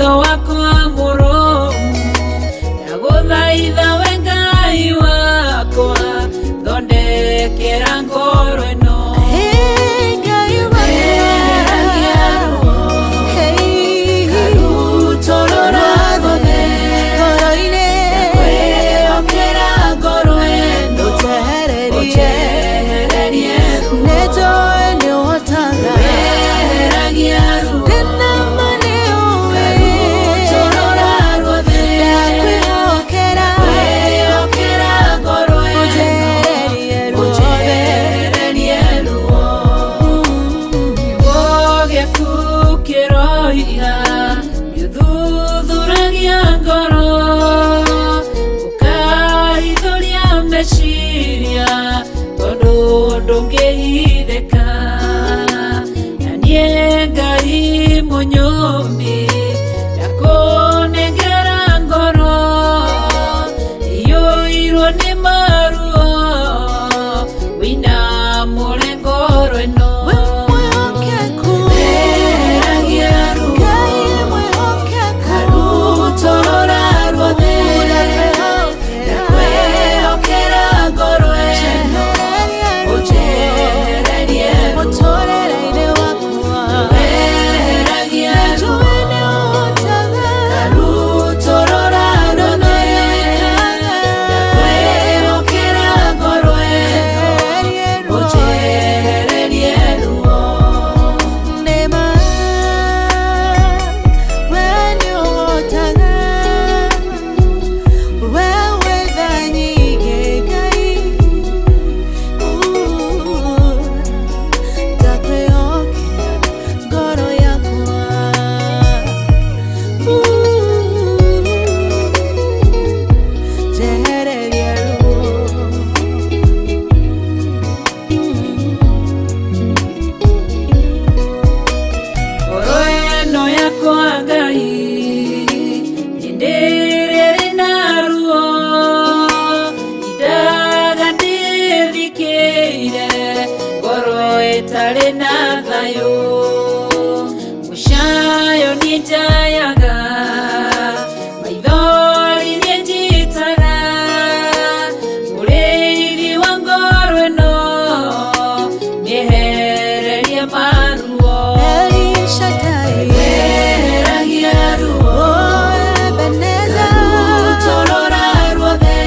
Watho wakwa mũrũmu, ndagũthaitha we Ngai wakwa, thondekera ngoro ĩno. Hey, Ngai wakwa. Eheragia ruo, Hey, karutũrũra ruothe, ngoro-inĩ. Ndakwĩhokera ngoro ĩno, Ũnjehererie. Ũnjehererie ruo. Nĩnjũĩ nĩũhotaga. Eheragia ruo, Ndĩna ma nĩũĩ. Karutũrũra ruothe, Ndakwĩhokera. Ndakwĩhokera ngoro ĩno, Ũnjehererie ruothe. Ũnjehererie ruo. Kiugo gĩaku kĩroiga nĩũthuthuragia ngoro, ũkahithũria meciria, tondũ ndũngĩhithĩka. Na niĩ Ngai mũnyũmbi, ndakũnengera ngoro iyũirwo nĩ maruo, wĩinamũre ngoro ĩno. We mwĩhokeku. Eheragia ruo, Ngai mwĩhokeku. Karutũrũra ruothe, ndakwĩhokera ngoro ĩno, ũnjehererie ruo. Mũtũrĩre-inĩ wakwa. Eheragia ruo, Nĩnjũĩ nĩũhotaga. Karutũrũra ruothe, ndakwĩhokera ngoro ĩno, ũnjehererie ruo. Nĩma, we nĩũhotaga. We wĩ tha nyingĩ, Ngai. Ndakwĩhokera ngoro yakwa. Njehererie ruo. Ngoro ĩno yakwa Ngai, hĩndĩ ĩrĩa ĩrĩ na ruo, indaga ndĩthikĩire, ngoro ĩtarĩ na thayũ. Mũcayo niĩ njayaga, maithori niĩ njitaga, mũrĩithi wa ngoro ĩno, mĩehererie maruo. El Shaddai. Eheragia ruo, Oh, Ebenezer. karutũrũra ruothe,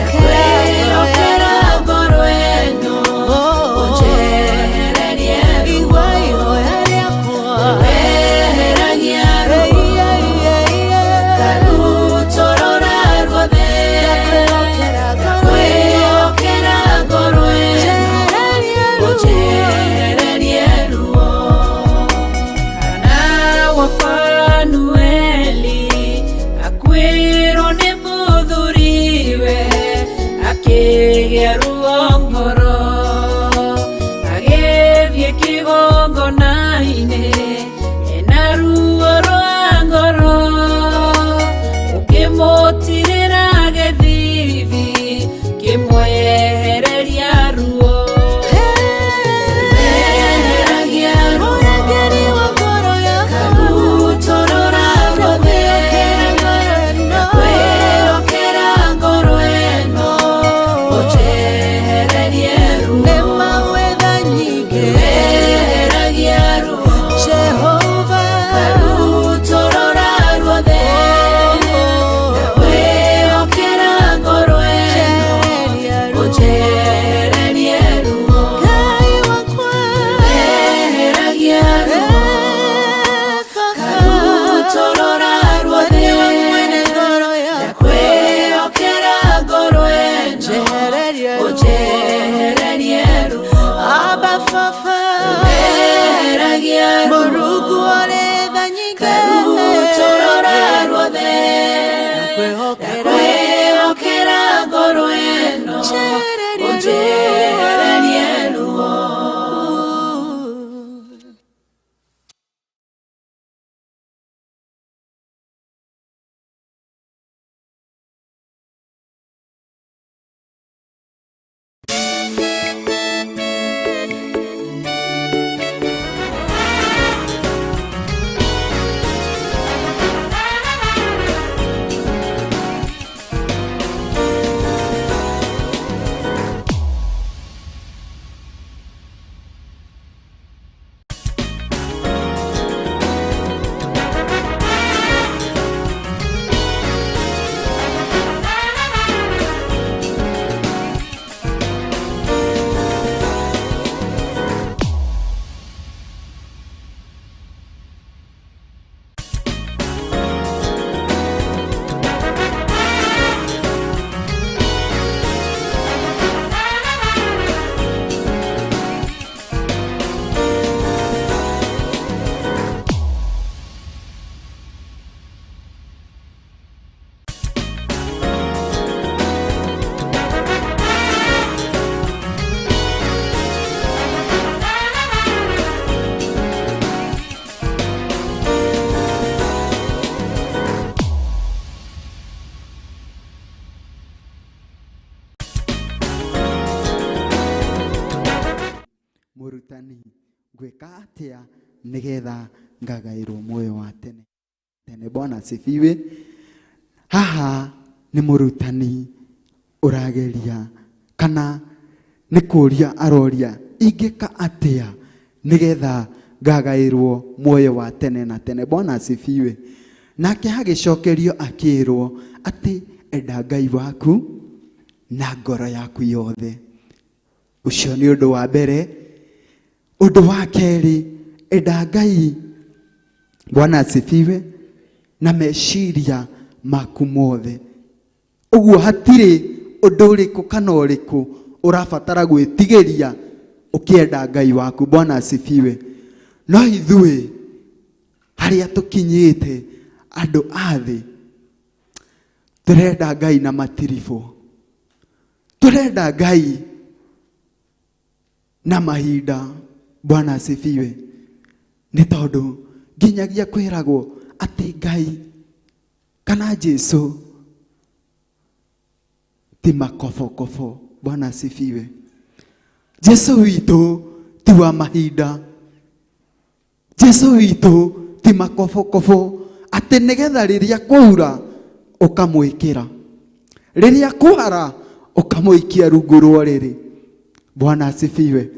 ndakwĩhokera ngoro ĩno, ũnjehererie ruo. Igua ihoya rĩakwa. Eheragia ruo, karutũrũra ruothe, Ndakwĩhokera ngoro ĩno. ndakwĩhokera ngoro ĩno, Njehererie ruo. Ũnjehererie ruo. Hana wa Fanueli akuĩrwo nĩ mũthuriwe, akĩgĩa ruo ngoro, agĩthiĩ kĩgongona-inĩ ena ruo rwa ngoro, ũkĩmũtirĩra gĩthithi, kĩmwehereria ruo. Eheragia ruo, Mũrangĩri wa ngoro yakwa. Karutũrũra ruothe, ndakwĩhokera ngoro ĩno, ũnjehererie ruo. Nĩma wĩ tha nyingĩ. Eheragia ruo, Jehova. Karutũrũra ruothe, ndakwĩhokera ngoro ĩno, Njehererie ruo. Ũnjehererie ruo. Ngai wakwa. Eheragia ruo, karutũrũra ruothe, Nĩwe mwene ngoro yakwa. ndakwĩhokera ngoro ĩno, Njehererie ruo. Ũnjehererie ruo. Abba Baba. Eheragia ruo, Mũrungu ũrĩ tha nyingĩ. Karutũrũra ruothe, Ndakwĩhokera. Ndakwĩhokera ngoro ĩno, Njehererie ruo. Ũnjehererie ruo. Ngwĩka atĩa nĩgetha ngagaĩrwo muoyo wa tene tene? Bwana asifiwe. Haha nĩ mũrutani ũrageria kana nĩ kũria aroria, ingĩka atĩa nĩgetha ngagaĩrwo muoyo wa tene na tene? Bwana asifiwe. Nake agĩcokerio akĩrwo atĩ enda Ngai waku na ngoro yaku yothe. Ũcio nĩ ũndũ wa mbere. Ũndũ wa kerĩ, enda Ngai, Bwana asifiwe, na meciria maku mothe. Ũguo hatirĩ ũndũ ũrĩkũ kana ũrĩkũ ũrabatara gwĩtigĩria ũkĩenda Ngai waku. Bwana asifiwe. No ithuĩ harĩa tũkinyĩte andũ a thĩ, tũrenda Ngai na matiribũ, tũrenda Ngai na mahinda. Bwana asifiwe. Nĩ tondũ nginyagia kwĩragwo atĩ Ngai kana Jesu ti makobokobo. Bwana asifiwe. Jesu witũ ti wa mahinda, Jesu witũ ti makobokobo, atĩ nĩgetha rĩrĩa kwaura ũkamwĩkĩra, rĩrĩa kwara ũkamũikia rungu rwa ũrĩrĩ. Bwana asifiwe.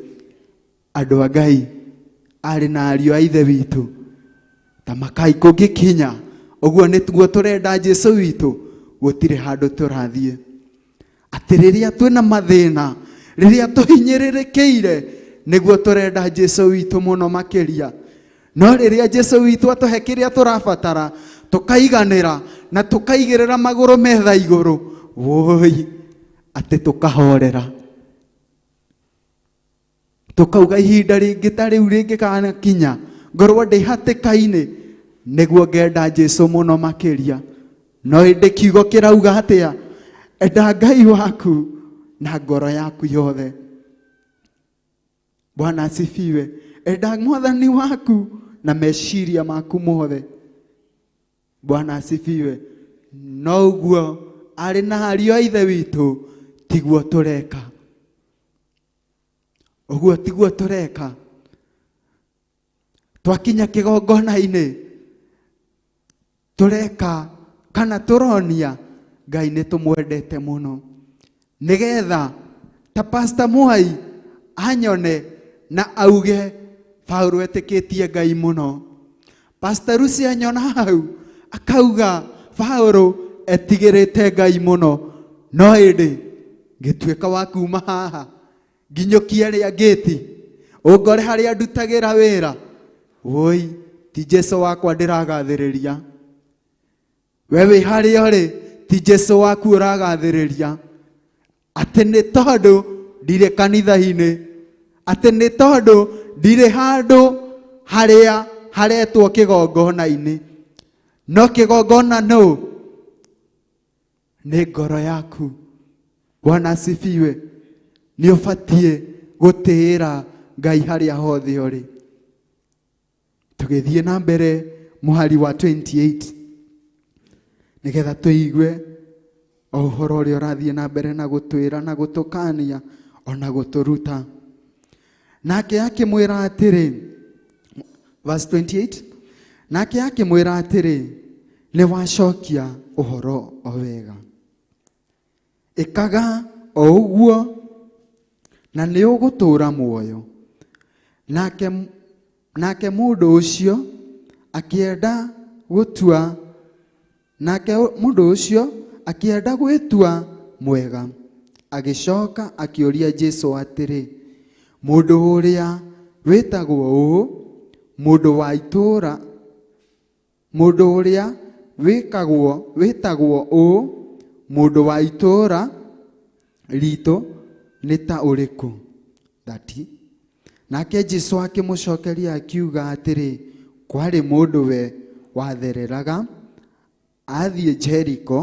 Andũ a Ngai, arĩ na ariũ a ithe witũ, ta makai kũngĩkinya ũguo nĩguo tũrenda Jesu witũ, gũtirĩ handũ tũrathiĩ. Atĩ rĩrĩa twĩna mathĩna, rĩrĩa tũhinyĩrĩrĩkĩire, nĩguo tũrenda Jesu witũ mũno makĩria. No rĩrĩa Jesu witũ atũhe kĩrĩa tũrabatara, tũkaiganĩra na tũkaigĩrĩra magũrũ metha igũrũ, woi, atĩ tũkahorera, tũkauga ihinda rĩngĩ ta rĩu rĩngĩgakinya ngorwo ndĩ hatĩka-inĩ nĩguo ngenda Jesu mũno makĩria. No ĩndĩ kiugo kĩrauga atĩa? Enda Ngai waku na ngoro yaku yothe. Bwana asifiwe. Enda mwathani waku na meciria maku mothe. Bwana asifiwe. No ũguo arĩ na ariũ a ithe witũ tiguo tũreka, ũguo tiguo tũreka. Twakinya kĩgongona-inĩ tũreka kana tũronia Ngai nĩ tũmwendete mũno, nĩgetha ta Pastor Mwai anyone na auge Paũlũ etĩkĩtie Ngai mũno. Pastor Lucy anyona hau akauga Paũlũ etigĩrĩte Ngai mũno. No ĩndĩ ngĩtuĩka wa kuma haha nginyũkie rĩa ngĩti ũngore harĩa ndutagĩra wĩra, woi, ti Jesu wakwa ndĩragathĩrĩria. We wĩ harĩa ũrĩ, ti Jesu waku ũragathĩrĩria, atĩ nĩ tondũ ndirĩ kanitha-inĩ, atĩ nĩ tondũ ndirĩ handũ harĩa haretwo kĩgongona-inĩ. No kĩgongona nũ? Nĩ ngoro yaku. Bwana asifiwe. Nĩ ũbatiĩ gũtĩĩra Ngai harĩa hothe ũrĩ. Tũgĩthiĩ na mbere mũhari wa 28 nĩgetha tũigue o ũhoro ũrĩa ũrathiĩ na mbere na gũtwĩra na gũtũkania ona gũtũruta. Nake akĩmwĩra atĩrĩ, verse 28, nake akĩmwĩra atĩrĩ, nĩ wacokia ũhoro o wega, ĩkaga o ũguo na nĩ ũgũtũũra muoyo. Nake mũndũ ũcio akĩenda gũtua, nake mũndũ ũcio akĩenda gwĩtua mwega, agĩcoka akĩũria Jesu atĩrĩ, mũndũ ũrĩa wĩtagwo ũũ, mũndũ wa itũũra, mũndũ ũrĩa wĩkagwo, wĩtagwo ũũ, mũndũ wa itũũra ritũ nĩ ta ũrĩkũ? 30. Nake Jesu akĩmũcokeria akiuga atĩrĩ, kwarĩ mũndũ we wathereraga athiĩ Jeriko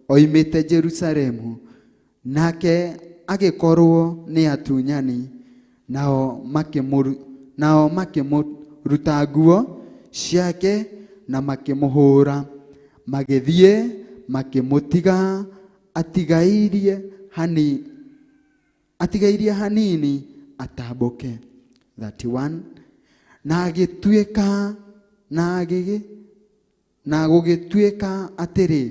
oimĩte Jerusalemu, nake agĩkorwo nĩ atunyani, nao makĩmũruta nguo ciake na makĩmũhũra, magĩthiĩ makĩmũtiga atigairie hanini atambũke. 31. Na agĩtuĩka na agĩgĩ na gũgĩtuĩka atĩrĩ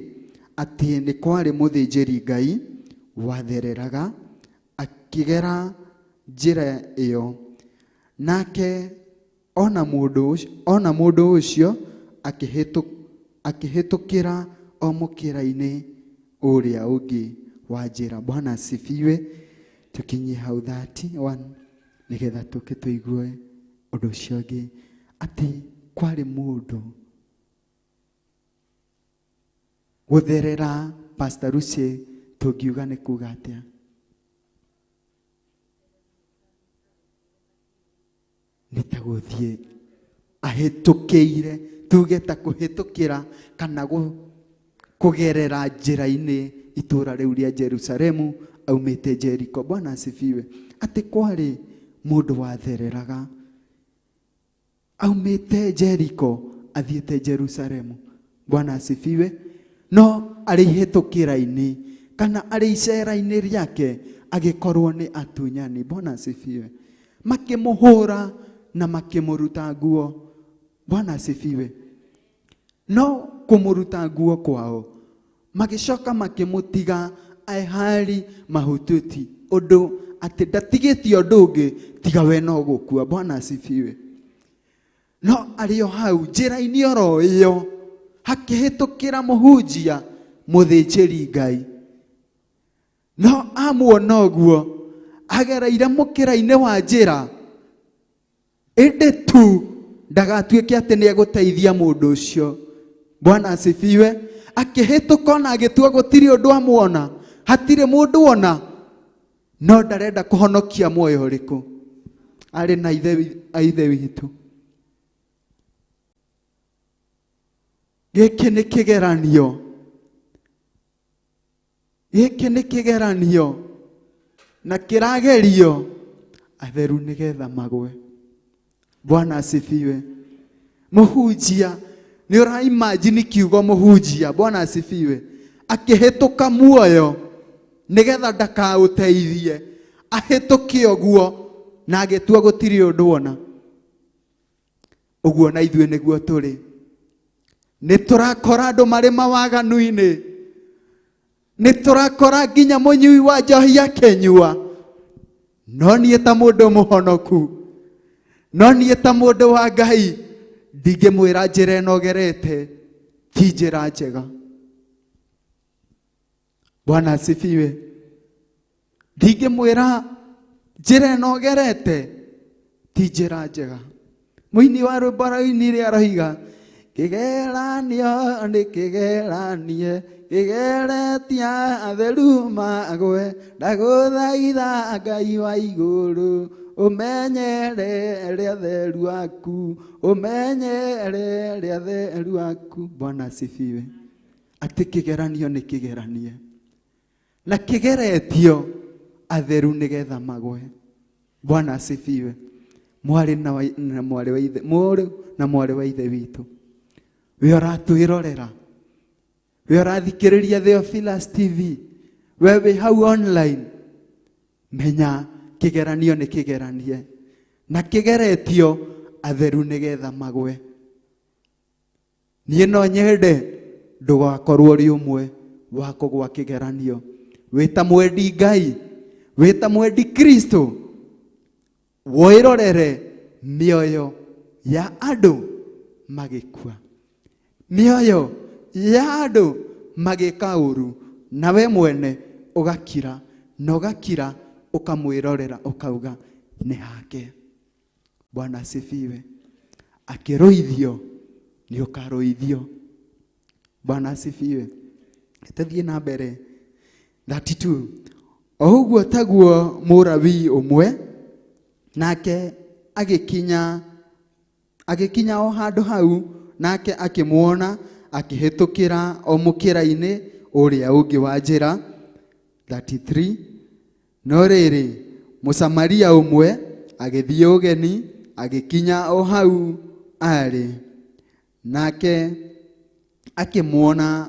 atĩ nĩ kwarĩ mũthĩnjĩri Ngai wathereraga akĩgera njĩra ĩyo, nake ona mũndũ ũcio akĩhĩtũkĩra o mũkĩra-inĩ ũrĩa ũngĩ wa njĩra. Bwana asifiwe. Tukinyie hau 31 nĩgetha tũke tũigue ũndũ ũcio ũngĩ, atĩ kwarĩ mũndũ gũtherera. Pastor Lucy, tũngiuga nĩ kuga atĩa? Nĩ ta gũthiĩ ahĩtũkĩire, tuge ta kũhĩtũkĩra kana kũgerera njĩra-inĩ itũũra rĩu rĩa Jerusalemu aumĩte Jeriko. Bwana asifiwe. Atĩ kwarĩ mũndũ wathereraga aumĩte Jeriko athiĩte Jerusalemu. Bwana asifiwe. No arĩ ihĩtũkĩra-inĩ kana arĩ icera-inĩ rĩake agĩkorwo nĩ atunyani. Bwana asifiwe. Makĩmũhũra na makĩmũruta nguo. Bwana asifiwe. No kũmũruta nguo kwao magĩcoka makĩmũtiga ehali mahututi, ũndũ atĩ ndatigĩtie ũndũ ũngĩ tiga we no gũkua. Bwana asifiwe. No arĩ o hau njĩra-inĩ oro ĩyo hakĩhĩtũkĩra mũhunjia mũthĩnjĩri Ngai. No amuona ũguo agereire mũkĩra-inĩ wa njĩra, ĩndĩ tu ndagatuĩke atĩ nĩ egũteithia mũndũ ũcio. Bwana asifiwe. Akĩhĩtũka ona agĩtua gũtirĩ ũndũ amuona, hatirĩ mũndũ ona, no ndarenda kũhonokia muoyo ũrĩkũ. Arĩ na ithe witũ. Gĩkĩ nĩ kĩgeranio. Gĩkĩ nĩ kĩgeranio na kĩragerio atheru nĩgetha magwe. Bwana asifiwe. Mũhunjia nĩ ũra imagine kiugo mũhunjia. Bwana asifiwe. Akĩhĩtũka muoyo nĩgetha ndakaũteithie, ahĩtũke ũguo na agĩtua gũtirĩ ũndũ ona. Ũguo na ithuĩ nĩguo tũrĩ. Nĩ tũrakora andũ marĩ mawaganu-inĩ, nĩ tũrakora nginya mũnyui wa njohi akĩnyua. No niĩ ta mũndũ mũhonoku, no niĩ ta mũndũ wa Ngai, ndingĩmwĩra njĩra ĩno ũgerete ti njĩra njega. Bwana asifiwe. Ndingĩmwĩra njĩra ĩno ũgerete ti njĩra njega. Mũini wa rwĩmbo arainire aroiga, kĩgeranio nĩ kĩgeranie, kĩgeretia atheru magwe, ndagũthaitha Ngai wa igũrũ, ũmenyerere atheru aku, ũmenyerere atheru aku. Bwana asifiwe. Atĩ kĩgeranio nĩ kĩgeranie na kĩgeretio atheru nĩgetha magwe. Bwana asifiwe. Mwarĩ na mwarĩ wa ithe, mũrũ na mwarĩ wa ithe witũ, we ũratwĩrorera, we ũrathikĩrĩria Theophilus TV, we wĩ hau online, menya kĩgeranio nĩ kĩgeranie na kĩgeretio atheru nĩgetha magwe. Niĩ no nyende ndũgakorwo ũrĩ ũmwe wa kũgwa kĩgeranio. Wĩ ta mwendi Ngai, wĩ ta mwendi Kristo, wĩrorere mĩoyo ya andũ magĩkua, mĩoyo ya andũ magĩka ũru, nawe mwene ũgakira na ũgakira ũkamwĩrorera ũkauga nĩ hake. Bwana asifiwe. Akĩrũithio nĩ ũkarũithio. Bwana asifiwe. Tũthiĩ na mbere. 32. O ũguo taguo Mũlawii ũmwe nake agĩkinya o handũ hau, nake akĩmuona akĩhĩtũkĩra o mũkĩra-inĩ ũrĩa ũngĩ wa njĩra. 33. No rĩrĩ, Mũsamaria ũmwe agĩthiĩ ũgeni agĩkinya o hau arĩ, nake akĩmuona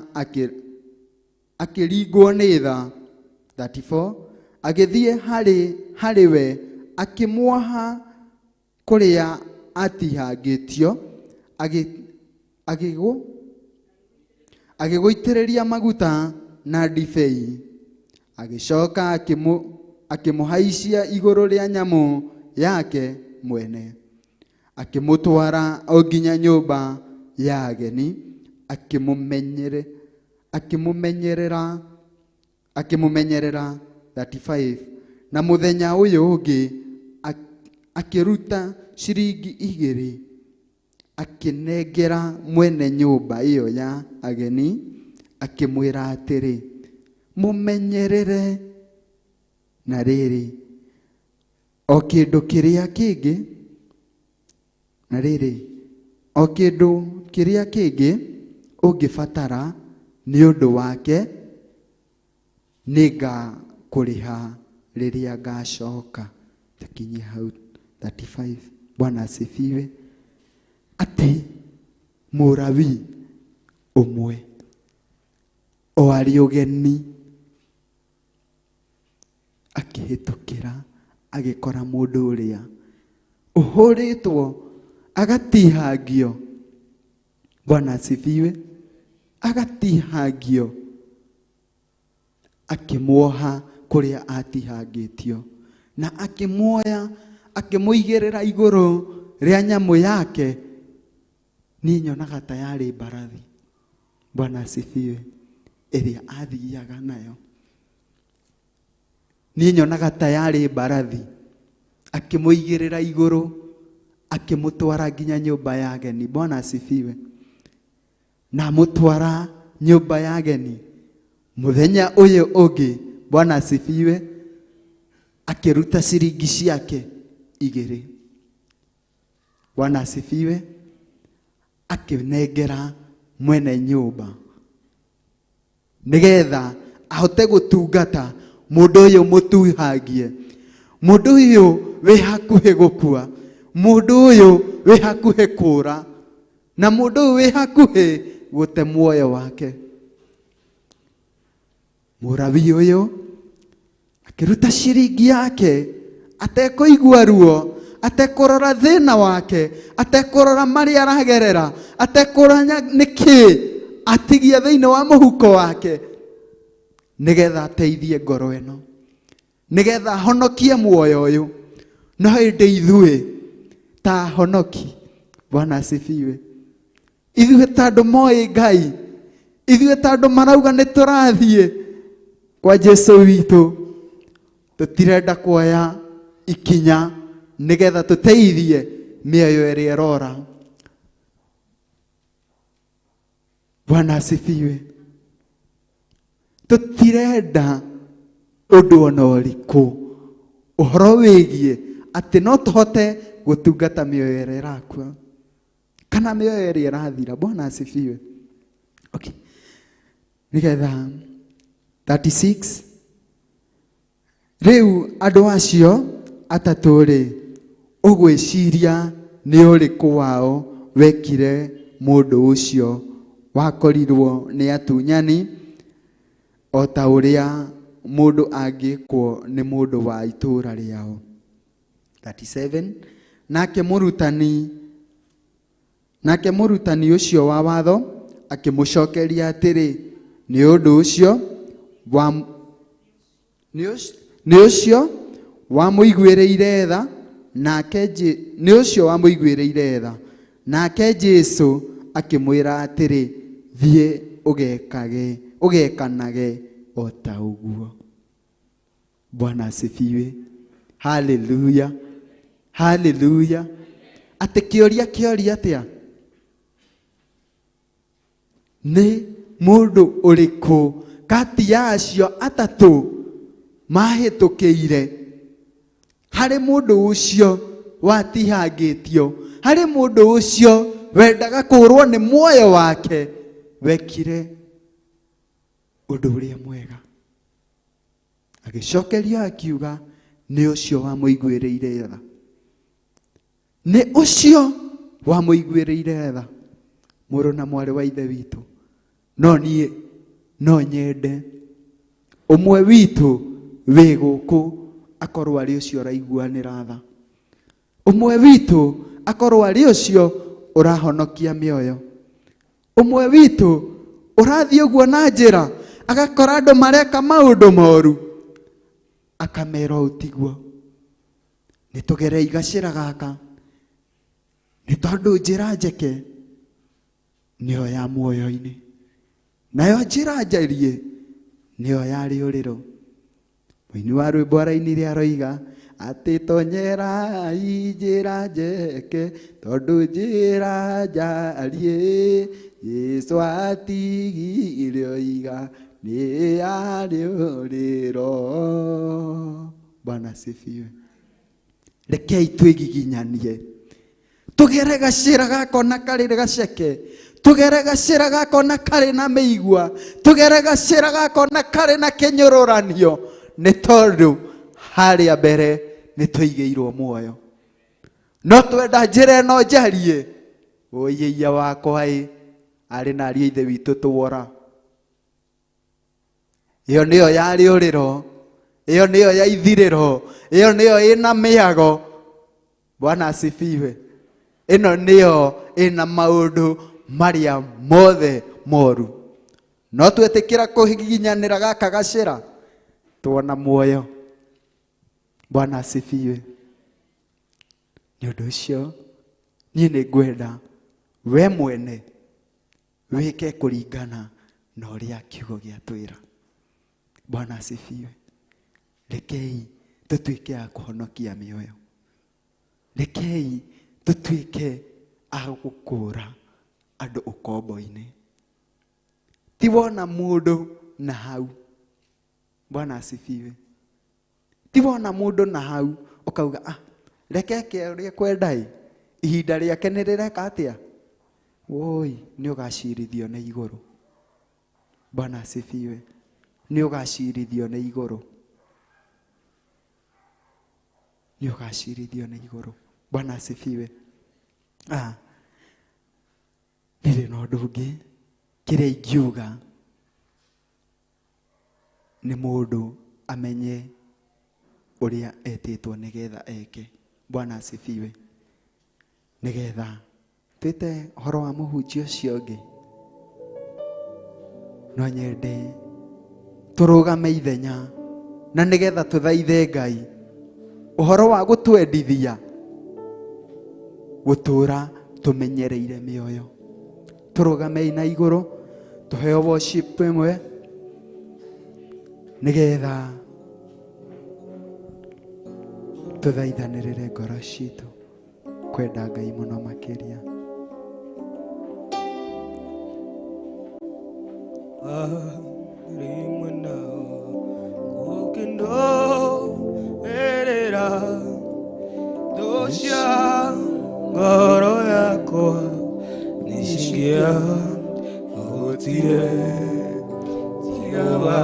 akĩringwo nĩ tha. 34. Agĩthiĩ harĩ we akĩmuoha kũrĩa atihangĩtio, agĩgũitĩrĩria maguta na ndibei, agĩcoka akĩmũhaicia igũrũ rĩa nyamũ yake mwene, akĩmũtwara o nginya nyũmba ya ageni, akĩmũmenyerera 35. Na mũthenya ũyũ ũngĩ akĩruta ciringi 2, akĩnengera mwene nyũmba ĩyo ya ageni, akĩmwĩra atĩrĩ, mũmenyerere, na rĩrĩ o kĩndũ kĩrĩa kĩngĩ, na rĩrĩ o kĩndũ kĩrĩa kĩngĩ ũngĩbatara nĩ ũndũ wake, nĩngakũrĩha rĩrĩa ngacoka. Takinyie hau 35. Bwana asifiwe. Atĩ Mũrawi ũmwe o arĩ ũgeni akĩhĩtũkĩra agĩkora mũndũ ũrĩa ũhũrĩtwo agatihangio. Bwana asifiwe. Agatihangio, akĩmuoha kũrĩa atihangĩtio, na akĩmuoya akĩmũigĩrĩra igũrũ rĩa nyamũ yake. Niĩ nyonaga ta yarĩ mbarathi. Bwana asifiwe. Ĩrĩa athiaga nayo. Niĩ nyonaga ta yarĩ mbarathi. Akĩmũigĩrĩra igũrũ, akĩmũtwara nginya nyũmba ya ageni. Bwana asifiwe. Na amũtwara nyũmba ya ageni. Mũthenya ũyũ ũngĩ, Bwana asifiwe, akĩruta ciringi ciake 2. Bwana asifiwe. Akĩnengera mwene nyũmba nĩgetha ahote gũtungata mũndũ ũyũ mũtuhangie, mũndũ ũyũ wĩ hakuhĩ gũkua, mũndũ ũyũ wĩ hakuhĩ kũũra, na mũndũ ũyũ wĩ hakuhĩ gũte muoyo wake. Mũrawi ũyũ akĩruta ciringi yake atekũigua ruo, atekũrora thĩna wake, atekũrora marĩa aragerera, atekũrora nĩkĩ atigia thĩinĩ wa mũhuko wake, nĩgetha ateithie ngoro ĩno, nĩgetha ahonokie muoyo ũyũ. No hĩndĩ ithuĩ ta ahonoki, Bwana asifiwe, ithuĩ ta andũ moĩ Ngai, ithuĩ ta andũ marauga nĩ tũrathiĩ kwa Jesu witũ, tũtirenda kuoya ikinya nĩgetha tũteithie mĩoyo ĩrĩa ĩrora. Bwana asifiwe. Tũtirenda ũndũ ona ũrĩkũ ũhoro wĩgiĩ atĩ no tũhote gũtungata mĩoyo ĩrĩa ĩrakua kana mĩoyo ĩrĩa ĩrathira. Bwana asifiwe. Okay. Nĩgetha 36 rĩu andũ acio atatũ rĩ, ũgwĩciria nĩ ũrĩkũ wao wekire mũndũ ũcio wakorirwo nĩ atunyani o ta ũrĩa mũndũ angĩkwo nĩ mũndũ wa itũũra rĩao? 37 Nake mũrutani ũcio wa watho akĩmũcokeria atĩrĩ, nĩ ũndũ ũcio wa nĩ ũcio wamũiguĩrĩire tha, nake nĩ ũcio wamũiguĩrĩire tha. Nake Jesũ akĩmwĩra atĩrĩ, thiĩ ũgekanage o ta ũguo. Bwana asifiwe. Haleluya. Haleluya. Atĩ kĩũria kĩoria atĩa? Nĩ mũndũ ũrĩkũ kati ya acio atatũ mahĩtũkĩire harĩ mũndũ ũcio watihangĩtio, harĩ mũndũ ũcio wendaga kũũrwo nĩ muoyo wake, wekire ũndũ ũrĩa mwega? Agĩcokeria akiuga, nĩ ũcio wamũiguĩrĩire tha. Nĩ ũcio wamũiguĩrĩire tha. Mũrũ na mwarĩ wa ithe witũ, no niĩ no nyende ũmwe witũ wĩ gũkũ akorwo arĩ ũcio ũraiguanĩra tha. Ũmwe witũ Akorwo arĩ ũcio ũrahonokia mĩoyo. Ũmwe witũ ũrathiĩ ũguo na njĩra agakora andũ mareka maũndũ moru akamera ũũ tiguo, nĩ tũgerei gacĩra gaka nĩ tondũ njĩra njeke nĩyo ya muoyo-inĩ, nayo njĩra njariĩ nĩyo ya rĩũrĩro. Mũini wa rwĩmbo arainire aroiga atĩ tonyerai njĩra njeke tondũ njĩra njariĩ Jesũ atigire oiga nĩ ya rĩũrĩro. Bwana asifiwe. Rekei twĩgiginyanie tũgere gacĩra gaka ona karĩ gaceke, tũgere gacĩra gaka ona karĩ na mĩigua, tũgere gacĩra gaka ona karĩ na kĩnyũrũranio, nĩ tondũ harĩa mbere nĩ tũigĩirwo muoyo. No twenda njĩra ĩno njariĩ, ũiĩia wakwa ĩ, arĩ na ariũ a ithe witũ tuora. Ĩyo nĩyo ya rĩũrĩro, ĩyo nĩyo ya ithirĩro, ĩyo nĩyo ĩna mĩago. Bwana asifiwe. Ĩno nĩyo ĩna maũndũ marĩa mothe moru. No twetĩkĩra kũhiginyanĩra gaka gacĩra tuona muoyo. Bwana asifiwe. Nĩ ũndũ ũcio niĩ nĩ ngwenda we mwene wĩke kũringana na ũrĩa kiugo gĩatwĩra. Bwana asifiwe. Rekei tũtuĩke a kũhonokia mĩoyo. Rekei tũtuĩke a gũkũra andũ ũkombo-inĩ. Ti wona mũndũ na hau. Bwana asifiwe. Ti wona mũndũ na hau ũkauga ah, reke eke ũrĩa kwenda ĩ, ihinda rĩake nĩ rĩreka atĩa? Woi, nĩ ũgacirithio nĩ igũrũ. Bwana asifiwe. Nĩ ũgacirithio nĩ igũrũ. Nĩ ũgacirithio nĩ igũrũ. Bwana asifiwe. Ah, ndirĩ na ũndũ ũngĩ kĩrĩa ingiuga nĩ mũndũ amenye ũrĩa etĩtwo nĩgetha eke. Bwana asifiwe. Nĩgetha twĩte ũhoro wa mũhunjia ũcio ũngĩ, no nyende tũrũgame ithenya na nĩgetha tũthaithe Ngai ũhoro wa gũtwendithia gũtũra tũmenyereire mĩoyo. Tũrũgamei na igũrũ tũheo worship ĩmwe nĩgetha tũthaithanĩrĩre ngoro citũ kwenda Ngai mũno makĩria. Ngoro yakwa nishingia hotire tigawa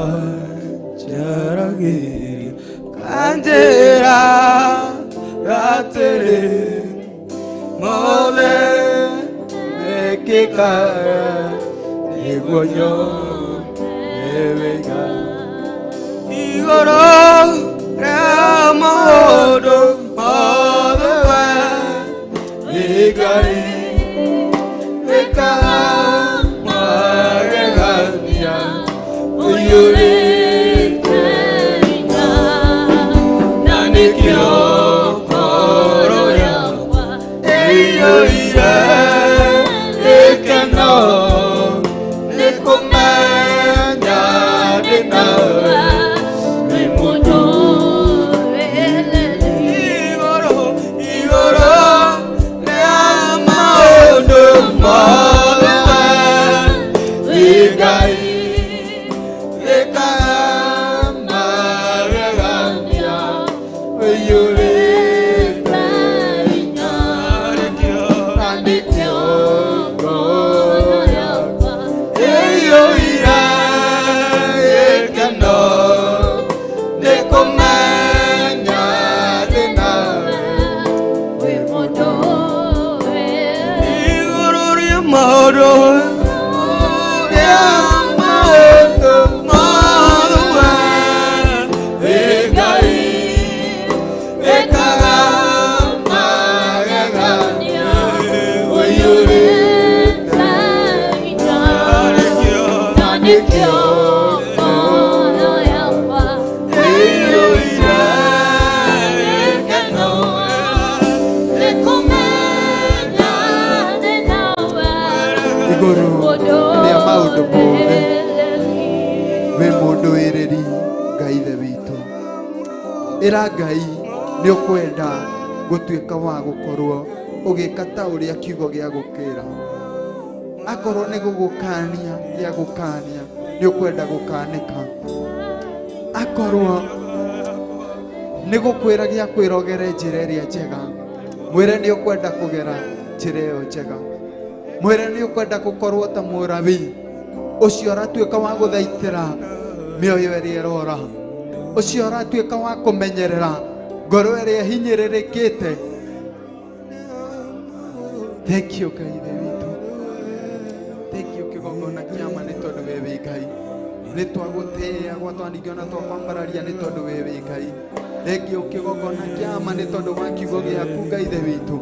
jaragiri kanjera gatere mothe mekikara niguo nyone igoro rĩa maũndũ mothe we Ngai wĩkaga magegania ũiyũrĩte na nĩkĩo ngoro yakwa ĩiyũire gĩkeno nĩ kũmenya ndĩ nawe wĩ mũndũ igũrũ igũrũ rĩa maũndũ mothe we Ngai wĩkaga magegania ũiyũrĩte na nĩkĩo ngoro yakwa ĩiyũire gĩkeno nĩ kũmenya ndĩ nawe igũrũ rĩa maũndũ rĩa nĩkĩo ngoro yakwa ĩiyũire gĩkeno nĩ kũmenya ndĩ nawe Igũrũ rĩa maũndũ mothe wĩ mũndũ wĩrĩri Ngai ithe witũ. Ĩra Ngai nĩ ũkwenda gũtuĩka wa gũkorwo ũgĩka ta ũrĩa kiugo gĩa gũkĩra. Akorwo nĩ gũgũkania gĩa gũkania nĩ ũkwenda gũkanĩka. Akorwo nĩ gũkwĩra gĩa kwĩra ũgere njĩra ĩrĩa njega, mwĩre nĩ ũkwenda kũgera njĩra ĩyo njega. Mwĩre nĩ ũkwenda gũkorwo ta mũrabii ũcio ũratuĩka wa gũthaitĩra mĩoyo ĩrĩa ĩrora, ũcio ũratuĩka wa kũmenyerera ngoro ĩrĩa ĩhinyĩrĩrĩkĩte. Thank you Ngai ithe witũ. Thank you kĩgongona kĩa ma nĩ tondũ we wĩ Ngai. Nĩ twagũtĩĩa gwatwaningio na twakwambararia nĩ tondũ we wĩ Ngai. Thank you kĩgongona kĩa ma nĩ tondũ wa kiugo gĩaku Ngai ithe witũ.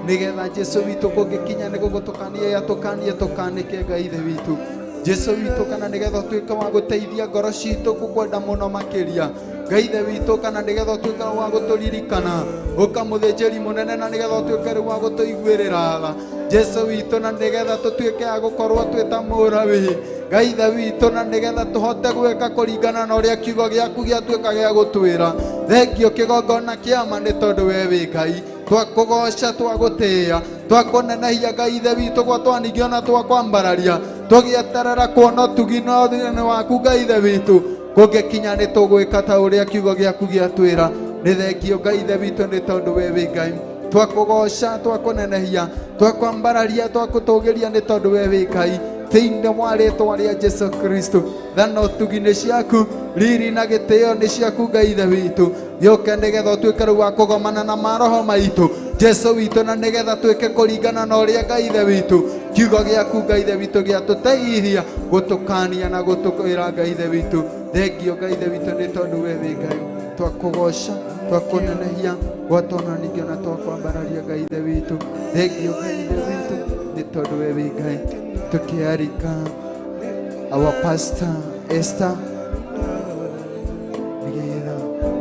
Nĩgetha Jesu witũ kũngĩkinya nĩ gũgũtũkania yatũkanie tũkanĩke Ngai ithe witũ. Jesu witũ kana nĩgetha ũtuĩke wa gũteithia ngoro citũ gũkwenda mũno makĩria Ngai ithe witũ, kana nĩgetha ũtuĩke wa gũtũririkana ũka mũthĩnjĩri mũnene, na nĩgetha ũtuĩke rĩu wa gũtũiguĩrĩra tha Jesu witũ, na nĩgetha tũtuĩke a gũkorwo twĩ ta mũrabii Ngai ithe witũ, na nĩgetha tũhote gwĩka kũringana na ũrĩa kiugo gĩaku gĩatuĩka gĩa gũtwĩra. Thengio kĩgongona kĩa ma nĩ tondũ we wĩ Ngai. Twakũgoca, twagũtĩĩa, twakũnenehia Ngai ithe witũ, gwatwaningio na twakwambararia, tũgĩeterera kuona ũtugi na ũthĩni waku Ngai ithe witũ. Kũngĩkinya nĩ tũgwĩka ta ũrĩa kiugo gĩaku gĩatwĩra. Nĩ thengio Ngai ithe witũ nĩ tondũ we wĩ Ngai. Twakũgoca, twakũnenehia, twakwambararia, twakũtũgĩria nĩ tondũ we wĩ Ngai. Thĩinĩ wa rĩtwa rĩa Jesu Kristo, tha na ũtugi nĩ ciaku, riri na gĩtĩo nĩ ciaku Ngai ithe witũ. Gĩũke nĩgetha ũtuĩke rĩu wa kũgomana na maroho maitũ Jesu witũ, na nĩgetha twĩke kũringana na ũrĩa Ngai ithe witũ kiugo gĩaku Ngai ithe witũ gĩatũteithia gũtũkania na gũtũkwĩra Ngai ithe witũ. Thengio Ngai ithe witũ nĩ tondũ we wĩ Ngai. Twakũgoca, twakũnenehia, gwatwananingio na twakwambararia Ngai ithe witũ. Thengio Ngai ithe witũ nĩ tondũ we wĩ Ngai. Tukiarika our pastor Esther nĩgetha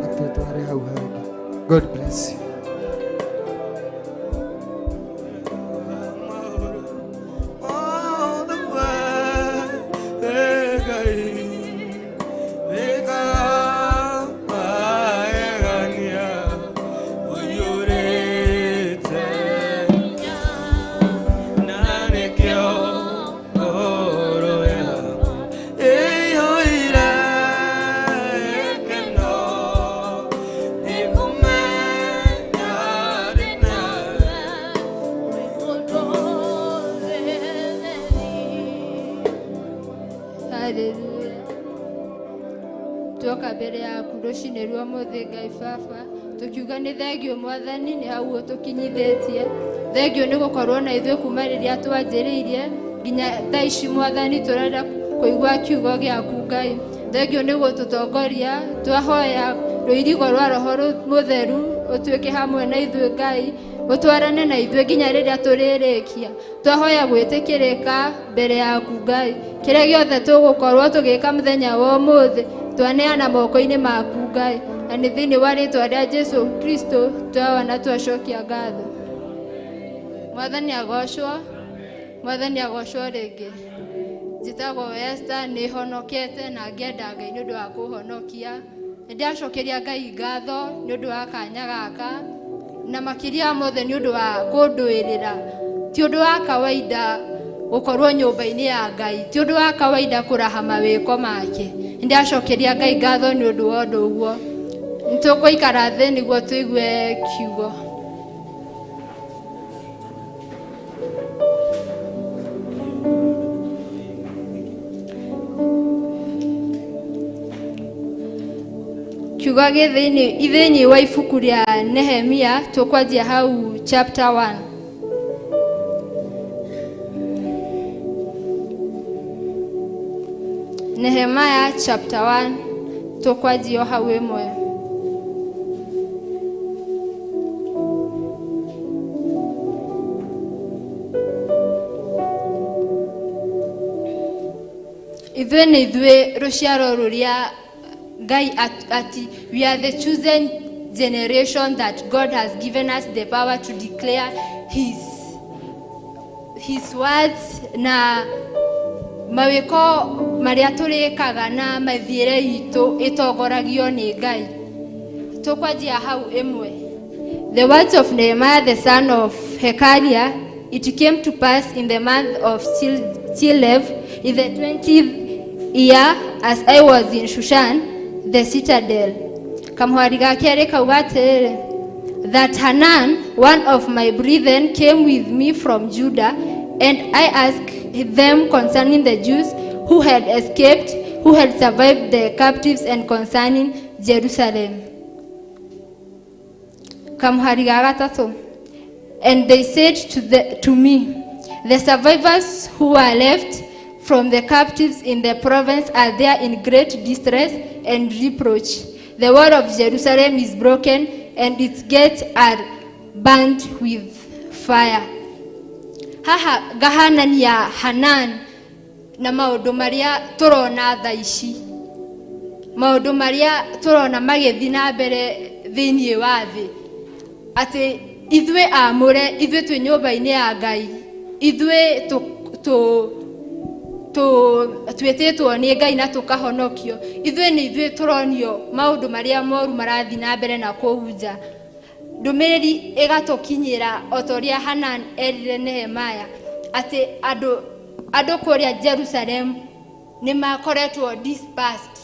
atũtware hau hangĩ. God bless you. All the way, Ngai, nĩkamagegania, ũiyũrĩte na nĩkĩo ngoro yakwa ĩiyũire gĩkeno nĩ kũmenya ndĩ nawe. Haleluya. Tuoka mbere yaku rũcinĩ rwa mũthĩ Ngai Baba, tũkiuga nĩ thengio Mwathani nĩ hau ũtũkinyithĩtie. Thengio nĩ gũkorwo na ithuĩ kuma rĩrĩa twanjĩrĩirie nginya thaa ici Mwathani tũrenda kũigua kiugo gĩaku Ngai. Thengio nĩ gũtũtongoria, twahoya rũirigo rwa Roho Mũtheru ũtuĩke hamwe na ithuĩ Ngai, ũtwarane na ithuĩ nginya rĩrĩa tũrĩrĩkia. Twahoya gwĩtĩkĩrĩka mbere yaku Ngai. Kĩrĩa gĩothe tũgũkorwo tũgĩka mũthenya wa ũmũthĩ twaneana moko-inĩ maku Ngai, na nĩ thĩinĩ wa rĩtwa rĩa Jesu Kristo twawa na twacokia ngatho. Mwathani agocwo, Mwathani agocwo rĩngĩ. Njĩtagwo Esther, nĩ honokete na ngenda Ngai nĩ ũndũ wa kũhonokia. Nĩ ndĩracokeria Ngai ngatho nĩ ũndũ wa kanya gaka, na makĩria mothe nĩ ũndũ wa kũndũĩrĩra. Ti ũndũ wa kawaida gũkorwo nyũmba-inĩ ya Ngai, ti ũndũ wa kawaida kũraha mawĩko make. Nĩ ndĩracokeria Ngai ngatho nĩ ũndũ wa ũndũ ũguo. Nĩ tũgũikara thĩ nĩguo tũigue kiugo. Kiugo gĩ thĩinĩ wa ibuku rĩa Nehemia, tũkwanjia hau chapter 1. Nehemiah chapter 1, tũkwanjia hau ĩmwe. Ithuĩ nĩ ithuĩ rũciaro rũrĩa Ngai ati we are the chosen generation that God has given us the power to declare his words na mawĩko marĩa tũrĩkaga na mathiĩre itũ ĩtongoragio nĩ Ngai. Tũkwanjia hau ĩmwe. The words of Nehemiah the son of Hekaliah, it came to pass in the month of Chilev, in the 20th year, as I was in Shushan, the citadel. Kamwari ga kerĩ kauga atĩrĩrĩ, that Hanan, one of my brethren, came with me from Judah, and I asked them concerning the Jews who had escaped, who had survived the captives, and concerning Jerusalem. Kamuhari ga gatatũ. And they said to me, the survivors who are left from the captives in the province are there in great distress and reproach. The wall of Jerusalem is broken, and its gates are burned with fire. Haha ngahanania Hanan na maũndũ marĩa tũrona thaa ici, maũndũ marĩa tũrona magĩthiĩ na mbere thĩinĩ wa thĩ, atĩ ithuĩ amũre, ithuĩ twĩ nyũmba-inĩ ya Ngai, ithuĩ twĩtĩtwo nĩ Ngai na tũkahonokio, ithuĩ nĩ ithuĩ tũronio maũndũ marĩa moru marathiĩ na mbere na kũu nja. Ndũmĩrĩri ĩgatũkinyĩra o ta ũrĩa Hanan erire Nehemiah atĩ andũ kũrĩa Jerusalem nĩ makoretwo dispersed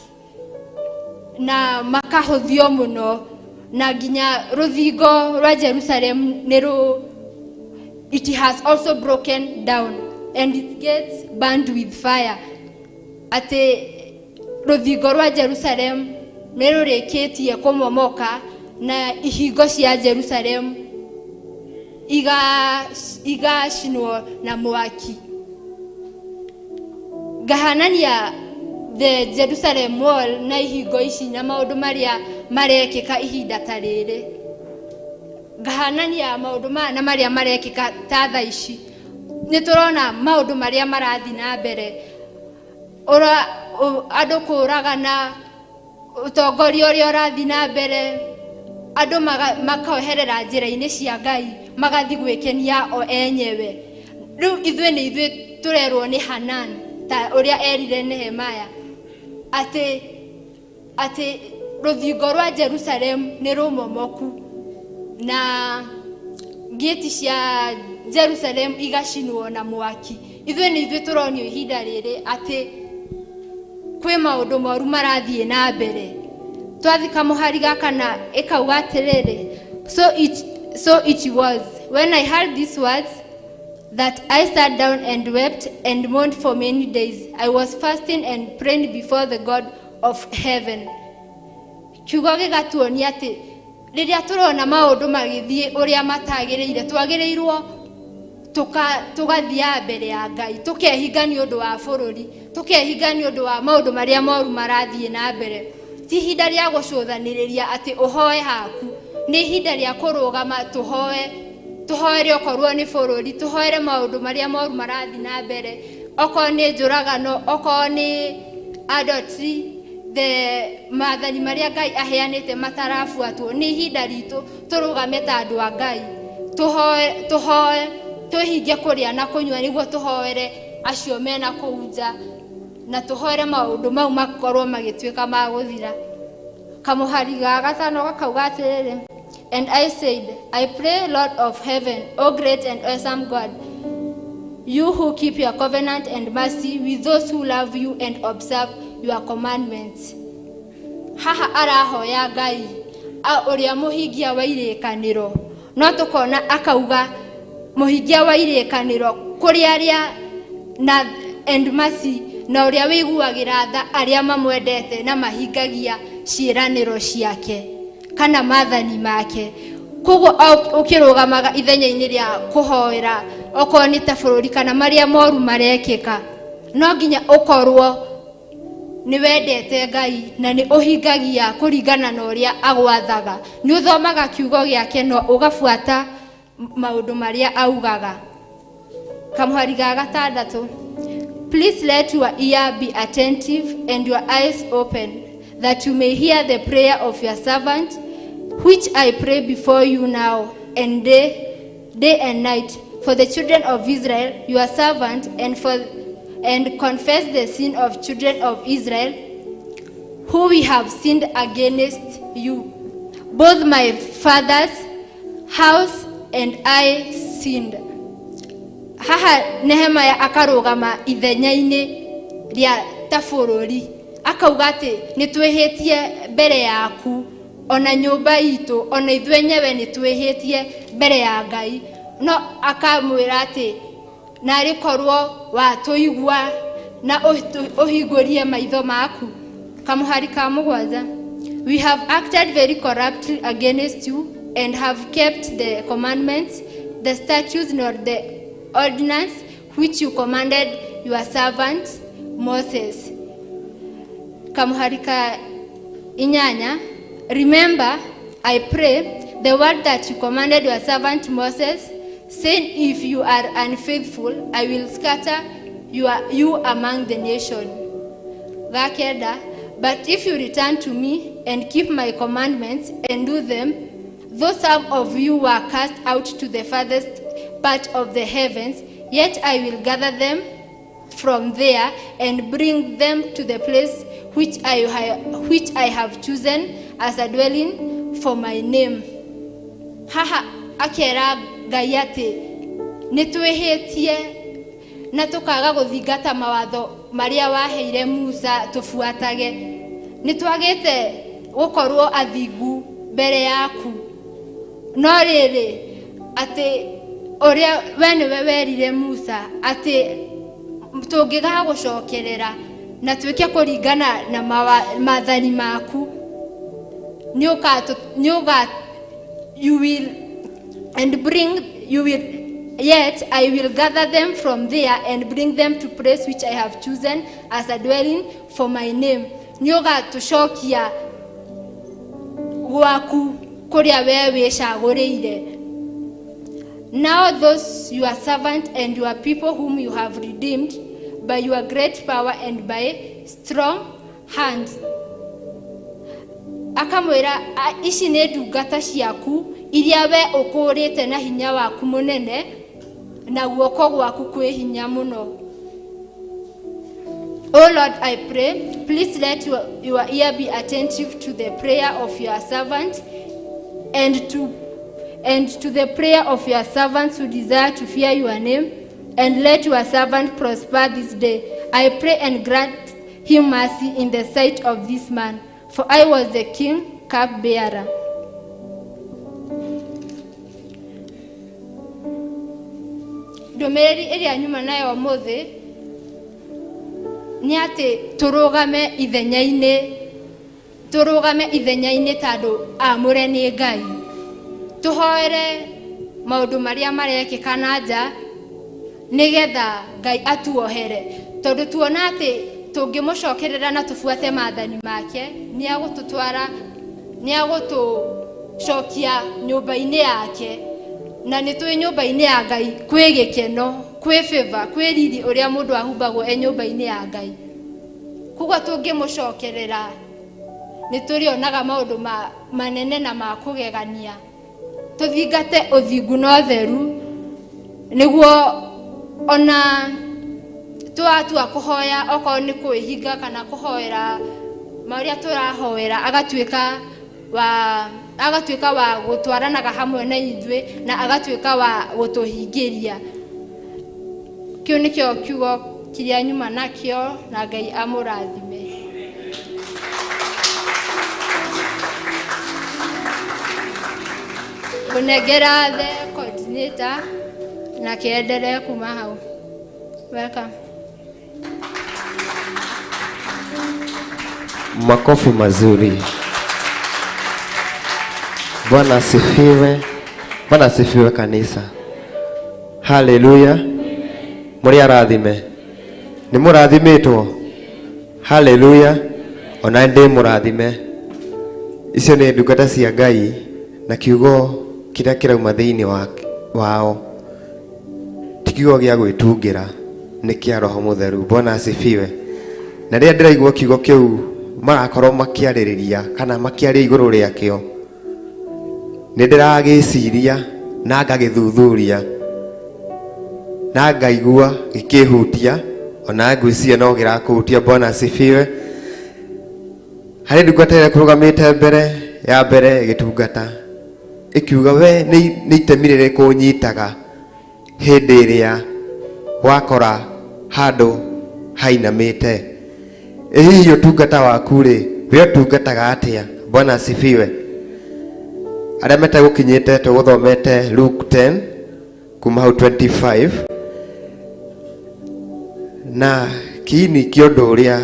na makahũthio mũno, na nginya rũthingo rwa Jerusalem nĩ rũ it has also broken down and it gets burned with fire. Atĩ rũthingo rwa Jerusalem nĩ rũrĩkĩtie kũmomoka na ihingo cia Jerusalem igacinwo na mwaki. Ngahanania the Jerusalem wall na ihingo ici na maũndũ marĩa marekĩka ihinda ta rĩrĩ. Ngahanania maũndũ maya na marĩa marekĩka ta thaa ici. Nĩ tũrona maũndũ marĩa marathiĩ na mbere, andũ kũragana, ũtongoria ũrĩa ũrathiĩ na mbere, andũ makoherera njĩra-inĩ cia Ngai, magathiĩ gwĩkenia o enyewe. Rĩu ithuĩ nĩ ithuĩ tũrerwo nĩ Hanan ta ũrĩa erire Nehemiah atĩ rũthingo rwa Jerusalem nĩ rũmomoku na ngĩti cia Jerusalem igacinwo na mwaki. Ithuĩ nĩ ithuĩ tũronio ihinda rĩrĩ atĩ kwĩ maũndũ moru marathiĩ na mbere. Twathika mũhari ga kana ĩkauga atĩrĩrĩ, so it was when I heard these words that I sat down and wept and mourned for many days. I was fasting and praying before the God of heaven. Kiugo gĩgatuonia atĩ rĩrĩa tũrona maũndũ magĩthiĩ ũrĩa matagĩrĩire, twagĩrĩirwo tũgathiaga mbere ya Ngai, tũkehinga nĩ ũndũ wa bũrũri, tũkehinga nĩ ũndũ wa maũndũ marĩa moru marathiĩ na mbere. Ti ihinda rĩa gũcũthanĩrĩria atĩ ũhoe haku, nĩ ihinda rĩa kũrũgama tũhoe, tũhoere okorwo nĩ bũrũri, tũhoere maũndũ marĩa moru marathiĩ na mbere, okorwo nĩ njũragano, okorwo nĩ adultery, the maathani marĩa Ngai aheanĩte matarabuatwo. Nĩ ihinda ritũ tũrũgame ta andũ a Ngai, tũhoe, tũhoe, twĩhinge kũrĩa na kũnyua nĩguo tũhoere acio mena kũu nja, na tũhoere maũndũ mau makorwo magĩtuĩka ma gũthira. Kamũhari ga gatano gakauga atĩrĩrĩ, and I said, I pray, Lord of heaven, O great and awesome God, you who keep your covenant and mercy with those who love you and observe your commandments. Haha arahoya Ngai ũrĩa mũhingia wa irĩkanĩro, no tũkona akauga mũhingia wa irĩkanĩro kũrĩ arĩa na and mercy, na ũrĩa wĩiguagĩra tha arĩa mamwendete na mahingagia ciĩranĩro ciake kana maathani make. Koguo ũkĩrũgamaga ithenya-inĩ rĩa kũhoera okorwo nĩ ta bũrũri kana marĩa moru marekĩka, no nginya ũkorwo nĩ wendete Ngai na nĩ ũhingagia kũringana na ũrĩa agwathaga, nĩ ũthomaga kiugo gĩake na ũgabuata maũndũ marĩa augaga. Kamũhari ga gatandatũ, Please let your ear be attentive and your eyes open, that you may hear the prayer of your servant, which I pray before you now and day and night, for the children of Israel, your servant, and confess the sin of children of Israel, who we have sinned against you. Both my father's house and I sinned. Haha Nehemaya akarũgama ithenya-inĩ rĩa ta bũrũri, akauga atĩ nĩ twĩhĩtie mbere yaku, ona nyũmba itũ, ona ithuĩ enyewe nĩ twĩhĩtie mbere ya Ngai. No akamwĩra atĩ narĩ korwo watũigua na ũhingũrie maitho maku. Kamuhari ka 7. We have acted very corruptly against you and have kept the commandments, the statutes, nor the ordinance which you commanded your servant Moses. Kamuhari ka 8. Remember, I pray, the word that you commanded your servant Moses, saying, if you are unfaithful, I will scatter you among the nation. Ga 9. But if you return to me and keep my commandments and do them, though some of you were cast out to the farthest part of the heavens, yet I will gather them from there and bring them to the place which I have chosen as a dwelling for my name. Haha akera Ngai atĩ nĩ twĩhĩtie na tũkaga gũthingata mawatho marĩa waheire Musa tũbuatage. Nĩ twagĩte gũkorwo athingu mbere yaku, no rĩrĩ, atĩ ũrĩa we nĩwe werire Musa atĩ tũngĩgagũcokerera na twĩke kũringana na maathani maku, nĩ ũga you will and bring you will yet I will gather them from there and bring them to place which I have chosen as a dwelling for my name. Nĩ ũgatũcokia gwaku kũrĩa we wĩcagũrĩire. Now those your servant and your people whom you have redeemed by your great power and by strong hand. Akamwĩra, "Ici nĩ ndungata ciaku iria we ũkũrĩte na hinya waku mũnene na guoko gwaku kwĩ hinya mũno." O Lord, I pray, please let your ear be attentive to the prayer of your servant and to the prayer of your servants who desire to fear your name, and let your servant prosper this day. I pray, and grant him mercy in the sight of this man, for I was the king cupbearer. Ndũmĩrĩri ĩrĩa nyuma nayo ũmũthĩ nĩ atĩ tũrũgame ithenya-inĩ tondũ amũre nĩ Ngai, tũhoere maũndũ marĩa marekĩka na nja nĩgetha Ngai atuohere, tondũ tuona atĩ tũngĩmũcokerera na tũbuate maathani make, nĩ agũtũtwara, nĩ agũtũcokia nyũmba-inĩ yake. Na nĩ tũĩ nyũmba-inĩ ya Ngai kwĩ gĩkeno, kwĩ favor, kwĩ riri ũrĩa mũndũ ahumbagwo e nyũmba-inĩ ya Ngai. Koguo tũngĩmũcokerera nĩ tũrĩonaga maũndũ manene na ma kũgegania. Tũthingate ũthingu na ũtheru, nĩguo ona twatua kũhoya, okorwo nĩ kwĩhinga kana kũhoera marĩa tũrahoera, agatuĩka wa gũtwaranaga hamwe na ithuĩ na agatuĩka wa gũtũhingĩria. Kĩu nĩkĩo kiugo kĩrĩa nyuma nakĩo, na Ngai amũrathime. Ngũnengera the coordinator na kĩendelee kuma hau. Welcome. Makofi mazuri. Bwana asifiwe. Bwana asifiwe, kanisa. Haleluya. Muri arathime. Nĩ mũrathimĩtwo. Haleluya. Ona ndĩ mũrathime. Icio nĩ ndungata cia Ngai na kiugo kĩrĩa kĩrauma thĩinĩ wao ti kiugo gĩa gwĩtungĩra. Nĩ kĩa Roho Mũtheru. Bwana asifiwe. Na rĩrĩa ndĩraigua kiugo kĩu marakorwo makĩarĩrĩria kana makĩaria igũrũ rĩakĩo, nĩ ndĩragĩciria na ngagĩthuthuria na ngaigua gĩkĩhutia, ona ngwĩciria no kĩrakũhutia. Bwana asifiwe. Harĩ ndungata ĩrĩa ĩkũrũgamĩte mbere ya mbere ĩgĩtungata ĩkiuga, we nĩ itemi rĩrĩkũ ũnyitaga hĩndĩ ĩrĩa wakora handũ hainamĩte? Ĩ hihi ũtungata waku rĩ, we ũtungataga atĩa? Bwana asifiwe. Arĩa metegũkinyĩte, tũgũthomete Luke 10 kuma hau 25, na kiini kĩa ũndũ ũrĩa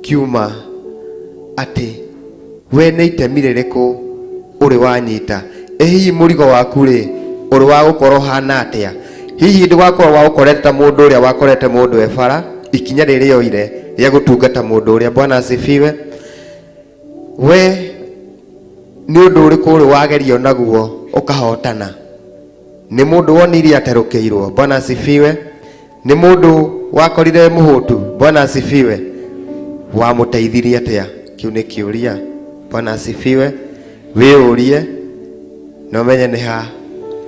kiuma atĩ we nĩ itemi rĩrĩkũ ũrĩ wanyita? Ĩ hihi mũrigo waku rĩ, ũrĩ wa gũkorwo ũhana atĩa? Hihi ndũgakorwo wa ũkorete ta mũndũ ũrĩa wakorete mũndũ e bara, ikinya rĩrĩa oire rĩa gũtungata mũndũ ũrĩa. Bwana asifiwe. We nĩ ũndũ ũrĩkũ ũrĩ wagerio naguo ũkahotana? Nĩ mũndũ wonire aterũkĩirwo? Bwana asifiwe. Nĩ mũndũ wakorire mũhũtu? Bwana asifiwe. Wamũteithirie atĩa? Kĩu nĩ kĩũria. Bwana asifiwe. Wĩyũrie na ũmenye nĩ ha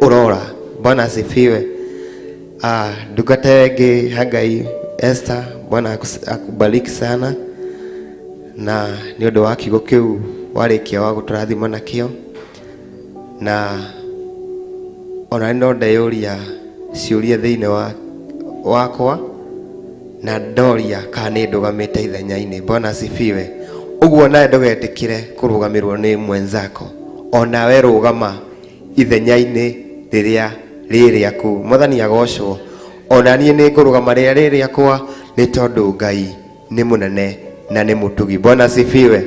ũrora. Bwana asifiwe. Ndungata ĩngĩ ya Ngai Esther, Bwana akubariki sana na nĩ ũndũ wa kiugo kĩu warĩkia wa gũtũrathima nakĩo, na ona no ndeyũria ciũria thĩinĩ wa wakwa na ndoria kana nĩ ndũgamĩte ithenya-inĩ. Bwana asifiwe. Ũguo nawe ndũgetĩkĩre kũrũgamĩrwo nĩ mwenzako, onawe rũgama ithenya-inĩ rĩrĩa rĩ rĩaku. Mwathani agocwo. Ona niĩ nĩ ngũrũgama rĩrĩa rĩ rĩakwa, nĩ tondũ Ngai nĩ mũnene na nĩ mũtugi. Bwana asifiwe.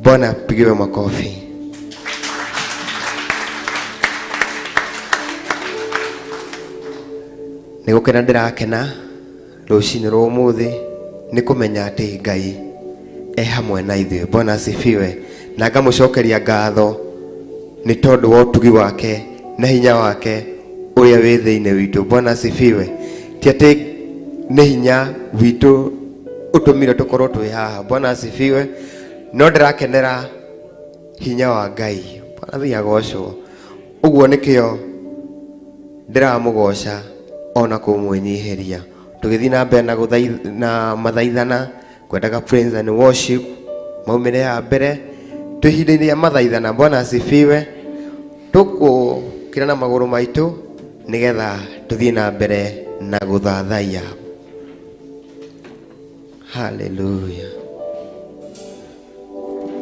Bwana pigiwe makofi. Nĩ gũkena ndĩrakena rũcinĩ rwa ũmũthĩ nĩ kũmenya atĩ Ngai e hamwe na ithuĩ. Bwana asifiwe. Na ngamũcokeria ngatho nĩ tondũ wa ũtugi wake na hinya wake ũrĩa wĩ thĩinĩ witũ. Bwana asifiwe. Ti atĩ nĩ hinya witũ ũtũmire tũkorwo twĩ haha. Bwana asifiwe. No ndĩrakenera hinya wa Ngai. Bwana thiĩ agocwo. Ũguo nĩkĩo ndĩramũgoca ona kũmwĩnyihĩria. Tũgĩthiĩ na mbere na na mathaithana, kwendaga praise and worship maumĩre ya mbere twĩ ihinda-inĩ rĩa mathaithana. Bwana asifiwe. Tũkũkĩra na magũrũ maitũ nĩgetha tũthiĩ na mbere na gũthathaiya. Hallelujah.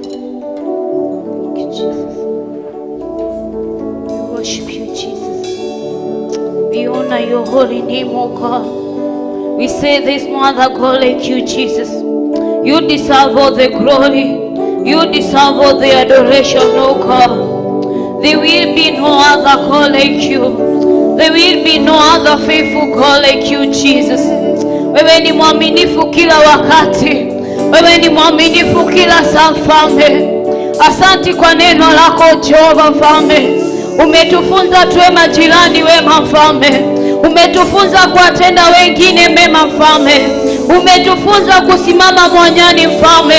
Thank you, Jesus. We worship you, Jesus. We honor your holy name, O God. We say there's no other God like you, Jesus. You deserve all the glory. You deserve all the adoration, O God. There will be no other God like you. There will be no other faithful God like you, Jesus. Wewe ni mwaminifu kila wakati. Wewe ni mwaminifu kila saa, Mfalme. Asanti kwa neno lako Jehova Mfalme. Umetufunza tuwe majirani wema, Mfalme. Umetufunza kuwatenda wengine mema, Mfalme. Umetufunza kusimama mwanyani, Mfalme.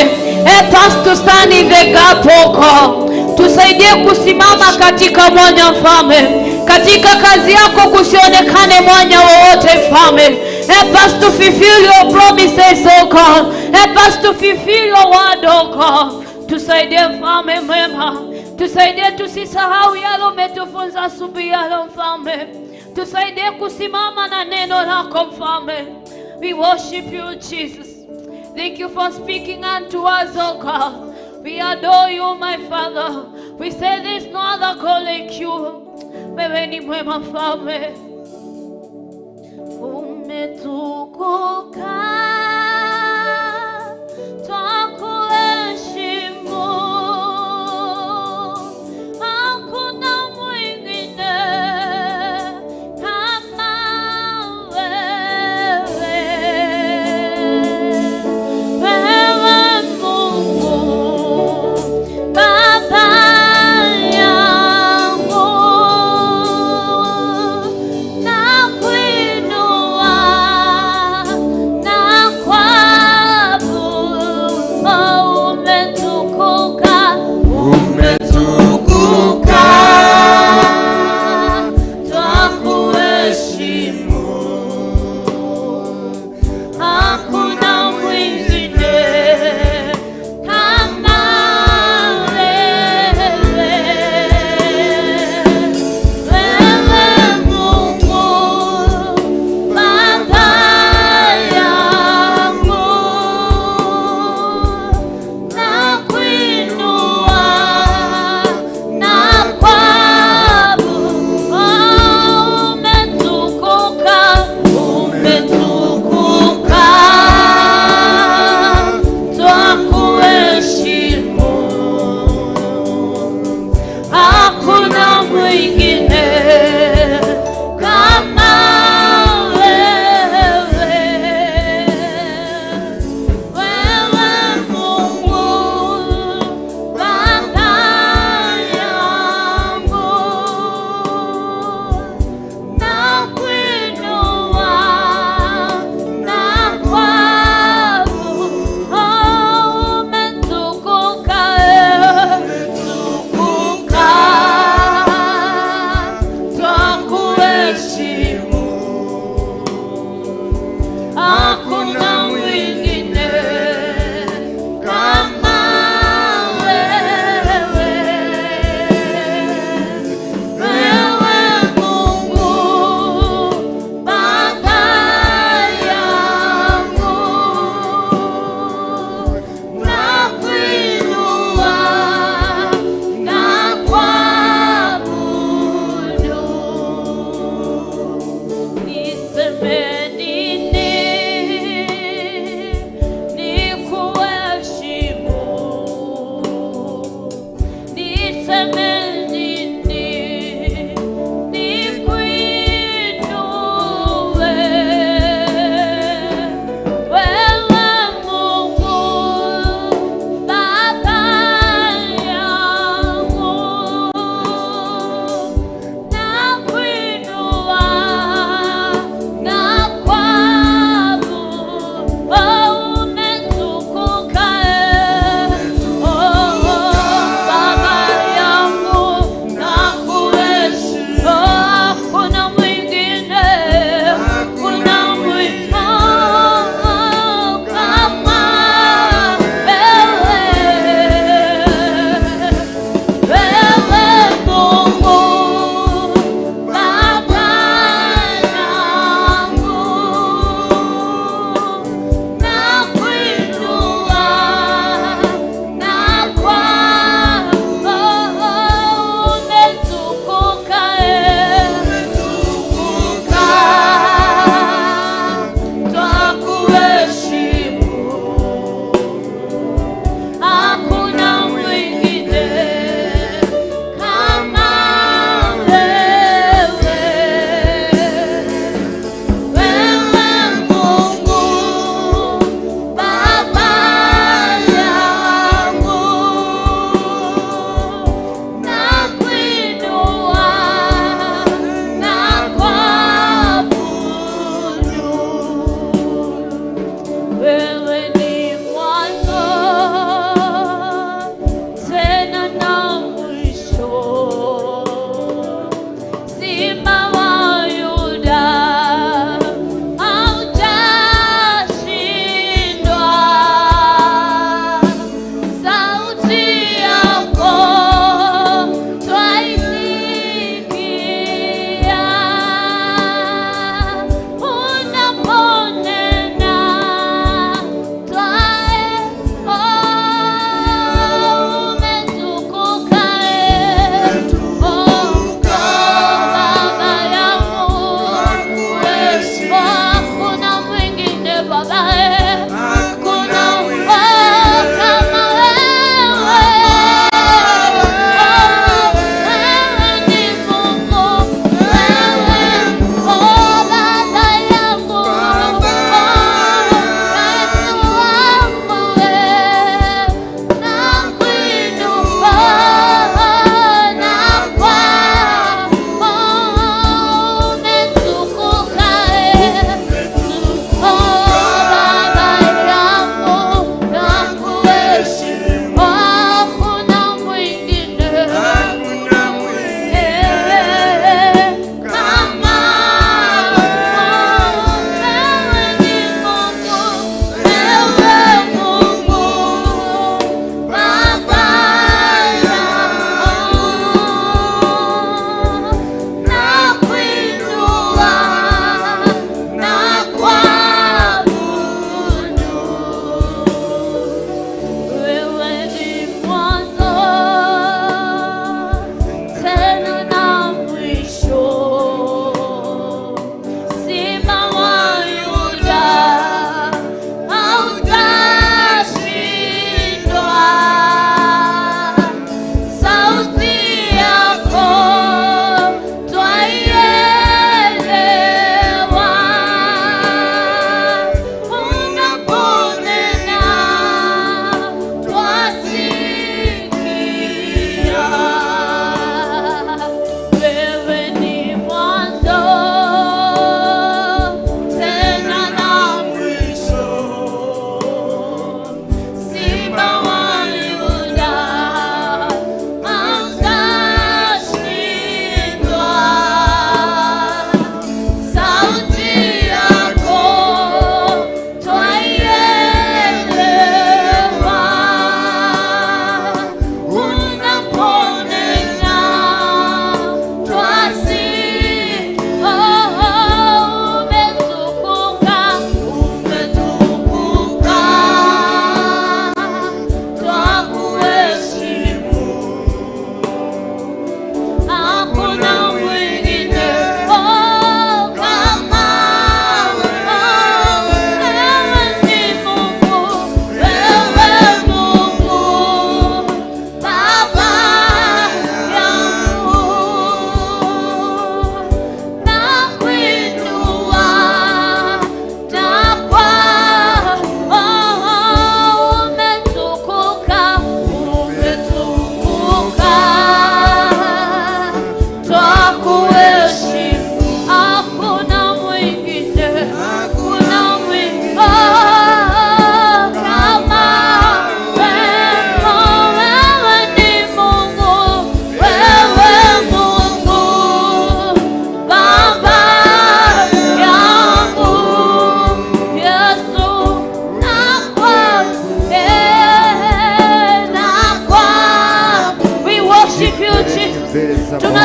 Help us to stand in the gap, O God. Tusaidie kusimama katika mwanya, Mfalme. Katika kazi yako kusionekane mwanya wowote, Mfalme. Help us to fulfill your promises, O God. Help us to fulfill your word, O God. Tusaidie Mfalme mwema, tusaidie tusisahau yale umetufunza asubuhi ya leo Mfalme. Tusaidie kusimama na neno lako Mfalme. We worship you, Jesus. Thank you for speaking unto us, O God. We adore you, my Father. We say there is no other God like you. Wewe ni mwema Mfalme. Umetukuka, twakuheshimu. Hakuna mwingine kama wewe. Wewe Mungu Baba yangu,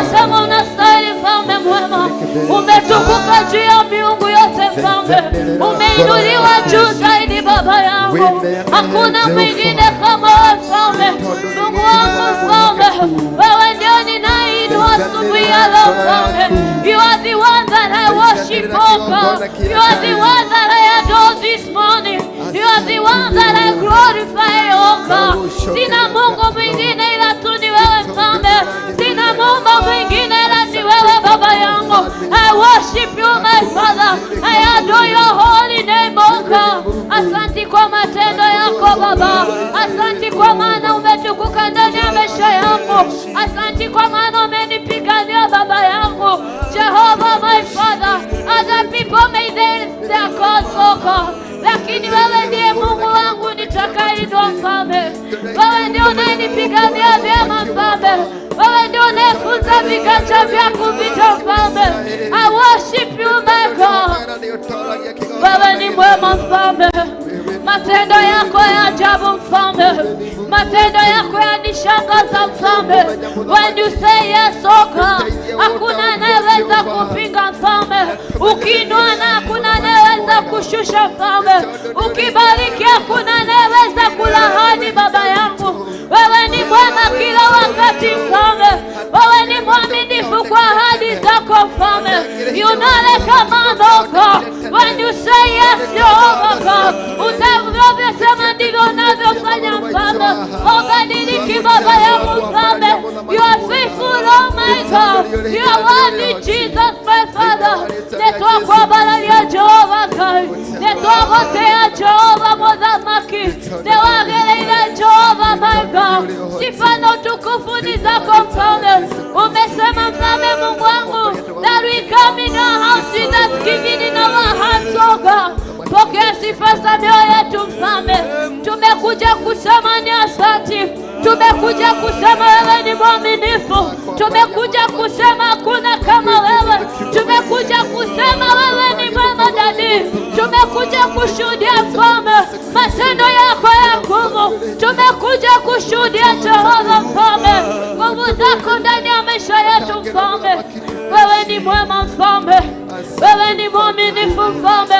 Tunasema unastahili mfalme mwema. Umetukuka juu ya miungu yote mfalme. Umeinuliwa juu zaidi baba yangu. Hakuna mwingine kama wewe mfalme. Mungu wangu mfalme, wewe ndio ninayeinua asubuhi ya leo mfalme. You are the one that I worship, oh God. You are the one that I adore this morning. You are the one that I glorify, oh God. Sina Mungu mwingine ila tu ni wewe mfalme. Sina Mungu mwingine ila ni wewe baba yangu. I worship you my Father. I adore your holy name, oh God. Asante kwa matendo yako Baba. Asante kwa maana umetukuka ndani ya maisha yangu. Asante kwa maana umenipigania baba yangu. Jehovah my Father, other people may dance their gods, oh God. Lakini wewe ndiye Mungu wangu nitakayeinua mfalme. Wewe ndiye unayenipigania vyema mfalme. Wewe ndiye unayefunza viganja vyangu vita mfalme. I worship you my God. Wewe ni mwema mfalme. Matendo yako ya ajabu mfalme. Matendo yako yanishangaza mfalme. When you say yes, oh God, hakuna anayeweza kupinga mfalme. Ukiinua na hakuna anayeweza kushusha mfalme. Ukibariki hakuna anayeweza kulaani baba yangu. Wewe ni mwema kila wakati mfalme. Wewe ni mwaminifu kwa ahadi zako mfalme. You know like a man, oh God. When you say yes, Jehovah God, utavyosema ndivyo unavyofanya mfalme. Hubadiliki baba yangu mfalme. You are faithful, oh my God. You are worthy, Jesus, my Father. Nĩtwakwambararia Jehova Ngai. Nĩtwagotea Jehova Mũthamaki. Nĩwagĩrĩire Jehova my God. Sifa na utukufu ni zako mfalme. Umesema mfalme Mungu wangu, that we come in your house with thanksgiving in our hearts, oh God. Pokea sifa za mioyo yetu mfalme. Tumekuja kusema ni asante. Tumekuja kusema wewe ni mwaminifu. Tumekuja kusema hakuna kama wewe. Tumekuja kusema wewe ni mwema daddy. Tumekuja kushuhudia mfalme matendo yako ya nguvu. Tumekuja kushuhudia Jehova mfalme nguvu zako ndani ya maisha yetu mfalme. Wewe ni mwema mfalme. Wewe ni mwaminifu mfalme.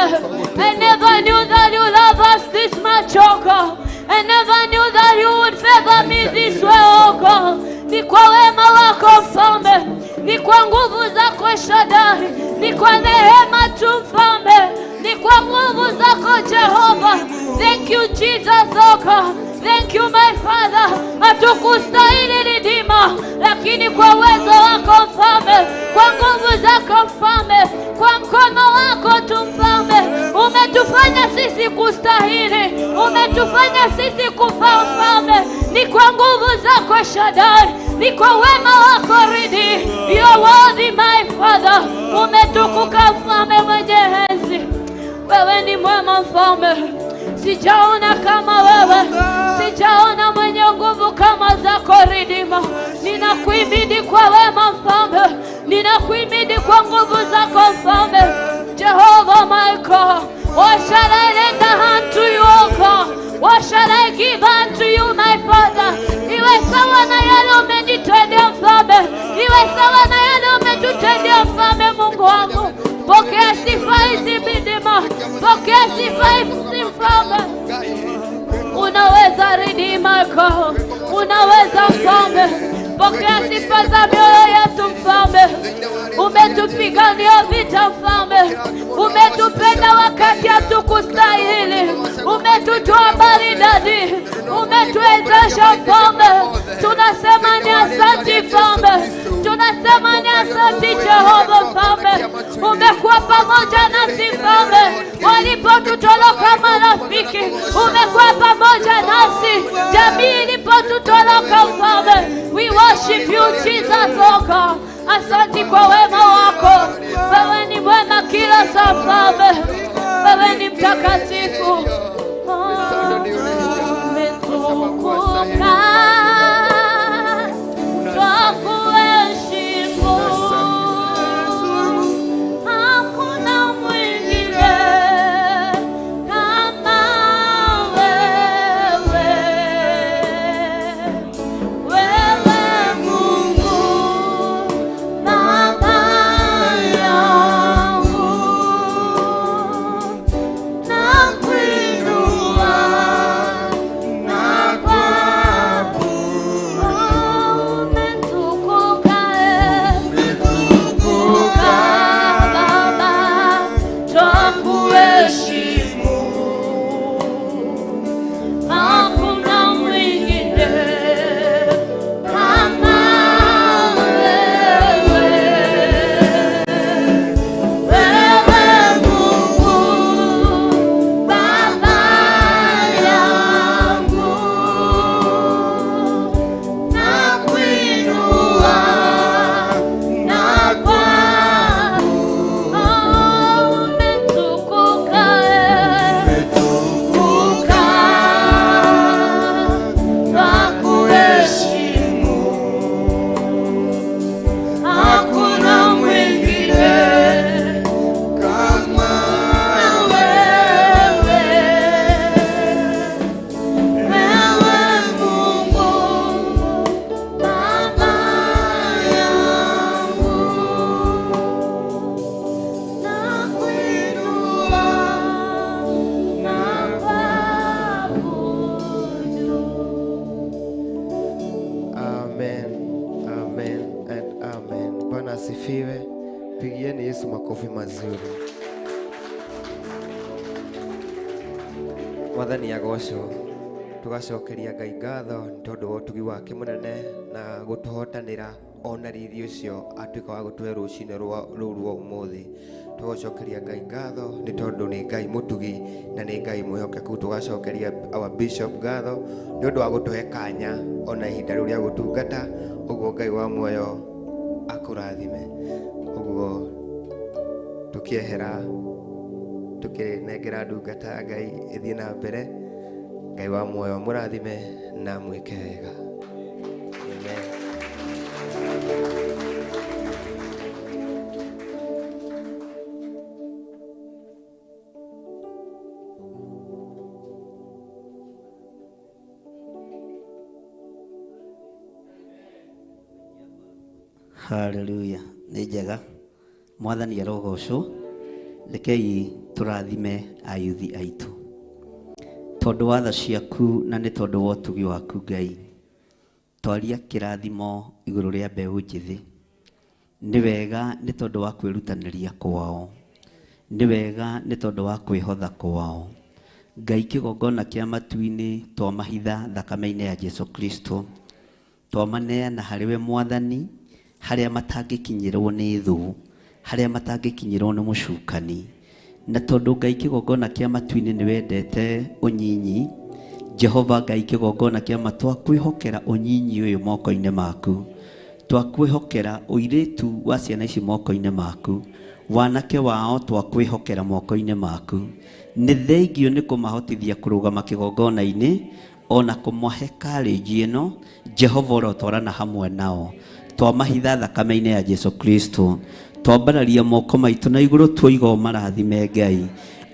I never knew that you love us this much, oh God. I never knew that you would favor me this way, oh God. Ni kwa wema wako mfalme, ni kwa nguvu zako Shaddai, ni kwa neema tu mfalme, ni kwa nguvu zako Jehova. Thank you Jesus, oh God. Thank you my Father. Hatukustahili Redeemer, lakini kwa uwezo wako mfalme, kwa nguvu zako mfalme, kwa mkono wako tu mfalme, umetufanya sisi kustahili, umetufanya sisi kufaa mfalme. Ni kwa nguvu zako Shaddai, ni kwa wema wako Ridi. You are worthy my Father. Umetukuka mfalme mwenye enzi. Wewe ni mwema mfalme. Sijaona kama wewe, sijaona mwenye nguvu kama zako Redeemer. Ninakuhimidi kwa wema mfalme, ninakuhimidi kwa nguvu zako mfalme. Jehovah my God, what shall I render unto you, O God? What shall I give unto you, my Father? Iwe sawa na yale umenitendea mfalme, iwe sawa na yale umetutendea mfalme, Mungu wangu. Pokea sifa hizi Redeemer, pokea sifa hizi mfalme. Unaweza Redeemer God, unaweza mfalme. Pokea sifa za mioyo yetu mfalme. Umetupigania vita mfalme, umetupenda wakati hatukustahili, umetutoa mbali daddy, umetuwezesha mfalme. Tunasema ni asante mfalme, tunasema ni asante Jehova mfalme. Umekuwa pamoja nasi mfalme, walipotutoroka marafiki, umekuwa pamoja nasi, jamii ilipotutoroka mfalme. We worship you Jesus, oh God. Asante kwa wema wako, wewe ni mwema kila saa mfalme, wewe ni mtakatifu. Umetukuka, twakuheshimu, hakuna mwingine kama wewe. Wewe Mungu Makofi mazuri. Mwathani agocwo. Tugacokeria Ngai ngatho nĩ tondũ wa ũtugi wake mũnene na gũtũhotanĩra ona riri ũcio atuĩka wa gũtũhe rũcinĩ rũu rwa ũmũthĩ. Tũgacokeria Ngai ngatho nĩ tondũ nĩ Ngai mũtugi na nĩ Ngai mwĩhokeku. Tũgacokeria our bishop ngatho nĩ ũndũ wa gũtũhe kanya ona ihinda rĩu rĩa gũtungata. Ũguo Ngai wa muoyo akũrathime. Ũguo tũkĩehera tũkĩnengera ndungata ya Ngai ĩthiĩ na mbere. Ngai wa muoyo mũrathime na mwĩke wega. Amen. Haleluya. Nĩ njega. Mwathani arogocwo. Rekei tũrathime ayuthi aitũ tondũ wa tha ciaku na nĩ tondũ wa ũtugi waku Ngai. Twaria kĩrathimo igũrũ rĩa mbeũ njĩthĩ. Nĩ wega nĩ tondũ wa kwĩrutanĩria kwao. Nĩ wega nĩ tondũ wa kwĩhotha kwao. Ngai kĩgongona kĩa matu-inĩ twamahitha thakame-inĩ ya Jesu Kristo. Twamaneana harĩ we Mwathani, harĩa matangĩkinyĩrwo nĩ thũ, harĩa matangĩkinyĩrwo nĩ mũcukani. Na tondũ Ngai kĩgongona kĩa matu-inĩ nĩ wendete ũnyinyi, Jehova Ngai kĩgongona kĩa ma twakwĩhokera ũnyinyi ũyũ moko-inĩ maku. Twakwĩhokera ũirĩtu wa ciana ici moko-inĩ maku. Wanake wao twakwĩhokera moko-inĩ maku. Nĩ thengio nĩ kũmahotithia kũrũgama kĩgongona-inĩ ona kũmahe courage ĩno. Jehova ũrotwarana hamwe nao. Twamahitha thakame-inĩ ya Jesu Kristo. Twambararia moko maitũ na igũrũ tuoiga ũmarathime Ngai.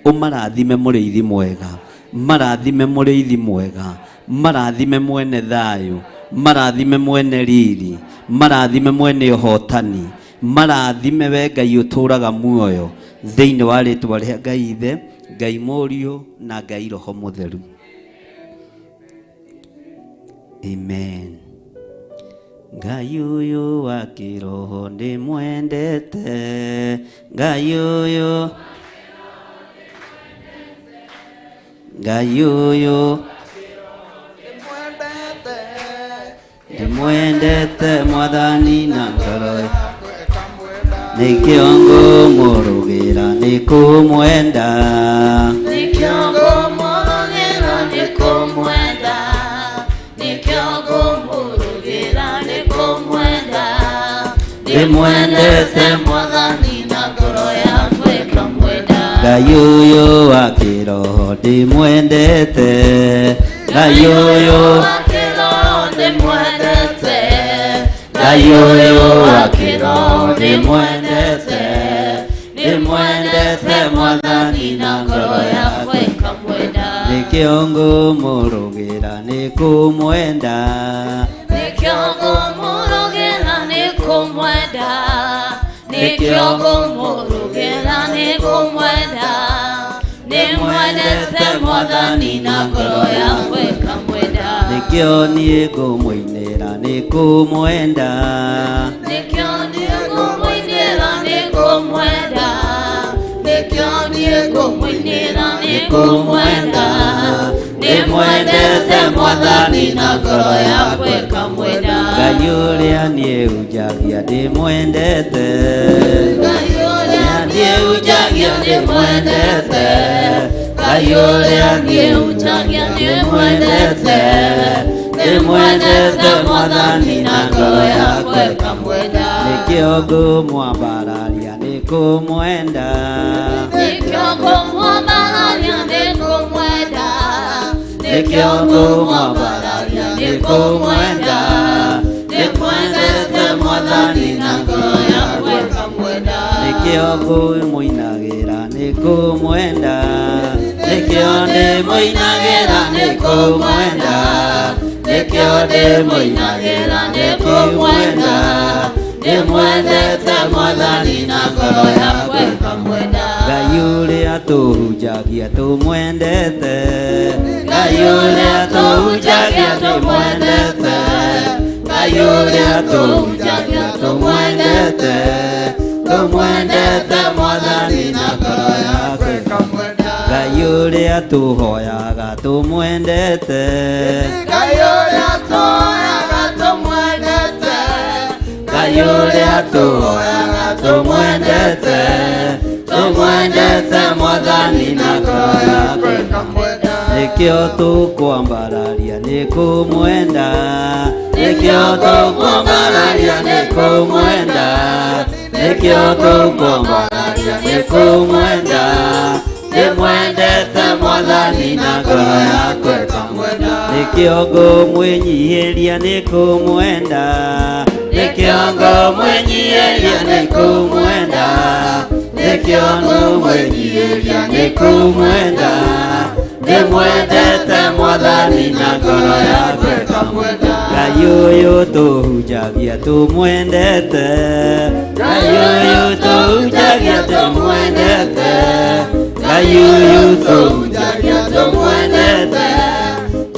Ũmarathime mũrĩithi mwega. Marathime mũrĩithi mwega. Marathime mwene thayũ. Marathime mwene riri. Marathime mwene ũhotani. Marathime we Ngai ũtũraga muoyo. Thĩinĩ wa rĩtwa rĩa Ngai Ithe, Ngai Mũriũ na Ngai Roho Mũtheru. Amen. Ngai ũyũ wa kĩroho ndĩmwendete. Ngai ũyũ, Ngai ũyũ ndĩmwendete Mwathani na ngoro nĩkĩo ngũmũrũgĩra nĩ kũmwenda. Nĩkĩo ngũmũrũgĩra nĩ kũmwenda. Nĩkĩo ngũmũrũgĩra nĩ kũmwenda. Ndĩmwendete Mwathani na ngoro yakwa ĩkamwenda. Ngai ũyũ wa kĩroho ndĩmwendete. Ngai ũyũ wa kĩroho ndĩmwendete. Ngai ũyũ wa kĩroho ndĩmwendete. Ndĩmwendete Mwathani na ngoro yakwa ĩkamwenda. Nĩkĩo ngũmũrũgĩra nĩ kũmwenda. Nĩkĩo ngũmũrũgĩra nĩ kũmwenda. Nĩkĩo ngũmũrũgĩra nĩ kũmwenda. Ndĩmwendete Mwathani na ngoro yakwa ĩkamwenda. Nĩkĩo niĩ ngũmũinĩra nĩ kũmwenda. Nĩkĩo niĩ ngũmũinĩra nĩ kũmwenda. Nĩkĩo niĩ ngũmũinĩra nĩ kũmwenda. Ndĩmwendete Mwathani na ngoro yakwa ĩkamwenda. Ngai ũrĩa niĩ hunjagia ndĩmwendete. Ngai ũrĩa niĩ hunjagia ndĩmwendete. Ngai ũrĩa niĩ hunjagia ndĩmwendete. Ndĩmwendete Mwathani na ngoro yakwa ĩkamwenda. Nĩkĩo ngũmwambararia nĩ kũmwenda. Nĩkĩo ngũmwambararia nĩ kũmwenda. Nĩkĩo ngũmwambararia nĩ kũmwenda. Ndĩmwendete Mwathani na ngoro yakwa ĩkamwenda. Nĩkĩo ngũmũinagĩra nĩ kũmwenda. Nĩkĩo ndĩmũinagĩra nĩ kũmwenda. Nĩkĩo ndĩmũinagĩra nĩ kũmwenda. Ndĩmwendete Mwathani na ngoro yakwa ĩkamwenda. Ngai ũrĩa tũhunjagia tũmwendete. Ngai ũrĩa tũhunjagia tũmwendete. Ngai ũrĩa tũhunjagia tũmwendete. Tũmwendete Mwathani. Mwathani na ngoro yakwa Ngai ũrĩa tũhoyaga tũmwendete Ngai ũrĩa tũhoyaga tũmwendete Ngai ũrĩa tũhoyaga tũmwendete tũmwendete Mwathani na ngoro yakwa nĩkĩo tũkwambararia nĩ kũmwenda nĩkĩo tũkwambararia nĩ kũmwenda nĩkĩo tũkwambararia nĩ kũmwenda ndĩmwendete Mwathani na ngoro yakwa nĩkĩo ngũmwĩnyihĩria nĩ kũmwenda nĩkĩo ngũmwĩnyihĩria nĩ kũmwenda nĩkĩo ngũmwĩnyihĩria nĩ kũmwenda ndĩmwendete Mwathani na ngoro yakwa Ngai ũyũ tũhunjagia tũmwendete Ngai ũyũ tũhunjagia tũmwendete Ngai ũyũ tũhunjagia tũmwendete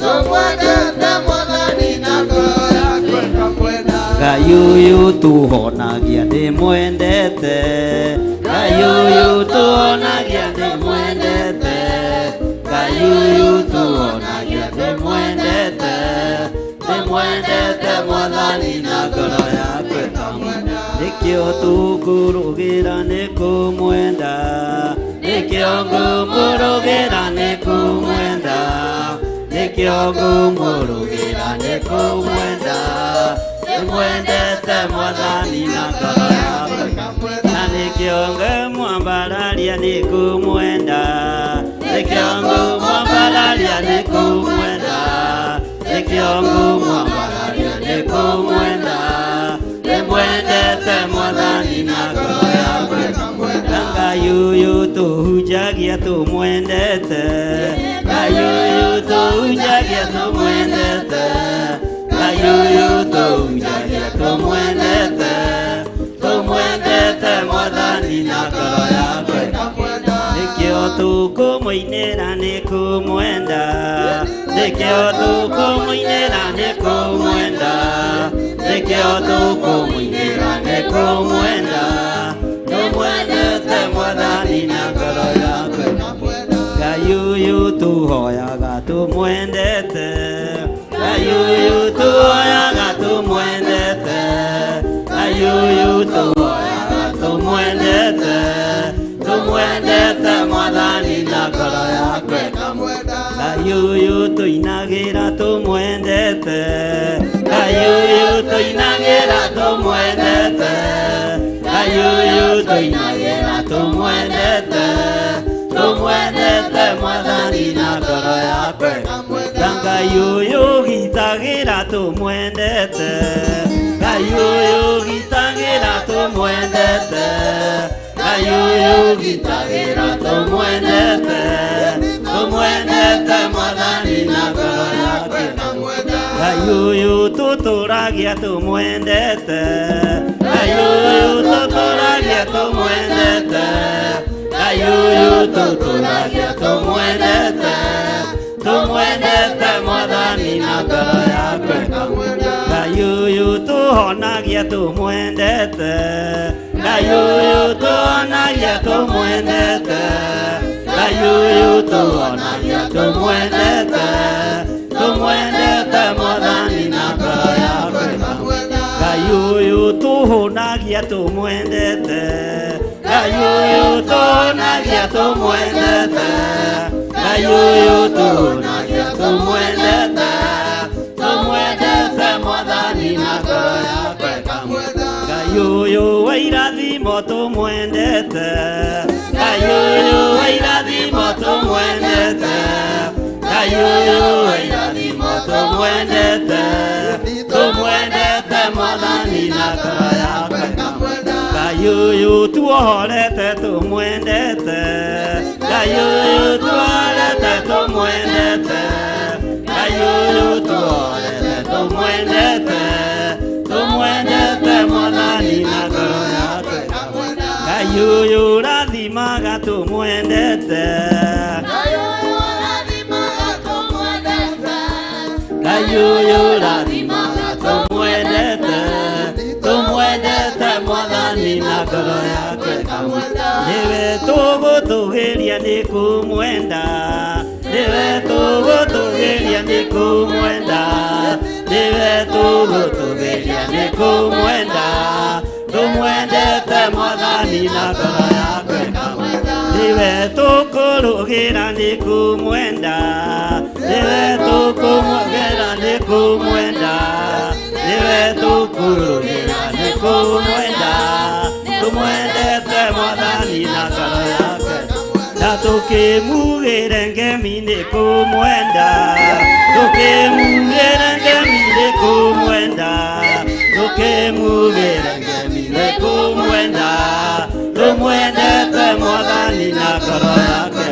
tũmwendete Mwathani na ngoro yakwa ĩkamwenda Ngai ũyũ tũhonagia ndĩmwendete Ngai ũyũ tũhonagia ndĩmwendete Ngai ũyũ tũhonagia ndĩmwendete ndĩmwendete Mwathani na ngoro yakwa ĩkamwenda nĩkĩo tũkũrũgĩra nĩ kũmwenda nĩkĩo ngũmũrũgĩra nĩ kũmwenda nĩkĩo ngũmũrũgĩra nĩ kũmwenda ndĩmwendete Mwathani na ngoro yakwa na nĩkĩo ngũmwambararia nĩ kũmwenda nĩkĩo ngũmwambararia nĩ kũmwenda nĩkĩo ngũmwambararia nĩ kũmwenda ndĩmwendete Mwathani na ngoro yakwa na Ngai ũyũ tũhunjagia tũmwendete Ngai ũyũ tũhunjagia tũmwendete Ngai ũyũ tũhunjagia tũmwendete tũmwendete Mwathani na ngoro yakwa nĩkĩo tũkũmũinĩra nĩ kũmwenda nĩkĩo tũkũmũinĩra nĩ kũmwenda nĩkĩo tũkũmũinĩra nĩ kũmwenda tũmwendete Mwathani na ngoro yakwa Ngai ũyũ tũhoyaga tũmwendete Ngai ũyũ tũhoyaga tũmwendete Ngai ũyũ tũhoyaga tũmwendete tũmwendete Mwathani na ngoro yakwa Ngai ũyũ tũinagĩra tũmwendete Ngai ũyũ tũinagĩra tũmwendete Ngai ũyũ tũinagĩra tũmwendete tũmwendete Mwathani na ngoro yakwa Na Ngai ũyũ gitagĩra tũmwendete Ngai ũyũ gitagĩra tũmwendete Ngai ũyũ gitagĩra tũmwendete tũmwendete Mwathani na ngoro yakwa Ngai ũyũ tũtũragia tũmwendete Ngai ũyũ tũtũragia tũmwendete Ngai ũyũ tũtũragia tũmwendete tũmwendete Mwathani na ngoro yakwa Ngai ũyũ tũhonagia tũmwendete Ngai ũyũ tũhonagia tũmwendete Ngai ũyũ tũhonagia tũmwendete tũmwendete Mwathani na ngoro yakwa Ngai ũyũ tũhũnagia tũmwendete Ngai ũyũ tũhũnagia tũmwendete Ngai ũyũ tũhũnagia tũmwendete tũmwendete Mwathani na ngoro yakwa Ngai ũyũ wa irathimo tũmwendete Ngai ũyũ wa irathimo tũmwendete Ngai ũyũ wa irathimo tũmwendete tũmwendete Mwathani na ngoro yakwa Ngai ũyũ tuohorete tũmwendete Ngai ũyũ tuohorete tũmwendete Ngai ũyũ tuohorete tũmwendete tũmwendete Mwathani na ngoro yakwa Ngai ũyũ ũrathimaga tũmwendete Ngai ũyũ ũrathimaga tũmwendete Ngai ũyũ ũrathimaga tũmwendete tũmwendete Mwathani na ngoro yakwa Nĩwe tũgũtũgĩria nĩ kũmwenda, nĩwe tũgũtũgĩria nĩ kũmwenda, nĩwe tũgũtũgĩria nĩ kũmwenda, tũmwendete Mwathani na ngoro yakwa ĩkamwenda. Nĩwe tũkũrũgĩra nĩ kũmwenda, nĩwe tũkũmwogera nĩ kũmwenda, nĩwe tũkũrũgĩra nĩ kũmwenda, tũmwendete Mwathani na ngoro yakwa. Na tũkĩmugĩre ngemi nĩ kũmwenda, tũkĩmugĩre ngemi nĩ kũmwenda, tũkĩmugĩre ngemi nĩ kũmwenda, tũmwendete Mwathani na ngoro yake.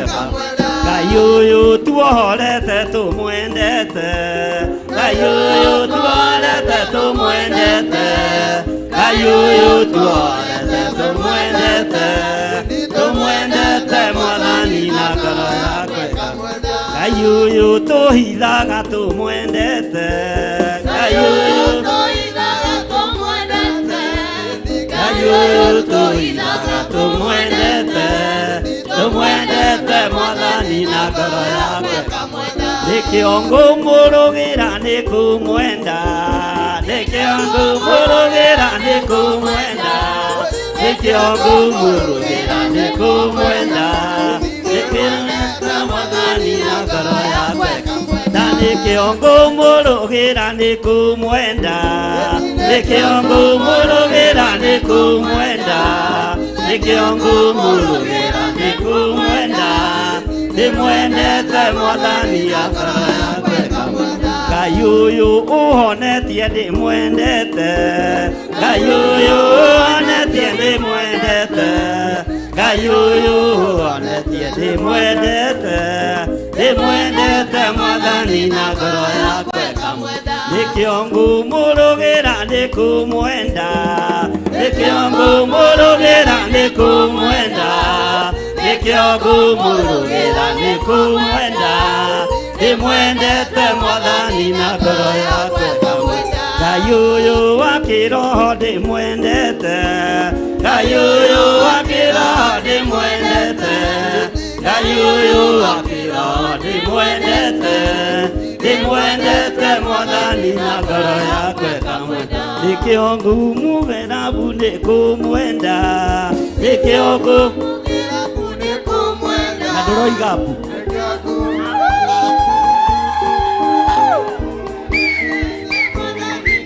Ngai ũyũ tuohorete tũmwendete, Ngai ũyũ tuohorete tũmwendete, Ngai ũyũ tuohorete tũmwendete, tũmwendete Mwathani na ngoro yakwa. Ngai ũyũ tũhithaga tũmwendete, Ngai ũyũ tũhithaga tũmwendete, Ngai ũyũ tũhithaga tũmwendete, tũmwendete Mwathani na ngoro yakwa. Nĩkĩo ngũmũrũgĩra nĩ kũmwenda, nĩkĩo ngũmũrũgĩra nĩ kũmwenda, nĩkĩo ngũmũrũgĩra nĩ kũmwenda, nĩkĩo ngwenda Mwathani na ngoro yakwa. Na nĩkĩo ngũmũrũgĩra nĩ kũmwenda, nĩkĩo ngũmũrũgĩra nĩ kũmwenda, nĩkĩo ngũmũrũgĩra nĩ kũmwenda, ndĩmwendete Mwathani na ngoro yakwa. Ngai ũyũ ũhonetie ndĩmwendete, Ngai ũyũ ũhonetie ndĩmwendete, Ngai ũyũ ũhonetie ndĩmwendete, ndĩmwendete Mwathani na ngoro yakwa. Nĩkĩo ngũmũrũgĩra nĩ kũmwenda, nĩkĩo ngũmũrũgĩra nĩ kũmwenda, nĩkĩo ngũmũrũgĩra nĩ kũmwenda, ndĩmwendete Mwathani na ngoro yakwa. Ngai ũyũ wa kĩroho ndĩmwendete, Ngai ũyũ wa kĩroho ndĩmwendete, Ngai ũyũ wa kĩroho ndĩmwendete, ndĩmwendete Mwathani na ngoro yakwa ĩkamwenda. Nĩkĩo ngũmugĩra mbu nĩ kũmwenda, nĩkĩo ngũ na ndũroiga mbu.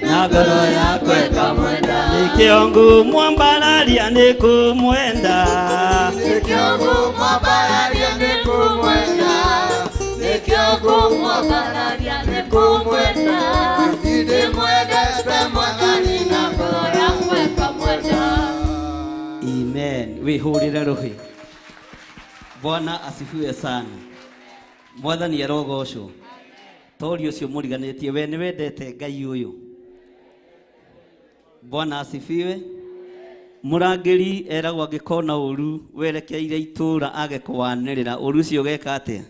Na ngoro yakwa ĩkamwenda. Nĩkĩo ngũmwambararia nĩ kũmwenda, Nĩkĩo ngũmwambararia nĩ kũmwenda, nĩkĩo ngũmwambararia nĩ kũmwenda, ndĩmwendete Mwathani na ngoro yakwa ĩkamwenda. Amen. Wĩhũrĩre rũhĩ. Bwana asifiwe sana. Mwathani arogocwo. Tori ũcio mũriganĩtie we nĩ wendete Ngai ũyũ. Bwana asifiwe. Mũrangĩri eragwo angĩkona ũru werekeire itũũra age kũwanĩrĩra, ũru ũcio ũgeka atĩa?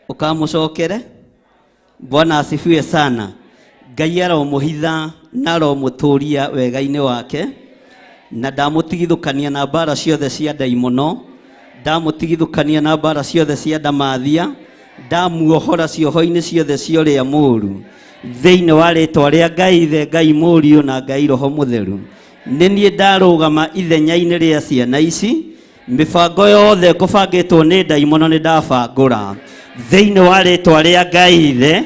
Ũkamũcokere. Bwana asifiwe sana. Ngai aromũhitha na aromũtũria wega-inĩ wake, na ndamũtigithũkania na mbara ciothe cia ndaimono, ndamũtigithũkania na mbara ciothe cia ndamathia, ndamuohora cioho-inĩ ciothe cia ũrĩa mũũru, thĩinĩ wa rĩtwa rĩa Ngai Ithe, Ngai Mũriũ na Ngai Roho Mũtheru. Nĩ niĩ ndarũgama ithenya-inĩ rĩa ciana ici, mĩbango yothe kũbangĩtwo nĩ ndaimono nĩ ndabangũra thĩinĩ wa rĩtwa rĩa Ngai Ithe,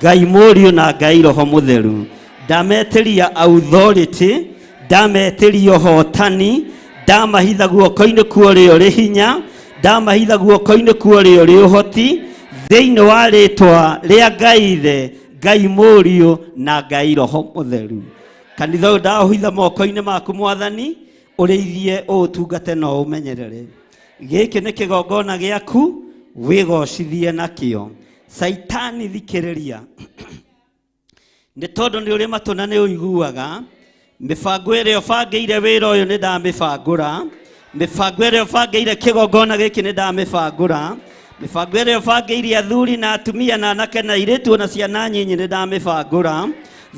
Ngai Mũriũ na Ngai Roho Mũtheru. Ndametĩria authority, ndametĩria ũhotani, ndamahitha guoko-inĩ kwa ũrĩa ũrĩ hinya, ndamahitha guoko-inĩ kwa ũrĩa ũrĩ ũhoti, thĩinĩ wa rĩtwa rĩa Ngai Ithe, Ngai Mũriũ na Ngai Roho Mũtheru. Kanitha ũyũ ndaũhitha moko-inĩ maku Mwathani, ũrĩithie ũũtungate na ũũmenyerere. Gĩkĩ nĩ kĩgongona gĩaku, wĩgocithie nakĩo. Caitani thikĩrĩria, nĩ tondũ nĩ ũrĩ matũ na nĩ ũiguaga, mĩbango ĩrĩa ũbangĩire wĩra ũyũ nĩ ndamĩbangũra, mĩbango ĩrĩa ũbangĩire kĩgongona gĩkĩ nĩ ndamĩbangũra, mĩbango ĩrĩa ũbangĩire athuri na atumia na anake na airĩtu ona ciana nyinyi nĩ ndamĩbangũra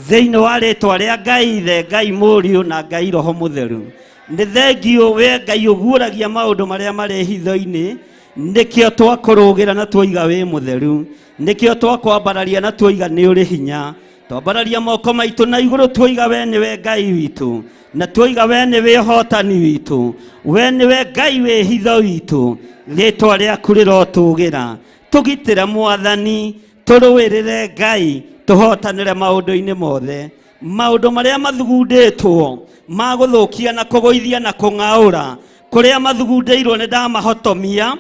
thĩinĩ wa rĩtwa rĩa Ngai Ithe, Ngai Mũriũ na Ngai Roho Mũtheru. Nĩ thengiũ we Ngai ũguũragia maũndũ marĩa marĩ hitho-inĩ. Nĩkĩo twakũrũgĩra na tuoiga wĩ mũtheru, nĩkĩo twakwambararia na tuoiga nĩ ũrĩ hinya. Twambararia moko maitũ na igũrũ tuoiga we nĩwe Ngai witũ, na tuoiga we nĩwe ũhotani witũ, we nĩwe Ngai wĩ hitho witũ. Rĩtwa rĩaku rĩrotũgĩra. Tũgitĩre Mwathani, tũrũĩrĩre Ngai, tũhotanĩre maũndũ-inĩ mothe. Maũndũ marĩa mathugundĩtwo ma gũthũkia na kũgũithia na kũng'aũra, kũrĩa mathugundĩirwo nĩ ndamahotomia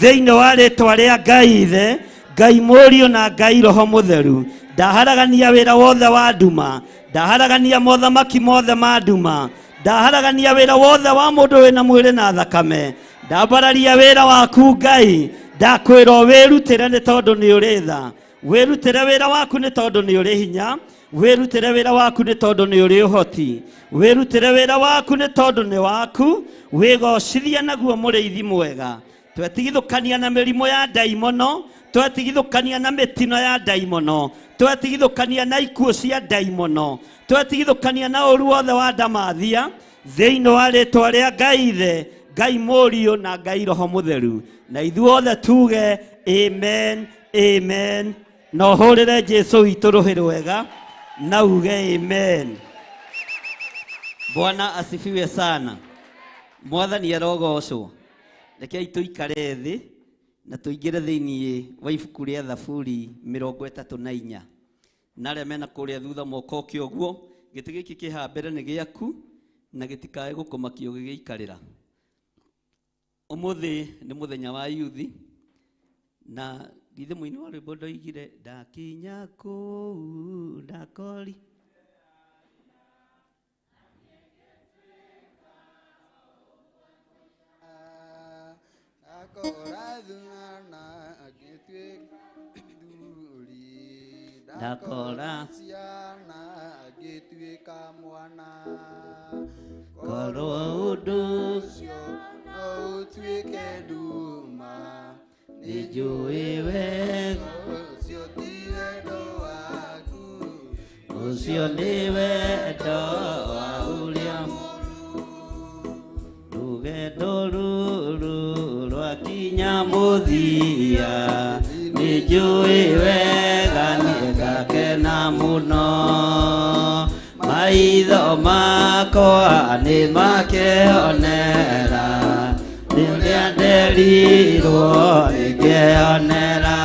thĩinĩ wa rĩtwa rĩa Ngai Ithe, Ngai Mũriũ na Ngai Roho Mũtheru. Ndaharagania wĩra wothe wa nduma, ndaharagania mothamaki mothe ma nduma, ndaharagania wĩra wothe wa mũndũ wĩna mwĩrĩ na thakame. Ndambararia wĩra waku Ngai, ndakwĩra wĩrutĩre nĩ tondũ nĩ ũrĩ tha, wĩrutĩre wĩra waku nĩ tondũ nĩ ũrĩ hinya, wĩrutĩre wĩra waku nĩ tondũ nĩ ũrĩ ũhoti, wĩrutĩre wĩra waku nĩ tondũ nĩ waku, wĩgocithie naguo mũrĩithi mwega. Twetigithũkania na mĩrimũ ya ndaimono, twetigithũkania na mĩtino ya ndaimono, twetigithũkania na ikuũ cia ndaimono, twetigithũkania na ũru wothe wa ndamathia thĩinĩ wa rĩtwa rĩa Ngai Ithe, Ngai Mũriũ na Ngai Roho Mũtheru. Na ithuothe tuge amen, amen. Na ũhũrĩre Jesu witũ rũhĩ rwega na uge amen. Bwana asifiwe sana. Mwathani arogocwo. Rekei tũikare thĩ na tũingĩre thĩinĩ wa ibuku rĩa Thaburi 34. Na arĩa mena kũrĩa thutha moka ũke ũguo, gĩtĩ gĩkĩ kĩ haha mbere nĩ gĩaku na gĩtikae gũkũmakio gĩgĩikarĩra. Ũmũthĩ nĩ mũthenya wa yuthi, na githĩ mũini wa rwĩmbo ndoigire ndakinya kũu ndakori. Ndakora ciana ngĩtuĩka mwana, korwo ũndũ ũcio no ũtuĩke nduma, nĩnjũĩ wega ũcio ti wendo waku, ũcio nĩ wendo wa ũrĩa rũgendo rũrũ rwakinya mũthia, nĩnjũĩ wega nĩngakena mũno. Maitho makwa nĩmakeonera rĩrĩa nderirwo nĩngeonera.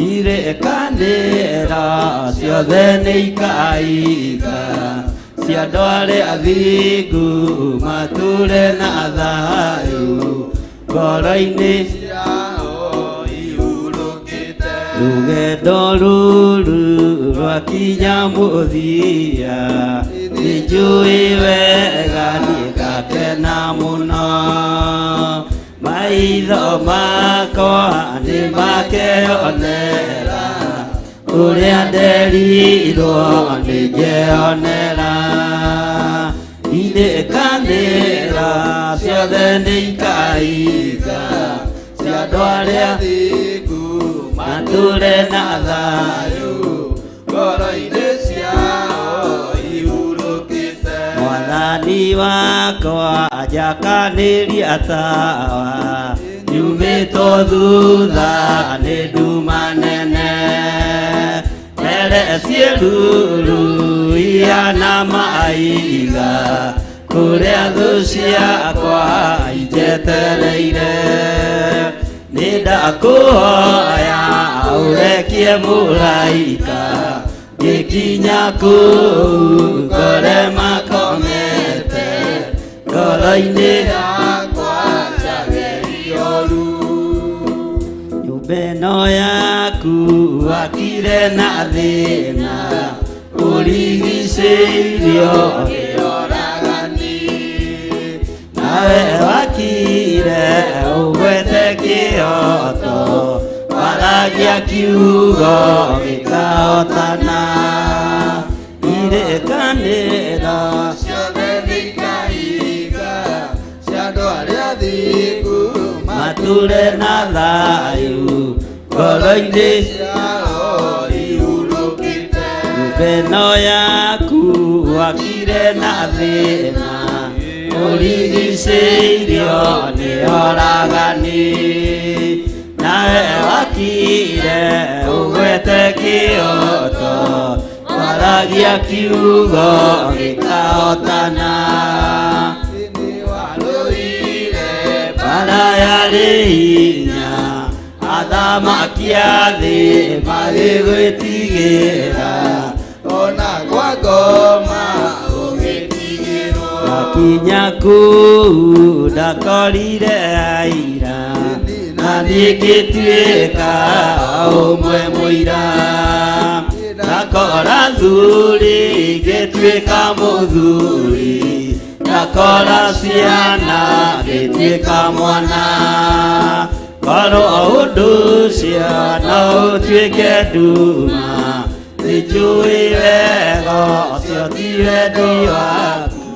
Irĩkanĩro ciothe nĩikaiga cia andũ arĩa athingu matũre na thayũ ngoro-inĩ ciao ihurũkĩte. Rũgendo rũrũ rwakinya mũthia, nĩnjũĩ wega nĩngakena mũno. Maitho makwa nĩmakeonera ũrĩa nderirwo nĩngeonera. Irĩkanĩro ciothe nĩikaiga cia andũ arĩa athingu matũre na thayũ ngoro-inĩ ciao ihurũkĩte. Mwathani wakwa njakanĩria tawa, nyumĩtwo thutha nĩ nduma nene. Mbere ciĩruru ihana maiga, kũrĩa thũ ciakwa injetereire. Nĩ ndakũhoya ũrekie mũraika, ngĩkinya kũu ngore makomete ngoro-inĩ yakwa njagerio ru. Nyũmba ĩno yaku wakire na thĩna, ũrigicĩirio nĩ oragani. Nawe wakire ũgwete kĩhoto, waragia kiugo gĩkahotana. Irĩkanĩro ciothe nĩikaiga cia andũ arĩa athingu matũre na thayũ ngoro-inĩ ciao ihurũkĩte. Nyũmba ĩno yaku wakire na thĩna, Ũrigicĩirio nĩ oragani nawe wakire ũgwete kĩoto waragia kiugo gĩkahotana bara yarĩ hinya athamaki a thĩ magĩgwĩtigĩra ona kwa ngoma ũgĩtigĩrwo Ndakinya kũu ndakorire aira na niĩ ngĩtuĩka ũmwe mũira ndakora thuri ngĩtuĩka mũthuri ndakora ciana ngĩtuĩka mwana korwo ũndũ ũcio no ũtuĩke nduma nĩnjũĩ wega ũcio ti wendi waku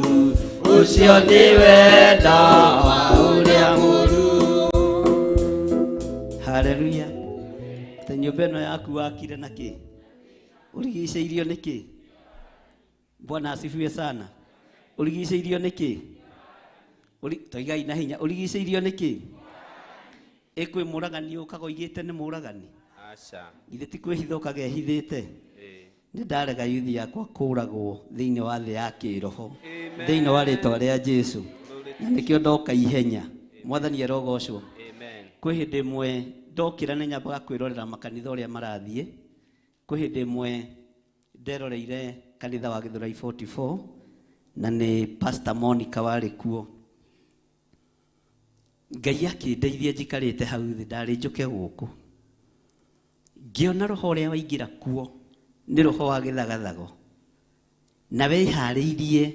ũcio nĩ wendo wa ũrĩa mũru haleluya ta nyũmba ĩno yaku wakire na kĩ ũrigicĩirio nĩ kĩ bwana asifiwe sana ũrigicĩirio nĩ kĩ toigai na hinya ũrigicĩirio nĩ kĩ ĩ kwĩ mũragani ũkaga oigĩte nĩ mũragani Aca. githĩ ti kwĩhitha ũkaga ehithĩte nĩ ndarega yuthi yakwa kũragwo thĩinĩ wa thĩ ya kĩroho Amen. thĩinĩ wa rĩtwa rĩa Jesu na nĩkĩo ndoka ihenya mwathani arogocwo Amen. kwĩ hĩndĩ ĩmwe ndokĩra nĩ nyambaga kwĩrorera makanitha ũrĩa marathiĩ kwĩ hĩndĩ ĩmwe nderoreire kanitha wa Gĩthũrai 44 na nĩ Pastor Monica warĩ kuo Ngai akĩndeithia njikarĩte hau thĩ ndarĩ njũke gũkũ ngĩona roho ũrĩa waingĩra kuo nĩ roho wa gĩthagathago na wĩharĩirie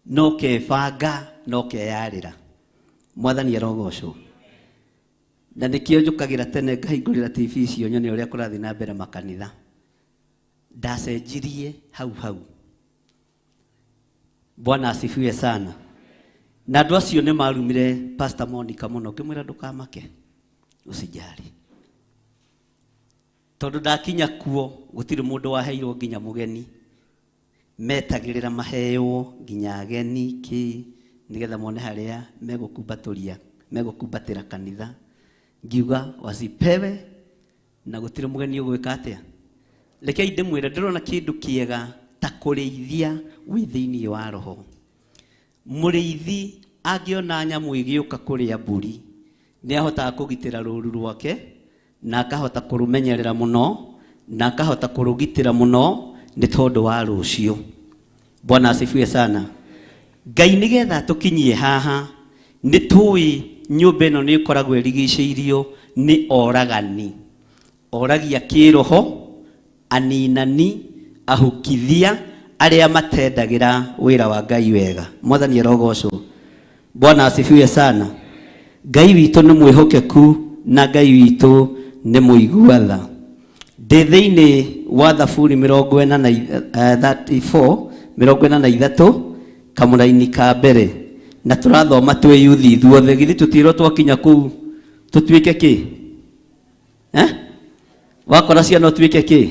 no kebanga no keyarĩra mwathani arogocwo na nĩkĩo njũkagĩra tene ngahingũrĩra TV icio nyone ũrĩa kũrathiĩ na mbere makanitha ndacenjirie hau hau bwana asifiwe sana na andũ acio nĩ marumire Pastor Monica mũno ngĩmwĩra ndũkamake usijali tondũ ndakinya kuo gũtirĩ mũndũ waheirwo nginya mũgeni metagĩrĩra maheo nginya ageni kĩ nĩgetha mone harĩa megũkumbatũria megũkumbatĩra kanitha ngiuga wasipewe na gũtirĩ mũgeni ũgwĩka atĩa rekei ndĩmwĩre ndĩrona kĩndũ kĩega ta kũrĩithia wĩ thĩinĩ wa roho mũrĩithi angĩona nyamũ ĩgĩũka kũrĩa mbũri nĩ ahotaga kũgitĩra rũru rwake na akahota kũrũmenyerera mũno na akahota kũrũgitĩra mũno nĩ tondũ wa rũciũ bwana asifiwe sana ngai nĩgetha tũkinyie haha nĩ tũĩ nyũmba ĩno nĩ ĩkoragwo ĩrigicĩirio nĩ oragani oragia kĩroho aninani ahukithia arĩa matendagĩra wĩra wa ngai wega mwathani arogocwo bwana asifiwe sana ngai witũ nĩ mwĩhokeku na ngai witũ nĩ mũigua tha ndĩ thĩinĩ wa thaburi mĩrongo ĩna na 34 mĩrongo ĩna na ithatũ kamũraini ka mbere na tũrathoma twĩ yuthi ithuothe githĩ tũtirwo twakinya kũu tũtuĩke kĩ eh? Wakora ciana ũtuĩke kĩ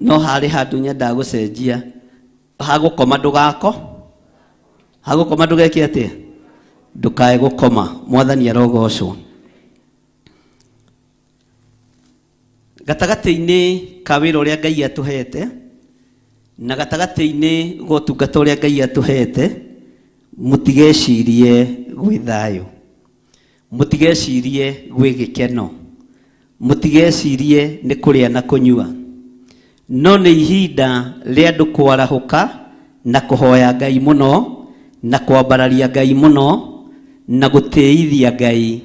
no harĩ handũ nyendaga gũcenjia hagũkoma ndũgako hagũkoma ndũgeke atĩa ndũkae gũkoma mwathani arogocwo gatagatĩ-inĩ ka wĩra ũrĩa Ngai atũhete na gatagatĩ-inĩ ga ũtungata ũrĩa Ngai atũhete mũtigecirie gwĩ thayũ mũtigecirie gwĩ gĩkeno mũtigecirie nĩ kũrĩa na kũnyua no nĩ ihinda rĩa andũ kwarahũka na kũhoya Ngai mũno na kwambararia Ngai mũno na gũtĩithia Ngai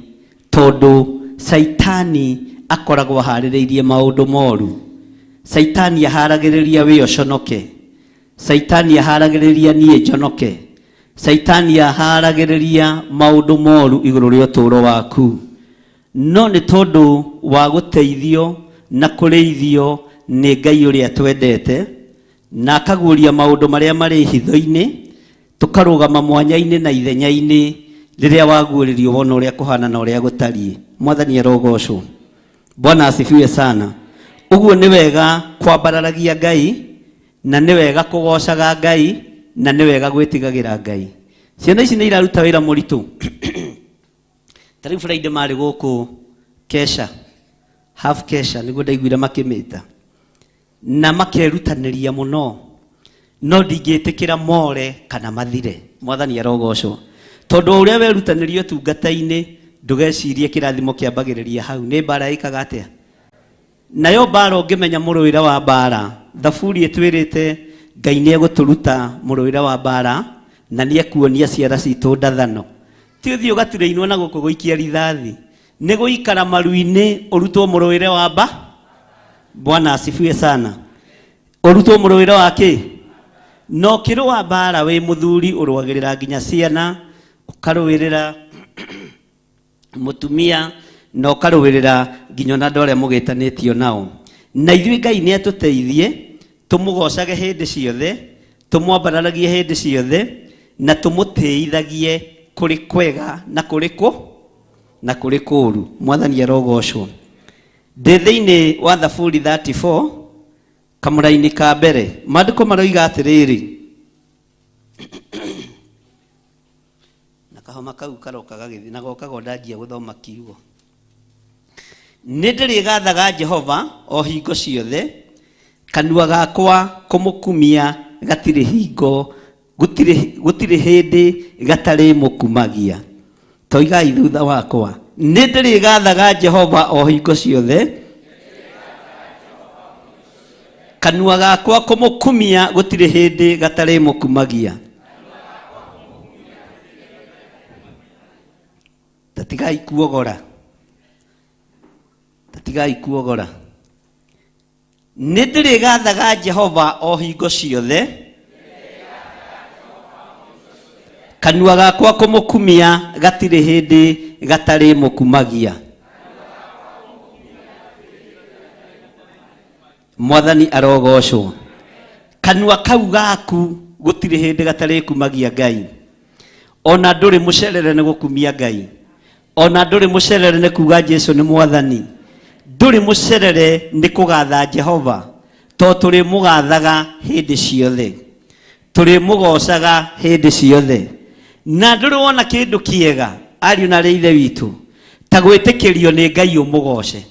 tondũ Caitani akoragwo aharĩrĩirie maũndũ moru Caitani aharagĩrĩria wĩ ũconoke Caitani aharagĩrĩria niĩ njonoke Caitani aharagĩrĩria maũndũ moru igũrũ rĩa ũtũũro waku no nĩ tondũ wa gũteithio na kũrĩithio nĩ Ngai ũrĩa twendete na akaguũria maũndũ marĩa marĩ hitho-inĩ tũkarũgama mwanya-inĩ na ithenya-inĩ rĩrĩa waguũrĩrio wona ũrĩa kũhana na ũrĩa gũtariĩ mwathani arogocwo bwana asifiwe sana ũguo nĩ wega kwambararagia Ngai na nĩ wega kũgocaga Ngai Na nĩ wega gwĩtigagĩra Ngai. Ciana ici nĩ iraruta wĩra mũritũ. Ta rĩu Friday marĩ gũkũ kesha, half kesha nĩguo ndaiguire makĩmĩta, na makerutanĩria mũno, no ndingĩtĩkĩra more kana mathire. Mwathani arogocwo. Tondũ o ũrĩa werutanĩria ũtungata-inĩ, ndũgecirie kĩrathimo kĩambagĩrĩria hau. Nĩ mbara ĩkaga atĩa? Nayo mbara ũngĩmenya mũrũĩre wa mbara, Thaburi ĩtwĩrĩte Ngai nĩ egũtũruta mũrũĩre wa mbara na nĩ ekuonia ciara citũ ndathano. Ti ũthiĩ ũgaturĩinwo na gũkũ gũikia rithathi, nĩ gũikara maru-inĩ ũrutwo mũrũĩre wa mba. Bwana asifiwe sana. Ũrutwo mũrũĩre wa kĩ? Na ũkĩrũa mbara wĩ mũthuri ũrũagĩrĩra nginya ciana, ũkarũĩrĩra mũtumia, na ũkarũĩrĩra nginya ona andũ arĩa mũgĩtanĩtio nao. Na ithuĩ Ngai nĩ atũteithie tũmũgocage hĩndĩ ciothe, tũmwambararagie hĩndĩ ciothe, na tũmũtĩithagie kũrĩ kwega na kũrĩ kũ na kũrĩ kũũru. Mwathani arogocwo. Ndĩ thĩinĩ wa Thaburi 34 kamũraini ka mbere, maandĩko maroiga atĩrĩrĩ, na kahoma kau karoka gagĩthiĩ na gokaga o ndanjia gũthoma kiugo. Nĩ ndĩrĩgathaga Jehova o hingo ciothe, kanua gakwa kũmũkumia gatirĩ hingo, gũtirĩ hĩndĩ gatarĩ mũkumagia. Toigai thutha wakwa, nĩ ndĩrĩgathaga Jehova o hingo ciothe, kanua gakwa kũmũkumia gũtirĩ hĩndĩ gatarĩ mũkumagia. Tatigai kuogora, tatigai kuogora. Nĩ ndĩrĩgathaga Jehova o hingo ciothe, kanua gakwa kũmũkumia gatirĩ hĩndĩ gatarĩ mũkumagia. Mwathani arogocwo. Kanua kau gaku gũtirĩ hĩndĩ gatarĩ kumagia Ngai. Ona ndũrĩ mũcerere nĩ gũkumia Ngai. Ona ndũrĩ mũcerere nĩ kuga Jesu nĩ Mwathani. Ndũrĩ mũcerere nĩ kũgatha Jehova, to tũrĩ mũgathaga hĩndĩ ciothe, tũrĩ mũgocaga hĩndĩ ciothe. Na ndũrĩ wona kĩndũ kĩega, ariũ na arĩ ithe witũ, ta gwĩtĩkĩrio nĩ Ngai ũmũgoce,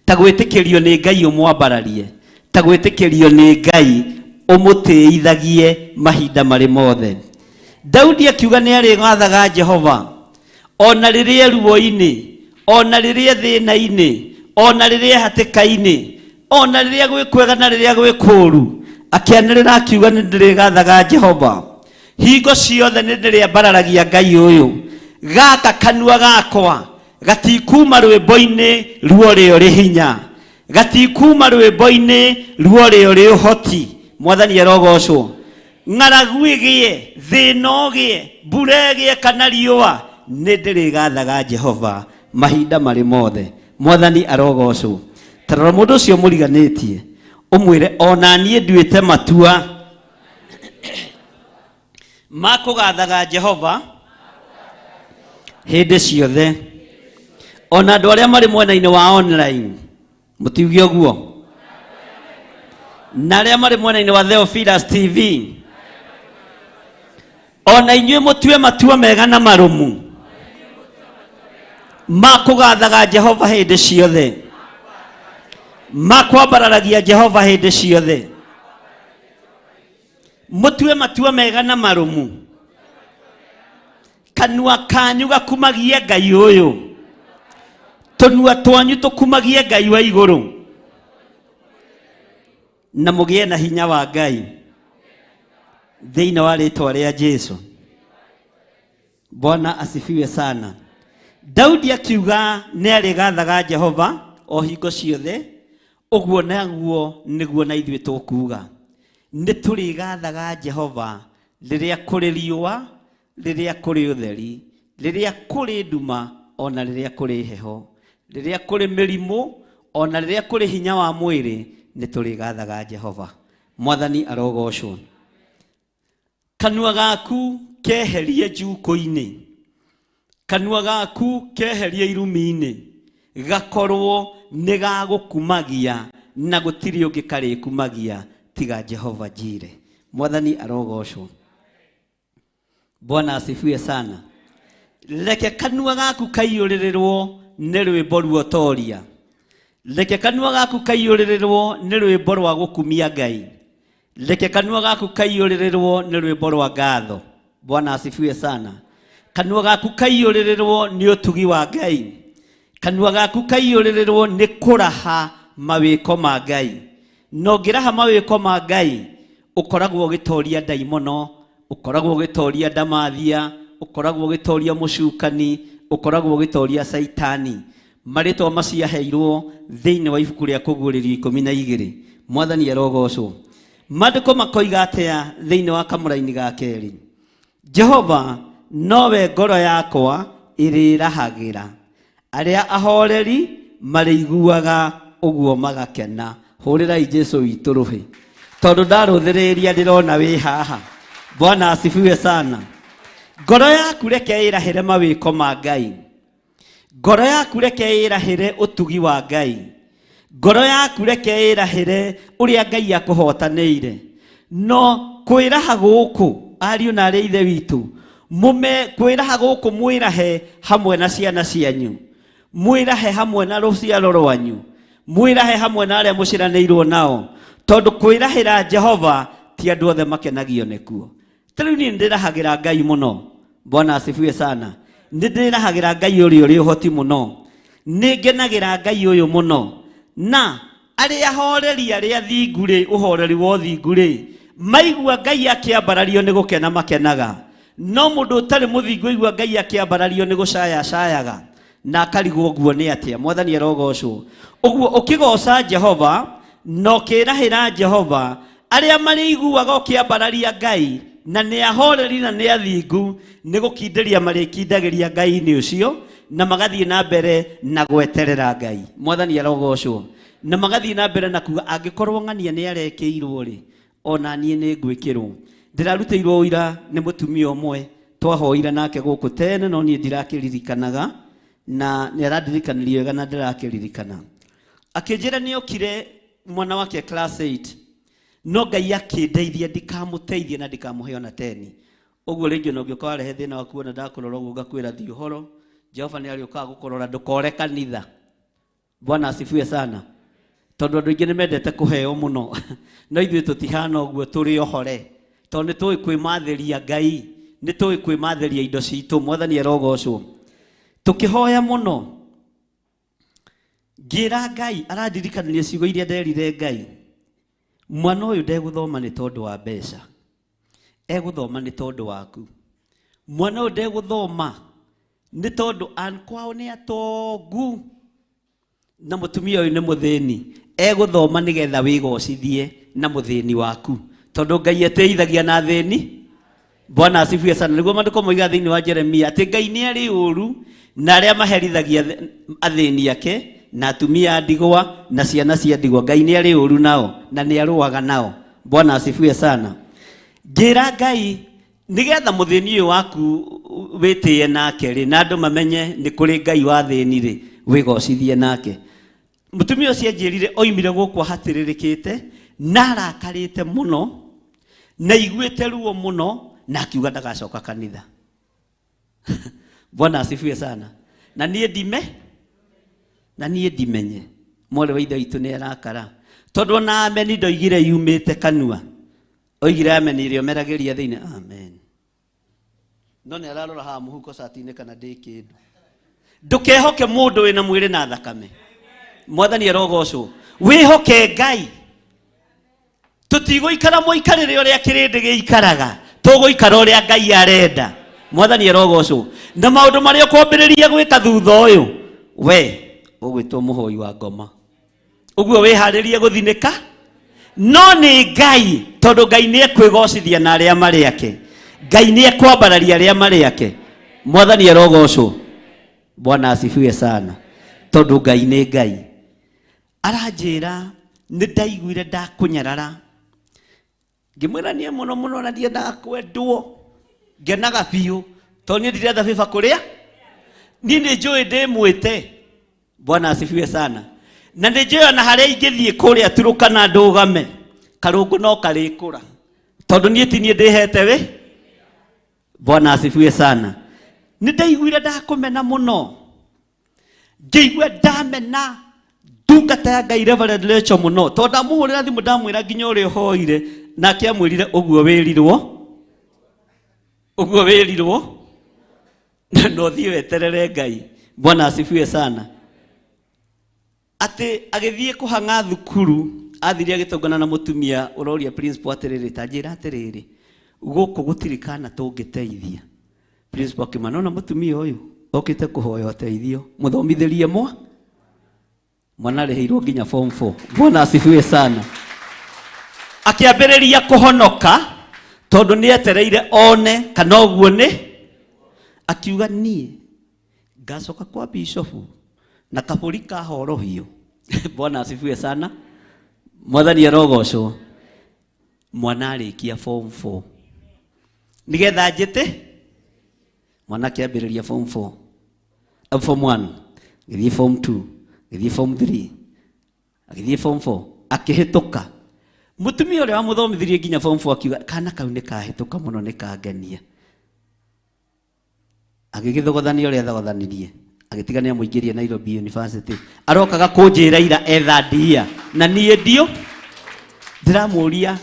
ta gwĩtĩkĩrio nĩ Ngai ũmwambararie, ta gwĩtĩkĩrio nĩ Ngai ũmũtĩithagie mahinda marĩ mothe. Daudi akiuga nĩ arĩgathaga Jehova ona rĩrĩa ruo-inĩ, ona rĩrĩa thĩna-inĩ, ona rĩrĩa hatĩka-inĩ, ona rĩrĩa gwĩ kwega na rĩrĩa gwĩ kũũru. Akĩanĩrĩra akiuga nĩ ndĩrĩgathaga Jehova hingo ciothe, nĩ ndĩrĩambararagia Ngai ũyũ. Gaka kanua gakwa gatikuma rwĩmbo-inĩ ruo rĩo rĩ hinya, gatikuma rwĩmbo-inĩ ruo rĩo rĩ ũhoti. Mwathani arogocwo. Ng'aragu ĩgĩe, thĩna ũgĩe, mbura ĩgĩe kana riũa, nĩ ndĩrĩgathaga Jehova mahinda marĩ mothe. Mwathani arogocwo. Ta rora mũndũ ũcio mũriganĩtie, ũmwĩre ona niĩ nduĩte matua ma kũgathaga Jehova hĩndĩ ciothe. Ona andũ arĩa marĩ mwena-inĩ wa online, mũtiuge ũguo, na arĩa marĩ mwena-inĩ wa Theophilus TV, ona inyuĩ mũtue matua mega na marũmu ma kũgathaga Jehova hĩndĩ ciothe, ma kwambararagia Jehova hĩndĩ ciothe. Mũtue matua mega na marũmu, kanua kanyu gakumagie Ngai ũyũ, tũnua twanyu tũkumagie Ngai wa igũrũ, na mũgĩe na hinya wa Ngai thĩinĩ wa rĩtwa rĩa Jesu. Bwana asifiwe sana. Daudi akiuga nĩ arĩgathaga Jehova o hingo ciothe, ũguo naguo nĩguo na ithuĩ tũkuga. Nĩ tũrĩgathaga Jehova rĩrĩa kũrĩ riũa, rĩrĩa kũrĩ ũtheri, rĩrĩa kũrĩ nduma, ona rĩrĩa kũrĩ heho, rĩrĩa kũrĩ mĩrimũ, ona rĩrĩa kũrĩ hinya wa mwĩrĩ, nĩ tũrĩgathaga Jehova. Mwathani arogocwo. Kanua gaku keherie njukũ-inĩ, kanua gaku keherie irumi-inĩ, gakorwo nĩ gagũkumagia na gũtirĩ ũngĩ karĩkumagia tiga Jehova Jire. Mwathani arogocwo. Bwana asifiwe sana. Reke kanua gaku kaiyũrĩrĩrwo nĩ rwĩmbo ruotoria. Reke kanua gaku kaiyũrĩrĩrwo nĩ rwĩmbo rwa gũkumia Ngai. Reke kanua gaku kaiyũrĩrĩrwo nĩ rwĩmbo rwa ngatho. Bwana asifiwe sana. Kanua gaku kaiyũrĩrĩrwo nĩ ũtugi wa Ngai. Kanua gaku kaiyũrĩrĩrwo nĩ kũraha mawĩko ma Ngai. Na ũngĩraha mawĩko ma Ngai, ũkoragwo ũgĩtoria ndaimono, ũkoragwo ũgĩtoria ndamathia, ũkoragwo ũgĩtoria mũcukani, ũkoragwo ũgĩtoria caitani. Marĩtwa macio aheirwo thĩinĩ wa ibuku rĩa Kũguũrĩrio 12. Mwathani arogocwo. Maandĩko makoiga atĩa thĩinĩ wa kamũraini ga kerĩ? Jehova nowe ngoro yakwa ĩrĩrahagĩra, arĩa ahoreri marĩiguaga ũguo magakena. Hũrĩrai Jesu witũ rũhĩ, tondũ ndarũthĩrĩria ndĩrona wĩ haha. Bwana asifiwe sana. Ngoro yaku reke ĩrahĩre mawĩko ma Ngai. Ngoro yaku reke ĩrahĩre ũtugi wa Ngai. Ngoro yaku reke ĩrahĩre ũrĩa Ngai akũhotanĩire. No kwĩraha gũkũ, ariũ na arĩa ithe witũ, mume kwĩraha gũkũ mwĩrahe hamwe na ciana cianyu, mwĩrahe hamwe na rũciaro rwanyu, mwĩrahe hamwe na arĩa mũciranĩirwo nao, tondũ kwĩrahĩra Jehova ti andũ othe makenagio nĩkuo. Ta rĩu niĩ nĩndĩrahagĩra Ngai mũno. Bwana asifiwe sana. Nĩndĩrahagĩra Ngai ũrĩa ũrĩ ũhoti mũno. Nĩngenagĩra Ngai ũyũ mũno. Na arĩa ahoreri arĩa thingu rĩ, ũhoreri wa ũthingu rĩ, maigua Ngai akĩambarario nĩ gũkena makenaga. No mũndũ ũtarĩ mũthingu aigua Ngai akĩambarario nĩ gũcayacayaga na akarigwo ũguo nĩ atĩa. Mwathani arogocwo. Ũguo ũkĩgoca Jehova na ũkĩrahĩra Jehova, arĩa marĩiguaga ũkĩambararia Ngai na nĩ ahoreri na nĩ athingu, nĩ gũkindĩria marĩkindagĩria Ngai-inĩ ũcio na magathiĩ na mbere na gweterera Ngai. Mwathani arogocwo. Na magathiĩ na mbere na kuga angĩkorwo ng'ania nĩ arekĩirwo rĩ, ona niĩ nĩ ngwĩkĩrwo. Ndĩrarutĩirwo ũira nĩ mũtumia ũmwe twahoire nake gũkũ tene, no niĩ ndirakĩririkanaga, na nĩ arandirikanirie wega na ndĩrakĩririkana. Akĩnjĩra nĩ okire mwana wake class 8, no Ngai akĩndeithia ndikamũteithie na ndikamũhe ona 10. Ũguo rĩngĩ ona ũngĩũka warehe thĩna waku ona ndakũrora ũguo ngakwĩra thiĩ ũhoro, Jehova nĩ arĩũkaga gũkũrora, ndũkore kanitha. Bwana asifiwe sana. Tondũ andũ aingĩ nĩ mendete kũheo mũno, no ithuĩ tũtihana ũguo, tũrĩ ohore, tondũ nĩ tũĩ kwĩmathĩria Ngai, nĩ tũĩ kwĩmathĩria indo citũ. Mwathani arogocwo. Tũkĩhoya mũno, ngĩra Ngai, arandirikania ciugo iria nderire Ngai, mwana ũyũ ndegũthoma nĩ tondũ wa mbeca, egũthoma nĩ tondũ waku. Mwana ũyũ ndegũthoma nĩ tondũ kwao nĩ atongu na mũtumia ũyũ nĩ mũthĩni, egũthoma nĩgetha wĩgocithie na mũthĩni waku, tondũ Ngai etĩithagia na athĩni. Bwana asifiwe sana. Nĩguo maandĩko moiga thĩinĩ wa Jeremia atĩ Ngai nĩ arĩ ũru na arĩa maherithagia athĩni ake na atumia a ndigwa na ciana cia ndigwa. Ngai nĩ arĩ ũru nao na nĩ arũaga nao. Bwana asifiwe sana. Ngĩra Ngai nĩgetha mũthĩni ũyũ waku wĩtĩe nake rĩ, na andũ mamenye nĩ kũrĩ Ngai wa athĩni rĩ, wĩgocithie nake. Mũtumia ũcio anjĩrire oimire gũkũ ahatĩrĩrĩkĩte na arakarĩte mũno na iguĩte ruo mũno, na akiuga ndagacoka kanitha. Bwana asifiwe sana. Na niĩ ndime, na niĩ ndimenye mwarĩ wa ithe witũ nĩ arakara, tondũ ona ameni ndoigire yumĩte kanua, oigire ameni ĩrĩa ũmeragĩria thĩinĩ amen, no nĩ ararora haha mũhuko cati-inĩ kana ndĩ kĩndũ. Ndũkehoke mũndũ wĩna mwĩrĩ na thakame. Mwathani arogocwo. Wĩhoke Ngai. Tũtigũikara mũikarĩre ũrĩa kĩrĩndĩ gĩikaraga, tũgũikara ũrĩa Ngai arenda. Mwathani arogocwo. Na maũndũ marĩa ũkwambĩrĩria gwĩka thutha ũyũ, we ũgwĩtwo mũhoi wa ngoma, ũguo wĩharĩrie gũthinĩka. No nĩ Ngai, tondũ Ngai nĩ ekwĩgocithia na arĩa marĩ ake, Ngai nĩ ekwambararia arĩa marĩ ake. Mwathani arogocwo. Bwana asifiwe sana. Tondũ Ngai nĩ Ngai. Aranjĩra nĩ ndaiguire ndakũnyarara, ngĩmwĩra niĩ mũno mũno na ndiendaga kwendwo, ngenaga biũ tondũ niĩ ndiretha bĩba kũrĩa, niĩ nĩ njũĩ ndĩmwĩte. Bwana asifiwe sana. Na nĩ njũĩ ona harĩa ingĩthiĩ kũrĩa Turukana ndũgame, karũngũ no karĩkũra, tondũ niĩ ti niĩ ndĩhete wĩ. Bwana asifiwe sana. Nĩ ndaiguire ndakũmena mũno, ngĩigua ndamena ndungata ya Ngai Reverend Rachel mũno, tondũ ndamũhũrĩra thimũ ndamwĩra nginya ũrĩa ũhoire, nake amwĩrire ũguo wĩrirwo, ũguo wĩrirwo, na no ũthiĩ weterere Ngai. Bwana asifiwe sana. Atĩ agĩthiĩ kũhang'a thukuru, athire agĩtũngana na mũtumia ũroria principal atĩrĩrĩ, ta njĩra atĩrĩrĩ, gũkũ gũtirĩ kana tũngĩteithia. Principal akĩmwĩra, nona mũtumia ũyũ okĩte kũhoya ũteithio, mũthomithĩrie mwa mwana arĩhĩirwo nginya form 4. Bwana asifiwe sana. Akĩambĩrĩria kũhonoka tondũ nĩ etereire one kana ũguo nĩ, akiuga niĩ ngacoka kwa bishofu na kabũri ka horohio. Bwana asifiwe sana. Mwathani arogocwo. Mwana arĩkia form 4 nigetha njĩte mwana akĩambĩrĩria form 4, form 1, gĩthiĩ form 2, gĩthiĩ form 3, agĩthiĩ form 4, akĩhĩtũka. Mũtumia ũrĩa wamũthomithirie nginya form 4 akiuga kana kau nĩ kahĩtũka mũno, nĩ kangenia. Agĩgĩthogothania ũrĩa athogothanirie, agĩtiga nĩ amũingĩrie Nairobi University. Arokaga kũnjĩra ira etha ndia, na niĩ ndio ndĩramũria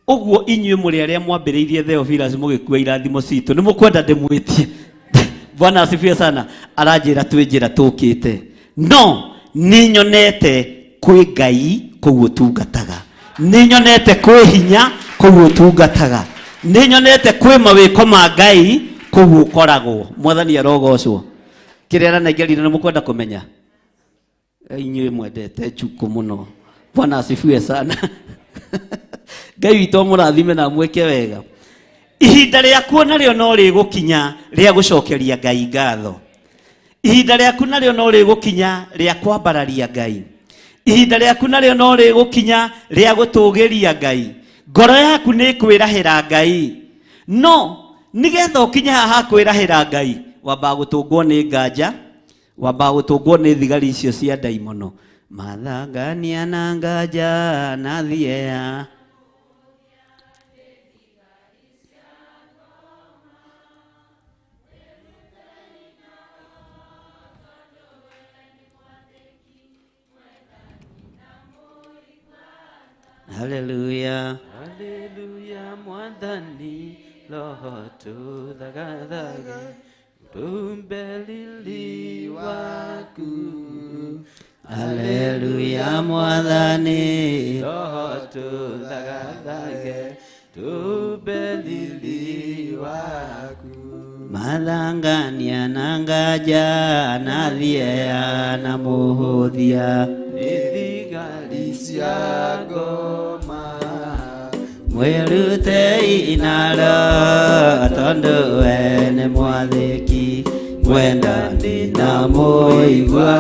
ũguo inyuĩ mũrĩ arĩa mwambĩrĩirie Theophilus mũgĩkua irathimo citũ, nĩ mũkwenda ndĩmwĩtie? Bwana asifiwe sana. Aranjĩra twĩ njĩra tũkĩte, no nĩ nyonete kwĩ Ngai kũu ũtungataga, nĩ nyonete kwĩ hinya kũu ũtungataga, nĩ nyonete kwĩ mawĩko ma Ngai kũu ũkoragwo. Mwathani arogocwo. Kĩrĩa aranengerire nĩ mũkwenda kũmenya? Inyuĩ mwendete njukũ mũno. Bwana asifiwe sana. Ngai witũ amũrathime na amwĩke wega. Ihinda rĩaku narĩo no rĩgũkinya rĩa gũcokeria Ngai ngatho. Ihinda rĩaku narĩo no rĩgũkinya rĩa kwambararia Ngai. Ihinda rĩaku narĩo no rĩgũkinya rĩa gũtũgĩria Ngai. Ngoro yaku nĩ ĩkwĩrahĩra Ngai. No nĩgetha ũkinye haha kwĩrahĩra Ngai, wambaga gũtũngwo nĩ nganja, wambaga gũtũngwo nĩ thigari icio cia ndaimono. Mathangania na nganja na thieya. Hallelujah. Hallelujah, Mwathani roho tũthagathage tumbelili waku. Hallelujah, Mwathani roho tũthagathage tumbelili waku. Mathangania na nganja na thieya na mũhũthia, nĩ thigari cia ngoma. Mwĩrutei naro tondũ we nĩ mwathĩki, mwendani na mũigua.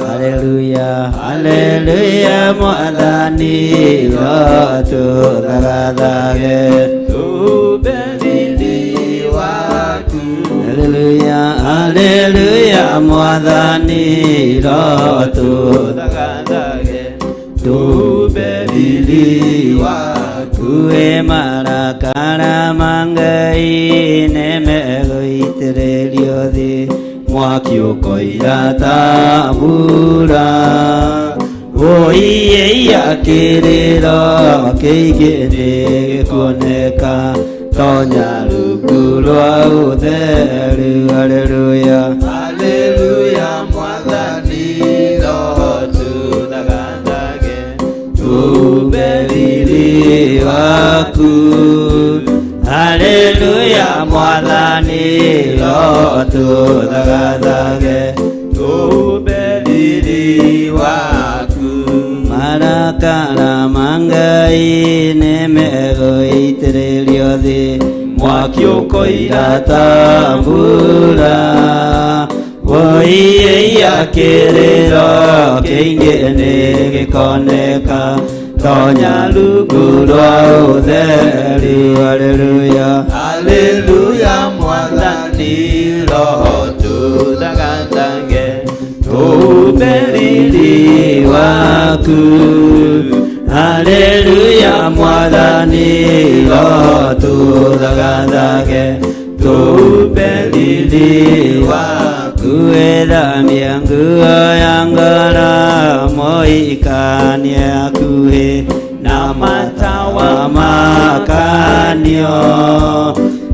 Hallelujah, hallelujah, Mwathani roho tũthagathage tumbelili waku. Hallelujah, hallelujah, Mwathani roho tũthagathage tumbelili waku. Wĩ marakara ma Ngai nĩ megũitĩrĩrio thĩ, mwaki ũkoira ta mbura. Ũiĩia kĩrĩro kĩingĩ nĩ gĩkuoneka, tonya rungu rwa ũtheru. Hallelujah, Hallelujah, Mwathani roho tũthagathage tumbelili waku. Hallelujah, Mwathani roho tũthagathage tumbelili waku. Marakara ma Ngai nĩ megũitĩrĩrio thĩ, mwaki ũkoira ta mbura. Woiĩia kĩrĩro kĩingĩ nĩ gĩkoneka, tonya rungu rwa ũtheru. Hallelujah, Hallelujah, Mwathani roho tũthagathage tumbelili waku. Hallelujah, Mwathani roho tũthagathage Riri waku Wĩthambie nguo ya ngoro Mũhikanie hakuhĩ na matawa makanio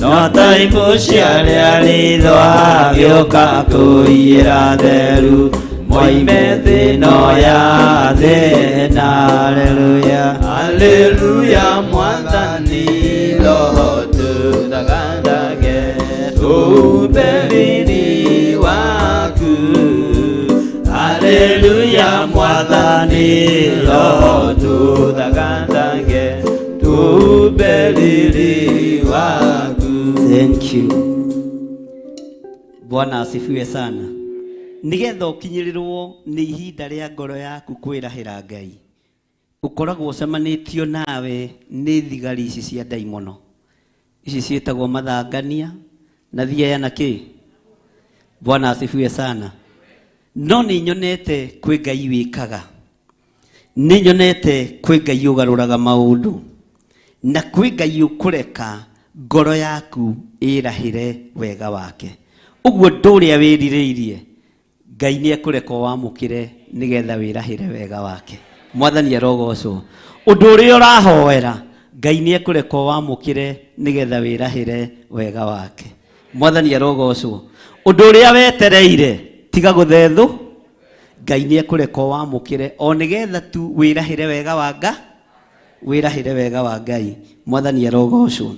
No ta ibũ cia rĩa ritho agĩũka kũiyĩra theru Moime thĩ ĩno ya thĩna. Haleluya, haleluya, Mwathani Roho tũthaganage tũũmbe riri waku. Haleluya, Mwathani Roho tũthaganage tũũmbe riri waku. Thank you. Bwana asifiwe sana. Nigetha ũkinyĩrĩrwo nĩ ihinda rĩa ngoro yaku kwĩrahĩra Ngai, ũkoragwo ũcemanĩtio nawe nĩ thigari ici cia ndaimono ici ciĩtagwo mathangania na thiaya na kĩ. Bwana asifiwe sana. No nĩ nyonete kwĩ Ngai wĩkaga, nĩ nyonete kwĩ Ngai ũgarũraga maũndũ, na kwĩ Ngai ũkũreka ngoro yaku ĩrahĩre wega wake. Ũguo ũndũ ũrĩa wĩrirĩirie Ngai nĩ ekũreka wamũkĩre nĩgetha wĩrahĩre wega wake. Mwathani arogocwo. Ũndũ ũrĩa ũrahoera Ngai nĩ ekũreka wamũkĩre nĩgetha wĩrahĩre wega wake. Mwathani arogocwo. Ũndũ ũrĩa wetereire tiga gũthethũ, Ngai nĩ ekũreka wamũkĩre o nĩgetha tu wĩrahĩre wega wa Ngai, wĩrahĩre wega wa Ngai. Mwathani arogocwo.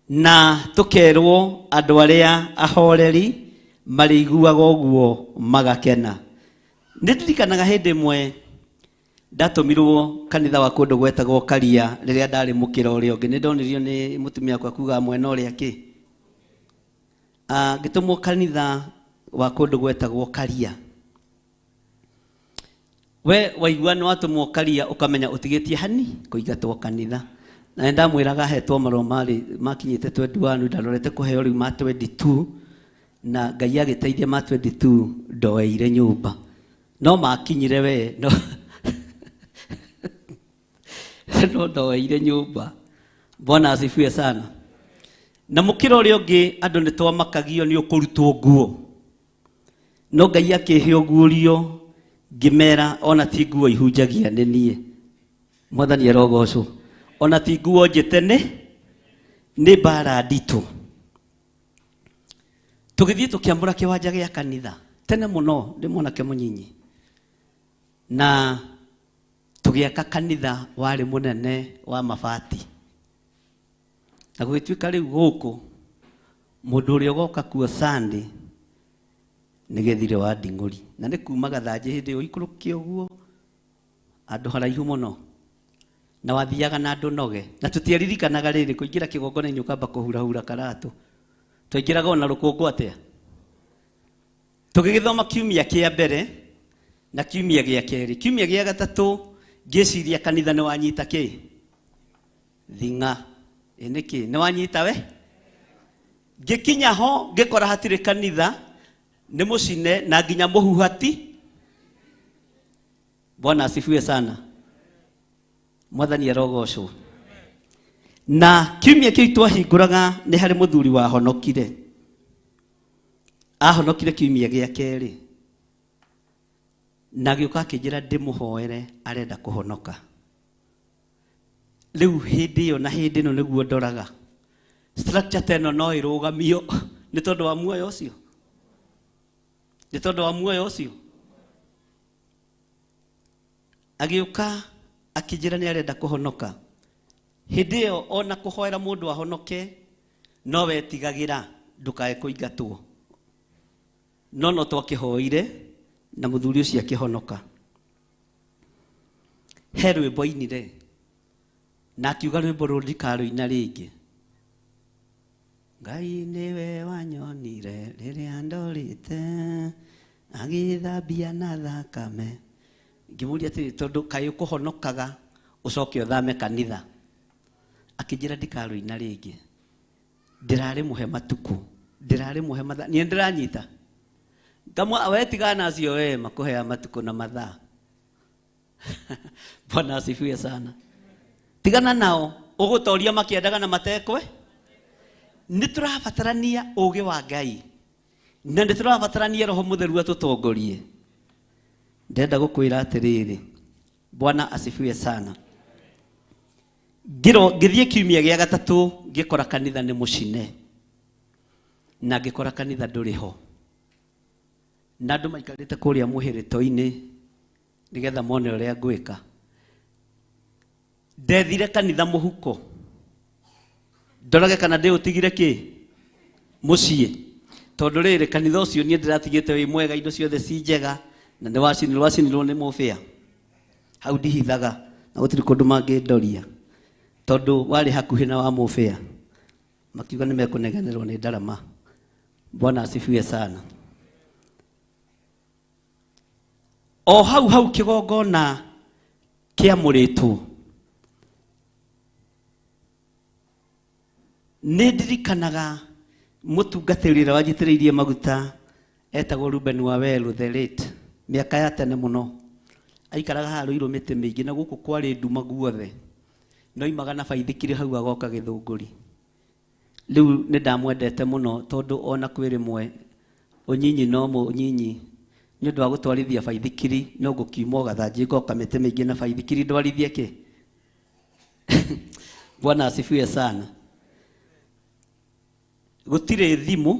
Na tũkerwo andũ arĩa ahoreri marĩiguaga ũguo magakena. Nĩ ndirikanaga hĩndĩ ĩmwe ndatũmirwo kanitha wa kũndũ gwetagwo Karia rĩrĩa ndarĩ mũkĩra ũrĩa ũngĩ. Nĩ ndonirio nĩ mũtumia wakwa kuga mwena ũrĩa kĩ. Ngĩtũmwo kanitha wa kũndũ gwetagwo Karia. We waigua nĩ watũmwo Karia ũkamenya ũtigĩtie hani kũingatwo kanitha. Na nĩ ndamwĩraga hetwo marũa marĩ makinyĩte 21, ndarorete kũheo rĩu ma 22, na Ngai agĩteithia ma 22 ndoeire nyũmba. No makinyire we no no ndoeire nyũmba. Bwana asifiwe sana. Na mũkĩra ũrĩa ũngĩ andũ nĩ twamakagio nĩ ũkũrutwo nguo. No Ngai akĩhe ũguũrio ngĩmera ona ti nguo ihunjagia nĩ niĩ. Mwathani arogocwo. Ona ti nguo njĩte nĩ mbara nditũ. Tũgĩthiĩ tũkĩambũra kĩwanja gĩa kanitha tene mũno ndĩ mwanake mũnyinyi, na tũgĩaka kanitha warĩ mũnene wa mabati. Na gũgĩtuĩka rĩu gũkũ mũndũ ũrĩa ũgoka kuo Sunday nĩ gĩthire wa nding'ũri, na nĩ kuma Gathanjĩ hĩndĩ ĩyo ikũrũke ũguo handũ haraihu mũno, na wathiaga na andũ noge, na tũtiaririkanaga rĩrĩ kũingĩra kĩgongona-inĩ ũkamba kũhurahura karatũ. Twaingĩraga ona rũkũngũ atĩa. Tũgĩgĩthoma kiumia kĩa mbere na kiumia gĩa kerĩ. Kiumia gĩa gatatũ ngĩciria kanitha nĩ wanyita kĩ thing'a. Ĩ nĩkĩ nĩ wanyita we? Ngĩkinya ho ngĩkora hatirĩ kanitha, nĩ mũcine na nginya mũhuhati. Bwana asifiwe sana. Mwathani arogocwo. Na kiumia kĩu twahingũraga nĩ harĩ mũthuri wahonokire. Ahonokire kiumia gĩa kerĩ. Na agĩũka akĩnjĩra ndĩmũhoere arenda kũhonoka. Rĩu hĩndĩ ĩyo na hĩndĩ ĩno nĩguo ndoraga. Structure ta ĩno no ĩrũgamio nĩ tondũ wa muoyo ũcio. Nĩ tondũ wa muoyo ũcio. Agĩũka akĩnjĩra nĩ arenda kũhonoka. Hĩndĩ ĩyo ona kũhoera mũndũ ahonoke no wetigagĩra ndũkae kũingatwo. No no twakĩhoire na mũthuri ũcio akĩhonoka. He rwĩmbo ainire na akiuga rwĩmbo rũrũ ndikarũina rĩngĩ. Ngai nĩwe wanyonire rĩrĩa ndorĩte agĩthambia na thakame. Ngĩmũria atĩrĩ, tondũ kaĩ ũkũhonokaga ũcoke ũthame kanitha? Akĩnjĩra ndikarũina rĩngĩ. Ndĩrarĩ mũhe matukũ, ndĩrarĩ mũhe mathaa. Niĩ ndĩranyita. Ngamwa we tigana nacio we makũhea matukũ na mathaa. Bwana asifiwe sana. Tigana nao, ũgũtoria makĩendaga na matekwe. Nĩ tũrabatarania ũũgĩ wa Ngai na nĩ tũrabatarania Roho Mũtheru atũtongorie. Ndĩrenda gũkwĩra atĩrĩrĩ, Bwana asifiwe sana. Ngĩthiĩ kiumia gĩa gatatũ ngĩkora kanitha nĩ mũcine na ngĩkora kanitha ndũrĩ ho na andũ maikarĩte kũrĩa mũhĩrĩto-inĩ nĩgetha mone ũrĩa ngwĩka. Ndethire kanitha mũhuko ndorage kana ndĩũtigire kĩ mũciĩ, tondũ rĩrĩ kanitha ũcio niĩ ndĩratigĩte wĩ mwega, indo ciothe ci njega na nĩ wacinirwo nĩ mũbĩa. Hau ndihithaga na gũtirĩ kũndũ mangĩndoria tondũ warĩ hakuhĩ na wa mũbĩa, makiuga nĩ mekũnegenerwo nĩ ndarama. Bwana asifiwe sana. O hau hau kĩgongona kĩamũrĩtwo, nĩ ndirikanaga mũtungatĩri ũrĩa wanjitĩrĩirie maguta etagwo Ruben Waweru the late, mĩaka ya tene mũno. Aikaraga haha Rũirũ mĩtĩ mĩingĩ na gũkũ kwarĩ nduma guothe, no imaga na baithikiri hau agoka Gĩthũngũri. Rĩu nĩ ndamwendete mũno tondũ ona kwĩ rĩmwe ũnyinyi no mũnyinyi nĩ ũndũ wa gũtwarithia baithikiri no ngũkiuma gathanjĩ ngoka mĩtĩ mĩingĩ na baithikiri ndwarithie kĩ. Bwana asifiwe sana. Gũtirĩ thimũ,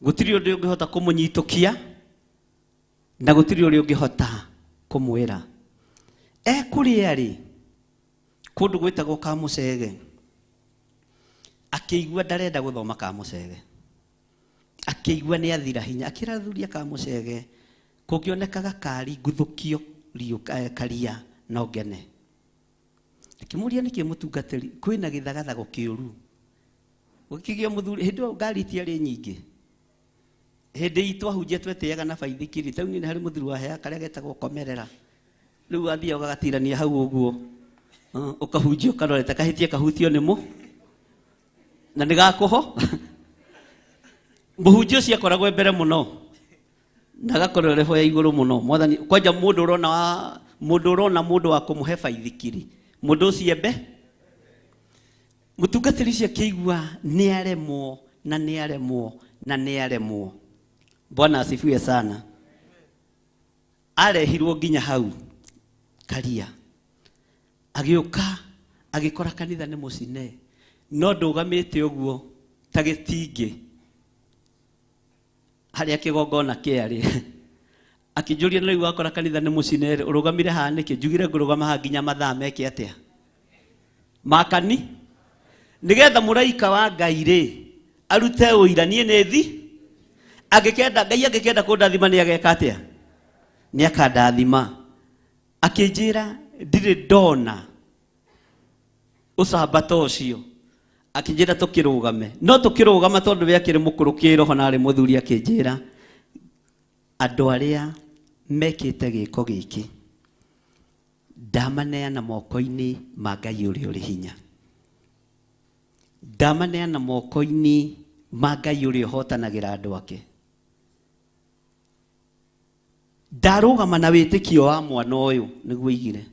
gũtirĩ ũndũ ũngĩhota kũmũnyitũkia na gũtirĩ ũrĩa ũngĩhota kũmwĩra. Ekũrĩa rĩ, kũndũ gwĩtagwo Kamũcege, akĩigua ndarenda gũthoma Kamũcege, akĩigua nĩ athira hinya, akĩra athuri a Kamũcege kũngĩoneka gakari nguthũkio karia no ngene. Akĩmũria nĩkĩ mũtungatĩri kwĩna gĩthagathago kĩũru gũkĩgĩa mũthuri. Hĩndĩ ĩyo ngari itiarĩ nyingĩ, hĩndĩ itũ ahunjia twetĩaga na baithikiri. Taũni nĩ harĩ mũthuri waheaga karĩa getagwo komerera, rĩu athiaga ũgagatirania hau ũguo, ũkahunjia ũkarorete kahĩtie kahutio nĩ mũ na nĩ gakũho. Mũhunjia ũcio akoragwo mbere mũno na agakorwo reho ya igũrũ mũno. Mwathani kwanja mũndũ ũrona mũndũ ũrona mũndũ wa kũmũhe baithikiri, mũndũ ũcio embe mũtungatĩri ũcio akĩigua nĩ aremwo na nĩ aremwo na nĩ aremwo. Bwana asifiwe sana. Arehirwo nginya hau Karia, agĩũka agĩkora kanitha nĩ mũcine, no ndũgamĩte ũguo ta gĩtingĩ harĩa kĩgongona kĩarĩ. Akĩnjũria na rĩu wakora kanitha nĩ mũcine rĩ, ũrũgamire haha nĩkĩ? Njugire ngũrũgama haha nginya mathaa meke atĩa makani, nĩgetha mũraika wa Ngai rĩ arute ũira niĩ nĩ thi. Angĩkenda Ngai angĩkenda kũndathima nĩ ageka atĩa? Nĩ akandathima. Akĩnjĩra ndirĩ ndona ũcamba ta ũcio. Akĩnjĩra tũkĩrũgame, no tũkĩrũgama tondũ we akĩrĩ mũkũrũ kĩroho na arĩ mũthuri. Akĩnjĩra andũ arĩa mekĩte gĩko gĩkĩ ndamaneana moko-inĩ ma Ngai ũrĩa ũrĩ hinya, ndamaneana moko-inĩ ma Ngai ũrĩa ũhotanagĩra andũ ake. Ndarũgama na wĩtĩkio wa mwana ũyũ nĩguo aigire,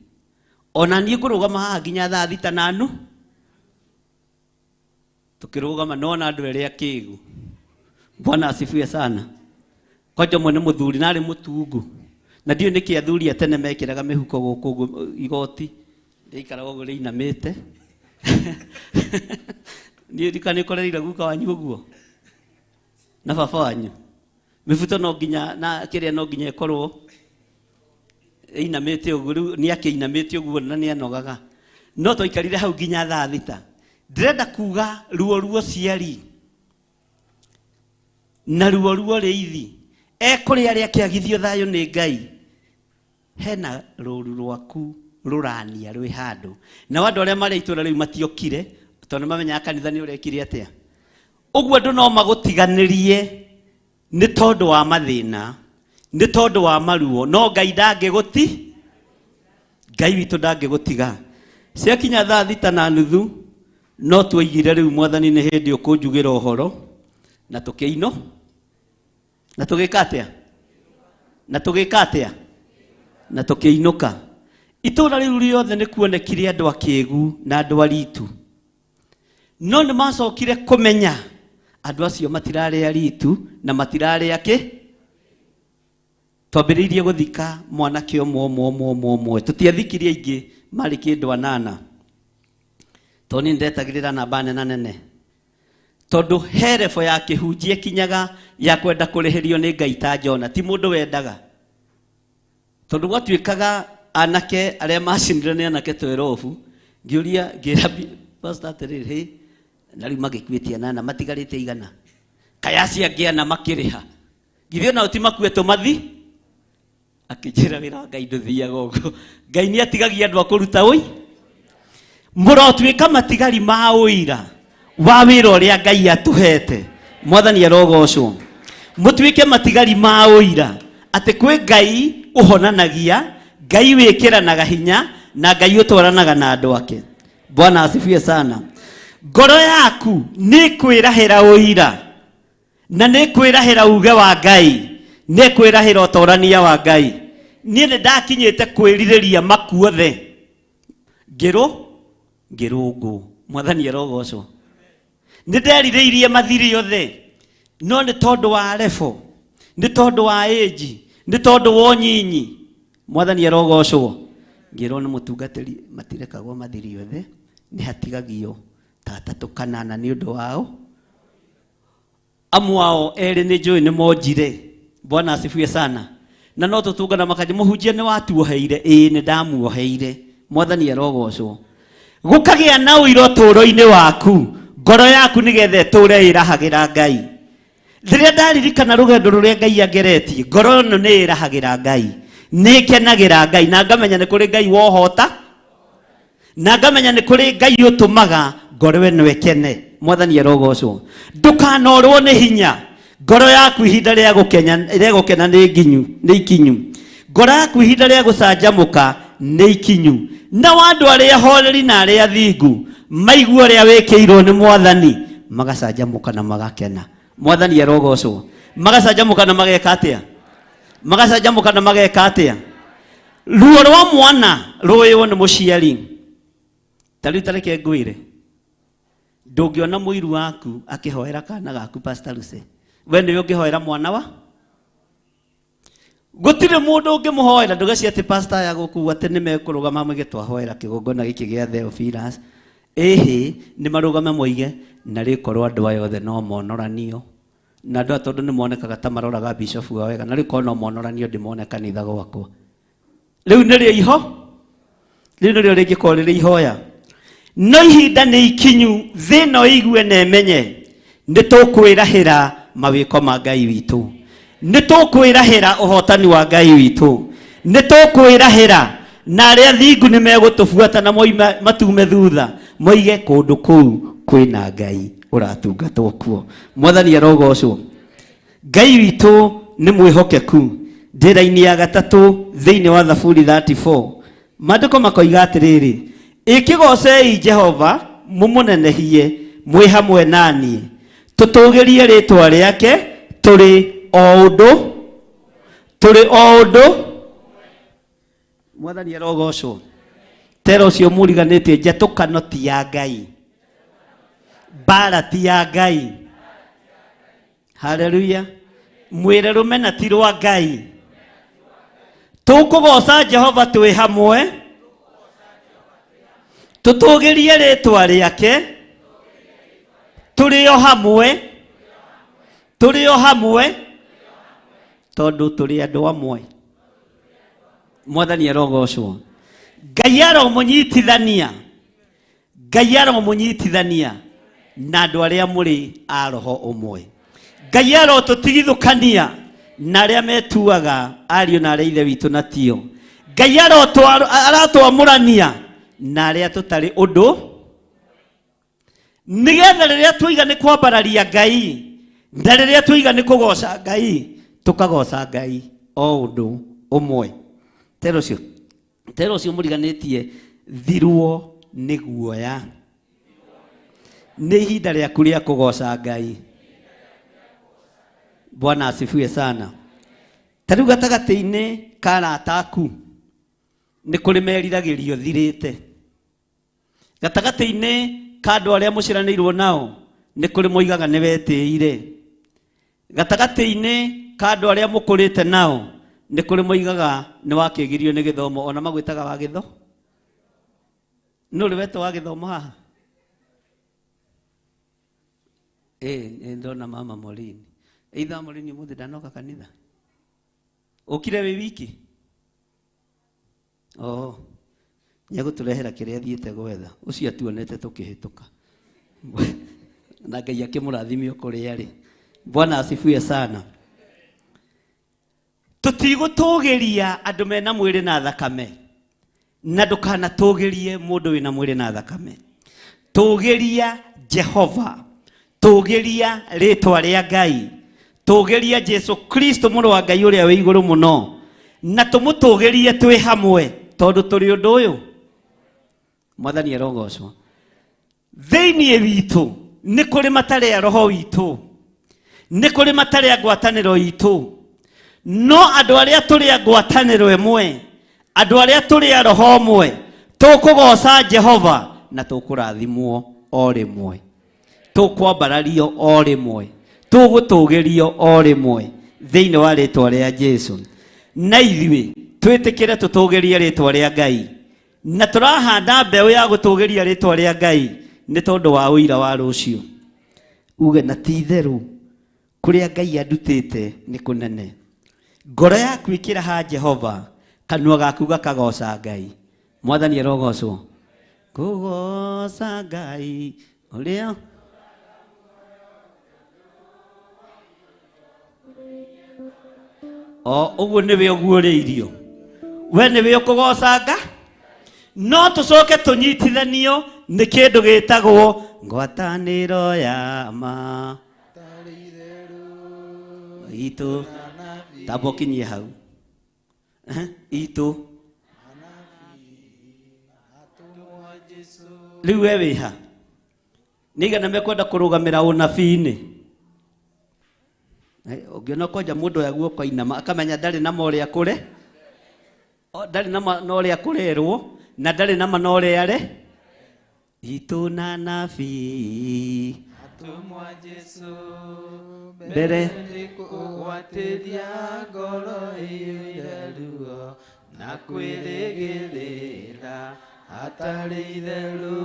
ona niĩ ngũrũgama haha nginya thaa thita na nu. Tũkĩrũgama nona andũ erĩ akĩgu. Bwana asifiwe sana. Kwanja ũmwe nĩ mũthuri na arĩ mũtungu, na ndiũĩ nĩkĩ athuri a tene mekĩraga mĩhuko gũkũ ũguo igoti rĩikaraga ũguo rĩinamĩte. Niĩ ndikana nĩũkorereire guka wanyu ũguo na baba wanyu, mĩbuto no nginya na kĩrĩa no nginya ĩkorwo ĩinamĩte ũguo. Rĩu nĩ akĩinamĩte ũguo na nĩ anogaga, no twaikarire hau nginya thaa thita. Ndĩrenda kuga ruo ruo ciari na ruo ruo rĩithi ekũrĩ arĩa akĩagithio thayũ nĩ Ngai, hena rũru rwaku rũrania rwĩ handũ. Nao andũ arĩa marĩ itũũra rĩu matiokire tondũ nĩmamenyaga kanitha nĩ ũrekire atĩa. Ũguo andũ no magũtiganĩrie nĩ tondũ wa mathĩna, nĩ tondũ wa maruo, no Ngai ndangĩgũti, Ngai witũ ndangĩgũtiga. Ciakinya thaa thita na nuthu no twaigire rĩu Mwathani nĩ hĩndĩ ũkũnjugĩra ũhoro, na tũkĩino na tũgĩka atĩa na tũgĩka atĩa na tũkĩinũka. Itũũra rĩu rĩothe nĩ kuonekire andũ akĩgu na andũ aritu. No nĩ macokire kũmenya andũ acio matirarĩa ritu na matirarĩa kĩ. Twambĩrĩirie gũthika mwanake ũmwe ũmwe ũmwe ũmwe ũmwe, tũtiathikirie aingĩ, marĩ kĩndũ anana, tondũ niĩ nĩndetagĩrĩra namba nena nene, tondũ he rebo ya kĩhunjia kinyaga ya kwenda kũrĩhĩrio nĩ Ngai ta Jona, ti mũndũ wendaga, tondũ gwatuĩkaga anake arĩa macinire nĩ anake twerobu. Ngĩũria ngĩra pastor atĩrĩrĩ, hĩ na rĩu magĩkuĩtie anana matigarĩte igana, kaya acio angĩ ana makĩrĩha, githĩ onao ti makue tũmathi? Akĩnjĩra wĩra wa Ngai ndũthiaga ũguo, Ngai nĩ atigagia andũ a kũruta ũi. Mũrotuĩka matigari ma ũira wa wĩra ũrĩa Ngai atũhete. Mwathani arogocwo. Mũtuĩke matigari ma ũira atĩ kwĩ Ngai ũhonanagia, Ngai wĩkĩranaga hinya, na Ngai ũtwaranaga na andũ ake. Bwana asifiwe sana. Ngoro yaku nĩ kwĩrahĩra ũira na nĩ kwĩrahĩra uge wa Ngai, nĩ kwĩrahĩra ũtorania wa Ngai. Niĩ nĩ ndakinyĩte kwĩrirĩria makuothe ngĩrũ ngĩrũngũ. Mwathani arogocwo. Nĩ nderirĩirie mathiri othe, no nĩ tondũ wa rebo, nĩ tondũ wa ĩnji, nĩ tondũ wa ũnyinyi. Mwathani arogocwo. Ngĩrwo nĩ mũtungatĩri matirekagwo mathiri othe, nĩ hatigagio ta atatũ kana ana nĩ ũndũ wao. Amwe ao erĩ nĩ njũĩ nĩ monjire. Bwana asifiwe sana. Na no tũtungana makanje mũhunjia nĩ watuoheire, ĩĩ nĩ ndamuoheire. Mwathani arogocwo. Gũkagĩa na ũira ũtũũro-inĩ waku, ngoro yaku nĩgetha ĩtũũre ĩrahagĩra Ngai. Rĩrĩa ndaririkana rũgendo rũrĩa Ngai angeretie, ngoro ĩno nĩ ĩrahagĩra Ngai, nĩ ĩkenagĩra Ngai, na ngamenya nĩ kũrĩ Ngai wohota, na ngamenya nĩ kũrĩ Ngai ũtũmaga ngoro ĩno ĩkene. Mwathani arogocwo. Ndũkanorwo nĩ hinya, ngoro yaku ihinda rĩa gũkena nĩ nginyu, nĩ ikinyu. Ngoro yaku ihinda rĩa gũcanjamũka nĩ ikinyu. Na andũ arĩa ahoreri na arĩa athingu maigua ũrĩa wĩkĩirwo nĩ Mwathani, magacanjamũka na magakena. Mwathani arogocwo. Magacanjamũka na mageka atĩa? Magacanjamũka na mageka atĩa? Ruo rwa mwana rũĩwo nĩ mũciari. Ta rĩu ta reke ngwĩre, ndũngĩona mũiru waku akĩhoera kana gaku Pastor Lucy, we nĩwe ũngĩhoera mwana wa? Gũtirĩ mũndũ ũngĩmũhoera. Ndũgeci atĩ pastor aya gũkũ atĩ nĩ mekũrũgama moige twahoera kĩgongona gĩkĩ gĩa Theophilus. Ĩhĩ, nĩ marũgame moige na rĩkorwo andũ aya othe no monoranio, na andũ aya tondũ nĩ monekaga ta maroraga bishop wao wega, na rĩkorwo no monoranio ndĩmone kanitha gwakwa. Rĩu nĩrĩo iho, rĩu nĩrĩo rĩngĩkorwo rĩrĩ ihoya. No ihinda nĩ ikinyu thĩ ĩno ĩigue na ĩmenye nĩ tũkwĩrahĩra mawĩko ma Ngai witũ, nĩ tũkwĩrahĩra ũhotani wa Ngai witũ, nĩ tũkwĩrahĩra na arĩa thingu nĩ megũtũbuata na moime matume thutha, moige kũndũ kũu kwĩna Ngai ũratungatwo kuo. Mwathani arogocwo. Ngai witũ nĩ mwĩhokeku. Ndĩra-inĩ ya gatatũ thĩinĩ wa Thaburi 34 maandĩko makoiga atĩrĩrĩ, ĩkĩgocei Jehova mũmũnenehie mwĩ hamwe naniĩ, tũtũgĩrie rĩtwa rĩake tũrĩ o ũndũ, tũrĩ o ũndũ. Mwathani arogocwo. Tera ũcio mũriganĩtie, njatũkano ti ya Ngai, mbara ti ya Ngai. Haleluya. Mwĩre rũmena ti rwa Ngai. Tũkũgoca Jehova twĩ hamwe, tũtũgĩrie rĩtwa rĩake tũrĩ o hamwe, tũrĩ o hamwe, tondũ tũrĩ andũ amwe. Mwathani arogocwo. Ngai aromũnyitithania, Ngai aromũnyitithania na andũ arĩa mũrĩ a roho ũmwe. Ngai arotũtigithũkania na arĩa metuaga ariũ na arĩa ithe witũ na tio. Ngai aratwamũrania na arĩa tũtarĩ ũndũ, nĩgetha rĩrĩa twaiga nĩ kwambararia Ngai na rĩrĩa twaiga nĩ kũgoca Ngai, tũkagoca Ngai o ũndũ ũmwe. Tera ũcio mũriganĩtie, thirwo nĩ guoya. Nĩ ihinda rĩaku rĩa kũgoca Ngai. Bwana asifiwe sana. Ta rĩu gatagatĩ-inĩ ka arata aku nĩ kũrĩ meriragĩrio thirĩte. Gatagatĩ-inĩ ka andũ arĩa mũciaranĩirwo nao nĩ kũrĩ moigaga nĩ wetĩire. Gatagatĩ-inĩ ka andũ arĩa mũkũrĩte nao nĩ kũrĩ moigaga nĩ wakĩgirio nĩ gĩthomo, ona magwĩtaga wa gĩtho. Nũ ũrĩ wetwo wa gĩthomo haha? Ĩ ndona mama Morini. Either Morini ũmũthĩ ndanoka kanitha. Ũkire wĩ wiki? Oh. Nĩegũtũrehera kĩrĩa athiĩte gwetha. Ũcio atuonete tũkĩhĩtũka. Na Ngai akĩmũrathime o kũrĩa arĩ. Bwana asifiwe sana. Tũtigũtũgĩria andũ mena mwĩrĩ na thakame, na ndũkanatũgĩrie mũndũ wĩna mwĩrĩ na thakame. Tũgĩria Jehova, tũgĩria rĩtwa rĩa Ngai, tũgĩria Jesu Kristo mũrũ wa Ngai ũrĩa wĩ igũrũ mũno, na tũmũtũgĩrie twĩ hamwe tondũ tũrĩ ũndũ ũyũ. Mwathani arogocwo. Thĩinĩ witũ nĩ kũrĩ matarĩ a roho witũ, nĩ kũrĩ matarĩ a ngwatanĩro itũ, no andũ arĩa tũrĩ a ngwatanĩro ĩmwe, andũ arĩa tũrĩ a roho ũmwe, tũkũgoca Jehova na tũkũrathimwo o rĩmwe, tũkwambarario o rĩmwe, tũgũtũgĩrio o rĩmwe thĩinĩ wa rĩtwa rĩa Jesu. Na ithuĩ twĩtĩkĩre tũtũgĩrie rĩtwa rĩa Ngai, na tũrahanda mbeũ ya gũtũgĩria rĩtwa rĩa Ngai nĩ tondũ wa ũira wa rũciũ. Uge na ti itherũ kũrĩa Ngai andutĩte nĩ kũnene. Ngoro yaku ĩkĩraha Jehova, kanua gaku gakagoca Ngai. Mwathani arogocwo. Kũgoca Ngai ũrĩa o ũguo nĩwe ũguũrĩirio. We nĩwe ũkũgoca Ngai. No tũcoke tũnyitithanio nĩ kĩndũ gĩtagwo ngwatanĩro ya ma itũ. Tamba ũkinyie hau. Itũ rĩu we wĩha nĩ igana mekwenda kũrũgamĩra ũnabii-inĩ. Ũngĩona kwanja mũndũ oya guoko ainama akamenya ndarĩ na ma ũrĩa kũre, ndarĩ na ma na ũrĩa kũrerwo, na ndarĩ na ma na ũrĩa are. Itũ na nabii Atũmwa Jesu mbere kũgwatĩria ngoro ĩiyũire ruo na kwĩrĩgĩrĩra hatarĩ itherũ,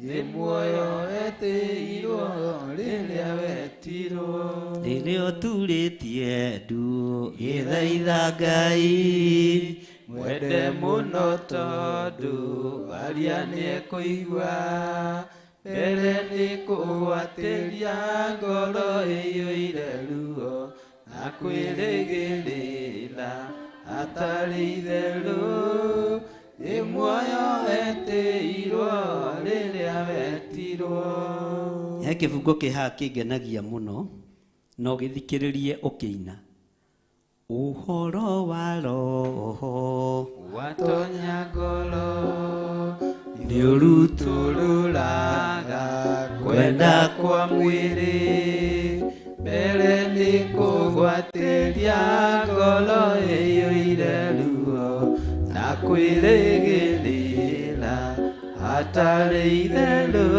nĩ muoyo wetĩirwo rĩrĩa wetirwo. Rĩrĩa ũturĩtie ndu gĩthaitha Ngai, mwende mũno tondũ aria nĩekũigua. Mbere nĩ kũgwatĩria ngoro ĩiyũire ruo na kwĩrĩgĩrĩra hatarĩ itherũ, nĩ muoyo wetĩirwo rĩrĩa wetirwo. He kĩbungo kĩ haha kĩngenagia mũno, no gĩthikĩrĩrie ũkĩina. Ũhoro wa roho watonya ngoro nĩũrutũrũraga kwenda kwa mwĩrĩ, mbere nĩ kũgwatĩria ngoro ĩiyũire ruo na kwĩrĩgĩrĩra hatarĩ itherũ,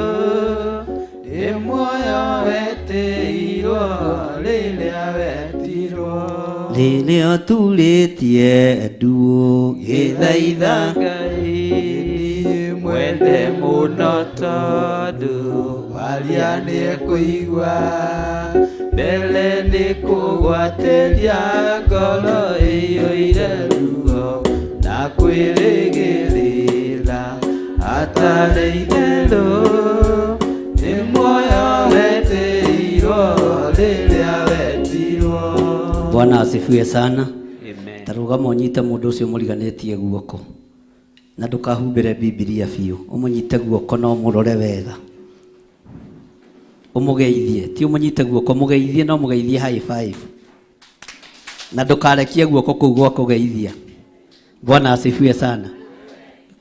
nĩ muoyo wetĩirwo rĩrĩa wetirwo. Rĩrĩa ũturĩtie ndu gĩthaitha Ngai, mwende mũno tondũ aria nĩekũigua. Mbere nĩ kũgwatĩria ngoro ĩiyũire ruo na kwĩrĩgĩrĩra hatarĩ itherũ, nĩ muoyo wetĩirwo rĩrĩa wetirwo. Bwana asifiwe sana. Amen. Ta rũgama ũnyite mũndũ ũcio mũriganĩtie guoko, na ndũkahumbĩre Bibilia biũ, ũmũnyite guoko na ũmũrore wega, ũmũgeithie. Ti ũmũnyite guoko, mũgeithie, no mũgeithie high five, na ndũkarekie guoko kũu gwa kũgeithia. Bwana asifiwe sana.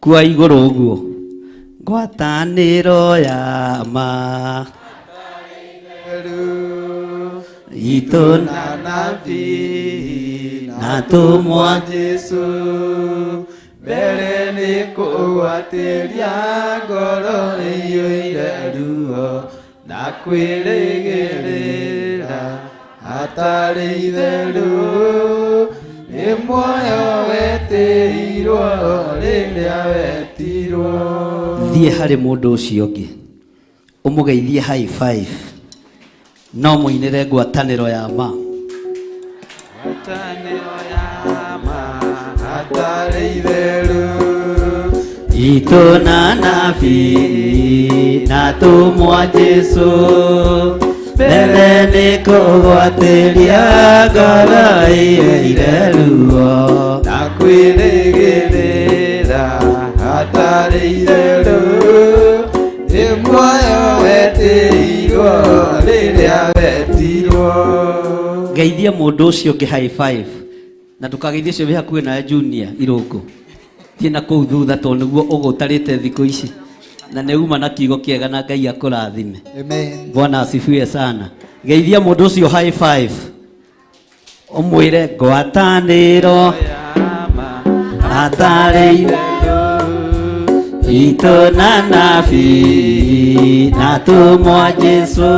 Kua igũrũ ũguo. Ngwatanĩro ya ma itũ na nabii na atũmwa Jesu Mbere nĩ kũgwatĩria ngoro ĩiyũire ruo na kwĩrĩgĩrĩra hatarĩ itherũ. Nĩ muoyo wetĩirwo rĩrĩa wetirwo. Thiĩ harĩ mũndũ ũcio ũngĩ ũmũgeithie high five no mũinĩre ngwatanĩro ya ma. Ngwatanĩro ya ma hatarĩ itherũ. Itũ na nabii na tũmwa Jesũ mbere nĩ kũgwatĩria ngoro ĩiyũire ruo na kwĩrĩgĩrĩra hatarĩ itherũ. Nĩ muoyo wetĩirwo rĩrĩa wetirwo. Geithia mũndũ ũcio ũngĩ high five na ndũkageithie ũcio wĩ hakuhĩ nawe junior irũngũ. Thiĩ na kũu thutha tondũ nĩguo ũgũtarĩte thikũ ici na nĩ uma na kiugo kĩega na Ngai akũrathime. Amen. Bwana asifiwe sana. Geithia mũndũ ũcio high five ũmwĩre ngwatanĩro hatarĩ itherũ itũ na nabii na tũmwa Jesũ.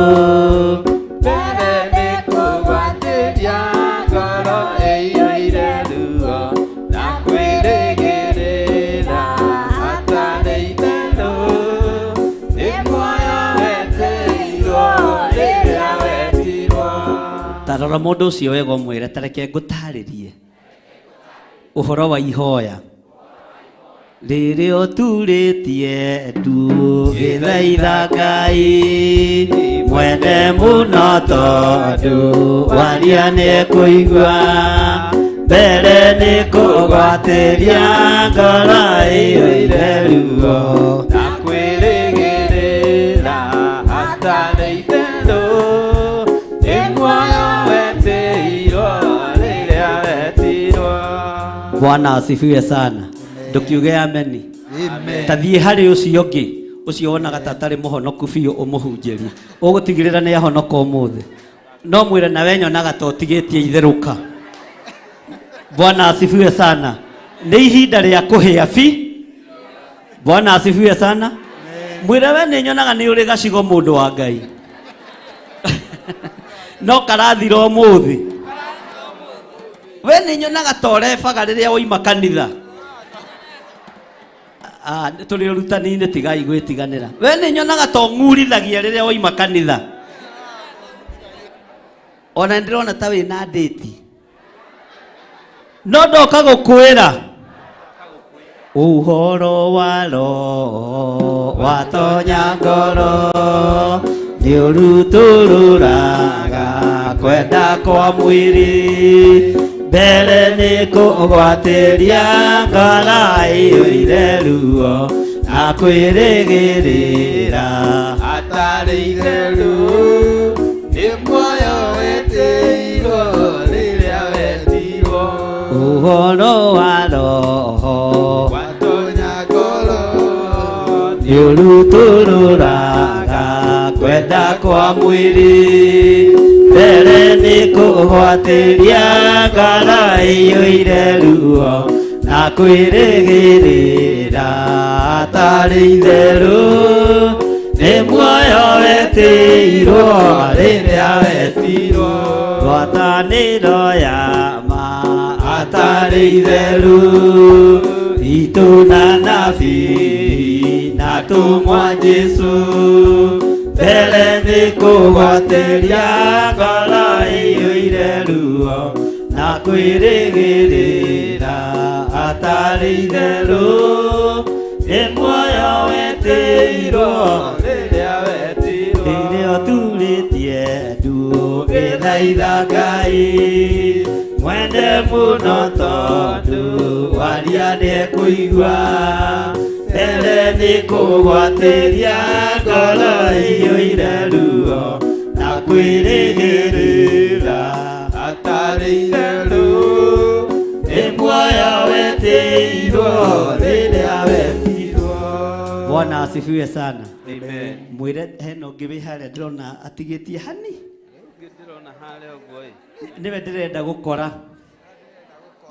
Mbere nĩ kũgwatĩria ngoro ĩiyũire ruo na kwĩrĩgĩrĩra hatarĩ itherũ. Nĩ muoyo wetĩirwo rĩrĩa wetirwo. Ta rora mũndũ ũcio wega ũmwĩre ta reke ngũtarĩrie ũhoro wa ihoya rĩrĩa ũturĩtie ndu gĩthaitha Ngai mwene mũno tondũ waria nĩekũigua. Mbere nĩ kũgwatĩria ngoro ĩiyũire ruo na kwĩrĩgĩrĩra hatarĩ itherũ. Nĩ muoyo wetĩirwo rĩrĩa wetirwo. Bwana asifiwe sana. Ndũkiuge ameni. Amen. Ta thiĩ harĩ ũcio ũngĩ ũcio wonaga ta atarĩ mũhonoku biũ ũmũhunjĩrie ũgũtigĩrĩra nĩ ahonoka ũmũthĩ. No mwĩre nawe nyonaga ta ũtigĩtie itherũka. Bwana asifiwe sana. Nĩ ihinda rĩa kũhĩa bi. Bwana asifiwe sana. Mwĩre we nĩ nyonaga nĩ ũrĩ gacigo mũndũ wa Ngai no karathira ũmũthĩ. We nĩ nyonaga ta ũrebaga rĩrĩa woima kanitha. Tũrĩ ũrutani-inĩ tigai gwĩtiganĩra. We nĩ nyonaga ta ũng'urithagia rĩrĩa woima kanitha. Ona ndĩrona ta wĩna ndĩti no ndoka gũkwĩra ũhoro wa Roho watonya ngoro nĩ ũrutũrũraga kwenda kwa mwĩrĩ. Mbere nĩ kũgwatĩria ngoro ĩiyũire ruo na kwĩrĩgĩrĩra hatarĩ itherũ. Nĩ muoyo wetĩirwo rĩrĩa wetirwo. Ũhoro wa Roho watonya ngoro nĩ ũrutũrũraga kwenda kwa mwĩrĩ. Mbere nĩ kũgwatĩria ngoro ĩiyũire ruo na kwĩrĩgĩrĩra hatarĩ itherũ. Nĩ muoyo wetĩirwo rĩrĩa wetirwo. Ngwatanĩro ya ma hatarĩ itherũ itũ na nabii na tũmwa Jesũ. Mbere nĩ kũgwatĩria ngoro ĩiyũire ruo na kwĩrĩgĩrĩra hatarĩ itherũ. Nĩ muoyo wetĩirwo rĩrĩa wetirwo. Rĩrĩa ũturĩtie ndu ũgĩthaitha Ngai mwende mũno tondũ waria nĩekũigua. Mbere nĩ kũgwatĩria ngoro ĩiyũire ruo na kwĩrĩgĩrĩra hatarĩ itherũ. Nĩ muoyo wetĩirwo rĩrĩa wetirwo. Bwana asifiwe sana. Amen. Mwĩre hena ũngĩ wĩ harĩa ndĩrona atigĩtie hani. Ndĩrona harĩa ũguo ĩ. Nĩwe ndĩrenda gũkora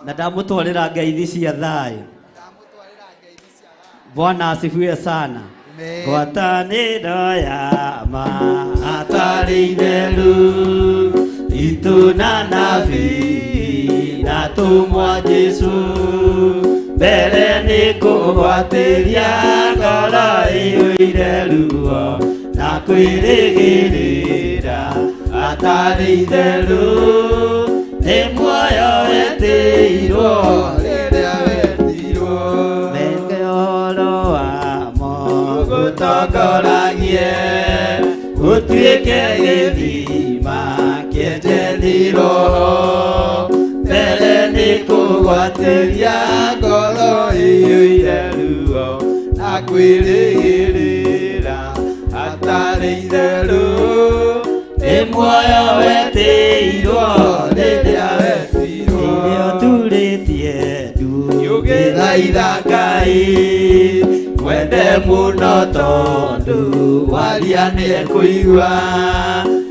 na ndamũtwarĩra ngeithi cia thayũ. Bwana asifiwe sana. Ngwatanĩro ya ma Atarĩ itheru itũ na nabii na tũmwa Jesũ mbere nĩ kũgwatĩria ngoro ĩiyũire ruo na kwĩrĩgĩrĩra atarĩ itherũ nĩ muoyo wetĩirwo rĩrĩa wetirwo meke ũhoro wamo gũtongoragie gũtuĩke gĩthima kĩenjeni roho mbere nĩ kũgwatĩria ngoro ĩiyũire ruo na kwĩrĩgĩrĩra hatarĩ itherũ nĩ muoyo wetĩirwo rĩrĩa wetirwo Rĩrĩa ũturĩtie ndu ũgĩthaitha Ngai mwende mũno tondũ waria nĩekũigua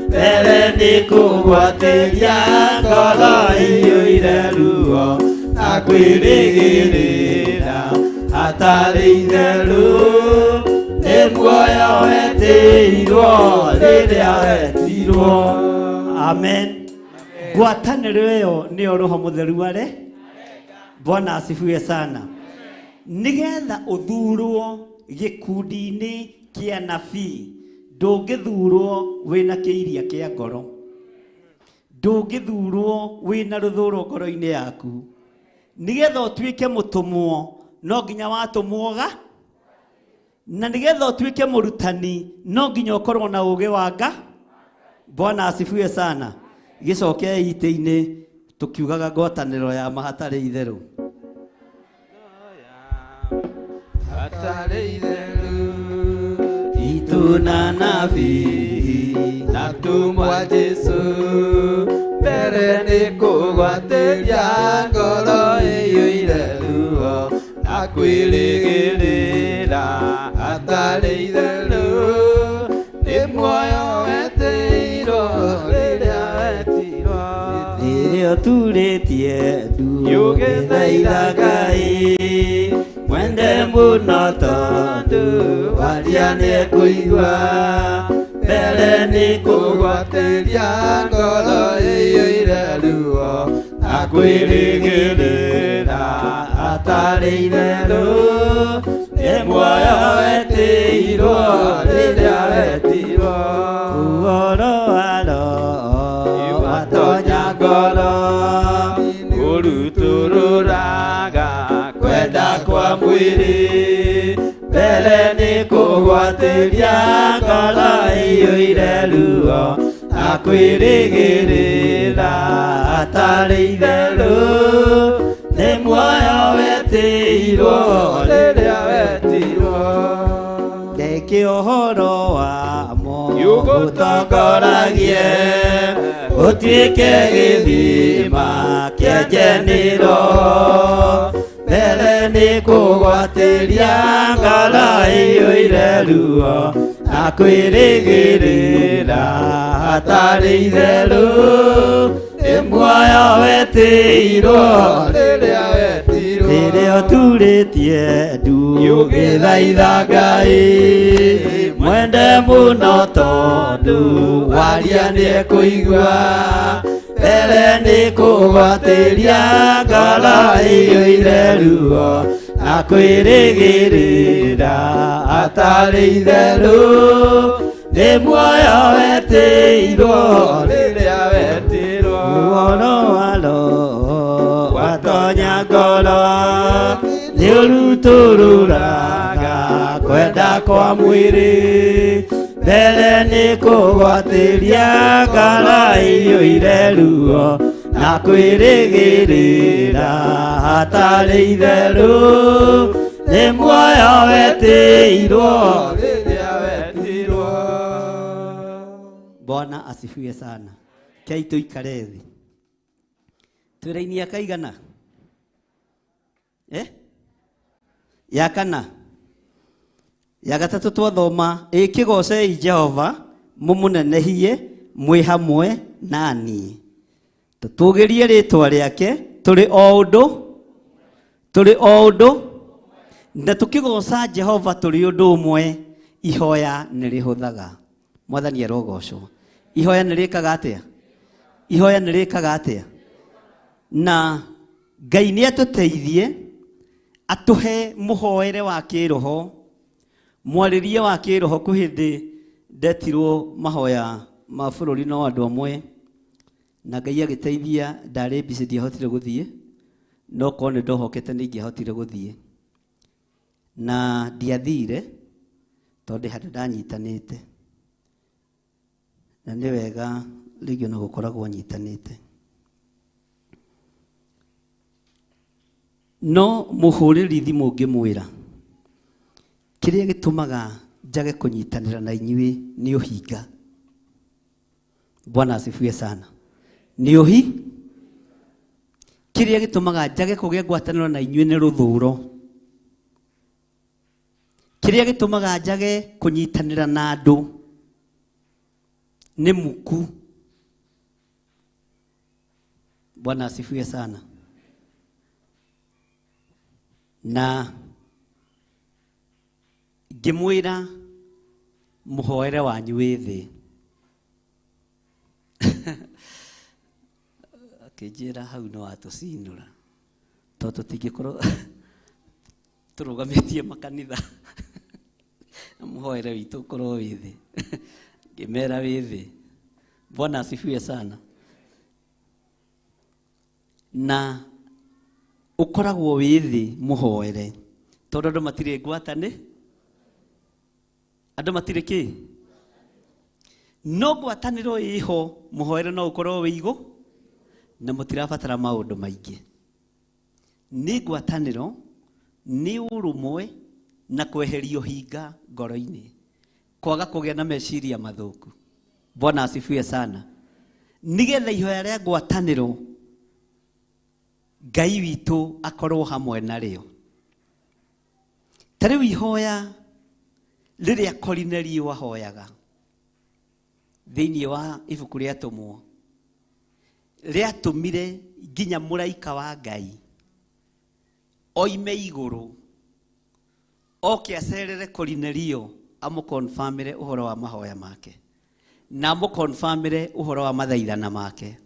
mbere nĩ kũgwatĩria ngoro ĩiyũire ruo na kwĩrĩgĩrĩra hatarĩ itherũ nĩ muoyo wetĩirwo rĩrĩa wetirwo. Amen. Ngwatanĩro ĩyo nĩyo roho mũtheru are. Bwana asifiwe sana. Nĩgetha ũthurwo gĩkundi-inĩ kĩa nabii ndũngĩthurwo wĩna kĩiria kĩa ngoro, ndũngĩthurwo wĩna rũthũro ngoro-inĩ yaku. Nĩgetha ũtuĩke mũtũmwo no nginya watũmwo ga, na nĩgetha ũtuĩke mũrutani no nginya ũkorwo na ũũgĩ wa nga. Bwana asifiwe sana. Gĩcoke itĩ-inĩ tũkiugaga ngwatanĩro ya ma hatarĩ itherũ. Hatarĩ itherũ itũ na nabii na tũmwa Jesũ mbere nĩ kũgwatĩria ngoro ĩiyũire ruo na kwĩrĩgĩrĩra hatarĩ itherũ nĩ muoyo wetĩirwo rĩrĩa wetirwo. Rĩrĩa ũturĩtie ndu Ũgĩthaitha Ngai mwende mũno tondũ waria nĩekũigua mbere nĩ kũgwatĩria ngoro ĩiyũire ruo na kwĩrĩgĩrĩra hatarĩ itherũ nĩ muoyo wetĩirwo rĩrĩa wetirwo. Ũhoro wa roho watonya ngoro ũrutũrũraga kwenda kwa mwĩrĩ mbere nĩ kũgwatĩria ngoro ĩiyũire ruo na kwĩrĩgĩrĩra hatarĩ itherũ nĩ muoyo wetĩirwo rĩrĩa wetirwo. Ndeke ũhoro wamo Ũgũtongoragie ũtuĩke gĩthima kĩenjeni roho mbere nĩ kũgwatĩria ngoro ĩiyũire ruo na kwĩrĩgĩrĩra hatarĩ itherũ nĩ muoyo wetĩirwo rĩrĩa wetirwo. Rĩrĩa ũturĩtie ndu Ũgĩthaitha Ngai mwende mũno tondũ waria nĩekũigua mbere nĩ kũgwatĩria ngoro ĩiyũire ruo na kwĩrĩgĩrĩra hatarĩ itherũ nĩ muoyo wetĩirwo rĩrĩa wetirwo. Ũhoro wa roho watonya ngoro nĩ ũrutũrũraga kwenda kwa mwĩrĩ mbere nĩ kũgwatĩria ngoro ĩiyũire ruo na kwĩrĩgĩrĩra hatarĩ itherũ nĩ muoyo wetĩirwo rĩrĩa wetirwo. Bwana asifiwe sana. Kei tũikare thĩ. Twĩra-inĩ ya kaigana? Ya kana? Ya gatatũ twathoma ĩ kĩgocei Jehova mũmũnenehie mwĩ hamwe na niĩ. Tũtũgĩrie rĩtwa rĩake tũrĩ o ũndũ, tũrĩ o ũndũ. Na tũkĩgoca Jehova tũrĩ ũndũ ũmwe, ihoya nĩ rĩhũthaga. Mwathani arogocwo. Ihoya nĩ rĩkaga atĩa? Ihoya nĩ rĩkaga atĩa? Na Ngai nĩ atũteithie atũhe mũhoere wa kĩroho, mwarĩrie wa kĩroho. Kwĩ hĩndĩ ndetirwo mahoya ma bũrũri no andũ amwe, na Ngai agĩteithia, ndarĩ busy ndiahotire gũthiĩ, no korwo nĩ ndohokete nĩ ingĩahotire gũthiĩ, na ndiathire tondũ handũ ndanyitanĩte, na nĩ wega rĩngĩ ona gũkoragwo nyitanĩte. No mũhũrĩri thimũ ngĩmwĩra kĩrĩa gĩtũmaga njage kũnyitanĩra na inyuĩ nĩ ũhinga. Bwana asifiwe sana. Nĩ ũhi kĩrĩa gĩtũmaga njage kũgĩa ngwatanĩro na inyuĩ nĩ rũthũro. Kĩrĩa gĩtũmaga njage kũnyitanĩra na andũ nĩ muku. Bwana asifiwe sana. Na ngĩmwĩra mũhoere wanyu wĩ thĩ. Akĩnjĩra hau no atũcinũra, tondũ tũtingĩkorwo tũrũgamĩtie makanitha na mũhoere witũ ũkorwo wĩ thĩ. Ngĩmera wĩ thĩ. Bwana asifiwe sana. Na ũkoragwo wĩ thĩ mũhoere, tondũ andũ matirĩ ngwatane, andũ matirĩ kĩ, no ngwatanĩro ĩho, mũhoere no ũkorwo wĩ igũ, na mũtirabatara maũndũ maingĩ. Nĩ ngwatanĩro, nĩ ũrũmwe, na kweheria ũhinga ngoro-inĩ, kwaga kũgĩa na meciria mathũku. Bwana asifiwe sana. Nĩgetha ihoya rĩa ngwatanĩro Ngai witũ akorwo hamwe narĩo. Ta rĩu ihoya rĩrĩa Korinelio ahoyaga thĩinĩ wa ibuku rĩa Atũmwo rĩatũmire nginya mũraika wa Ngai oime igũrũ oke acerere Korinelio amũkonfamĩre ũhoro wa mahoya make, na amũkonfamĩre ũhoro wa mathaithana make,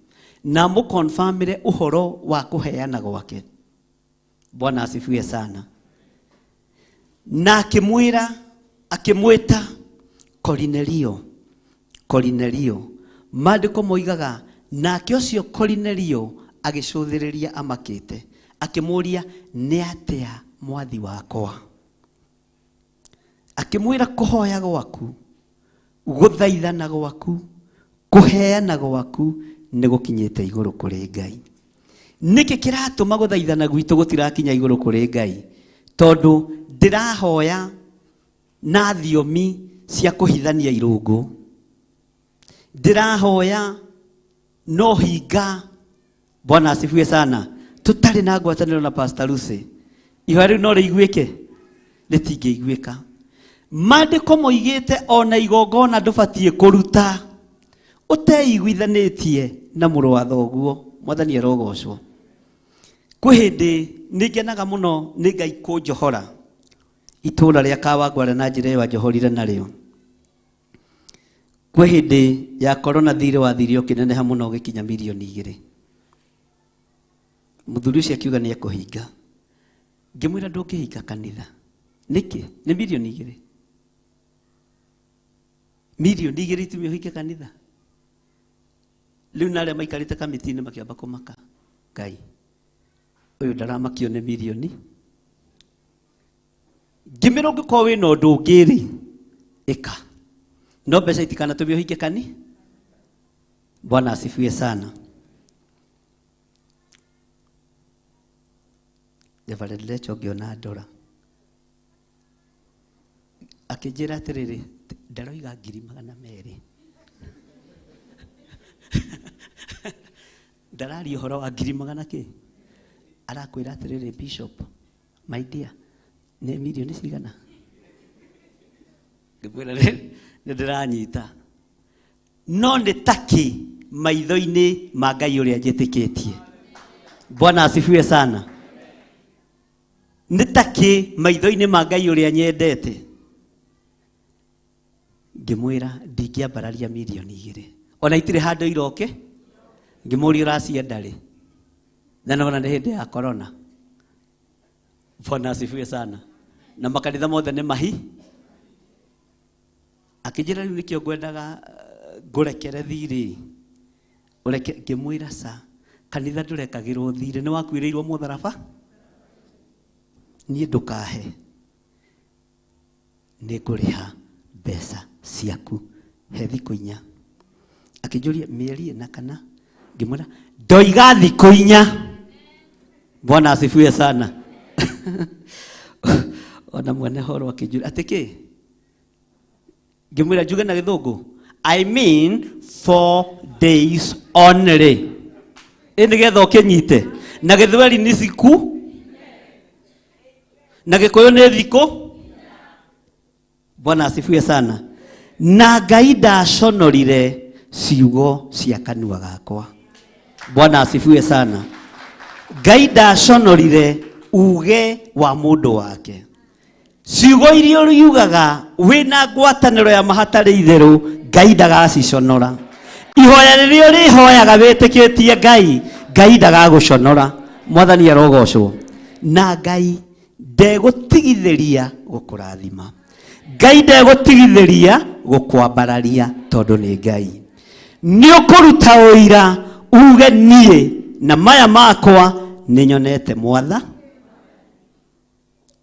na amũkonfamĩre ũhoro wa kũheana gwake. Bwana asifiwe sana. Na akĩmwĩra, akĩmwĩta Korinelio, Korinelio. Maandĩko moigaga nake ũcio Korinelio agĩcũthĩrĩria amakĩte, akĩmũũria nĩ atĩa mwathi wakwa? Akĩmwĩra kũhoya gwaku, gũthaithana gwaku, kũheana gwaku nĩ gũkinyĩte igũrũ kũrĩ Ngai. Nĩkĩ kĩratũma gũthaithana gwitũ gũtirakinya igũrũ kũrĩ Ngai? Tondũ ndĩrahoya na thiomi cia kũhithania irũngũ, ndĩrahoya no hinga. Bwana asifiwe sana. Tũtarĩ na ngwatanĩro na Pastor Lucy, ihoya rĩu no rĩiguĩke? Rĩtingĩiguĩka. Maandĩko moigĩte ona igongona ndũbatiĩ kũruta ũteiguithanĩtie na mũrũ wa thoguo. Mwathani arogocwo. Kwĩ hĩndĩ nĩ ngenaga mũno nĩ Ngai kũnjohora itũũra rĩa Kawangware na njĩra ĩyo anjohorire narĩo. Kwĩ hĩndĩ ya korona thirĩ wathire ũkĩneneha mũno ũgĩkinya mirioni 2. Mũthuri ũcio akiuga nĩ ekũhinga. Ngĩmwĩra ndũngĩhinga kanitha. Nĩkĩ? Nĩ mirioni 2. Mirioni 2 itumie ũhinge kanitha. Rĩu na arĩa maikarĩte kamĩtĩ-inĩ makĩamba kũmaka. Ngai, ũyũ ndaramakio nĩ mirioni. Ngĩmĩra ũngĩkorwo wĩna ũndũ ũngĩ rĩ, ĩka. No mbeca itikanatũme ũhinge kani. Bwana asifiwe sana. Reverend Lecho ngĩona ndora. Akĩnjĩra atĩrĩrĩ, ndaroiga 200,000. Ndararia ũhoro wa ngiri magana kĩ? Arakwĩra atĩrĩrĩ, Bishop, my dear, nĩ mirioni cigana? Ngĩmwĩra nĩ ndĩranyita. No nĩ takĩ maitho-inĩ ma Ngai ũrĩa njĩtĩkĩtie. Bwana asifiwe sana. Nĩ ta kĩ maitho-inĩ ma Ngai ũrĩa nyendete? Ngĩmwĩra ndingĩambararia mirioni 2. Ona itirĩ handũ iroke. Ngĩmũria ũracienda rĩ? Na nona nĩ hĩndĩ ya corona. Bwana asifiwe sana. Na makanitha mothe nĩ mahi. Akĩnjĩra rĩu nĩkĩo ngwendaga ngũrekere thirĩ. Ũreke ngĩmwĩra ca kanitha ndũrekagĩrwo thirĩ nĩ wakuĩrĩirwo mũtharaba. Niĩ ndũkahe. Nĩ ngũrĩha mbeca ciaku he thikũ 4. Akĩnjũria mĩeri 4 kana ngĩmwĩra ndoiga thikũ 4. Bwana asifiwe sana. Ona mwene horo akĩnjũria atĩ kĩ? Ngĩmwĩra njuge na gĩthũngũ. I mean 4 days only. Ĩ nĩgetha ũkĩnyite. Na gĩthweri nĩ siku. Na gĩkũyũ nĩ thikũ. Bwana asifiwe sana. Na Ngai ndaconorire ciugo cia kanua gakwa. Bwana asifiwe sana. Ngai ndaconorire uge wa mũndũ wake. Ciugo iria ũriugaga wĩna ngwatanĩro ya mahatarĩ itherũ Ngai ndagaciconora. Ihoya rĩrĩa ũrĩhoyaga wĩtĩkĩtie Ngai, Ngai ndagagũconora. Mwathani arogocwo. Na Ngai ndegũtigithĩria gũkũrathima. Ngai ndegũtigithĩria gũkwambararia tondũ nĩ Ngai. Nĩ ũkũruta ũira uge niĩ na maya makwa nĩ nyonete mwatha.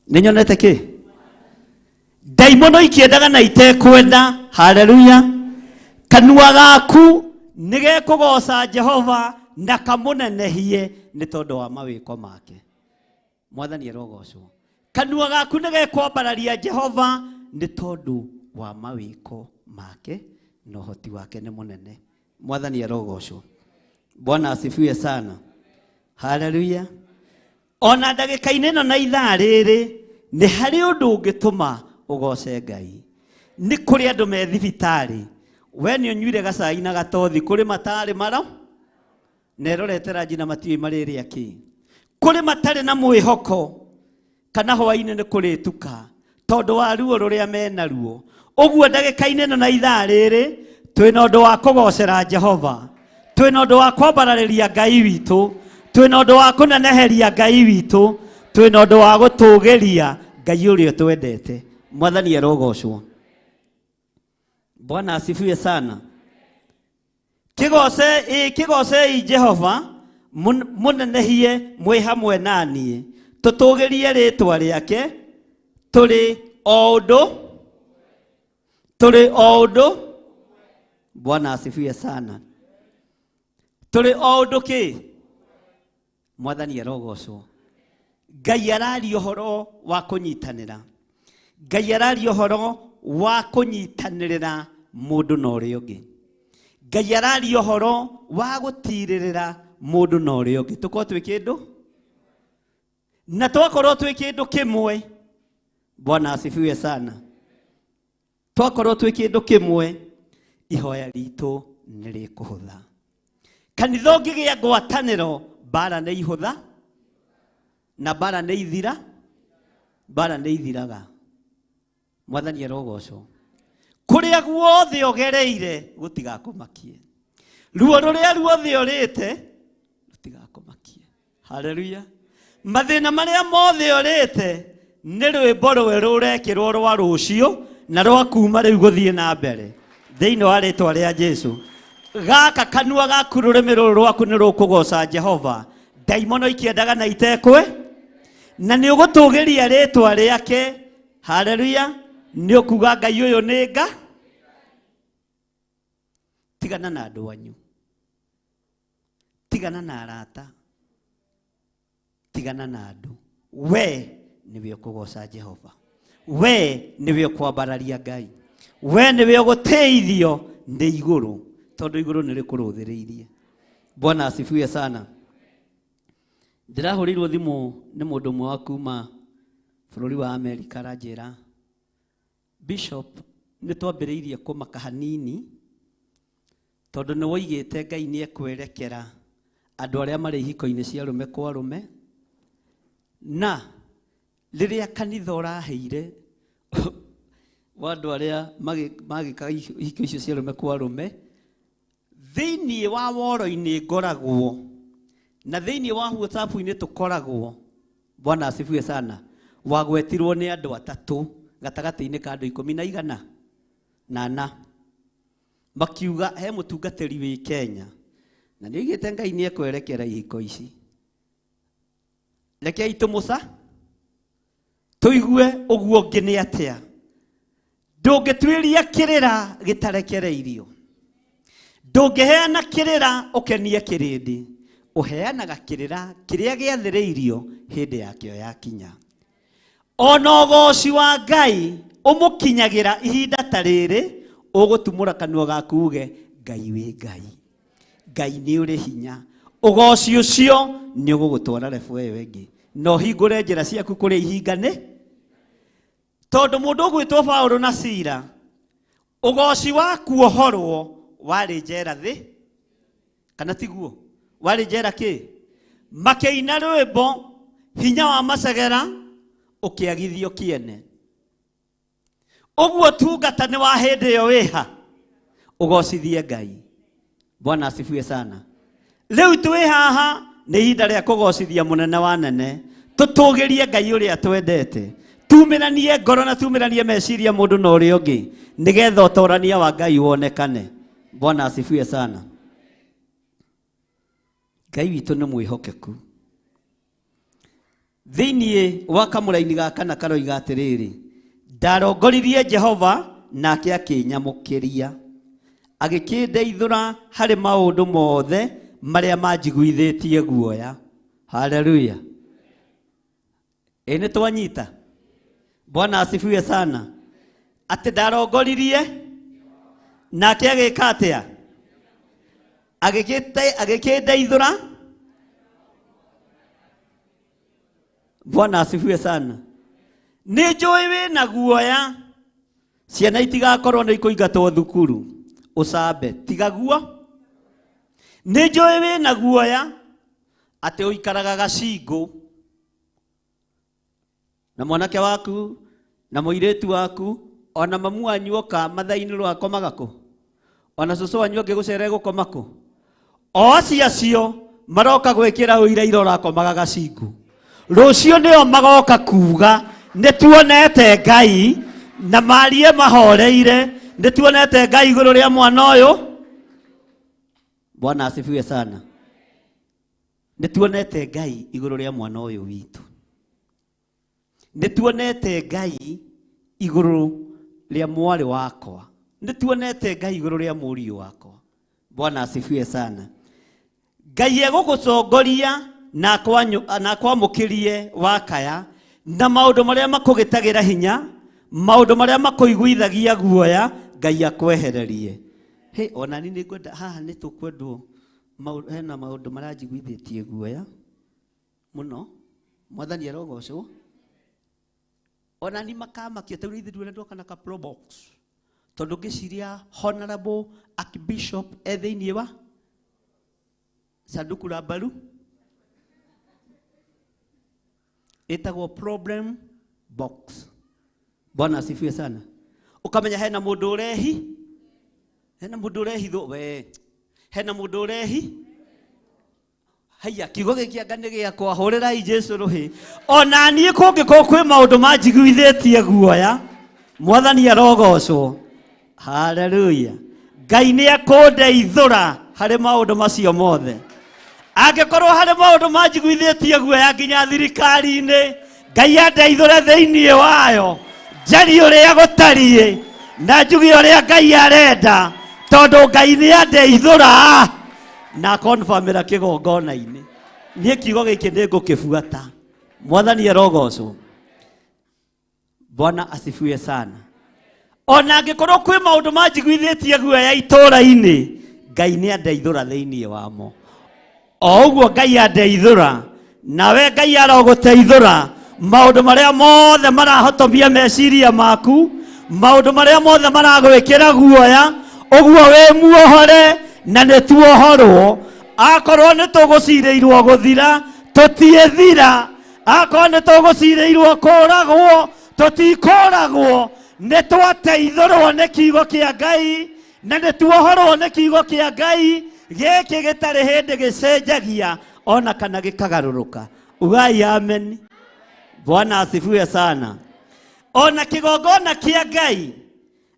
Nĩ nyonete kĩ? Ndaimono ikĩendaga na itekwenda. Haleluya. Kanua gaku nĩ gekũgoca Jehova na kamũnenehie nĩ tondũ wa mawĩko make. Mwathani arogocwo. Kanua gaku nĩ gekwambararia Jehova nĩ tondũ wa mawĩko make na ũhoti wake nĩ mũnene. Mwathani arogocwo. Bwana asifiwe sana. Haleluya. Ona ndagĩka-inĩ ĩno na ithaa rĩrĩ nĩ harĩ ũndũ ũngĩtũma ũgoce Ngai. Nĩ kũrĩ andũ me thibitarĩ. We nĩ ũnyuire gacai na gatothi kũrĩ matarĩ maro na ĩrorete ranji na matiũĩ marĩrĩa kĩ. Kũrĩ matarĩ na mwĩhoko kana hwaĩ-inĩ nĩ kũrĩtuka tondũ wa ruo rũrĩa menaruo. Ũguo ndagĩka-inĩ ĩno na ithaa rĩrĩ twĩna ũndũ wa kũgocera Jehova, twĩna ũndũ wa kwambararĩria Ngai witũ, twĩna ũndũ wa kũneneheria Ngai witũ, twĩna ũndũ wa gũtũgĩria Ngai ũrĩa twendete. Mwathani arogocwo. Bwana asifiwe sana. Kĩgocei Jehova mũnenehie mwĩ hamwe na niĩ, tũtũgĩrie rĩtwa rĩake tũrĩ o ũndũ, tũrĩ o ũndũ. Bwana asifiwe sana. Tũrĩ o ũndũ kĩ? Mwathani arogocwo. Ngai araria ũhoro wa kũnyitanĩra. Ngai araria ũhoro wa kũnyitanĩrĩra mũndũ na ũrĩa ũngĩ. Ngai araria ũhoro wa gũtirĩrĩra mũndũ na ũrĩa ũngĩ. Tũkorwo twĩ kĩndũ na twakorwo twĩ kĩndũ kĩmwe. Bwana asifiwe sana. Twakorwo twĩ kĩndũ kĩmwe, ihoya ritũ nĩ rĩkũhũtha. Kanitha ũngĩgĩa ngwatanĩro, mbara nĩ ihũtha na mbara nĩ ithira, mbara nĩ ithiraga. Mwathani arogocwo. Kũrĩa guothe ũgereire gũtigakũmakie. Ruo rũrĩa ruothe ũrĩte rũtigakũmakie. Haleluya. Mathĩna marĩa mothe ũrĩte nĩ rwĩmbo rwerũ rũrekĩrwo rwa rũciũ na rwa kuma rĩu gũthiĩ na mbere thĩinĩ wa rĩtwa rĩa Jesu. Gaka kanua gaku rũrĩmĩ rũrũ rwaku nĩ rũkũgoca Jehova. Ndaimono ikĩendaga na itekwe na nĩ ũgũtũgĩria rĩtwa rĩake. Haleluya. Nĩ ũkuga Ngai ũyũ nĩ nga. Tigana na andũ anyu, tigana na arata, tigana na andũ. We nĩwe ũkũgoca Jehova, we nĩwe ũkwambararia Ngai, we nĩwe ũgũtĩithio nĩ igũrũ, tondũ igũrũ nĩ rĩkũrũthĩrĩirie. Bwana asifiwe sana. Ndĩrahũrĩirwo thimũ nĩ mũndũ ũmwe wa kuma bũrũri wa Amerika, aranjĩra Bishop, nĩ twambĩrĩirie kũmaka hanini tondũ nĩ woigĩte Ngai nĩ ekwerekera andũ arĩa marĩ ihiko-inĩ cia arũme kwa arũme, na Rĩrĩa kanitha ũraheire wa andũ arĩa magĩkaga ihiko icio cia arũme kwa arũme, thĩinĩ wa woro-inĩ ngoragwo na thĩinĩ wa WhatsApp-inĩ tũkoragwo. Bwana asifiwe sana. Wagwetirwo nĩ andũ atatũ gatagatĩ-inĩ ka andũ ikũmi na igana na ana, makiuga he mũtungatĩri wĩ Kenya na nĩ oigĩte Ngai nĩ ekwerekera ihiko ici, rekei tũmũca tũigue ũguo ũngĩ nĩ atĩa. Ndũngĩtuĩria kĩrĩra gĩtarekereirio, ndũngĩheana kĩrĩra ũkenie kĩrĩndĩ, ũheanaga kĩrĩra kĩrĩa gĩathĩrĩirio hĩndĩ yakĩo yakinya. Ona ũgoci wa Ngai ũmũkinyagĩra ihinda ta rĩrĩ, ũgũtumũra kanua gaku uge Ngai wĩ Ngai, Ngai nĩ ũrĩ hinya. Ũgoci ũcio nĩ ũgũgũtwara level ĩyo ĩngĩ, na ũhingũre njĩra ciaku kũrĩa ihinga nĩ tondũ mũndũ ũgwĩtwo Paũlũ na Sila, ũgoci wa kuohorwo warĩ njera thĩ, kana tiguo? Warĩ njera kĩ? Makĩina rwĩmbo hinya wa macegera ũkĩagithio kĩene. Ũguo tungata nĩ wa hĩndĩ ĩyo wĩha, ũgocithie Ngai. Bwana asifiwe sana. Rĩu twĩ haha nĩ ihinda rĩa kũgocithia mũnene wa nene, tũtũgĩrie Ngai ũrĩa twendete, tumĩranie ngoro na tumĩranie meciria mũndũ na ũrĩa ũngĩ, nĩgetha ũtorania wa Ngai wonekane. Bwana asifiwe sana. Ngai witũ nĩ mwĩhokeku. Thĩinĩ wa kamũraini ga kana karoiga atĩrĩrĩ, ndarongoririe Jehova nake akĩnyamũkĩria, agĩkĩndeithũra harĩ maũndũ mothe marĩa manjiguithĩtie guoya. Haleluya. Ĩ nĩ twanyita? Bwana asifiwe sana. Atĩ ndarongoririe nake agĩka atĩa? Agĩkĩndeithũra. Bwana asifiwe sana. Nĩ njũĩ wĩna guoya, ciana itigakorwo nĩ ikũingatwo thukuru, ũcambe, tiga guo. Nĩ njũĩ wĩna guoya atĩ ũikaraga gacingũ na mwanake waku na mũirĩtu waku, ona mamu wanyu oka mathaa-inĩ rwakomaga kũ, ona cũcũ wanyu angĩgũcerera gũkoma kũ, o acio acio maroka gwĩkĩra ũira ira ũrakomaga gacingũ, rũciũ nĩo magoka kuga nĩ tuonete Ngai, na marie mahoreire nĩ tuonete Ngai igũrũ rĩa mwana ũyũ. Bwana asifiwe sana. Nĩ tuonete Ngai igũrũ rĩa mwana ũyũ witũ, nĩ tuonete Ngai igũrũ rĩa mwarĩ wakwa, nĩ tuonete Ngai igũrũ rĩa mũriũ wakwa. Bwana asifiwe sana. Ngai egũgũtongoria na akwamũkĩrie wakaya na maũndũ marĩa makũgĩtagĩra hinya, maũndũ marĩa makũiguithagia guoya, Ngai akwehererie. Hĩ, ona niĩ nĩ ngwenda haha nĩ tũkwendwo hena maũndũ maranjiguithĩtie guoya mũno. Mwathani arogocwo. Ona ni makamakia tondũ ithuĩ ndũrĩ ndoka na ka pro box, tondũ ngĩciria Honorable Archbishop e thĩinĩ wa sanduku la mbaru ĩtagwo problem box. Bwana asifiwe sana. Ũkamenya hena mũndũ ũrehi, hena mũndũ ũrehithwo, we hena mũndũ ũrehi. Haiya, kiugo gĩkĩ anga nĩ gĩakwa, hũrĩrai Jesũ rũhĩ. Ona niĩ kũngĩkorwo kwĩ maũndũ manjiguithĩtie guoya, Mwathani arogocwo. Haleluya. Ngai nĩ ekũndeithũra harĩ maũndũ macio mothe. Angĩkorwo harĩ maũndũ manjiguithĩtie guoya nginya thirikari-inĩ, Ngai andeithũre thĩinĩ wayo, njarie ũrĩa gũtariĩ na njuge ũrĩa Ngai arenda, tondũ Ngai nĩ andeithũra na akonfamĩra kĩgongona-inĩ. Niĩ kiugo gĩkĩ nĩ ngũkĩbuata. Mwathani arogocwo. Bwana asifiwe sana. Ona angĩkorwo kwĩ maũndũ manjiguithĩtie guoya itũũra-inĩ, Ngai nĩ andeithũra thĩinĩ wamo. O ũguo Ngai andeithũra, nawe Ngai arogũteithũra maũndũ marĩa mothe marahotomia meciria maku, maũndũ marĩa mothe maragwĩkĩra guoya, ũguo wĩ muohore na nĩ tuohorwo. Akorwo nĩ tũgũcirĩirwo gũthira, tũtiĩthira. Akorwo nĩ tũgũcirĩirwo kũragwo, tũtikũragwo, nĩ twateithũrwo nĩ kiugo kĩa Ngai na nĩ tuohorwo nĩ kiugo kĩa Ngai gĩkĩ gĩtarĩ hĩndĩ gĩcenjagia ona kana gĩkagarũrũka. Ugai amen. Bwana asifiwe sana. Ona kĩgongona kĩa Ngai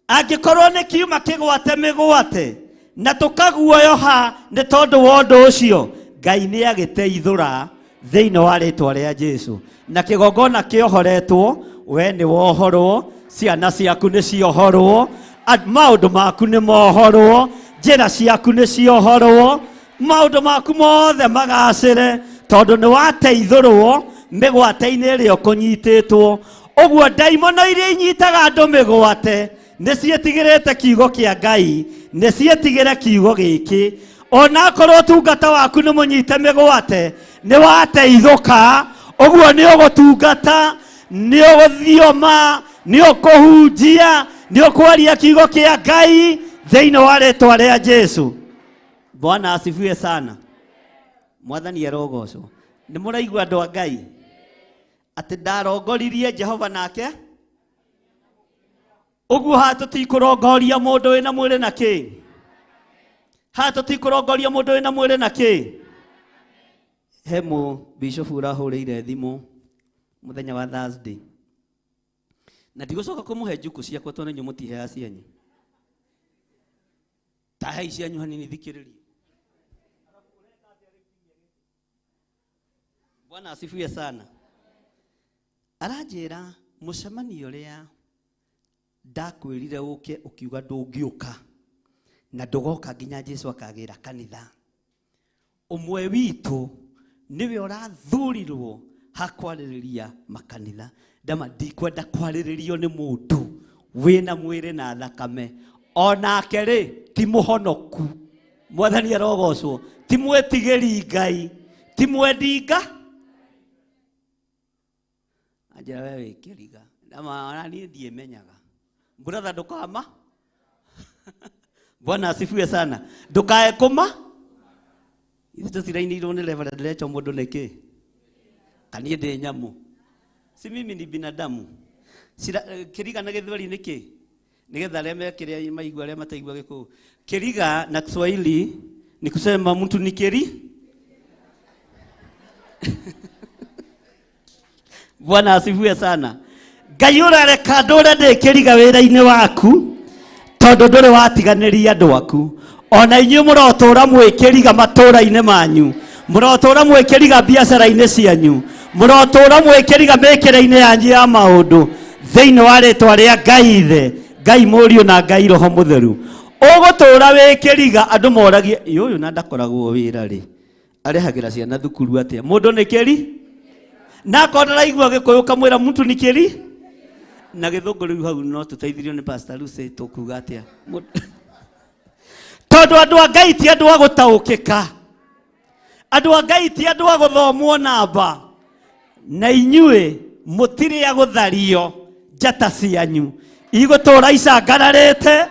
angĩkorwo nĩ kiuma kĩgwate mĩgwate na tũkaguoyoha nĩ tondũ wa ũndũ ũcio, Ngai nĩ agĩteithũra thĩinĩ wa rĩtwa rĩa Jesu. Na kĩgongona kĩohoretwo, we nĩ wohorwo, ciana ciaku nĩ ciohorwo, maũndũ maku nĩ mohorwo, njĩra ciaku nĩ ciohorwo, maũndũ maku mothe magacĩre tondũ nĩ wateithũrwo mĩgwate-inĩ ĩrĩa ũkũnyitĩtwo. Ũguo ndaimono iria inyitaga andũ mĩgwate nĩ ciĩtigĩrĩte kiugo kĩa Ngai, nĩ ciĩtigĩre kiugo gĩkĩ. Ona akorwo ũtungata waku nĩ mũnyite mĩgwate, nĩ wateithũka, ũguo nĩ ũgũtungata, nĩ ũgũthioma, nĩ ũkũhunjia, nĩ ũkwaria kiugo kĩa Ngai thĩinĩ wa rĩtwa rĩa Jesu. Bwana asifiwe sana. Mwathani arogocwo. Nĩ mũraigua andũ a Ngai atĩ ndarongoririe Jehova nake ũguo haha tũtikũrongoria mũndũ wĩna mwĩrĩ na kĩ, haha tũtikũrongoria mũndũ wĩna mwĩrĩ na kĩ. He mũ bishop ũrahũrĩire thimũ mũthenya wa Thursday na ndigũcoka kũmũhe njukũ ciakwa tondũ inyuĩ mũtiheaga cianyu. Ta hei cianyu hanini thikĩrĩrie. Bwana asifiwe sana. Aranjĩra mũcemanio ũrĩa ndakwĩrire ũke ũkiuga ndũngĩũka na ndũgoka nginya Jesu akagĩra kanitha. Ũmwe witũ nĩwe ũrathurirwo hakwarĩrĩria makanitha. Ndama ndikwenda kwarĩrĩrio nĩ mũndũ wĩna mwĩrĩ na thakame, onake rĩ ti mũhonoku. Mwathani arogocwo. Ti mwĩtigĩri Ngai, ti mwendi Ngai. Anjĩra we wĩ kĩriga. Ndama ona niĩ ndiĩmenyaga. Brother ndũkama. Bwana asifiwe sana. Ndũkae kũma. Ithuĩ tũtirainĩirwo nĩ Reverend Rachel mũndũ nĩkĩ? Kaniĩ ndĩ nyamũ. Si mimi ni binadamu. Kĩriga na Gĩthweri nĩkĩ? Nĩgetha arĩa me kĩrĩa maigua, arĩa mataigua Gĩkũyũ. Kĩriga na Kiswahili ni kusema mtu ni keri. Bwana asifiwe sana. Ngai ũrareka ndũre ndĩ kĩriga wĩra-inĩ waku tondũ ndũrĩ watiganĩria andũ aku. Ona inyuĩ mũrotũra mwĩ kĩriga matũra-inĩ manyu, mũrotũra mwĩ kĩriga biacara-inĩ cianyu, mũrotũra mwĩ kĩriga mĩkĩre-inĩ yanyu ya maũndũ thĩinĩ wa rĩtwa rĩa Ngai Ithe, Ngai Mũriũ na Ngai Roho Mũtheru. Ũgũtũra wĩ kĩriga andũ moragie, ĩ ũyũ na ndakoragwo wĩra rĩ, arehagĩra ciana thukuru atĩa? Mũndũ nĩ kĩri? Na akorwo ndaraigua Gĩkũyũ kamwĩra mtu ni kĩri? Na Gĩthũngũ rĩu hau no tũteithirio nĩ Pastor Lucy tũkuga atĩa? Tondũ andũ a Ngai ti andũ a gũtaũkĩka, andũ a Ngai ti andũ a gũthomwo namba, na inyuĩ mũtirĩ a gũthario njata cianyu igũtũra icangararĩte,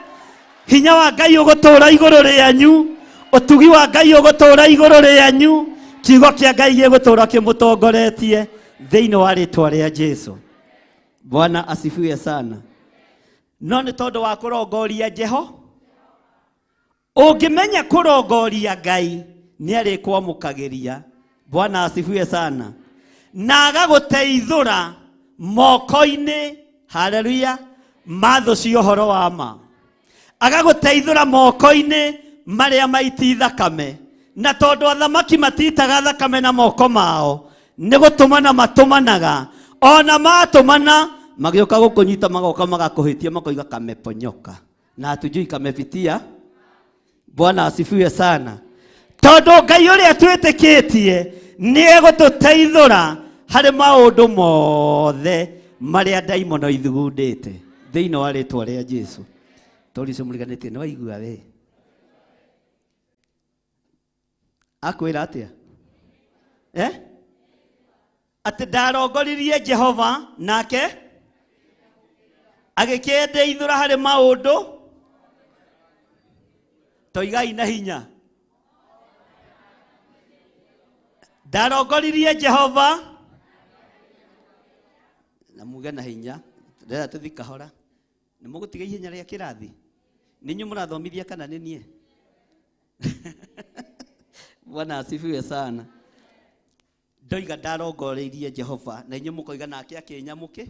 hinya wa Ngai ũgũtũra igũrũ rĩanyu, ũtugi wa Ngai ũgũtũra igũrũ rĩanyu, kiugo kĩa Ngai gĩgũtũra kĩmũtongoretie thĩinĩ wa rĩtwa rĩa Jesu. Bwana asifiwe sana. No nĩ tondũ wa kũrongoria Jeho, ũngĩmenya kũrongoria Ngai nĩ arĩkwamũkagĩria. Bwana asifiwe sana. Na agagũteithũra moko-inĩ, haleluya, ma thũ cia ũhoro wa ma. Agagũteithũra moko-inĩ marĩa maiti thakame. Na tondũ athamaki matitaga thakame na moko mao, nĩ gũtũmana matũmanaga. Ona matũmana magĩũka gũkũnyita magoka magakũhĩtia makoiga kameponyoka. Na hatujui kamepitia. Bwana asifiwe sana. Tondũ Ngai ũrĩa twĩtĩkĩtie nĩ egũtũteithũra harĩ maũndũ mothe marĩa ndaimono ithugundĩte thĩinĩ wa rĩtwa rĩa Jesu. Tondũ icio mũriganĩtie nĩ waigua we. Akwĩra atĩa? Atĩ ndarongoririe Jehova nake agĩkĩndeithũra harĩ maũndũ. Toigai na hinya. Ndarongoririe Jehova. Na muge na hinya ndĩrenda tũthi kahora. Nĩ mũgũtiga ihenya rĩa kĩrathi? Nĩ inyuĩ mũrathomithia kana nĩ niĩ? Bwana asifiwe sana. Ndoiga ndarongoreirie Jehova na inyuĩ mũkoiga nake akĩnyamũkĩ.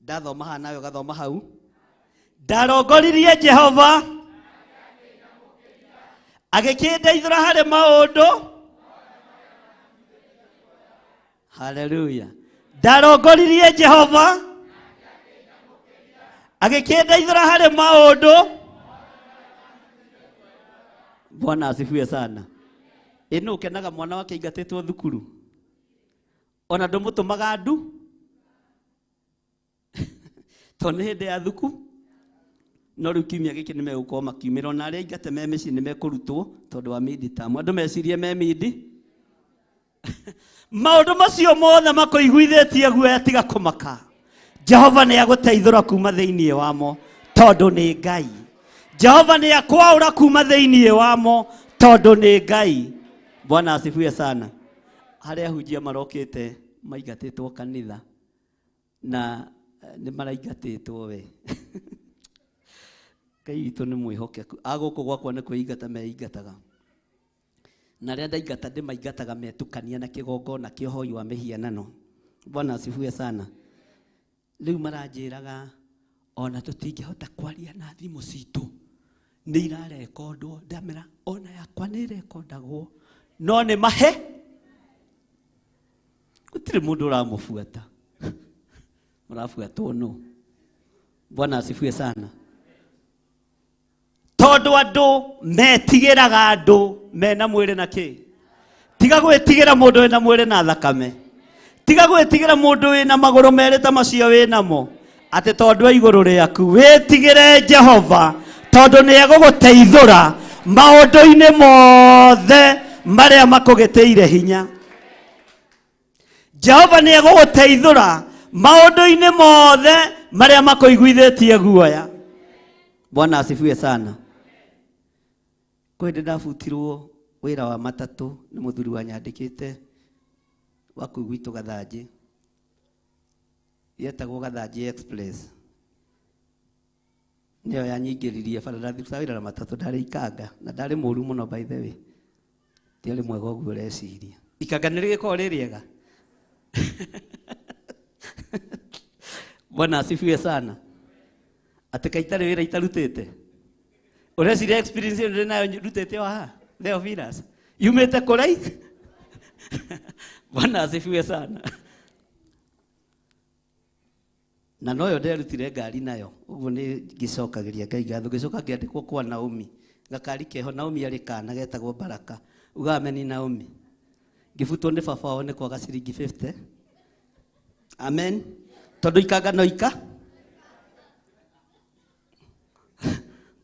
Ndathoma haha nawe ũgathoma hau. Ndarongoririe Jehova agĩkĩndeithũra harĩ maũndũ. Haleluya. Ndarongoririe Jehova agĩkĩndeithũra harĩ maũndũ. Bwana asifiwe sana. Ĩ nũ ũkenaga mwana wake aingatĩtwo thukuru? Ona ndũmũtũmaga ndu tondũ nĩ hĩndĩ ya thuku. No rĩu kiumia gĩkĩ nĩ megũkorwo makiumĩra, ona arĩa aingate me mĩciĩ nĩ mekũrutwo tondũ wa mid term. Andũ mecirie me mid. Maũndũ macio mothe makũiguithĩtie guoya, tiga kũmaka. Jehova nĩ agũteithũra kuma thĩinĩ wamo tondũ nĩ Ngai. Jehova nĩ akwaũra kuma thĩinĩ wamo tondũ nĩ Ngai. Bwana asifiwe sana. Harĩa ahunjia marokĩte maingatĩtwo kanitha na nĩ maraingatĩtwo we. Ngai witũ nĩ mwĩhokeku. A gũkũ gwakwa nĩ kwĩingata meingataga. Na arĩa ndaingata ndĩmaingataga metukania na kĩgongona kĩa ũhoi wa mĩhianano. Bwana asifiwe sana. Rĩu maranjĩraga ona tũtingĩhota kwaria na thimũ citũ, nĩ irarekondwo. Ndamera ona yakwa nĩ ĩrekondagwo, no nĩ mahe gũtirĩ mũndũ ũramũbuata. Mũrabuatwo nũ? Bwana asifiwe sana. Tondũ andũ metigĩraga andũ mena mwĩrĩ na kĩ. Tiga gwĩtigĩra mũndũ wĩna mwĩrĩ na thakame. Tiga gwĩtigĩra mũndũ wĩna magũrũ merĩ ta macio wĩnamo, atĩ tondũ e igũrũ rĩaku. Wĩtigĩre Jehova tondũ nĩ egũgũteithũra maũndũ-inĩ mothe marĩa makũgĩtĩire hinya. Jehova nĩ egũgũteithũra maũndũ-inĩ mothe marĩa makũiguithĩtie guoya. Bwana asifiwe sana. Kwĩ hĩndĩ ndabutirwo wĩra wa matatũ nĩ mũthuri wanyandĩkĩte wa kũu gwitũ Gathanjĩ, yetagwo Gathanjĩ Express. Nĩyo yanyingĩririe bara. Ndarutaga wĩra na matatũ, ndarĩ ikanga na ndarĩ mũru mũno, by the way. Ndiarĩ mwega ũguo ũreciria. Ikanga nĩ rĩgĩkoragwo rĩ rĩega. Bwana asifiwe sana. Atĩ kaĩ itarĩ wĩra itarutĩte? Ũreciria experience ĩyo ndĩ nayo ndutĩte o haha Theophilus yumĩte kũrai? Bwana asifiwe sana. Na noyo nderutire ngari nayo ũguo nĩ ngĩcokagĩria Ngai ngatho. Ngĩcoka ngĩandĩkwo kwa Naomi, gakari keho. Naomi arĩ kana getagwo Baraka, ugaga ameni Naomi. Ngĩbutwo nĩ baba wao nĩ kwaga ciringi 50. Amen. Tondũ ikanga no ika.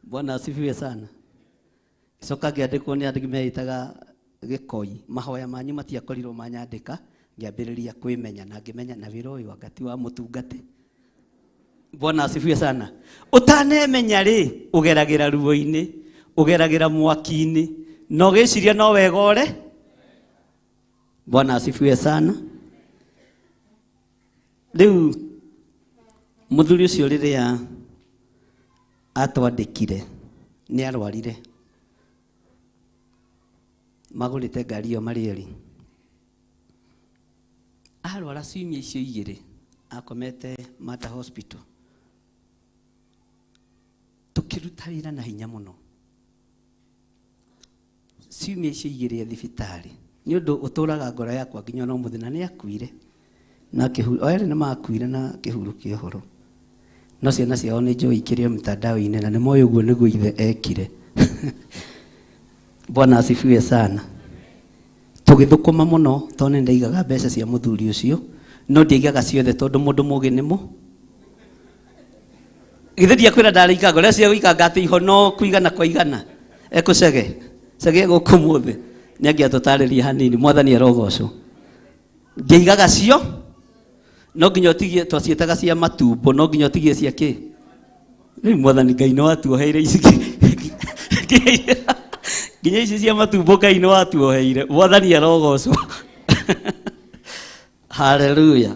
Bwana asifiwe sana. Gĩcoka ngĩandĩkwo nĩ andũ meĩtaga Gĩkoi. Mahoya manyu matiakorirwo manyandĩka, ngĩambĩrĩria kwĩmenya na ngĩmenya na wĩra ũyũ anga ti wa mũtungati. Bwana asifiwe sana. Ũtanemenya rĩ, ũgeragĩra ruo-inĩ, ũgeragĩra mwaki-inĩ, na ũgĩciria no wega ũre. Bwana asifiwe sana. Rĩu mũthuri ũcio rĩrĩa atwandĩkire nĩ arwarire, magũrĩte ngari ĩyo marĩ erĩ. Arwara ciumia icio igĩrĩ akomete Mater Hospital, tũkĩruta wĩra na hinya mũno ciumia icio igĩrĩ e thibitarĩ, nĩ ũndũ ũtũraga ngoro yakwa nginya ona ũmũthĩ. Na nĩ akuire na o erĩ nĩ makuire na kĩhuru kĩa ũhoro, no ciana ciao nĩ njũĩ ikĩrĩ o mitandao-inĩ na nĩ moĩ ũguo nĩguo ithe ekire. Bwana asifiwe sana. Tũgĩthũkũma mũno tondũ nĩ ndaigaga mbeca cia mũthuri ũcio, no ndiaigaga ciothe tondũ mũndũ mũgĩ nĩ mũ githĩ ndiakwĩra ndarĩ ikanga ũrĩa cia gũikanga atĩ ihono kuigana kwa igana ekũcege cege gũkũ mũthĩ nĩ angĩatũtarĩria hanini. Mwathani arogocwo. Ndiaigaga cio, no nginya ũtigie, twaciĩtaga cia matumbo, no nginya ũtigie cia kĩ. Rĩu mwathani Ngai nĩ watuoheire ici, nginya ici cia matumbo Ngai nĩ watuoheire. Mwathani arogocwo. Haleluya.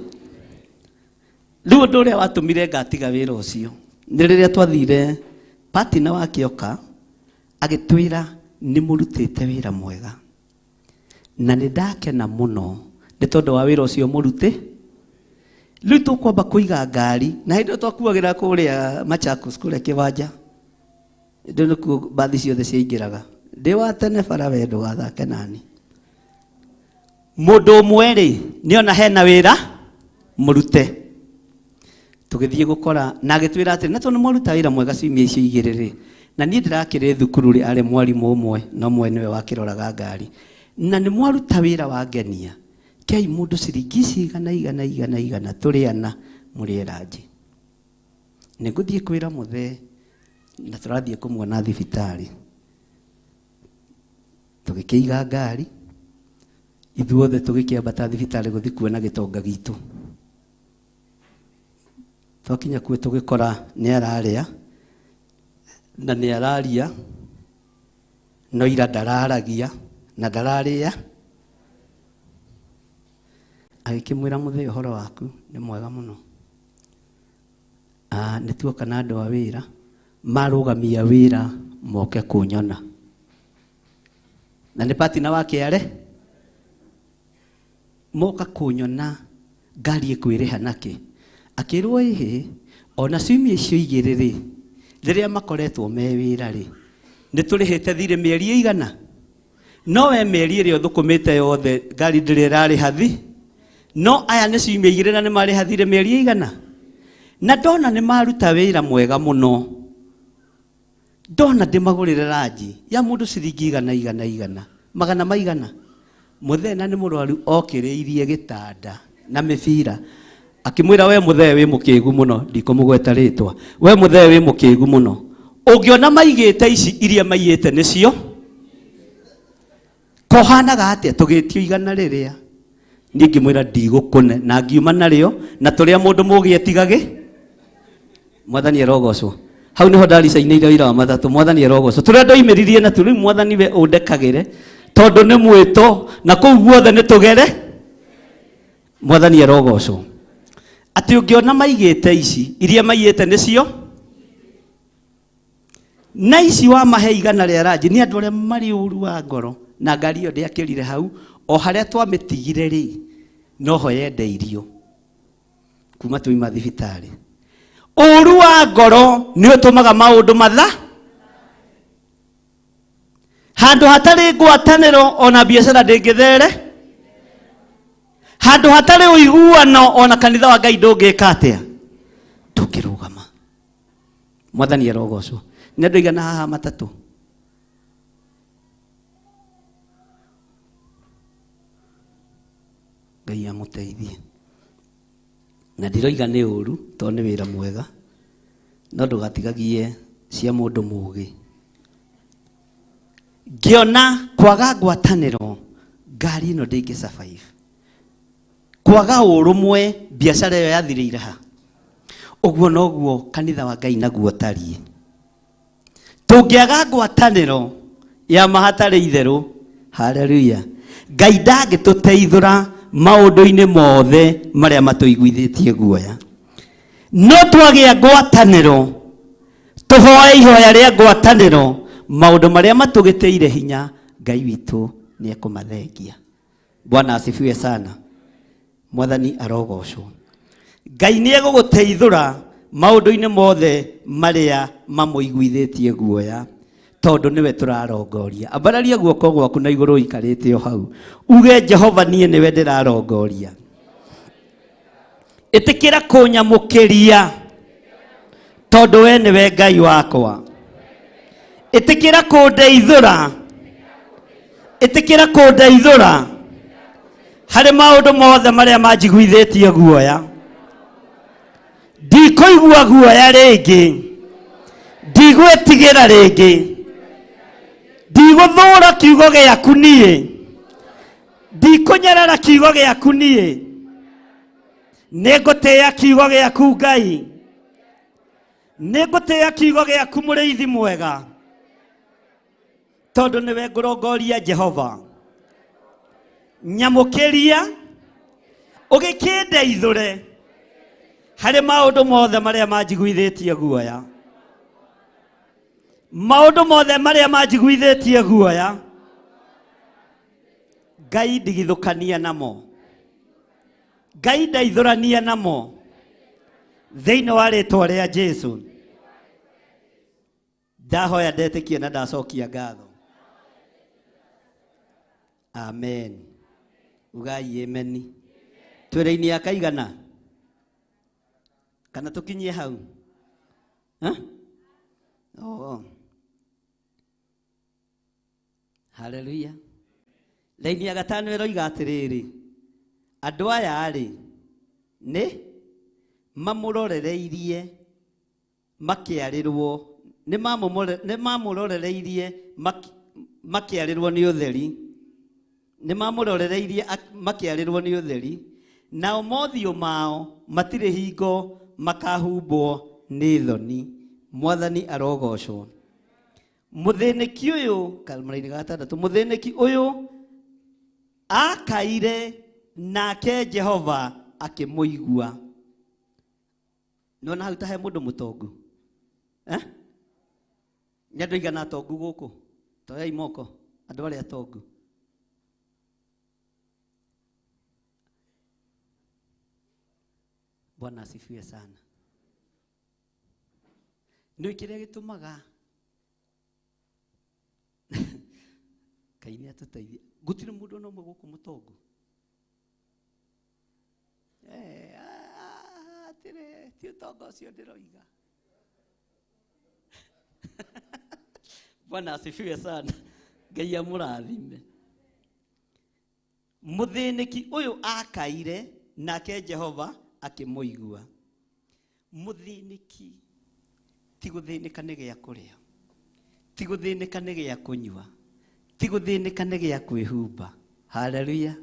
Rĩu ũndũ ũrĩa watũmire ngatiga wĩra ũcio nĩ rĩrĩa twathire partner wake oka agĩtwĩra nĩ mũrutĩte wĩra mwega na nĩ ndakena mũno nĩ tondũ wa wĩra ũcio mũrutĩ. Rĩu tũkwamba kũiga ngari na hĩndĩ ĩyo twakuagĩra kũrĩa Machakos kũrĩa kĩwanja ndĩ nĩkuo mbathi ciothe ciaingĩraga. Ndĩ wa tene bara we ndũgathake nani. Mũndũ ũmwe rĩ nĩona hena wĩra mũrute. Tũgĩthiĩ gũkora na agĩtwĩra atĩrĩ na tondũ nĩmwaruta wĩra mwega ciumia icio igĩrĩ rĩ na niĩ ndĩrakĩrĩ thukuru rĩ arĩ mwarimũ ũmwe na ũmwe nĩwe wakĩroraga ngari na nĩmwaruta wĩra wa ngenia kei mũndũ ciringi ici igana igana igana igana tũrĩ ana mũrĩe ranji. Nĩngũthiĩ kwĩra mũthee na tũrathiĩ kũmuona thibitarĩ. Tũgĩkĩiga ngari ithuothe tũgĩkĩambata thibitarĩ gũthiĩ kuona gĩtonga gitũ. Twakinya kuo tũgĩkora nĩ ararĩa na nĩ araria no ira ndararagia na ndararĩa. Agĩkĩmwĩra mũthee ũhoro waku nĩ mwega mũno. Nĩ tuoka na andũ a wĩra marũgamia wĩra moke kũnyona. Na nĩ partner wake are moka kũnyona ngari ĩkwĩrĩha nakĩ. Akĩrwo ĩhĩ ona ciumia icio igĩrĩ rĩ rĩrĩa makoretwo me wĩra rĩ nĩ tũrĩhĩte thirĩ mĩeri ĩigana no we mĩeri ĩrĩa ũthũkũmĩte yothe ngari ndĩrĩ ĩrarĩha thi no aya nĩ ciumia igĩrĩ na nĩ marĩha thirĩ mĩeri ĩigana na ndona nĩ maruta wĩra mwega mũno ndona ndĩmagũrĩre ranji ya mũndũ ciringi igana igana igana magana maigana. Mũthee na nĩ mũrwaru okĩrĩirie gĩtanda na mĩbira akĩmwĩra we mũthee wĩ mũkĩgu mũno ndikũmũgweta rĩtwa we mũthee wĩ mũkĩgu mũno ũngĩona maigĩte ici iria maiyĩte nĩcio kohanaga atĩa tũgĩtio igana rĩrĩa niĩ ngĩmwĩra ndigũkũne na ngiuma narĩo na tũrĩa mũndũ mũgĩ etigagĩ. Mwathani arogocwo. Hau nĩho ndaricainĩire wĩra wa matatũ. Mwathani arogocwo. Tũrĩa ndoimĩririe na rĩu mwathani we ũndekagĩre tondũ nĩ mwĩto na kũu guothe nĩ tũgere. Mwathani arogocwo. Atĩ ũngĩona maigĩte ici iria maiyĩte nĩcio na ici wamahe igana rĩa ranji nĩ andũ arĩa marĩ ũru wa ngoro na ngari ĩyo ndĩakĩrire hau o harĩa twamĩtigire rĩ noho yendeirio kuma twauma thibitarĩ. Ũru wa ngoro nĩ ũtũmaga maũndũ matha handũ hatarĩ ngwatanĩro ona biacara ndĩngĩthere handũ hatarĩ ũiguano ona kanitha wa Ngai ndũngĩka atĩa ndũngĩrũgama. Mwathani arogocwo. Nĩ andũ aigana haha matatũ? Ngai amũteithie. Na ndiroiga nĩ ũru tondũ nĩ wĩra mwega no ndũgatigagie cia mũndũ mũgĩ. Ngĩona kwaga ngwatanĩro ngari ĩno ndĩngĩ survive. Kwaga ũrũmwe biacara ĩyo yathirĩire ha. Ũguo noguo kanitha wa Ngai naguo ũtariĩ. Tũngĩaga ngwatanĩro ya ma hatarĩ itherũ, haleluya, Ngai ndangĩtũteithũra maũndũ-inĩ mothe marĩa matũiguithĩtie guoya. No twagĩa ngwatanĩro tũhoe ihoya rĩa ngwatanĩro maũndũ marĩa matũgĩtĩire hinya Ngai witũ nĩ ekũmathengia. Bwana asifiwe sana. Mwathani arogocwo. Ngai nĩ egũgũteithũra maũndũ-inĩ mothe marĩa mamũiguithĩtie guoya tondũ nĩwe tũrarongoria. Ambararia guoko gwaku na igũrũ ũikarĩte o hau uge Jehova niĩ nĩwe ndĩrarongoria. Ĩtĩkĩra kũnyamũkĩria tondũ we nĩwe Ngai wakwa. Ĩtĩkĩra kũndeithũra. Ĩtĩkĩra kũndeithũra harĩ maũndũ mothe marĩa manjiguithĩtie guoya. Ndikũigua guoya rĩngĩ, ndigwĩtigĩra rĩngĩ, ndigũthũra kiugo gĩaku niĩ, ndikũnyarara kiugo gĩaku niĩ, nĩngũtĩĩa kiugo gĩaku Ngai, nĩngũtĩĩa kiugo gĩaku mũrĩithi mwega, tondũ nĩwe ngũrongoria Jehova. Nyamũkĩria ũgĩkĩndeithũre Harĩ maũndũ mothe marĩa manjiguithĩtie guoya, maũndũ mothe marĩa manjiguithĩtie guoya, Ngai ndigithũkania namo, Ngai ndeithũrania namo thĩinĩ wa rĩtwa rĩa Jesu. Ndahoya ndetĩkia na ndacokia ngatho. Amen. Ugai ameni. Twĩra-inĩ ya kaigana kana tũkinyie hau? Ha? Oh. Haleluya. Raini ya gatano ĩroiga atĩrĩrĩ, andũ aya rĩ nĩ mamũrorereirie makĩarĩrwo, nĩ mamũrorereirie makĩarĩrwo nĩ ũtheri, nĩ mamũrorereirie makĩarĩrwo nĩ ũtheri, nao mothiũ mao matirĩ hingo makahumbwo nĩ thoni. Mwathani arogocwo. Mũthĩnĩki ũyũ, kamũraini ga gatandatũ, mũthĩnĩki ũyũ akaire nake Jehova akĩmũigua. Nĩwona hau ta he mũndũ mũtongu? Eh? Nĩ andũ aigana atongu gũkũ? Toyai moko andũ arĩa atongu. Bwana asifiwe sana. Nĩ kĩrĩa gĩtũmaga Ngai nĩ atũteithie. Gũtirĩ mũndũ ona ũmwe gũkũ mũtongu. Atĩrĩ, ti ũtonga ũcio ndĩroiga. Bwana asifiwe sana. Ngai amũrathime. Mũthĩnĩki ũyũ akaire nake Jehova akĩmũigua. Mũthĩnĩki ti gũthĩnĩka nĩ gĩa kũrĩa, ti gũthĩnĩka nĩ gĩa kũnyua, ti gũthĩnĩka nĩ gĩa kwĩhumba. Haleluya.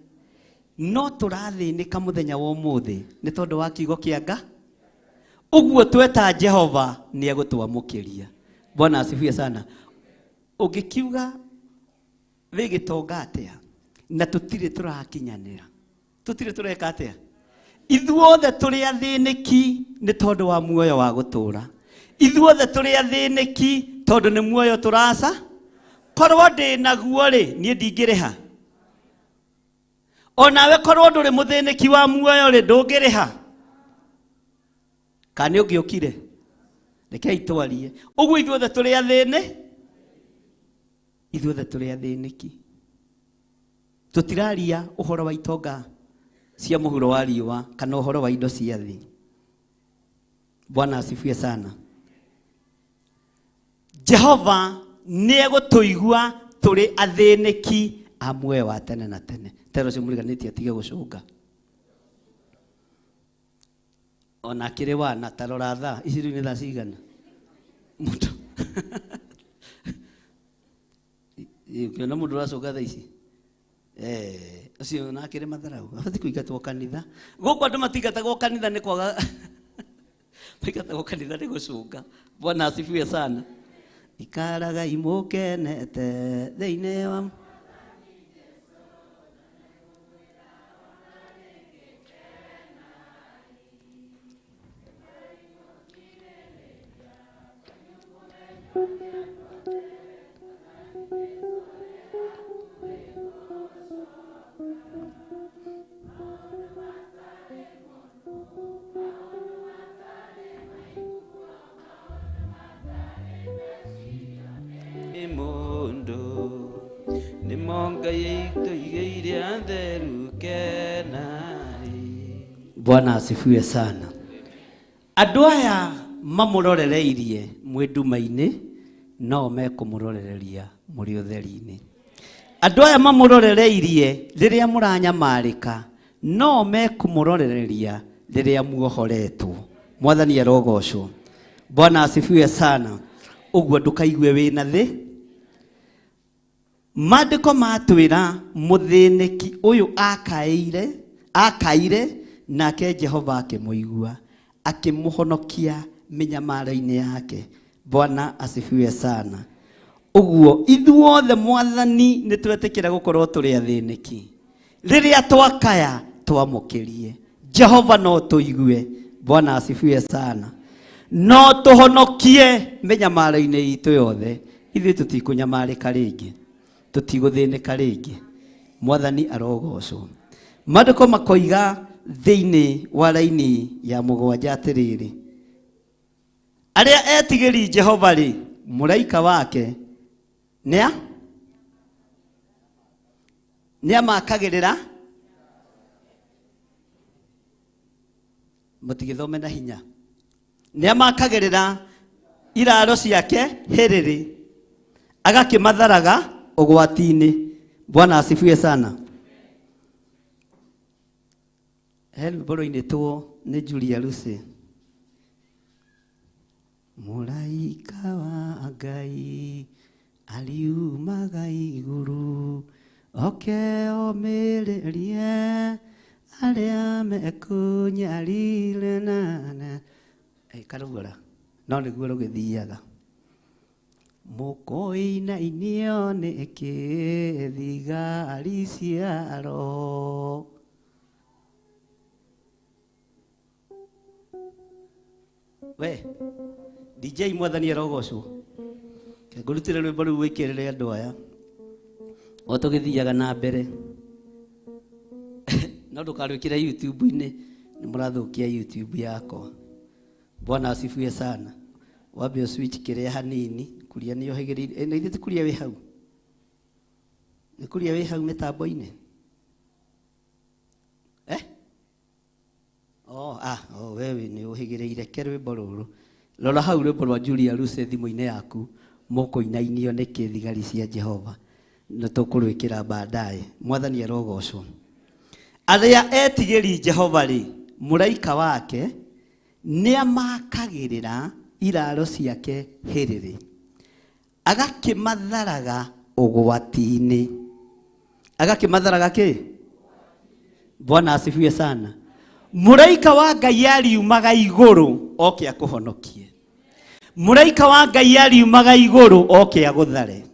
No tũrathĩnĩka mũthenya wa ũmũthĩ nĩ tondũ wa kiugo kĩa Nga. Ũguo tweta Jehova nĩ egũtwamũkĩria. Bwana asifiwe sana. Ũngĩkiuga wĩ gĩtonga atĩa na tũtirĩ tũrakinyanĩra, tũtirĩ tũreka atĩa? Ithuothe tũrĩ athĩnĩki nĩ tondũ wa muoyo wa gũtũũra. Ithuothe tũrĩ athĩnĩki tondũ nĩ muoyo tũraca. Korwo ndĩ naguo rĩ, niĩ ndingĩrĩha. Onawe korwo ndũrĩ mũthĩnĩki wa muoyo rĩ, ndũngĩrĩha. Kana nĩ ũngĩũkire? Rekei twarie. Ũguo ithuothe tũrĩ athĩnĩ, ithuothe tũrĩ athĩnĩki. Tũtiraria ũhoro wa itonga cia mũhuro wa riũa kana ũhoro wa indo cia thĩ. Bwana asifiwe sana. Jehova nĩ egũtũigua tũrĩ athĩnĩki a muoyo wa tene na tene. Tero ũcio mũriganĩtie atige gũcũnga. Ona akĩrĩ wana, ta rora thaa ici rĩu nĩ thaa cigana? Mũndũ ũkĩona mũndũ ũracũnga thaa ici, ũcio ona akĩrĩ matharau, abatiĩ kũingatwo kanitha. Gũkũ andũ matingatagwo kanitha nĩ kwaga maingatagwo kanitha nĩ gũcũnga. Bwana asifiwe sana. Ikaragai mũkenete thĩinĩ wa Mundu nĩ monga itũigĩire atheru kenai. Bwana asifiwe sana. Andũ aya mamũrorereirie mwĩ nduma-inĩ, no mekũmũrorereria mũrĩ ũtheri-inĩ. Andũ aya mamũrorereirie rĩrĩa mũranyamarĩka, no mekũmũrorereria rĩrĩa muohoretwo. Mwathani arogocwo. Bwana asifiwe sana. Ũguo ndũkaigue wĩna thĩ. Maandĩko matwĩra mũthĩnĩki ũyũ akaire nake Jehova akĩmũigua, akĩmũhonokia mĩnyamaro-inĩ yake. Bwana asifiwe sana. Ũguo ithuothe Mwathani nĩ twetĩkĩra gũkorwo tũrĩ athĩnĩki. Rĩrĩa twakaya twamũkĩrie Jehova no tũigue. Bwana asifiwe sana. No tũhonokie mĩnyamaro-inĩ itũ yothe. Ithuĩ tũtikũnyamarĩka rĩngĩ, tũtigũthĩnĩka rĩngĩ. Mwathani arogocwo. Maandĩko makoiga thĩinĩ wa raini ya 7 atĩrĩrĩ, arĩa etigĩri Jehova rĩ, mũraika wake nĩa nĩamakagĩrĩra. Mũtigĩthome na hinya. Nĩamakagĩrĩra iraro ciake hĩrĩrĩ, agakĩmatharaga ũgwati-inĩ. Bwana asifiwe sana. He rwĩmbo rwainĩtwo nĩ Julia Lucy. Mũraika wa Ngai ariumaga igũrũ, oke omĩrĩrie arĩa mekũnyarirana. Karuora no nĩguo rũgĩthiaga. Mũkoinainio nĩkĩ thigari cia roho. We DJ mwathani arogocwo. Ngũrutĩre rwĩmbo rũu wĩkĩrĩre andũ aya o tũgĩthiaga na mbere. No ndũkarwĩkĩre YouTube-inĩ, nĩ mũrathũkia YouTube yakwa. Bwana asifiwe sana. Wambe switch kĩrĩa hanini, kuria nĩ ũhĩgĩrĩire. Na ithuĩ ti kuria wĩ hau. Nĩ kuria wĩ hau mĩtambo-inĩ. Oh, oh, wewe nĩ ũhĩgĩrĩire ke rwĩmbo rũrũ. Rora hau rwĩmbo rwa Julia Lucy thimũ-inĩ yaku, mũkũinainio nĩkĩ thigari cia Jehova. Nĩ tũkũrwĩkĩra baadaye. Mwathani arogocwo. Arĩa etigĩri Jehova rĩ, mũraika wake nĩamakagĩrĩra iraro ciake hĩrĩrĩ, agakĩmatharaga ũgwati-inĩ. Agakĩmatharaga kĩ? Bwana asifiwe sana. Mũraika wa Ngai ariumaga igũrũ oke akũhonokie. Mũraika wa Ngai ariumaga igũrũ oke agũthare.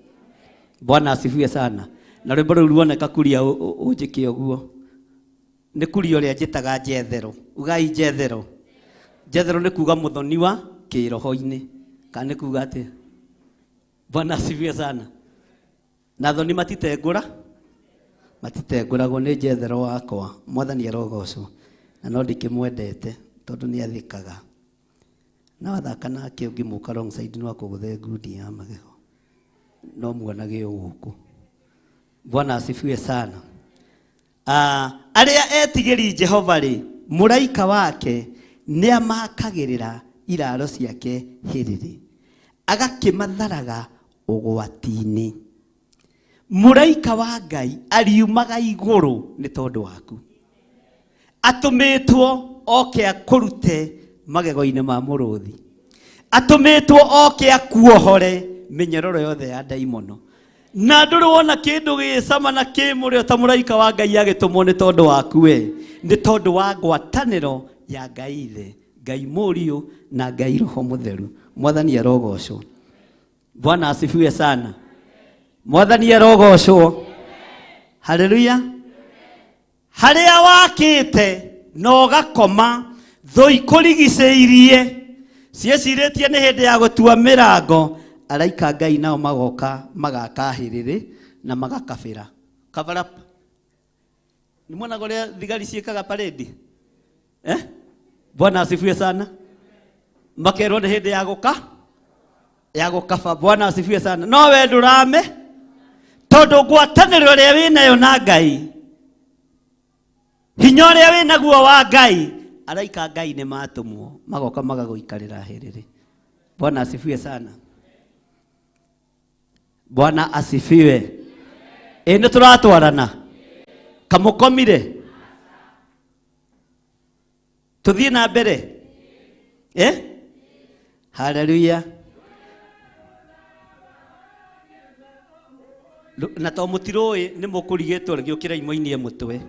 Bwana asifiwe sana. Na rwĩmbo rũu ruoneka kuria ũnjĩke ũguo. Nĩ kuria ũrĩa njĩtaga Jethero. Ugai Jethero. Jethero nĩ kuga mũthoniwa kĩroho-inĩ. Kana nĩ kuga atĩa? Bwana asifiwe sana. Na thoni matitengũra? Matitengũragwo nĩ Jethero wakwa. Mwathani arogocwo. Na no ndikĩmwendete tondũ nĩ athĩkaga. Na wathaka nake ũngĩmũka wrong side no akũgũthe ngundi ya magego. No muonage gũkũ. Bwana asifiwe sana. Arĩa etigĩri Jehova rĩ, mũraika wake nĩamakagĩrĩra iraro ciake hĩrĩrĩ, agakĩmatharaga ũgwati-inĩ. Mũraika wa Ngai ariumaga igũrũ nĩ tondũ waku. Atũmĩtwo oke akũrute magego-inĩ ma mũrũthi. Atũmĩtwo oke akuohore mĩnyororo yothe ya ndaimono. Na ndũrĩ wona kĩndũ gĩcama na kĩmũrĩo ta mũraika wa Ngai agĩtũmwo nĩ tondũ waku we, nĩ tondũ wa ngwatanĩro ya Ngai Ithe, Ngai Mũriũ na Ngai Roho Mũtheru. Mwathani arogocwo. Bwana asifiwe sana. Mwathani arogocwo. Haleluya. Harĩa wakĩte na ũgakoma thũ ikũrigicĩirie ciĩcirĩtie nĩ hĩndĩ ya gũtua mĩrango, araika Ngai nao magoka magaka hĩrĩrĩ na magakabĩra. Cover up. Nĩ mwonaga ũrĩa thigari ciĩkaga parade? Bwana asifiwe sana. Makerwo nĩ hĩndĩ ya gũka ya gũkaba. Bwana asifiwe sana. No we ndũrame tondũ ngwatanĩro ĩrĩa wĩnayo na Ngai, hinya ũrĩa wĩnaguo wa Ngai, araika Ngai nĩ matũmwo magoka magagũikarĩra hĩrĩrĩ. Bwana asifiwe sana. Bwana asifiwe. Ĩ nĩ tũratwarana? Kamũkomire? Tũthiĩ na mbere? Haleluya. Na to mũtirũĩ nĩ mũkũrigĩtwo rĩgĩũkĩra imoinie mũtwe.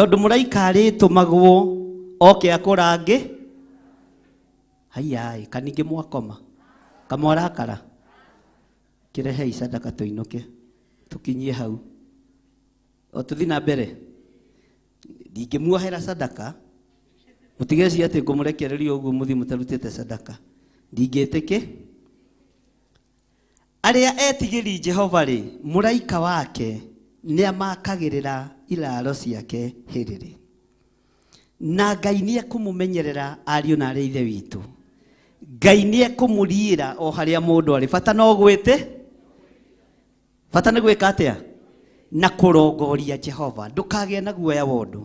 Tondũ mũraika arĩtũmagwo oke akũrange. Haiya kaningĩ mwakoma kamwarakara kĩrehei sadaka tũinũke tũkinyie hau o tũthi na mbere. Ndingĩmuohera sadaka mũtigeci atĩ ngũmũrekereria ũguo mũthiĩ mũtarutĩte sadaka, ndingĩtĩkĩ. Arĩa etigĩri Jehova rĩ, mũraika wake nĩamakagĩrĩra iraro ciake hĩrĩrĩ, na Ngai nĩekũmũmenyerera ariũ na arĩa ithe witũ. Ngai nĩekũmũriĩra o harĩa mũndũ arĩ, bata no gwĩte, bata nĩ gwĩka atĩa? Na kũrongoria Jehova. Ndũkagĩe na guoya wa ũndũ,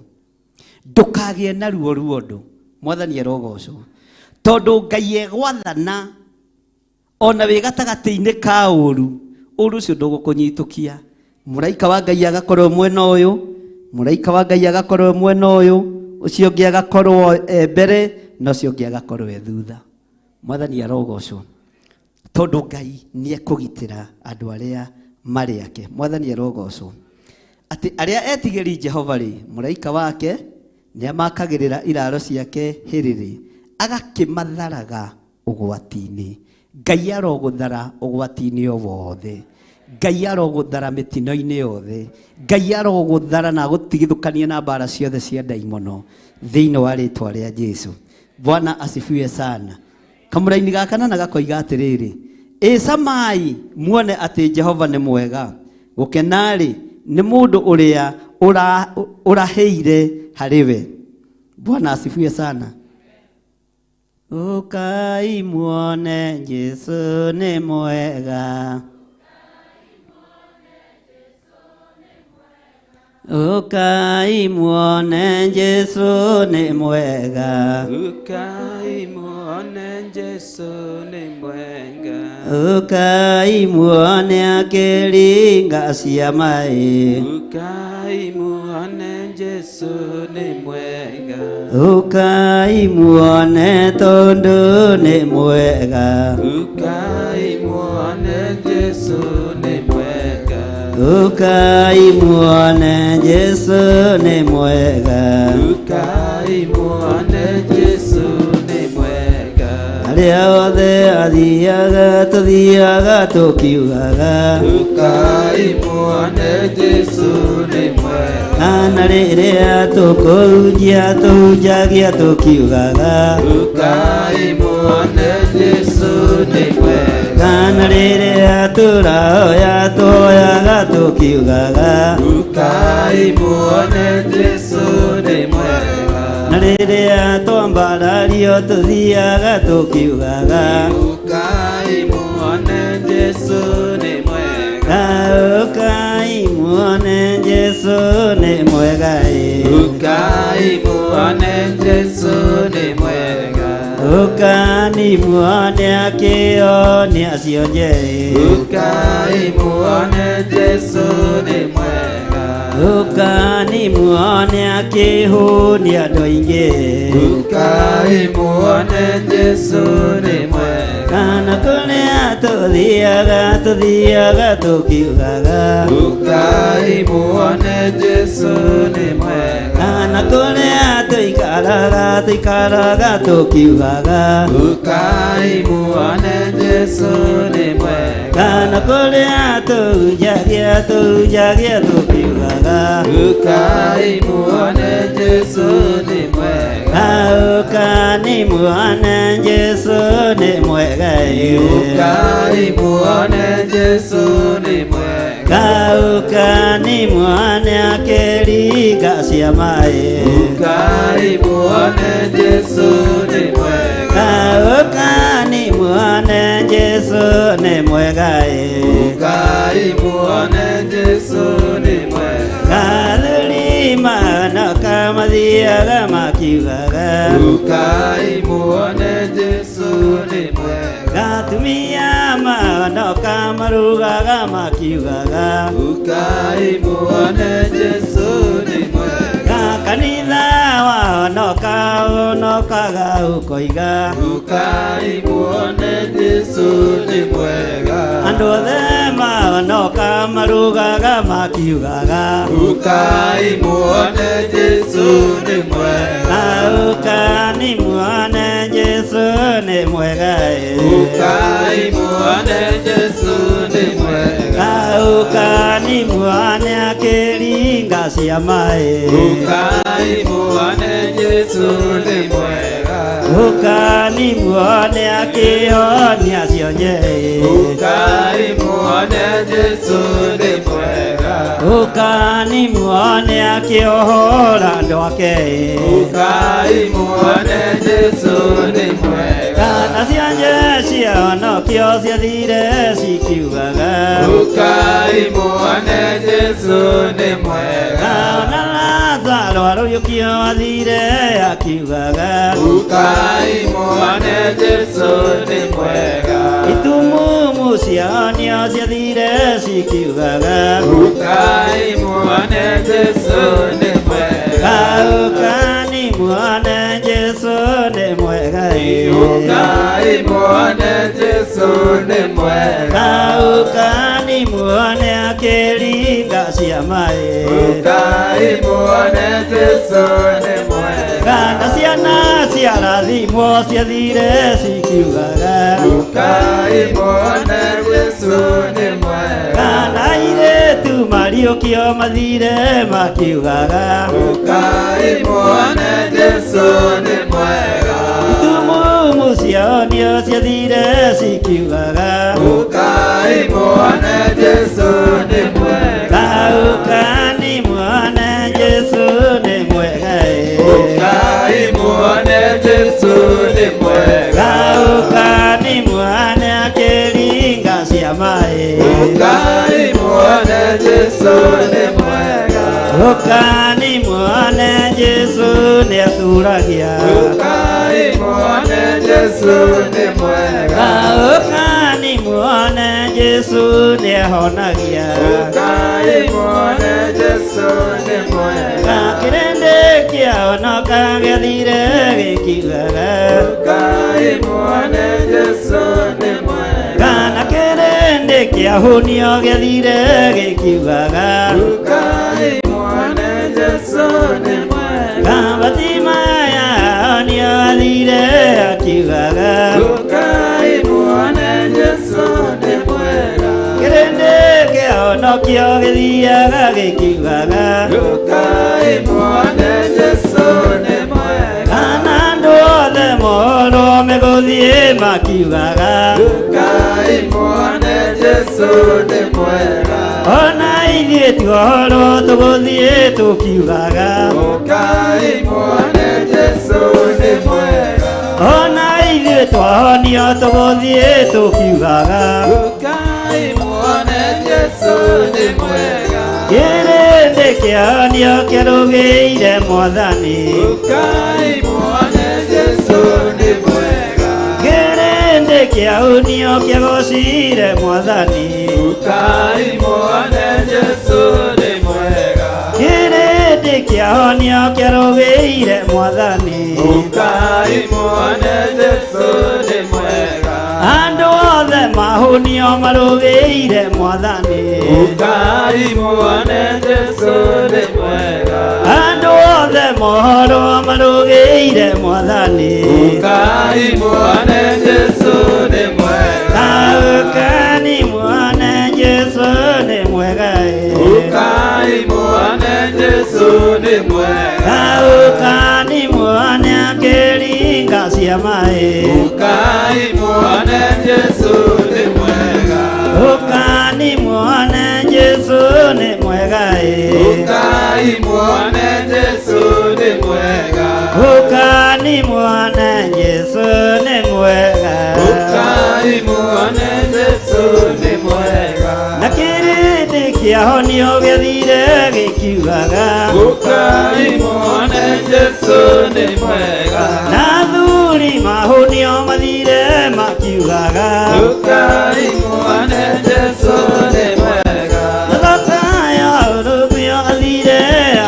ndũkagĩe na ruo rwa ũndũ. Mwathani arogocwo, tondũ Ngai egwathana ona wĩ gatagatĩ-inĩ ka ũru, ũru ũcio ndũgũkũnyitũkia. Mũraika wa Ngai agakorwo mwena ũyũ, mũraika wa Ngai agakorwo mwena ũyũ, ũcio ũngĩ agakorwo e mbere na ũcio ũngĩ agakorwo e thutha. Mwathani arogocwo, tondũ Ngai nĩekũgitĩra andũ arĩa marĩ ake. Mwathani arogocwo, atĩ arĩa etigĩri Jehova rĩ, mũraika wake nĩamakagĩrĩra iraro ciake hĩrĩrĩ, agakĩmatharaga ũgwati-inĩ. Ngai arogũthara ũgwati-inĩ o wothe, Ngai arogũthara mĩtino-inĩ yothe, Ngai arogũthara na agũtigithũkania na mbara ciothe cia ndaimono thĩinĩ wa rĩtwa rĩa Jesu. Bwana asifiwe sana. Kamũraini ga kanana gakoiga atĩrĩrĩ, ĩcamai muone atĩ Jehova nĩ mwega, gũkena-rĩ nĩ mũndũ ũrĩa ũrahĩire harĩ we. Bwana asifiwe sana. Ũkai muone Jesu nĩ mwega, ũkai muone Jesu nĩ mwega, Ũkai muone Jesu nĩ mwega, ũkai muone akĩringa ciama ĩ, Ũkai muone Jesu nĩ mwega, ũkai muone tondũ nĩ mwega, Ũkai muone Jesu nĩ mwega, ũkai muone Jesu nĩ mwega, Ũkai muone Jesu nĩ mwega, arĩa othe athiaga tũthiaga tũkiugaga, Ũkai muone Jesu nĩ mwega, kana rĩrĩa tũkũhunjia tũhunjagia tũkiugaga, Ũkai muone Jesu nĩ mwega, kana rĩrĩa tũrahoya tũhoyaga tũkiugaga, Ũkai muone Jesu nĩ mwega, na rĩrĩa twambarario tũthiaga tũkiugaga, Ũkai muone Jesu nĩ mwega, ũkai muone Jesu nĩ mwega ĩ, Ũkai muone Jesu nĩ mwega, ũkani muone akĩonia cionje ĩ, Ũkai muone Jesu nĩ mwega, ũkani muone akĩhũnia andũ aingĩ, Ũkai muone Jesu nĩ mwega, kana kũrĩa tũthiaga tũthiaga tũkiugaga, Ũkai muone Jesu nĩ mwega, kana kũrĩa tũikaraga tũikaraga tũkiugaga, Ũkai muone Jesu nĩ mwega, kana kũrĩa tũhunjagia tũhunjagia tũkiugaga, Ũkai muone Jesu nĩ mwega, ũkani muone Jesu nĩ mwega ĩ, Ũkai muone Jesu nĩ mwega, ũkani muone akĩringa ciama ĩ, Ũkai muone Jesu nĩ mwega, ũkani muone Jesu nĩ mwega ĩ, Ũkai muone Jesu nĩ mwega, athuri mahonoka mathiaga makiugaga, Ũkai muone Jesu nĩ mwega, atumia mahonoka marugaga makiugaga, Ũkai muone Jesu nĩ mwega, kanitha wahonoka ũhonokaga ũkoiga, Ũkai muone Jesu nĩ mwega, andũ othe mahonoka mahonoka marugaga makiugaga Ukai muone Jesu nĩ mwega. Ukani muone Jesu nĩ mwega Ukai muone Jesu nĩ mwega. Ukani muone akĩringa ciama Ukai muone Jesu nĩ mwega. Ukani muone akĩhonia cionje Ukai muone Jesu nĩ mwega. Ukani muone akĩohora andũ ake Ukai muone Jesu nĩ mwega. Kana cionje ciahonokio ciathire cikiugaga Ukai muone Jesu nĩ mwega. Ona Lazaro arũriũkio athire akiugaga Ukai muone Jesu nĩ mwega. Itumumu ciahonio ciathire cikiugaga Ukai muone Jesu nĩ mwega. Ukani muone Jesu nĩ mwega Ukai muone Jesu nĩ mwega. Ukani muone akĩringa ciama Ukai muone Jesu nĩ mwega. Kana ciana ciarathimwo ciathire cikiugaga Ukai muone Jesu nĩ mwega. Kana airĩtu mariũkio mathire makiugaga Ukai muone Jesu nĩ mwega. Itumumu ciahonio ciathire cikiugaga Ukai muone Jesu nĩ mwega. Ukani muone Jesu nĩ mwega Ukai muone Jesu nĩ mwega. Ukani muone akĩringa ciama Ukai muone Jesu nĩ mwega. Ukani muone Jesu nĩ aturagia Ukai muone Jesu nĩ mwega. Ukani muone Jesu nĩ ahonagia Ukai muone Jesu nĩ mwega. Kĩrĩndĩ kĩahonoka gĩathire gĩkiugaga Ukai muone Jesu nĩ mwega. Kana kĩrĩndĩ kĩahũnio gĩathire gĩkiugaga Ukai muone Jesu nĩ mwega. Batimaya ahonio athire akiugaga Ukai muone Jesu nĩ mwega. Kĩrĩndĩ kĩahonokio gĩthiaga gĩkiugaga Ukai muone Jesu nĩ mwega. Kana andũ othe mohorwo megũthiĩ makiugaga Ukai muone Jesu nĩ mwega. Ona ithuĩ tuohorwo tũgũthiĩ tũkiugaga Ukai muone Jesu nĩ mwega. Ona ithuĩ twahonio tũgũthiĩ tũkiugaga Ukai muone Jesu nĩ mwega. Kĩrĩndĩ kĩahonio kĩrũgĩire Mwathani Ukai muone Jesu nĩ mwega. Kĩrĩndĩ kĩahonio kĩgocire Mwathani Ukai muone Jesu nĩ mwega. Kĩrĩndĩ kĩahonio kĩrũgĩire Mwathani Ukai muone Jesu nĩ mwega. Andũ othe mahũnio marũgĩire Mwathani Ukai muone Jesu nĩ mwega. Andũ othe mohorwo marũgĩire Mwathani Ukai muone Jesu nĩ mwega. Ukani muone Jesu nĩ mwega Ukai muone Jesu nĩ mwega. Ukani muone akĩringa ciama Ukai muone Jesu nĩ mwega. Ukani muone Jesu nĩ mwega Ukai muone Jesu nĩ mwega. Ukani muone Jesu nĩ mwega Ukai muone Jesu nĩ mwega. Na kĩrĩndĩ kĩahonio gĩathire gĩkiugaga Ukai muone Jesu nĩ mwega. Na athuri mahũnio mathire makiugaga Ukai muone Jesu nĩ mwega. Na Zakayo ũrũmio athire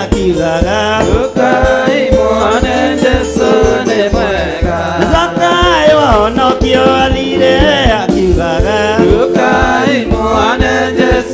akiugaga Ukai muone Jesu nĩ mwega. Na Zakayo ahonokio athire akiugaga Ukai muone Jesu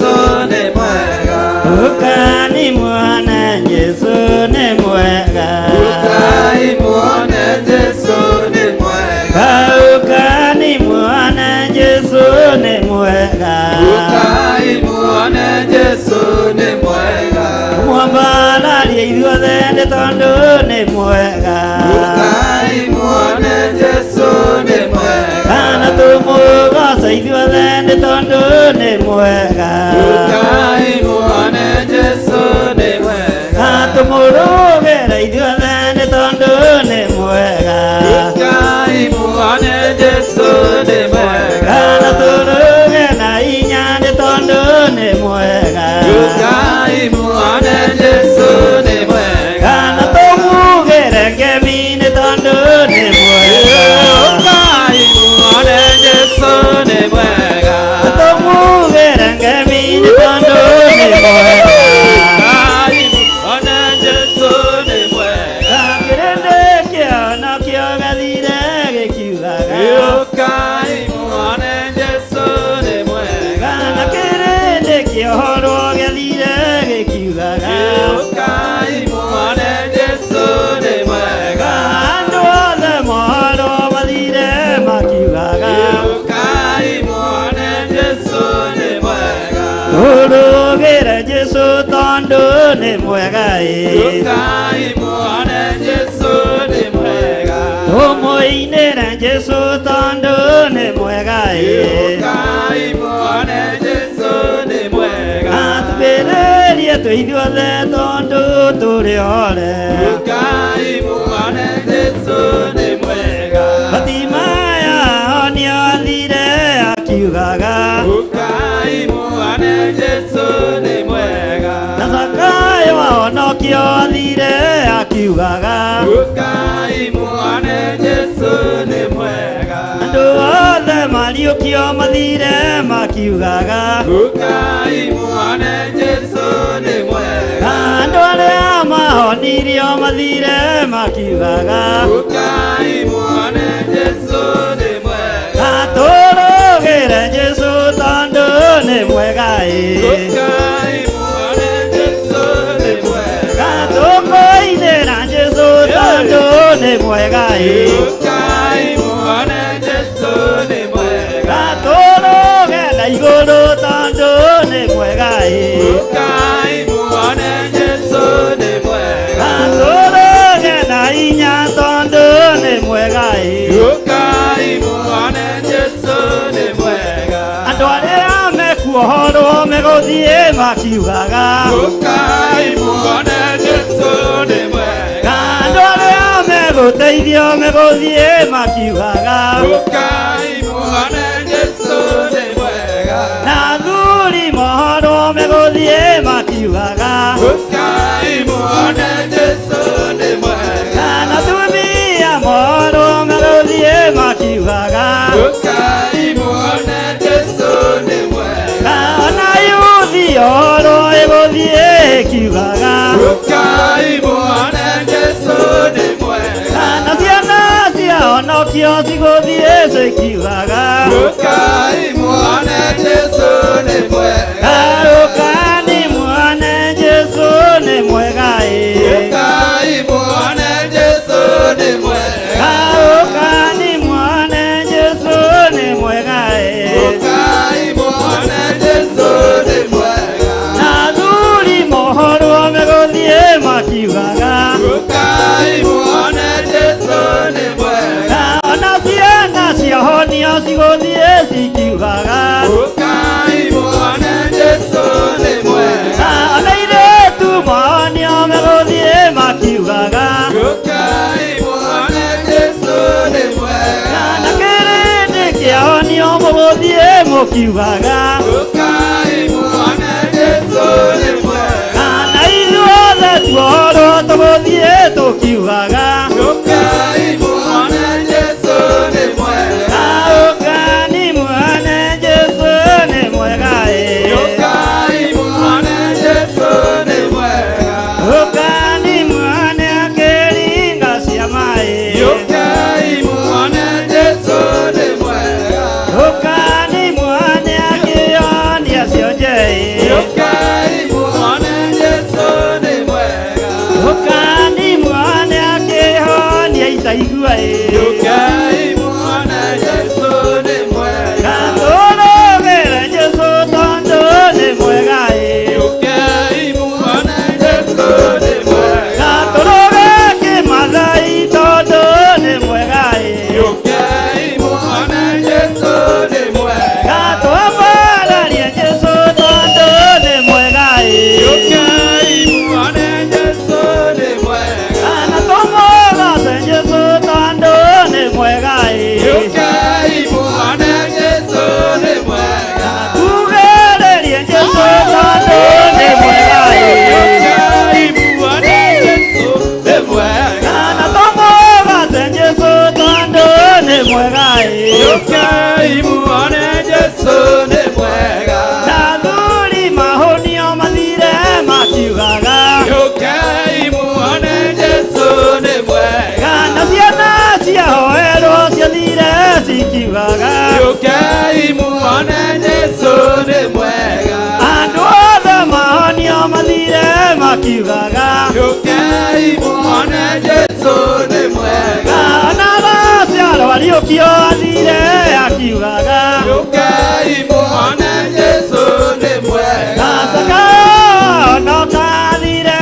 ithuothe nĩ tondũ nĩ mwega. Ũkai muone Jesũ nĩ mwega. Kana tũmũgoce ithuothe nĩ tondũ nĩ mwega. Ũkai muone Jesũ nĩ mwega. Tũmũrũgĩre ithuothe nĩ tondũ nĩ mwega. Ũkai muone Jesũ nĩ mwega. Kana tũrũge na hinya nĩ tondũ nĩ mwega. Ũkai muone Jesũ nĩ mwega. Kana tũmugĩre ngemi nĩ tondũ nĩ mwega. Ũkai muone Jesũ nĩ mwega. Tũmugĩre ngemi nĩ tondũ nĩ mwega. Ũkai muone Jesũ nĩ mwega. Kĩrĩndĩ kĩonokio gĩthire gĩkiugaga. Ũkai muone Jesũ nĩ mwega. Kana kĩrĩndĩ kĩohorwo gĩthire gĩkiugaga. Ũkai muone Jesũ nĩ mwega. Andũ othe mohorwo mathire makiugaga. Ũkai muone Jesũ nĩ mwega. Tũrũgĩre Jesũ tondũ nĩ mwega ĩ. Ũkai muone Jesũ nĩ mwega. Tũmũinĩre Jesũ tondũ nĩ mwega ĩ. Ũkai muone Jesũ nĩ mwega. Atwĩrĩrie twĩ ithuothe tondũ tũrĩ ore. Ũkai muone Jesũ nĩ mwega. Batimaya onio athire akiugaga. Ũkai muone Jesũ nĩ mwega. Na Zakayo ahonokio athire akiugaga. Ũkai muone Jesũ nĩ mwega. Andũ othe mariũkio mathire makiugaga. Ũkai muone Jesũ nĩ mwega. Andũ arĩa mahonirio mathire makiugaga. Ũkai muone Jesũ nĩ mwega. Tũrũgĩre Jesũ tondũ nĩ mwega ĩ. Ũkai muone Jesũ nĩ mwega. Tũkũinĩra Jesũ tondũ nĩ mwega ĩ. Ũkai muone Jesũ nĩ mwega. Tũrũge na igũrũ tondũ nĩ mwega ĩ. Ũkai muone Jesũ nĩ mwega. Tũrũge na hinya tondũ nĩ mwega ĩ. Ũkai muone Jesũ nĩ mwega. Andũ arĩa mekuohorwo megũthiĩ makiugaga. Ũkai muone Jesũ nĩ mwega. Andũ arĩa megũteithio megũthiĩ makiugaga. Ũkai muone Jesũ nĩ mwega. Na athuri mohorwo megũthiĩ makiugaga. Ũkai muone Jesũ nĩ mwega. Na atumia mohorwo megũthiĩ makiugaga. Ũkai muone Jesũ nĩ mwega. Ona yuthi ohorwo ĩgũthiĩ ĩkiugaga. Ũkai muone Jesũ nĩ mwega. Na ciana ciahonokio cigũthiĩ cikiugaga. Ũkai muone Jesũ nĩ mwega. Ũkani muone Jesũ nĩ mwega ĩ. Ũkai muone Jesũ nĩ mwega. Ũkani muone Jesũ nĩ mwega ĩ. Ũkai muone Jesũ nĩ mwega. Na athuri mohorwo megũthiĩ makiugaga. Ũkai muone Jesũ nĩ mwega. Ona ciana ciahonio cigũthiĩ cikiugaga. Ũkai muone Jesũ nĩ mwega. Ona airĩtu mohonio megũthiĩ makiugaga. Ũkai muone Jesũ nĩ mwega. Na kĩrĩndĩ kĩahonio mũgũthiĩ mũkiugaga. Ũkai muone Jesũ nĩ mwega. Na ithuothe tuohorwo tũgũthiĩ tũkiugaga. Ũkai muone Jesũ nĩ mwega. Ũkani muone Jesũ nĩ mwega ĩ. Ũkai muone Jesũ nĩ mwega. Ũkani muone akĩringa ciama ĩ. Ũkai muone Jesũ nĩ mwega. Ũkani muone akĩonia cionje ĩ. Ũkai muone Jesũ nĩ mwega. Ũkani muone akĩringa Kĩahonokio athire akiugaga. Ũkai muone Jesũ nĩ mwega. Zakayo athire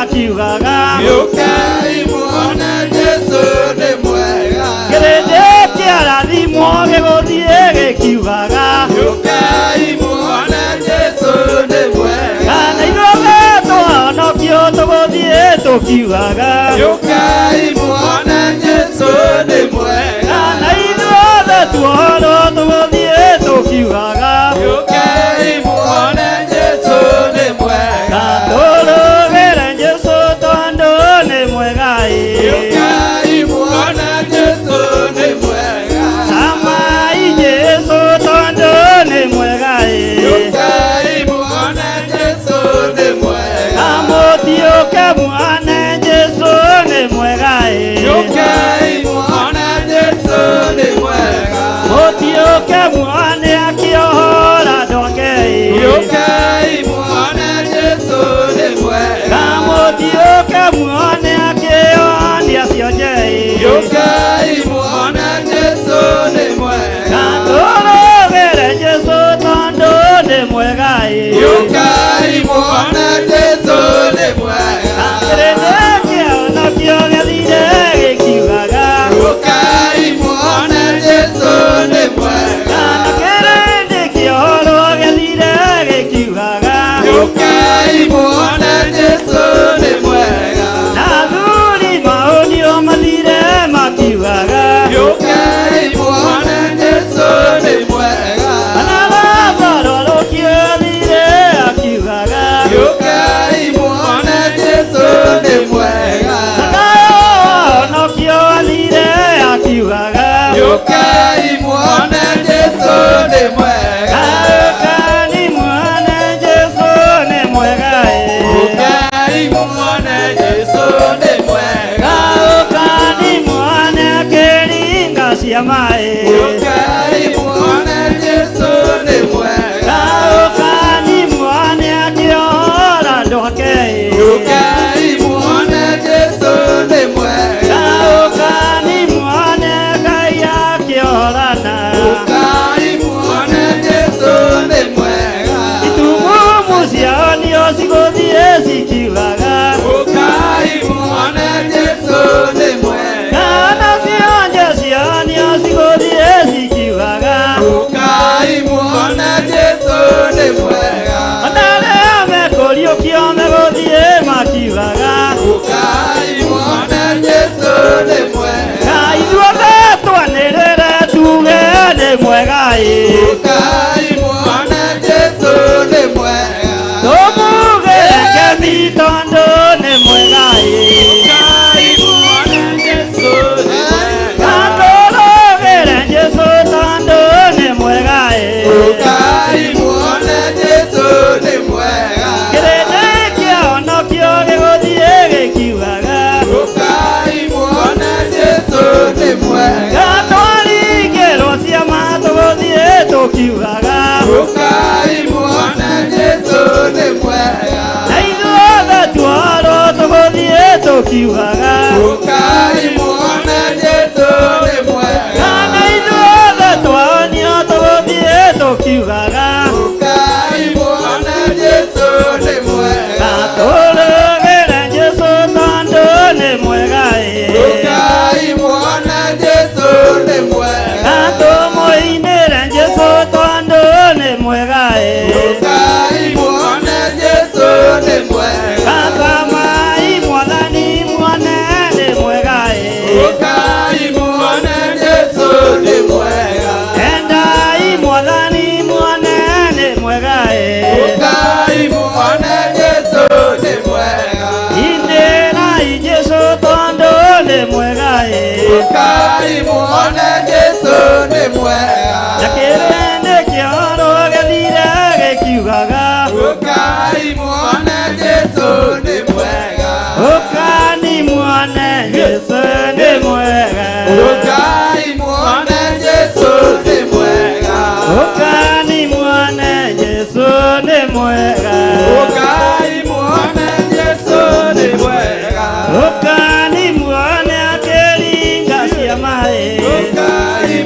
akiugaga. Ũkai muone Jesũ nĩ mwega. Kĩrĩndĩ kĩarathimwo gĩgũthiĩ gĩkiugaga. Ũkai muone Jesũ nĩ mwega. Kana ithuothe twahonokio tũgũthiĩ tũkiugaga. Ũkai muone Jesũ nĩ mwega. Kana ithuothe tuohorwo tũgũthiĩ tũkiugaga. Ũkai muone Jesũ nĩ mwega. Tũrũgĩre Jesũ tondũ nĩ mwega ĩ. Ũkai muone Jesũ nĩ mwega. Camai Jesũ tondũ nĩ mwega ĩ. Ũkai muone Jesũ nĩ mwega. Amũtiũke muone Jesũ nĩ mwega ĩ. Ũkai muone Jesũ nĩ mwega. Mũtiũke muone akĩohora andũ ake ĩ. Ũkai muone Jesũ nĩ mwega. Kamũtiũke muone akĩonia cionje ĩ. Ũkai muone Jesũ nĩ mwega. Tũrũgĩre Jesũ tondũ nĩ mwega ĩ. Ũkai muone Jesũ nĩ mwega. Kĩrĩndĩ kĩahonokio gĩthire gĩkiugaga. Ũkai muone Jesũ nĩ mwega. Kĩrĩndĩ kĩohorwo gĩthire gĩkiugaga. Ũkai muone Jesũ nĩ mwega. Na athuri maũnio mathire makiugaga. Ũkai muone Jesũ nĩ mwega. Ona Lazaro arũkio athire akiugaga. Ũkai muone Jesũ nĩ mwega. Zakayo ahonokio athire akiugaga. Ũkai muone Jesũ nĩ mwega. Ũkani muone Jesũ nĩ mwega ĩ. Ũkai muone Jesũ nĩ mwega. Ũkani muone akĩringa ciama ĩ. Ũkai muone Jesũ nĩ mwega. Ũkani muone akĩohora andũ ake ĩ. Ũkai muone Jesũ nĩ mwega. Ũkani muone Ngai akĩohorana. Ũkai muone Jesũ nĩ mwega. Itumumu ciao nĩo cigũthiĩ cikiugaga. Ũkai muone Jesũ nĩ mwega. Kana cionje ciao nĩo cigũthiĩ cikiugaga. Ũkai muone Jesũ nĩ mwega. Ona arĩa mekũriũkio megũthiĩ makiugaga. Ũkai muone Jesũ nĩ mwega. Ithuothe twanĩrĩre tuge nĩ mwega ĩ. Ũkai muone Jesũ nĩ mwega. Tũmugĩre ngemi tondũ nĩ mwega ĩ. Ũkai muone Jesũ nĩ mwega. Tũrũgĩre Jesũ tondũ nĩ mwega ĩ. Ũkai muone Jesũ nĩ mwega. Kĩrĩndĩ kĩahonokio gĩgũthiĩ gĩkiugaga. Ũkai muone Jesũ nĩ mwega. Gatwaringĩrwo ciama tũgũthiĩ tũkiugaga. Ũkai muone Jesũ nĩ mwega. Na ithuothe tuohorwo tũgũthiĩ tũkiugaga. Ũkai muone Jesũ nĩ mwega. Na ithuothe twahonio tũgũthiĩ tũkiugaga. Ũkai muone Jesũ nĩ mwega. Tũrũgĩre Jesũ tondũ nĩ mwega ĩ. Ũkai muone Jesũ nĩ mwega. Tũmũinĩre Jesũ tondũ nĩ mwega ĩ. Ũkai muone Jesũ nĩ mwega. Camai mwathani muone nĩ mwega ĩ. Ũkai muone Jesũ nĩ mwega. Endai mwathani muone nĩ mwega ĩ. Ũkai muone Jesũ nĩ mwega. Inĩrai Jesũ tondũ nĩ mwega ĩ. Ũkai muone Jesũ nĩ mwega. Na kĩrĩndĩ kĩorwo gĩthire gĩkiugaga. Ũkai muone Jesũ nĩ mwega. Ũkani muone Jesũ nĩ mwega. Ũkai muone Jesũ nĩ mwega. Ũkani muone Jesũ nĩ mwega. Ũkai muone Jesũ nĩ mwega. Ũkani muone akĩringa ciama ĩ. Ũkai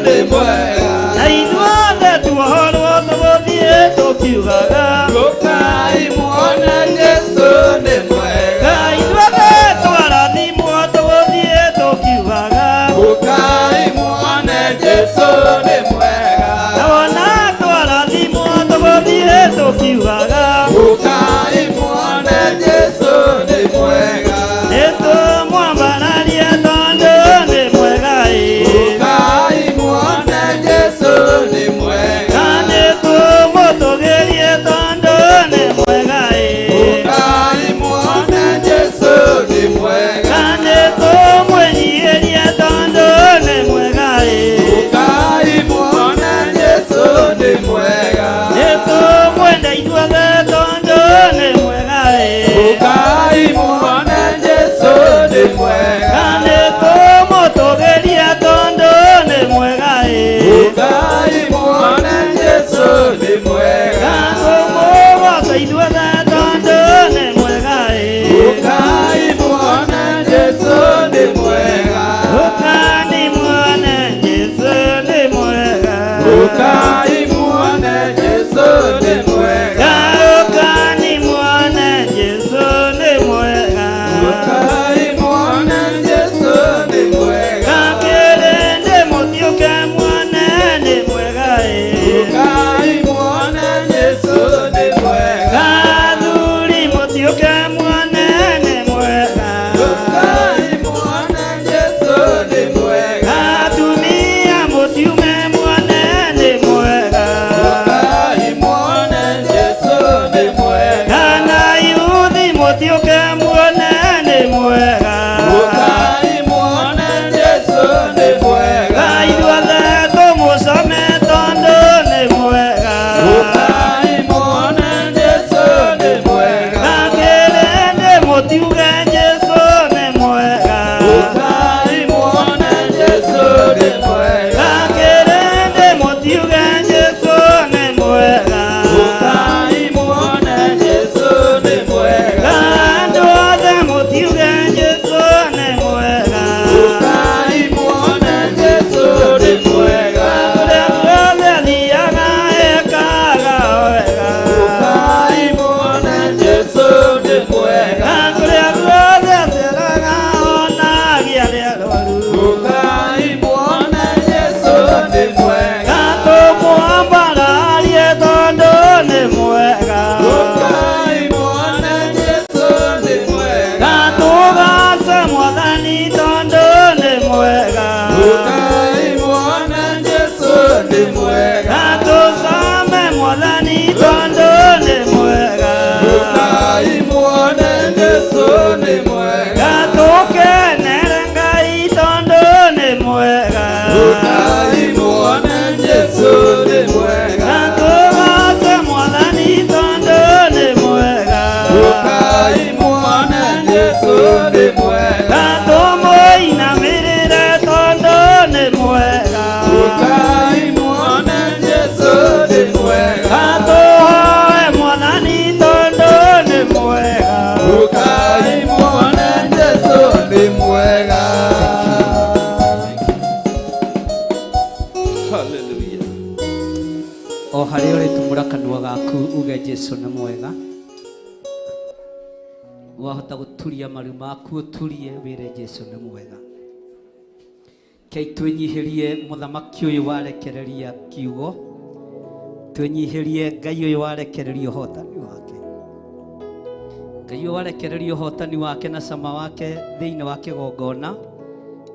nĩ mwega. Na ithuothe tuohorwo tũgũthiĩ tũkiugaga. Ũkai muone Jesũ nĩ mwega. Ithuothe twarathimwo tũgũthiĩ tũkiugaga. Ũkai muone Jesũ nĩ mwega. Na wona twarathimwo tũgũthiĩ tũkiugaga. Ũkai muone Jesũ nĩ mwega. Nĩtũmwambararie tondũ nĩ mwega ĩ. Ũkai muone Jesũ nĩ mwega. Na nĩtũmũtũgĩrie tondũ nĩ mwega ĩ. Ũkai muone Jesũ nĩ mwega. Na nĩtũmwĩnyiihĩrie tondũ nĩ mwega ĩ. Ũkai muone Jesũ nĩ mwega. Nĩtũmwende ithuothe tondũ nĩ mwega ĩ. Ũkai muone Jesũ nĩ mwega. Na nĩtũmũtũgĩrie tondũ nĩ mwega ĩ. Ũkai muone Jesũ nĩ mwega. Na tũmũgoce ithuothe tondũ nĩ mwega ĩ. Ũkai muone Jesũ nĩ mwega. Ũkani muone Jesũ nĩ mwega. Ũkai muone Jesũ nĩ mwega. Ũkani muone Jesũ nĩ mwega. Ũkai muone Jesũ nĩ mwega. Kĩrĩndĩ mũtiũke muone nĩ mwega ĩ. Ũkai muone Jesũ nĩ mwega. Athuri mũtiũke muone nĩ mwega. Ũkai muone Jesũ nĩ mwega. Atumia mũtiume muone nĩ mwega. Ũkai muone Jesũ nĩ mwega. Kana yuthi mũtiũke muone nĩ mwega. Ũkai muone Jesũ nĩ mwega. Ithuothe tũmũcame tondũ nĩ mwega. Ũkai muone Jesũ nĩ mwega. Kĩrĩndĩ mũtiuge Jesũ nĩ mwega. Ũkai muone Jesũ nĩ mwega. Kĩrĩndĩ mũtiuge Jesũ nĩ mwega. Ũkai muone Jesũ nĩ mwega. Andũ othe mũtiuge Jesũ nĩ mwega. Ũkai muone Jesũ nĩ mwega. Kũrĩa guothe athiaga ekaga wega. Ũkai muone Jesũ nĩ mwega. Kũrĩa guothe aceraga onagia arĩa arwaru. Ũkai muone Jesũ nĩ mwega. Tũmwambararie tondũ nĩ mwega. Ũkai muone Jesũ nĩ mwega. Tũgace Mwathani tondũ nĩ mwega. Ũkai muone Jesũ nĩ mwega. Tũcame Mwathani tondũ nĩ mwega. Ũkai muone Jesũ nĩ mwega. Tũkenere Ngai tondũ nĩ mwega. Ũkai muone Jesũ nĩ mwega. Tũgace Mwathani tondũ nĩ mwega. Ũkai muone Jesũ nĩ mwega. Tũmũinamĩrĩre tondũ nĩ mwega. Ũkai muone Jesũ nĩ mwega. Tũhoe Mwathani tondũ nĩ mwega. Ũkai muone Jesũ nĩ mwega. Hallelujah. O harĩa ũrĩ tumũra kanua gaku uge Jesũ nĩ mwega. Wahota gũturia maru maku ũturie wĩre Jesũ nĩ mwega. Kei twĩnyihĩrie mũthamaki ũyũ warekereria kiugo, twĩnyihĩrie Ngai ũyũ warekereria ũhotani wake. Ngai ũyũ warekereria ũhotani wake na cama wake thĩinĩ wa kĩgongona,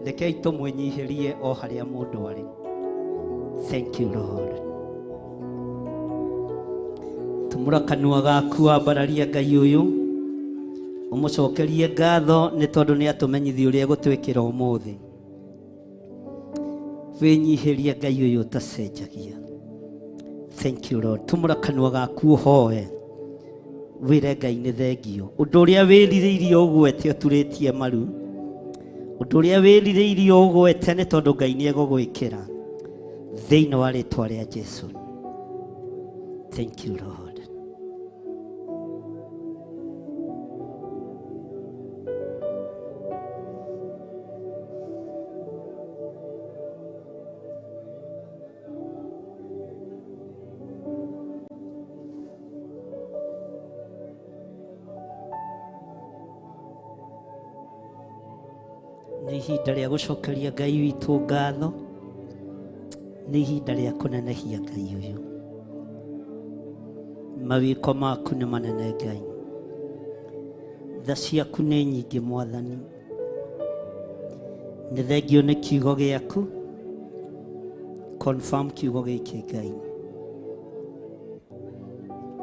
rekei tũmwĩnyihĩrie o harĩa mũndũ arĩ. Thank you Lord. Tumũra kanua gaku wambararie Ngai ũyũ, ũmũcokerie ngatho nĩ tondũ nĩ atũmenyithia ũrĩa egũtwĩkĩra ũmũthĩ. Wĩnyihĩrie Ngai ũyũ ũtacenjagia. Thank you Lord. Tumũra kanua gaku ũhoe, wĩre Ngai nĩ thengio. Ũndũ ũrĩa wĩrirĩirie ũgwete ũturĩtie maru, ũndũ ũrĩa wĩrirĩirie ũgwete nĩ tondũ Ngai nĩ egũgwĩkĩra thĩinĩ wa rĩtwa rĩa Jesũ. Thank you Lord. Nĩ ihinda rĩa gũcokeria Ngai witũ ngatho, nĩ ihinda rĩa kũnenehia Ngai ũyũ. Mawĩko maku nĩ manene Ngai, tha ciaku nĩ nyingĩ Mwathani. Nĩ thengio nĩ kiugo gĩaku, confirm kiugo gĩkĩ Ngai.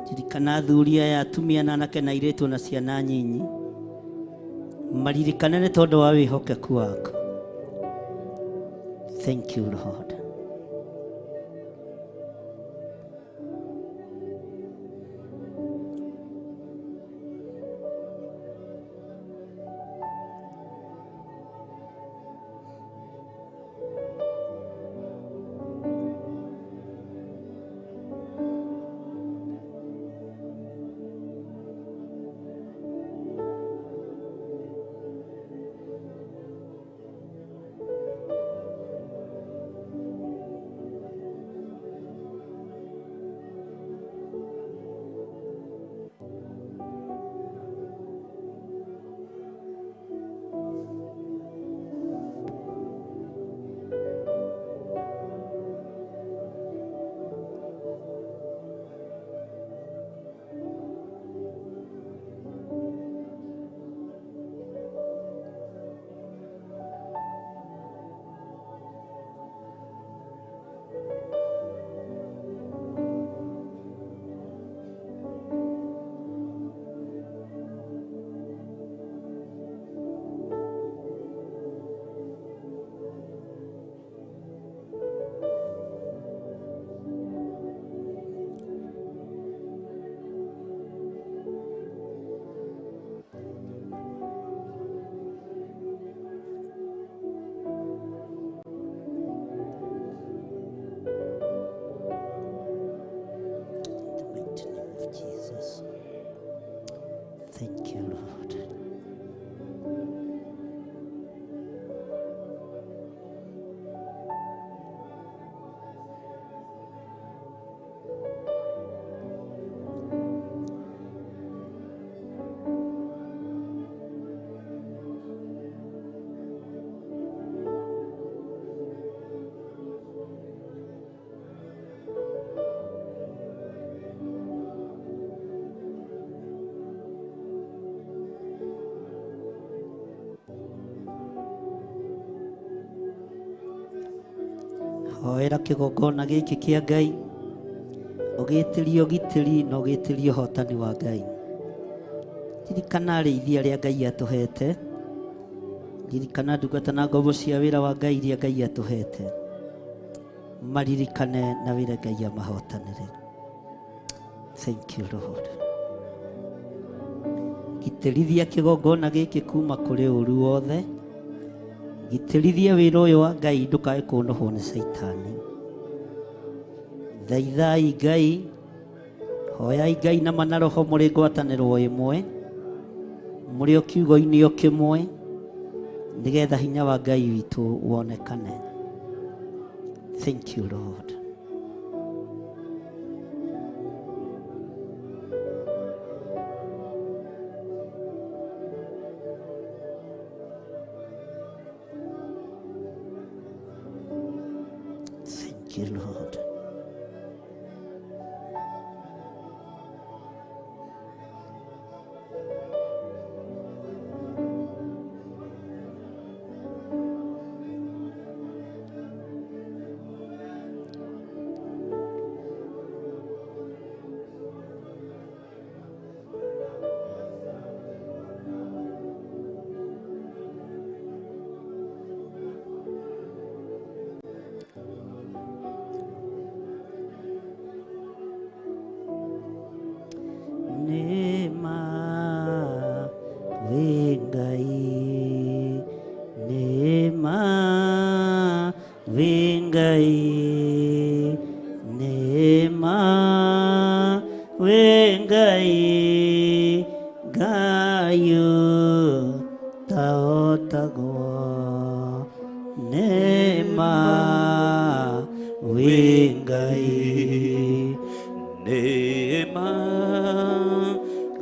Ririkana athuri aya, atumia na anake na airĩtu na ciana nyinyi, maririkane nĩ tondũ wa wĩhokeku waku. Thank you Lord. Jesus. Thank you, Lord. Hoera kĩgongona gĩkĩ kĩa Ngai, ũgĩtĩrie ũgitĩri na ũgĩtĩrie ũhotani wa Ngai. Ririkana arĩithi arĩa Ngai atũhete, ririkana ndungata na ngombo cia wĩra wa Ngai iria Ngai atũhete, maririkane na wĩra Ngai amahotanĩre. Thank you Lord. Gitĩrithia kĩgongona gĩkĩ kuma kũrĩ ũru wothe. Gitĩrithia wĩra ũyũ wa Ngai ndũkae kũnũhwo nĩ Caitani. Thaithai Ngai, hoyai Ngai na mana roho mũrĩ ngwatanĩro ĩmwe, mũrĩ o kiugo-inĩ o kĩmwe, nĩgetha hinya wa Ngai witũ wonekane. Thank you Lord. Thank you, Lord.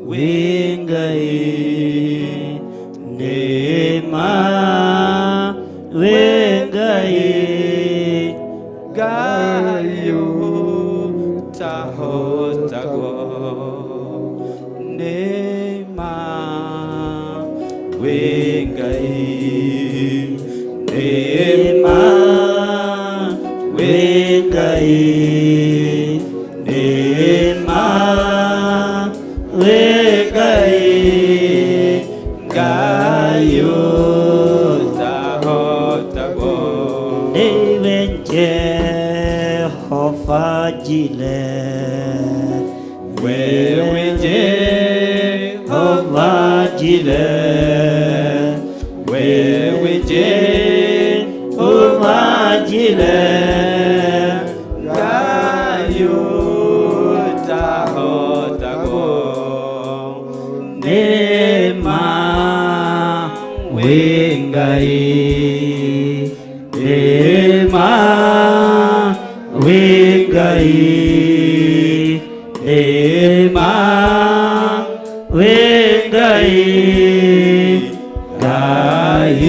Wĩ Ngai, Nema. Ngai ũtahotagwo nĩ ma wĩ Ngai, nĩ ma wĩ Ngai, nĩ ma wĩ Ngai, Ngai ũtahotagwo. Nĩwe Jehova Jireh, Wewe Jehova Jireh, Wewe Jehova Jireh, Ngai ũtahotagwo nĩ ma wĩ Ngai, nĩ ma wĩ Ngai, nĩ ma wĩ Ngai, Ngai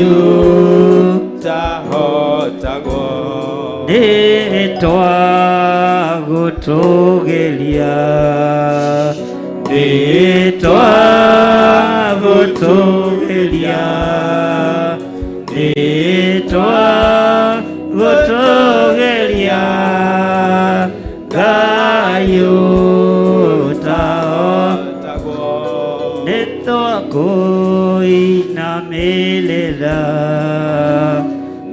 ũtahotagwo. Nĩtwagũtũgĩria, nĩtwagũtũgĩria, nĩtwagũtũgĩria, Ngai ũtahotagwo. Nĩtwakũinamĩrĩra,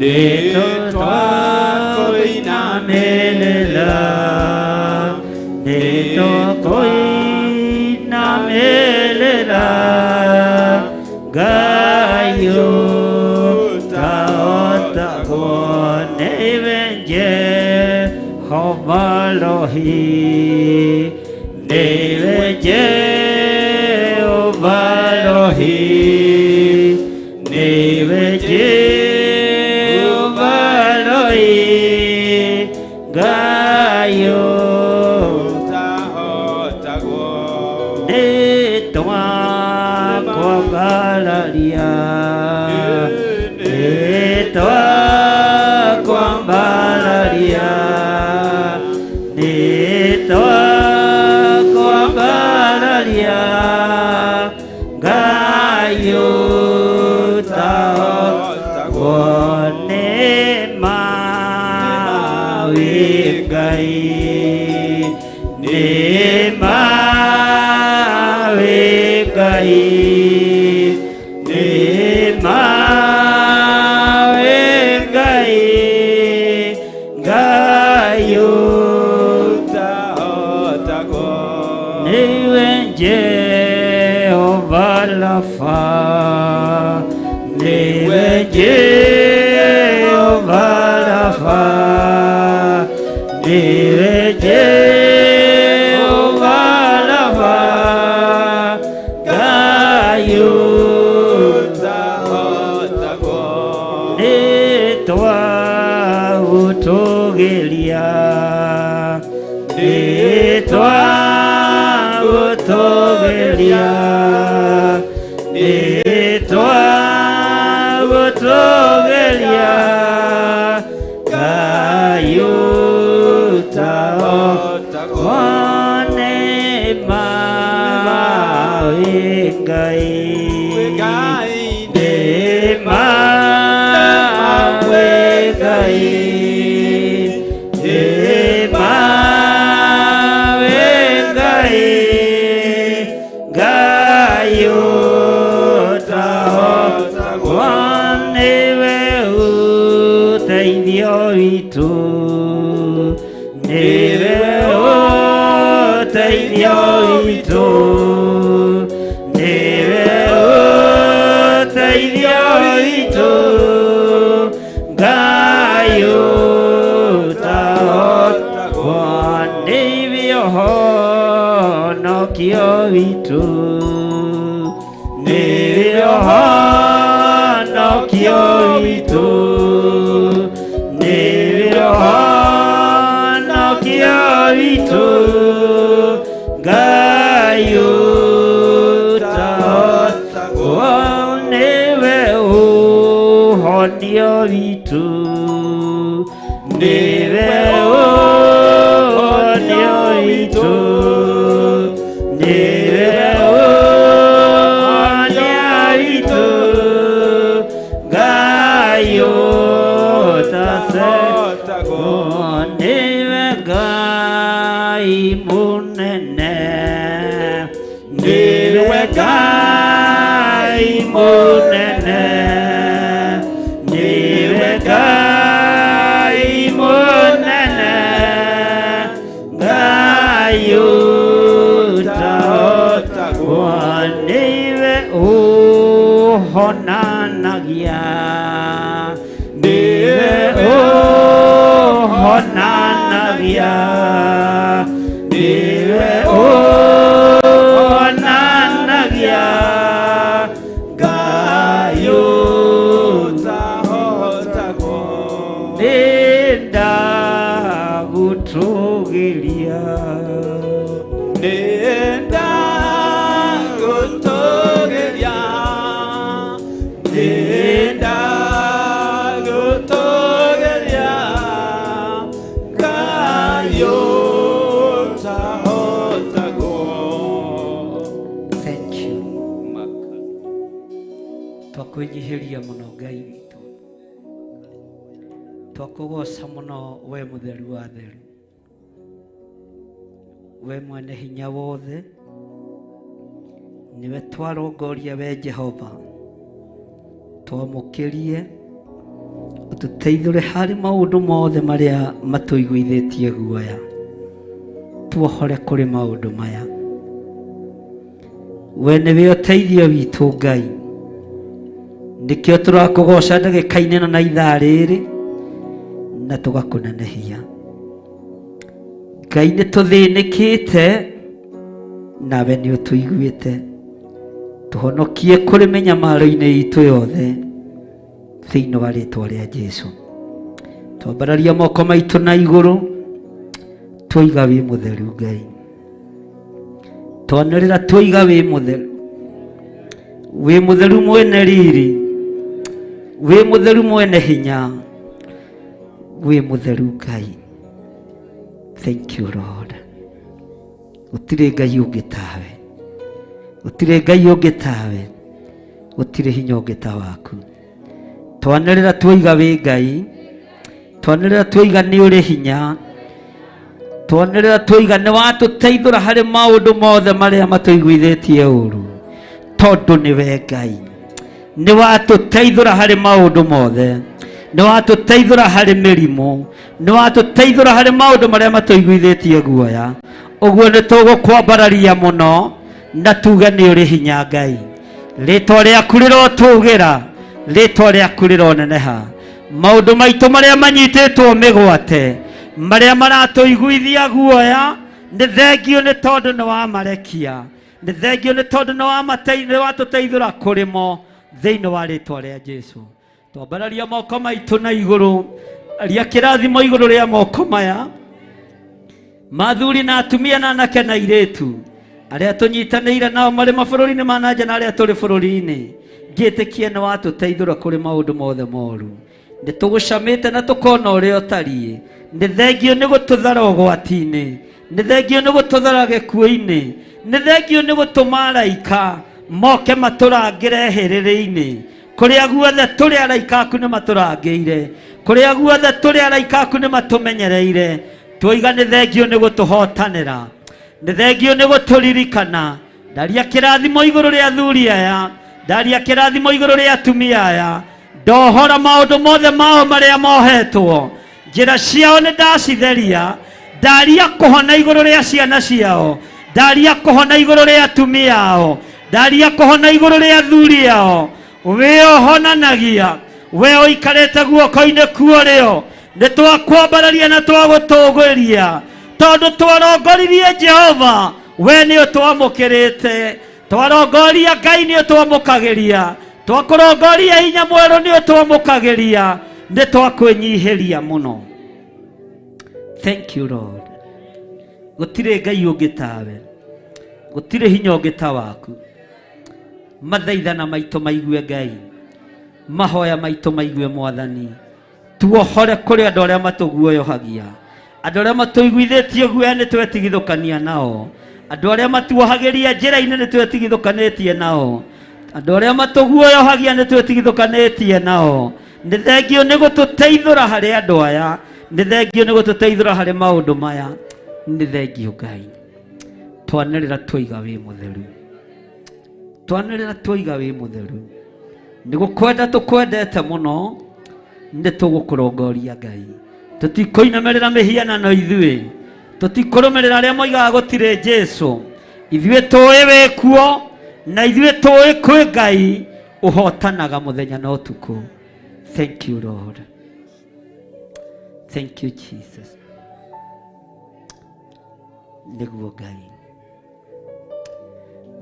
nĩtwakũinamĩrĩra, nĩtwakũinamĩrĩra, Ngai ũtahotagwo. Nĩwe Jehova Rohi, nĩwe Jehova Rohi, nĩwe Jehova Rohi, Ngai ũtahotagwo. Nĩtwakwambararia, nĩtwakwambararia, nĩtwakwambararia, Ngai ũtahotagwo. Nĩ ma wĩ Ngai, nĩ ma wĩ Ngai, nĩ ma wĩ Ngai, Ngai ũtahotagwo. Nĩwe Jehova Rafa, nĩwe Jehova Rafa, nĩwe Jehova Rafa, Ngai ũtahotagwo. Nĩtwagũtũgĩria, nĩtwagũtũgĩria, nĩtwagũtũgĩria, Ngai ũtahotagwo. Nĩ ma wĩ Ngai, nĩ ma wĩ Ngai, nĩ ma wĩ Ngai, Ngai ũtahotagwo. Nĩwe ũteithio witũ, nĩwe ũteithio witũ, nĩwe ũteithio witũ, Ngai ũtahotagwo. Nĩwe ũhonokio witũ, nĩwe ũhonokio witũ, nĩwe ũhonokio witũ, Ngai ũtahotagwo. Nĩwe ũhonio witũ, nĩwe Ngai mũnene, nĩwe Ngai mũnene, nĩwe Ngai mũnene, Ngai ũtahotagwo, nĩwe ũhonanagia, nĩwe ũhonanagia, nĩwe ũhonanagia, Ngai ũtahotagwo. Nĩndagũtũgĩria, Nĩndagũtũgĩria, nĩndagũtũgĩria, Ngai ũtahotagwo. Thank you. Twakwĩnyihĩria mũno Ngai witũ, twakũgoca mũno we mũtheru wa theru, we mwene hinya wothe, nĩwe twarongoria we Jehova, twamũkĩrie ũtũteithũre harĩ maũndũ mothe marĩa matũiguithĩtie guoya, tuohore kũrĩ maũndũ maya. We nĩwe ũteithio witũ Ngai, nĩkĩo tũrakũgoca ndagĩka-inĩ ĩno na ithaa rĩrĩ na tũgakũnenehia. Ngai nĩ tũthĩnĩkĩte nawe nĩ ũtũiguĩte, tũhonokie kũrĩ mĩnyamaro-inĩ itũ yothe thĩinĩ wa rĩtwa rĩa Jesu. Twambararia moko maitũ na igũrũ, twoiga wĩ mũtheru Ngai, twanĩrĩra twoiga wĩ mũtheru, wĩ mũtheru mwene riri, wĩ mũtheru mwene hinya, wĩ mũtheru Ngai. Thank you Lord. Gũtirĩ Ngai ũngĩ tawe, gũtirĩ Ngai ũngĩ tawe, gũtirĩ hinya ũngĩ ta waku. Twanĩrĩra twoiga wĩ Ngai, twanĩrĩra twoiga nĩ ũrĩ hinya, twanĩrĩra twoiga nĩ watũteithũra harĩ maũndũ mothe marĩa matũiguithĩtie ũru, tondũ nĩwe Ngai. Nĩ watũteithũra harĩ maũndũ mothe, nĩ watũteithũra harĩ mĩrimũ, nĩ watũteithũra harĩ maũndũ marĩa matũiguithĩtie guoya. Ũguo nĩ tũgũkwambararia mũno na tuge nĩ ũrĩ hinya Ngai. Rĩtwa rĩaku rĩrotũgĩra, rĩtwa rĩaku rĩroneneha. Maũndũ maitũ marĩa manyitĩtwo mĩgwate, marĩa maratũiguithia guoya, nĩ thengio nĩ tondũ nĩ wamarekia, nĩ thengio nĩ tondũ nĩ watũteithũra kũrĩ mo thĩinĩ wa rĩtwa rĩa Jesu. Twambararia moko maitũ na igũrũ, aria kĩrathimo igũrũ rĩa moko maya mathuri na atumia na anake na airĩtu arĩa tũnyitanĩire nao marĩ mabũrũri-inĩ ma na nja na arĩa tũrĩ bũrũri-inĩ. Ngĩtĩkie nĩ watũteithũra kũrĩ maũndũ mothe moru, nĩ tũgũcamĩte na tũkona ũrĩa ũtariĩ. Nĩ thengio nĩ gũtũthara ũgwati-inĩ, nĩ thengio nĩ gũtũthara gĩkuũ-inĩ, nĩ thengio nĩ gũtũma araika moke matũrangĩre hĩrĩrĩ-inĩ. Kũrĩa guothe tũrĩ araika aku nĩ matũrangĩire, kũrĩa guothe tũrĩ araika aku nĩ matũmenyereire. Twoiga nĩ thengio nĩ gũtũhotanĩra, nĩ thengio nĩ gũtũririkana. Ndaria kĩrathimo igũrũ rĩa athuri aya, ndaria kĩrathimo igũrũ rĩa atumia aya, ndohora maũndũ mothe mao marĩa mohetwo, njĩra ciao nĩ ndacitheria. Ndaria kũhona igũrũ rĩa ciana ciao, ndaria kũhona igũrũ rĩa atumia ao, ndaria kũhona igũrũ rĩa athuri ao. Wĩ ũhonanagia, we ũikarĩte guoko-inĩ kuorĩo, nĩ twakwambararia na twagũtũgĩria, tondũ twarongoririe Jehova, we nĩ ũtwamũkĩrĩte. Twarongoria Ngai nĩ ũtwamũkagĩria, twakũrongoria hinya mwerũ nĩ ũtwamũkagĩria, nĩ twakwĩnyihĩria mũno. Thank you Lord. Gũtirĩ Ngai ũngĩ tawe, gũtirĩ hinya ũngĩ ta waku. Mathaithana maitũ maigue Ngai, mahoya maitũ maigue Mwathani. Tuohore kũrĩ andũ arĩa matũguoyohagia, andũ arĩa matũiguithĩtie guoya nĩ twetigithũkania nao, andũ arĩa matuohagĩria njĩra-inĩ nĩ twetigithũkanĩtie nao, andũ arĩa matũguoyohagia nĩ twetigithũkanĩtie nao. Nĩ thengio nĩ gũtũteithũra harĩ andũ aya, nĩ thengio nĩ gũtũteithũra harĩ maũndũ maya. Nĩ thengio Ngai. Twanĩrĩra twoiga wĩ mũtheru. Twanĩrĩra twoiga wĩ mũtheru. Nĩ gũkwenda tũkwendete mũno, nĩ tũgũkũrongoria Ngai. Tũtikũinamĩrĩra mĩhianano ithuĩ. Tũtikũrũmĩrĩra arĩa moigaga gũtirĩ Jesũ. Ithuĩ tũĩ wĩ kuo, na ithuĩ tũĩ kwĩ Ngai ũhotanaga mũthenya na ũtukũ. Thank you Lord. Thank you Jesus. Nĩguo Ngai.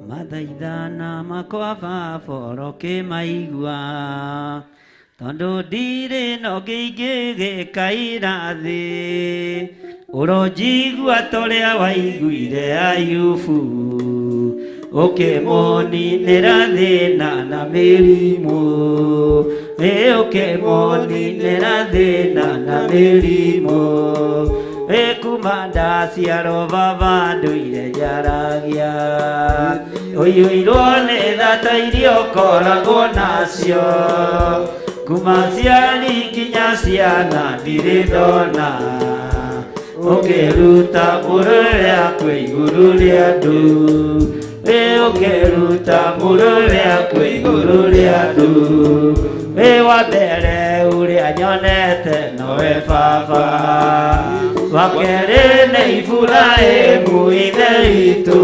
Mathaithana makwa baba ũrokĩmaigua, tondũ ndirĩ na ũngĩ ingĩgĩkaira thĩ. Ũronjigua ta ũrĩa waiguire Ayubu, ũkĩmũninĩra thĩna na mĩrimũ. Ĩ ũkĩmũninĩra thĩna na mĩrimũ. Ĩ kuma ndaciarwo baba ndũire njaragia, ũiyũirwo nĩ tha ta iria ũkoragwo nacio. Kuma ciari nginya ciana ndirĩ ndona, ũkĩruta mũrũ rĩakwa igũrũ rĩa andũ. Ĩ ũkĩruta mũrũ rĩakwa igũrũ rĩa andũ. Ĩ wa mbere ũrĩa nyonete nowe baba, wa kerĩ nĩ Iburahĩmu ithe witũ,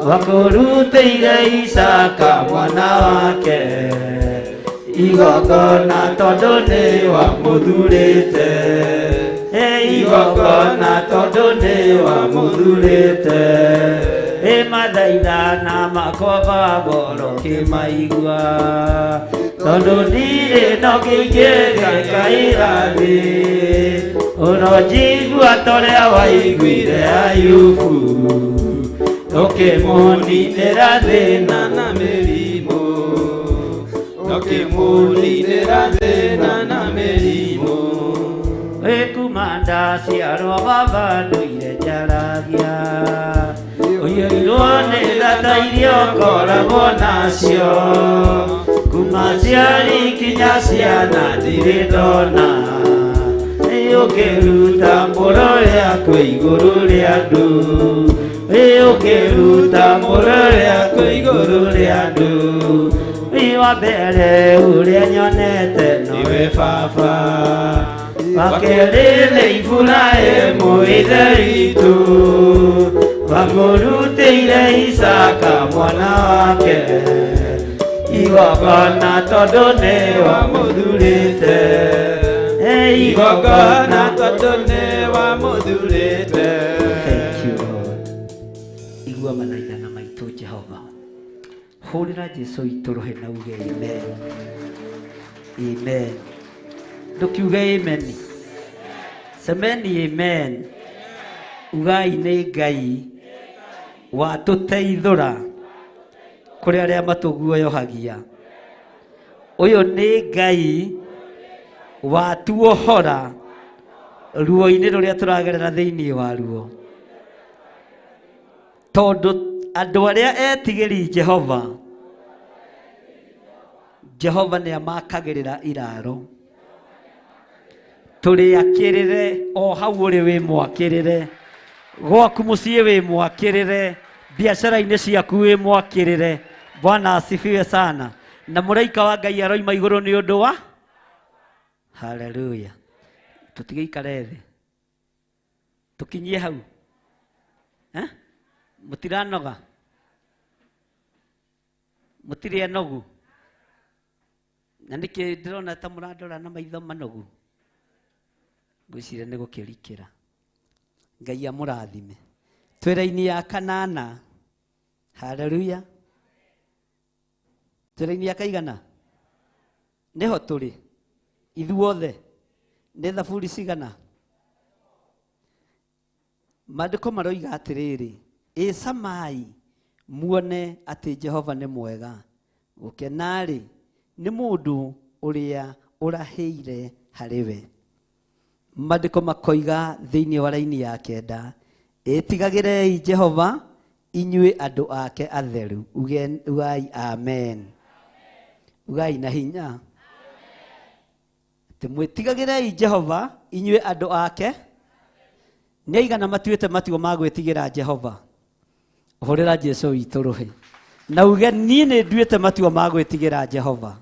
wakũrutĩire Isaka mwana wake igongona tondũ nĩ wamũthurĩte. Ĩ igongona tondũ nĩ wamũthurĩte. Ĩ mathaithana makwa baba ũrokĩmaigua, tondũ ndirĩ na ũngĩ ingĩgĩkaira thĩ. Ũronjigua ta ũrĩa waiguire Ayubu, ũkĩmũninĩra thĩna na mĩrimũ. Ũkĩmũninĩra thĩna na mĩrimũ. Ĩ kuma ndaciarwo baba ndũire njaragia, ũiyũirwo nĩ tha ta iria ũkoragwo nacio. Kuma ciari nginya ciana ndirĩ ndona, ĩ ũkĩruta mũrũ rĩakwa igũrũ rĩa andũ. Ĩ ũkĩruta mũrũ rĩakwa igũrũ rĩa andũ. Ĩ wa mbere ũrĩa nyonete nowe baba, wa kerĩ nĩ Iburahĩmu ithe witũ, wamũrutĩire Isaka mwana wake igongona tondũ nĩ wamũthurĩte. Ĩ Igongona tondũ nĩ wamũthurĩte. Thank you Lord. Igua mathaithana maitũ Jehova. Hũrĩra Jesũ witũ rũhĩ na uge amen. Amen. Ndũkiuge amen. Semeni amen. Ugai nĩ Ngai watũteithũra kũrĩ arĩa matũguoyohagia. Ũyũ nĩ Ngai watuohora ruo-inĩ rũrĩa tũragerera thĩinĩ wa ruo. Tondũ andũ arĩa etigĩri Jehova, Jehova nĩ amakagĩrĩra iraro. Tũrĩakĩrĩre o hau ũrĩ wĩ mwakĩrĩre, gwaku mũciĩ wĩ mwakĩrĩre, biacara-inĩ ciaku wĩ mwakĩrĩre. Bwana asifiwe sana. Na mũraika wa Ngai aroima igũrũ nĩ ũndũ wa haleluya. Tũtigĩikare thĩ, tũkinyie hau. Mũtiranoga? Mũtirĩ anogu? Na nĩkĩ ndĩrona ta mũrandora na maitho manogu? Ngwĩciria nĩ gũkĩrikĩra. Ngai amũrathime. Twĩ raini ya kanana. Haleluya. Twĩ raini ya kaigana? Nĩho tũrĩ ithuothe. Nĩ thaburi cigana? Maandĩko maroiga atĩrĩrĩ, ĩ camai muone atĩ Jehova nĩ mwega, gũkena-rĩ nĩ mũndũ ũrĩa ũrahĩire harĩ we. Maandĩko makoiga thĩinĩ wa raini ya kenda, ĩtigagĩrei Jehova inyuĩ andũ ake atheru. Ugai amen. Ugai na hinya. Atĩ mwĩtigagĩrei Jehova inyuĩ andũ ake. Nĩ aigana matuĩte matua ma gwĩtigĩra Jehova? Hũrĩra Jesu witũ rũhĩ na uge niĩ nĩ nduĩte matua ma gwĩtigĩra Jehova.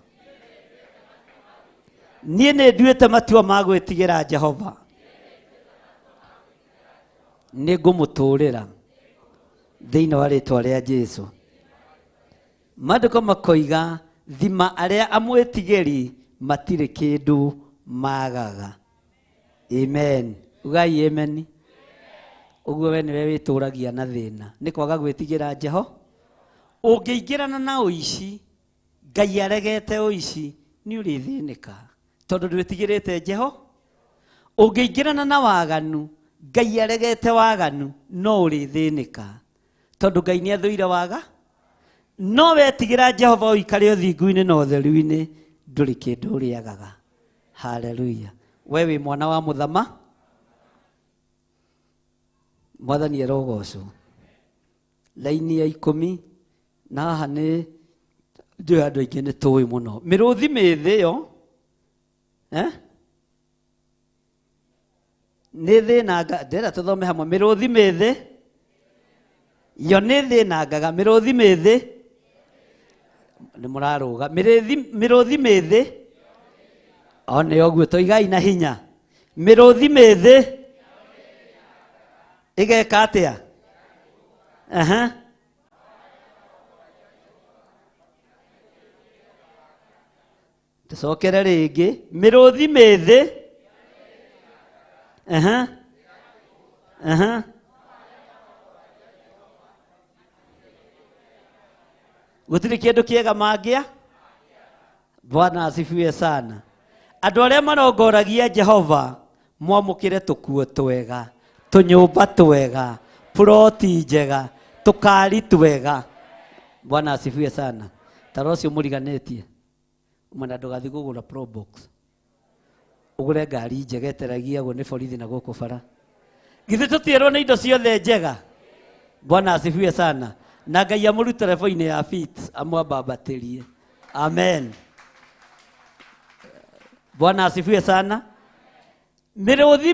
Niĩ nĩ nduĩte matua ma gwĩtigĩra Jehova. Nĩ ngũmũtũũrĩra thĩinĩ wa rĩtwa rĩa Jesu. Maandĩko makoiga thima arĩa amwĩtigĩri matirĩ kĩndũ magaga. Amen. Ugai amen. Ũguo we nĩwe wĩtũragia na thĩna nĩ kwaga gwĩtigĩra Jeho. Ũngĩingĩrana na ũici, Ngai aregete ũici, nĩ ũrĩthĩnĩka tondũ ndwĩtigĩrĩte Jeho. Ũngĩingĩrana na waganu, Ngai aregete waganu, no ũrĩthĩnĩka tondũ Ngai nĩ athũire waga. No wetigĩra Jehova ũikare ũthingu-inĩ na ũtheru-inĩ, ndũrĩ kĩndũ ũrĩagaga. Haleluya. We wĩ mwana wa mũthama. Mwathani arogocwo. Laini ya 10 na haha nĩ njũĩ andũ aingĩ nĩ tũĩ mũno. Mĩrũthi mĩthĩ yo nĩ thĩnanga, ndĩrenda tũthome hamwe. Mĩrũthi mĩthĩ yo nĩ thĩnangaga. Mĩrũthi mĩthĩ nĩ mũrarũga. Mĩrũthi mĩthĩ o nĩ ũguo tũigai na hinya. Mĩrũthi mĩthĩ ĩgeka atĩa? Aha. Tũcokere rĩngĩ. Mĩrũthi mĩthĩ. Aha. Aha. Gũtirĩ kĩndũ kĩega mangĩa. Bwana asifiwe sana. Andũ arĩa marongoragia Jehova mwamũkĩre tũkuo twega, tũnyũmba twega, ploti njega, tũkari twega. Bwana asifiwe sana. Tara ũcio mũriganĩtie mwena ndũgathiĩ kũgũra Probox, ũgũre ngari njega ĩteragiagwo nĩ borithi na gũkũ bara. Githĩ tũtierwo nĩ indo ciothe njega? Bwana asifiwe sana. Na Ngai amũrute rebo-inĩ ya fit amwambambatĩrie. Amen. Bwana asifiwe sana. Mĩrũthi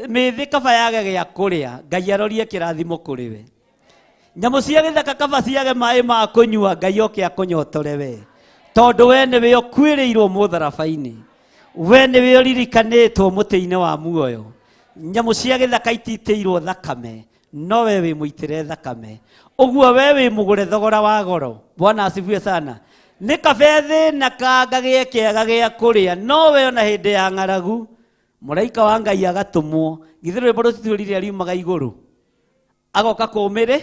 mĩthĩ kaba yage gĩa kũrĩa, Ngai arorie kĩrathimo kũrĩ we. Nyamũ cia gĩthaka kaba ciage maĩ ma kũnyua, Ngai oke akũnyotore we. Tondũ we nĩwe ũkuĩrĩirwo mũtharaba-inĩ, we nĩwe ũririkanĩtwo mũtĩ-inĩ wa muoyo. Nyamũ cia gĩthaka ititĩirwo thakame, no we wĩ mũitĩre thakame. Ũguo we wĩ mũgũre thogora wa goro. Bwana asifiwe sana. Nĩ kaba thĩna kangagĩe kĩaga gĩa kũrĩa, no we ona hĩndĩ ya ng'aragu mũraika wa Ngai agatũmwo. Githĩ rwĩmbo rũtitwĩrire riumaga igũrũ agoka kũmĩrĩ?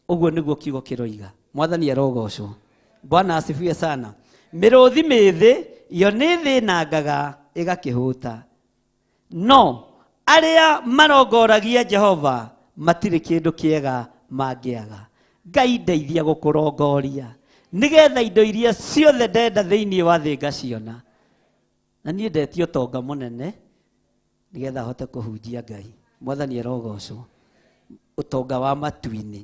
Ũguo nĩguo kiugo kĩroiga. Mwathani arogocwo. Bwana asifiwe sana. Mĩrũthi mĩthĩ yo nĩ thĩnangaga ĩgakĩhũta, no arĩa marongoragia Jehova matirĩ kĩndũ kĩega mangĩaga. Ngai ndeithia gũkũrongoria nĩgetha indo iria ciothe ndenda thĩinĩ wa thĩ ngaciona. Na niĩ ndetio ũtonga mũnene nĩgetha hote kũhunjia Ngai. Mwathani arogocwo. Ũtonga wa matu-inĩ.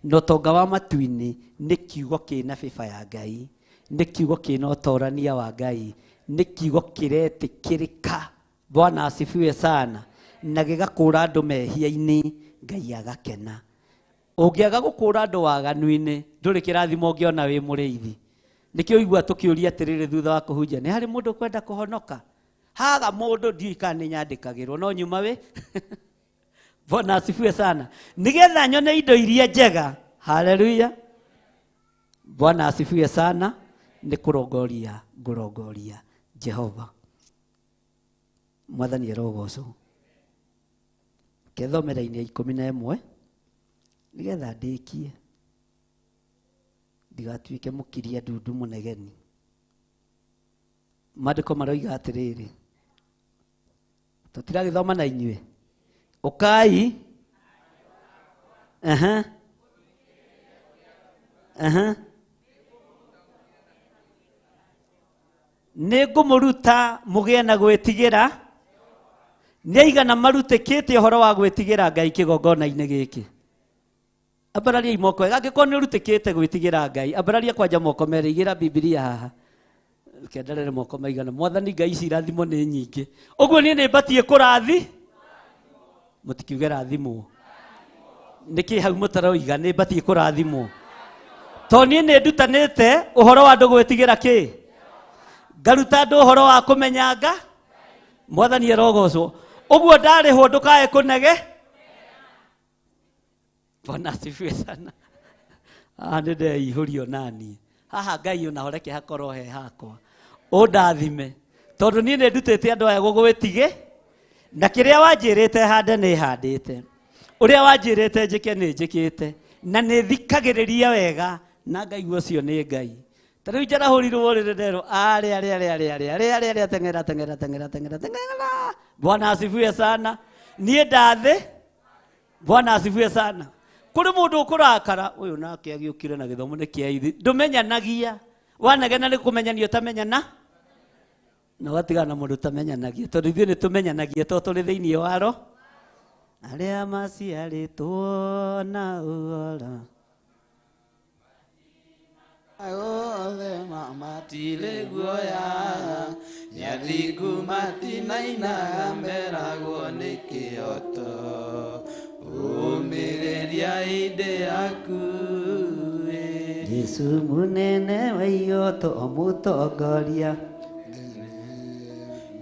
Na ũtonga wa matu-inĩ nĩ kiugo kĩna bĩba ya Ngai, nĩ kiugo kĩna ũtorania wa Ngai, nĩ kiugo kĩretĩkĩrĩka. Bwana asifiwe sana. Na gĩgakũra andũ mehia-inĩ, Ngai agakena. Ũngĩaga gũkũra andũ waganu-inĩ, ndũrĩ kĩrathimo ũngĩona wĩ mũrĩithi. Nĩkĩo ũigua tũkĩũria atĩrĩrĩ thutha wa kũhunjia, nĩ harĩ mũndũ ũkwenda kũhonoka? Haga mũndũ ndiũĩ kana nĩ nyandĩkagĩrwo, no nyuma wĩ. Bwana asifiwe sana. Nĩgetha nyone indo iria njega. Haleluya. Bwana asifiwe sana. Nĩ kũrongoria ngũrongoria Jehova. Mwathani arogocwo. Kethomera-inĩ ya 11 nĩgetha ndĩkie ndigatuĩke mũkiria ndundu mũnegeni. Maandĩko maroiga atĩrĩrĩ, tũtiragĩthoma na inyuĩ. Ũkai. Aha. Aha. Nĩ ngũmũruta mũgĩe na gwĩtigĩra. Nĩ aigana marutĩkĩte ũhoro wa gwĩtigĩra Ngai kĩgongona-inĩ gĩkĩ? Ambararia moko. Angĩkorwo nĩ ũrutĩkĩte gwĩtigĩra Ngai, ambararia kwanja moko merĩ, igĩra Bibilia haha. Kenderere moko maigana. Mwathani Ngai ici irathimo nĩ nyingĩ. Ũguo niĩ nĩ mbatiĩ kũrathi. Mũtikiuge rathimwo. Nĩkĩ hau mũtaroiga nĩ batiĩ kũrathimwo? To niĩ nĩ ndutanĩte ũhoro wa andũ gwĩtigĩra kĩ? Ngaruta andũ ũhoro wa kũmenyanga Mwathani arogocwo. Ũguo ndarĩhwo ndũkae kũnege. Bwana asifiwe sana. Haha nĩ ndeihũrio nani. Haha Ngai onaho reke hakorwo he hakwa. Ũndathime. Tondũ niĩ nĩ ndutĩte andũ aya gũgwĩtigĩ na kĩrĩa wanjĩrĩte hande nĩ handĩte. Ũrĩa wanjĩrĩte njĩke nĩ njĩkĩte. Na nĩ thikagĩrĩria wega na ngaigua ũcio nĩ Ngai. Ta rĩu njarahũrirwo rĩrĩ nderwo arĩa arĩa arĩa arĩa arĩa arĩa arĩa arĩa teng'era teng'era teng'era teng'era teng'era. Bwana asifiwe sana. Niĩ ndathĩ. Bwana asifiwe sana. Kũrĩ mũndũ ũkũrakara ũyũ nake agĩũkire na gĩthomo nĩ kĩa ithi. Ndũmenyanagia. Wanegena nĩ kũmenyania ũtamenyana. Na ũgatigana na mũndũ ũtamenyanagia tondũ ithuĩ nĩ tũmenyanagia tondũ tũrĩ thĩinĩ wa roho. Arĩa maciarĩtwo na ũhoro. Othe matirĩ guoya, nyathingu matinainaga meragwo nĩ kĩoto. Ũmĩrĩria hĩndĩ yaku ĩ. Jesu munene wa ioto mũtongoria.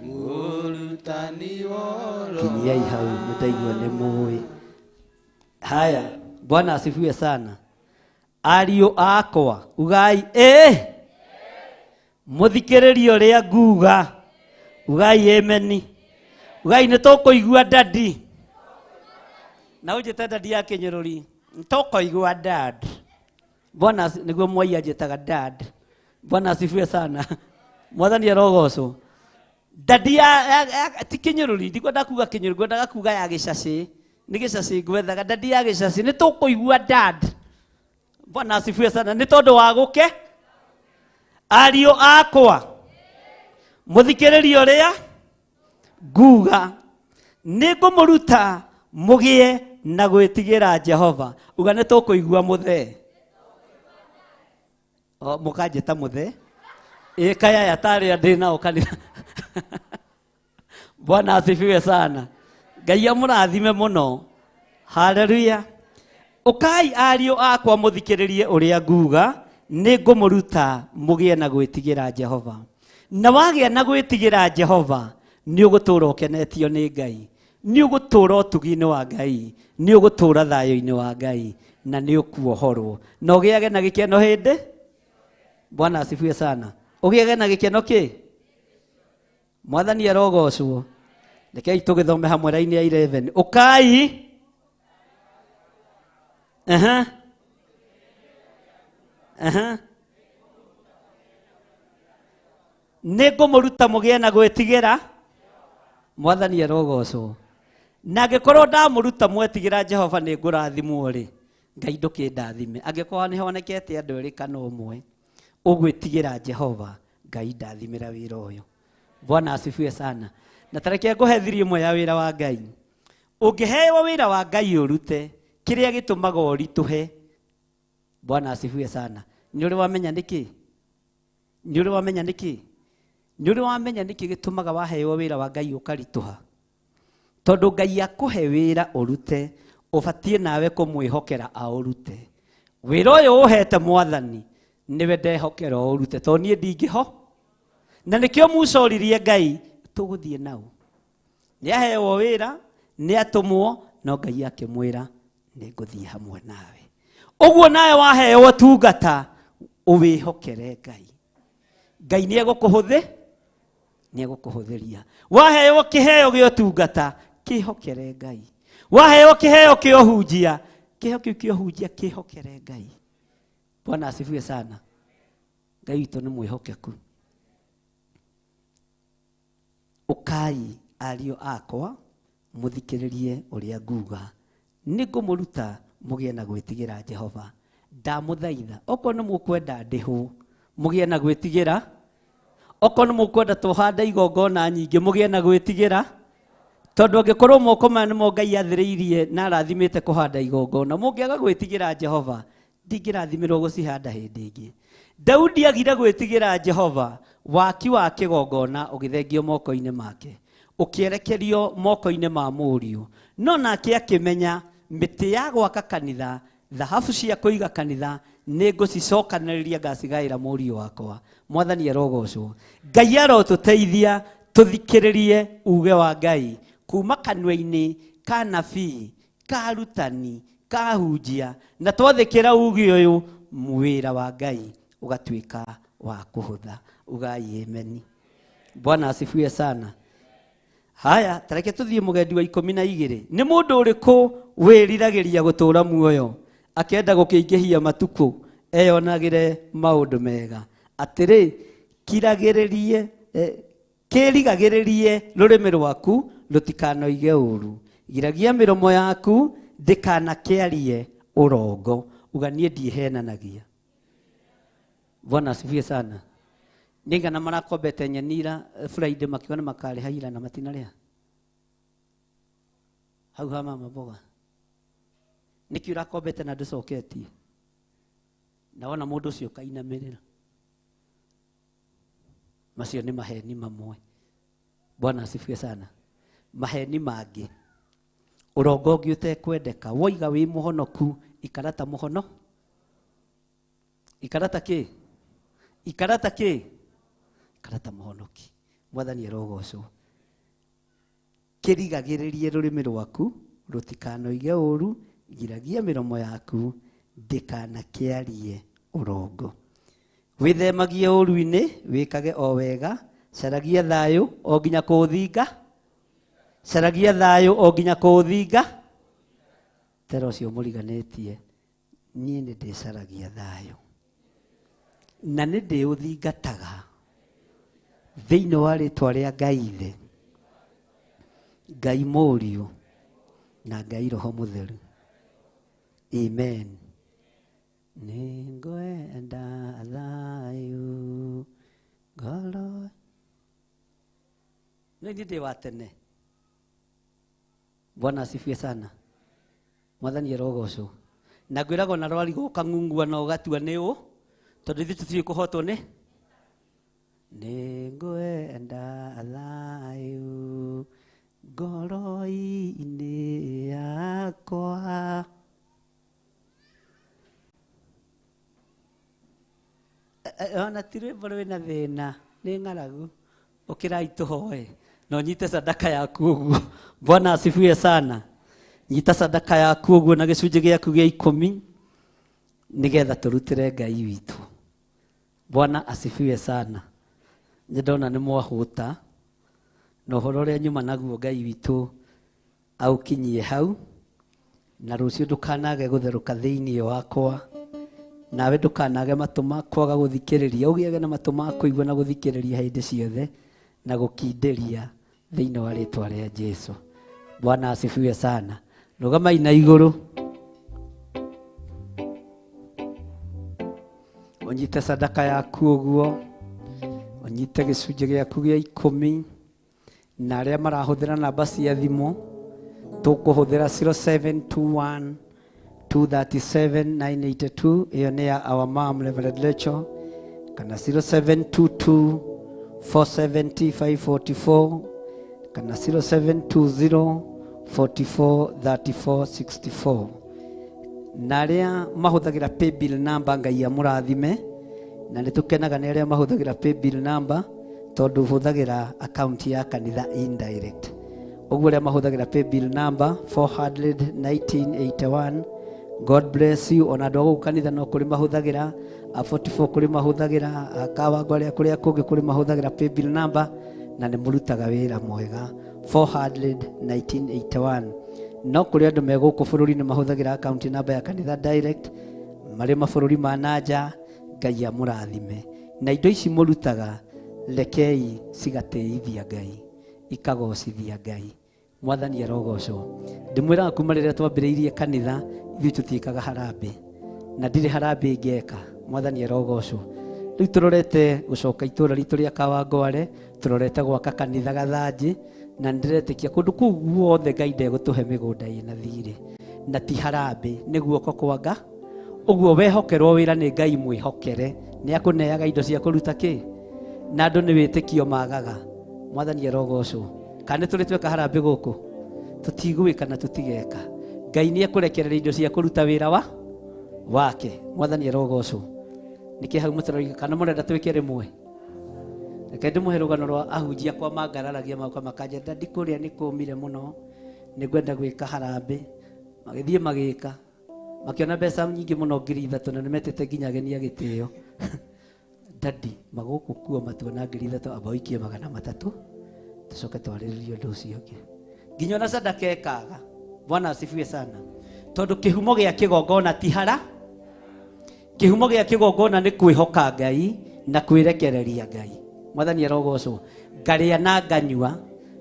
Mũrutani woro. Kinyiai hau nĩndaigua nĩ mũĩ. Haya, Bwana asifiwe sana. Ariũ akwa ugai ĩ mũthikĩrĩrie ũrĩa nguga ugai ameni ugai nĩ tũkũigua dadi na ũnjĩte dadi ya kĩnyũrũri nĩ tũkũigua dad. Bwana nĩguo mwai anjĩtaga dad. Bwana asifiwe sana. Mwathani arogocwo. Dadi ya ti kĩnyũrũri ndikwenda kuga kĩnyũrũri ngwendaga kuga ya gĩcacĩ nĩ gĩcacĩ ngwethaga dadi ya gĩcacĩ nĩ tũkũigua dad. Bwana asifiwe sana. Nĩ tondũ wa gũke ariũ akwa mũthikĩrĩrie ũrĩa nguga nĩ ngũmũruta mũgĩe na gwĩtigĩra Jehova. Uga nĩ tũkũigua mũthee. O mũkanjĩta mũthee. Ĩ kayaya tarĩa ndĩ nao kanitha. Bwana asifiwe sana. Ngai amũrathime mũno. Haleluya. Ũkai ariũ akwa mũthikĩrĩrie ũrĩa nguga nĩ ngũmũruta mũgĩe na gwĩtigĩra Jehova. Na wagĩa na gwĩtigĩra Jehova nĩ ũgũtũũra ũkenetio nĩ Ngai. Nĩ ũgũtũũra ũtugi-inĩ wa Ngai. Nĩ ũgũtũũra thayũ-inĩ wa Ngai na nĩ ũkuohorwo. Na ũgĩage na gĩkeno hĩndĩ. Bwana asifiwe sana. Ũgĩage na gĩkeno kĩ? Mwathani arogocwo. Rekei tũgĩthome hamwe raini ya 11. Ũkai. Aha. Aha. Nĩ ngũmũruta mũgĩe na gwĩtigĩra Mwathani arogocwo. Na angĩkorwo ndamũruta mwetigĩra Jehova nĩ ngũrathimwo rĩ, Ngai ndũkĩndathime. Angĩkorwo nĩ honekete andũ erĩ kana ũmwe ũgwĩtigĩra Jehova, Ngai ndathimĩra wĩra ũyũ. Bwana asifiwe sana. Na tareke ngũhe thiri ĩmwe ya wĩra wa Ngai. Ũngĩheo wĩra wa Ngai ũrute, kĩrĩa gĩtũmaga ũritũhe. Bwana asifiwe sana. Nĩ ũrĩ wamenya nĩkĩ? Nĩ ũrĩ wamenya nĩkĩ? Nĩ ũrĩ wamenya nĩkĩ gĩtũmaga waheo wĩra wa Ngai ũkaritũha? Tondũ Ngai akũhe wĩra ũrute, ũbatiĩ nawe kũmwĩhokera aũrute. Wĩra ũyũ ũhete Mwathani, nĩwe ndehokera ũrute, tondũ niĩ ndingĩho. Na nĩkĩo Musa oririe Ngai, tũgũthiĩ nau. Nĩ aheo wĩra, nĩ atũmwo, no Ngai akĩmwĩra, nĩ ngũthiĩ hamwe nawe. Ũguo nawe waheo tungata, ũwĩhokere Ngai. Ngai nĩ egũkũhũthĩ, nĩ egũkũhũthĩria. Waheo kĩheo gĩa ũtungata, kĩhokere Ngai. Waheo kĩheo kĩa ũhunjia, kĩheo kĩu kĩa ũhunjia kĩhokere Ngai. Bwana asifiwe sana. Ngai witũ nĩ mwĩhokeku. Ũkai ariũ akwa mũthikĩrĩrie ũrĩa nguga. Nĩ ngũmũruta mũgĩe na gwĩtigĩra Jehova. Ndamũthaitha, okorwo nĩ mũkwenda ndĩhwo, mũgĩe na gwĩtigĩra. Okorwo nĩ mũkwenda tũhande igongona nyingĩ, mũgĩe na gwĩtigĩra. Tondũ angĩkorwo moko maya nĩmo Ngai athĩrĩirie na arathimĩte kũhanda igongona, mũngĩaga gwĩtigĩra Jehova, ndingĩrathimĩrwo gũcihanda hĩndĩ ĩngĩ. Daudi agire gwĩtigĩra Jehova, waki wa kĩgongona ũgĩthengio moko-inĩ make, ũkĩerekerio moko-inĩ ma mũriũ. No nake akĩmenya mĩtĩ ya gwaka kanitha, thahabu cia kũiga kanitha, nĩ ngũcicokanĩrĩria ngacigaĩra mũriũ wakwa. Mwathani arogocwo. Ngai arotũteithia tũthikĩrĩrie uge wa Ngai kuma kanua-inĩ ka nabii, ka arutani, ka ahunjia, na twathĩkĩra uge ũyũ, wĩra wa Ngai ũgatuĩka wa kũhũtha. Ugai ameni. Bwana asifiwe sana. Haya, tareke tuthiĩ mũgendi wa 12. Nĩ mũndũ ũrĩkũ wĩriragĩria gũtũũra muoyo akenda gũkĩingĩhia matukũ eyonagĩre maũndũ mega? Atĩrĩ, kiragĩrĩrie, kĩrigagĩrĩrie rũrĩmĩ rwaku rũtikanoige ũũru, giragia mĩromo yaku ndĩkanakĩarie ũrongo. Uga niĩ ndiĩhenanagia. Bwana asifiwe sana. Nĩngana marakombete nyenira Friday makiuga nĩ makarĩha ira na matinarĩha. Hau ha mama mboga. Nĩkĩ ũrakombete na ndũcoketie? Na wona mũndũ ũcio ũkainamĩrĩra. Macio nĩ maheni mamwe. Bwana asifiwe sana. Maheni mangĩ. Ũrongo ũngĩ ũtekwendeka. Woiga wĩ mũhonoku, ikara ta mũhono. Ikara ta kĩ? Ikara ta kĩ? Ikara ta mũhonoki. Mwathani arogocwo. Kĩrigagĩrĩrie rũrĩmĩ rwaku rũtikanoige ũũru, giragia mĩromo yaku ndĩkanakĩarie ũrongo. Wĩthemagie ũũru-inĩ, wĩkage o wega, caragia thayũ o nginya kũũthinga. Caragia thayũ o nginya kũũthinga. Tera ũcio mũriganĩtie, niĩ nĩ ndĩcaragia thayũ na nĩ ndĩũthingataga thĩinĩ wa rĩtwa rĩa Ngai Ithe, Ngai Mũriũ na Ngai Roho Mũtheru. Amen. Nĩngwenda thayũ ngoro. Nĩ niĩ ndĩ wa tene. Bwana asifiwe sana. Mwathani arogocwo. Na ngwĩraga ona rwarigwo ũkang'ung'ua na ũgatua nĩ ũ, tondũ ithuĩ tũtiũĩ kũhotwo nĩ. Nĩngwenda thayũ ngoro-inĩ yakwa. Ona ti rwĩmbo rwĩna thĩna, nĩ ng'aragu. Ũkĩrai tũhoe na ũnyite sadaka yaku ũguo. Bwana asifiwe sana. Nyita sadaka yaku ũguo na gĩcunjĩ gĩaku gĩa 10 nĩgetha tũrutĩre Ngai witũ. Bwana asifiwe sana. Nĩ ndona nĩ mwahũta na ũhoro ũrĩa nyuma naguo Ngai witũ aũkinyie hau, na rũciũ ndũkanage gũtherũka thĩinĩ wakwa, nawe ndũkanage matũ ma kwaga gũthikĩrĩria, ũgĩage na matũ ma kũigua na gũthikĩrĩria hĩndĩ ciothe na gũkindĩria thĩinĩ wa rĩtwa rĩa Jesu. Bwana asifiwe sana. Rũgamai na igũrũ, ũnyite sadaka yaku ũguo, ũnyite gĩcunjĩ gĩaku gĩa 10, na arĩa marahũthĩra namba cia thimũ tũkũhũthĩra 0721 237 982, ĩyo nĩ ya our mom Reverend Rachel, kana 0722 470 544, kana 0720 44 34 64. Na arĩa mahũthagĩra paybill number, Ngai amũrathime, na nĩ tũkenaga nĩ arĩa mahũthagĩra paybill number tondũ hũthagĩra account ya kanitha indirect. Ũguo arĩa mahũthagĩra paybill number 41981, God bless you. Ona andũ a gũkũ kanitha no kũrĩ mahũthagĩra, a 44 kũrĩ mahũthagĩra, a Kawango arĩa kũrĩa kũngĩ kũrĩ mahũthagĩra paybill number, na nĩ mũrutaga wĩra mwega. 41981. No kũrĩ andũ me gũkũ bũrũri-inĩ mahũthagĩra account number ya kanitha direct, marĩ mabũrũri ma nanja, Ngai amũrathime. Na indo ici mũrutaga, rekei cigatĩithia Ngai, ikagocithia Ngai. Mwathani arogocwo. Ndĩmwĩraga kuma rĩrĩa twambĩrĩirie kanitha, ithuĩ tũtiĩkaga harambĩ, na ndirĩ harambĩ ngeka. Mwathani arogocwo. Rĩu tũrorete gũcoka itũũra ritũ rĩa Kawangware, tũrorete gwaka kanitha Gathanjĩ, na nĩndĩretĩkia kũndũ kũu guothe Ngai ndegũtũhe mĩgũnda ĩna thirĩ, na ti harambĩ, nĩ guoko kwa Nga. Ũguo wehokerwo wĩra nĩ Ngai mwĩhokere, nĩ akũneaga indo cia kũruta kĩ, na andũ nĩ wĩtĩkio magaga. Mwathani arogocwo. Kana nĩ tũrĩ tweka harambĩ gũkũ? Tũtigwĩka na tũtigeka. Ngai nĩ ekũrekereria indo cia kũruta wĩra wa wake. Mwathani arogocwo. Nĩkĩ hau mũtũroiga kana mũrenda twĩke rĩmwe? Reke ndĩmũhe rũgano rwa ahunjia kwa mangararagia magoka makanja ndadi kũrĩa nĩ kũmire mũno nĩngwenda gwĩka harambĩ. Magĩthiĩ magĩka makĩona mbeca nyingĩ mũno 3,000 na nĩmetĩte nginya ageni a gĩtĩo. Dadi magũkũ kuo matuona 3,000 amba ũikie 300 tũcoke twarĩrĩrie ũndũ ũcio ũngĩ. Nginya ona sadaka ĩkaga. Bwana asifiwe sana. Tondũ kĩhumo gĩa kĩgongona ti hara. Kĩhumo gĩa kĩgongona nĩ kwĩhoka Ngai na kwĩrekereria Ngai. Mwathani arogocwo. Ngarĩa na nganyua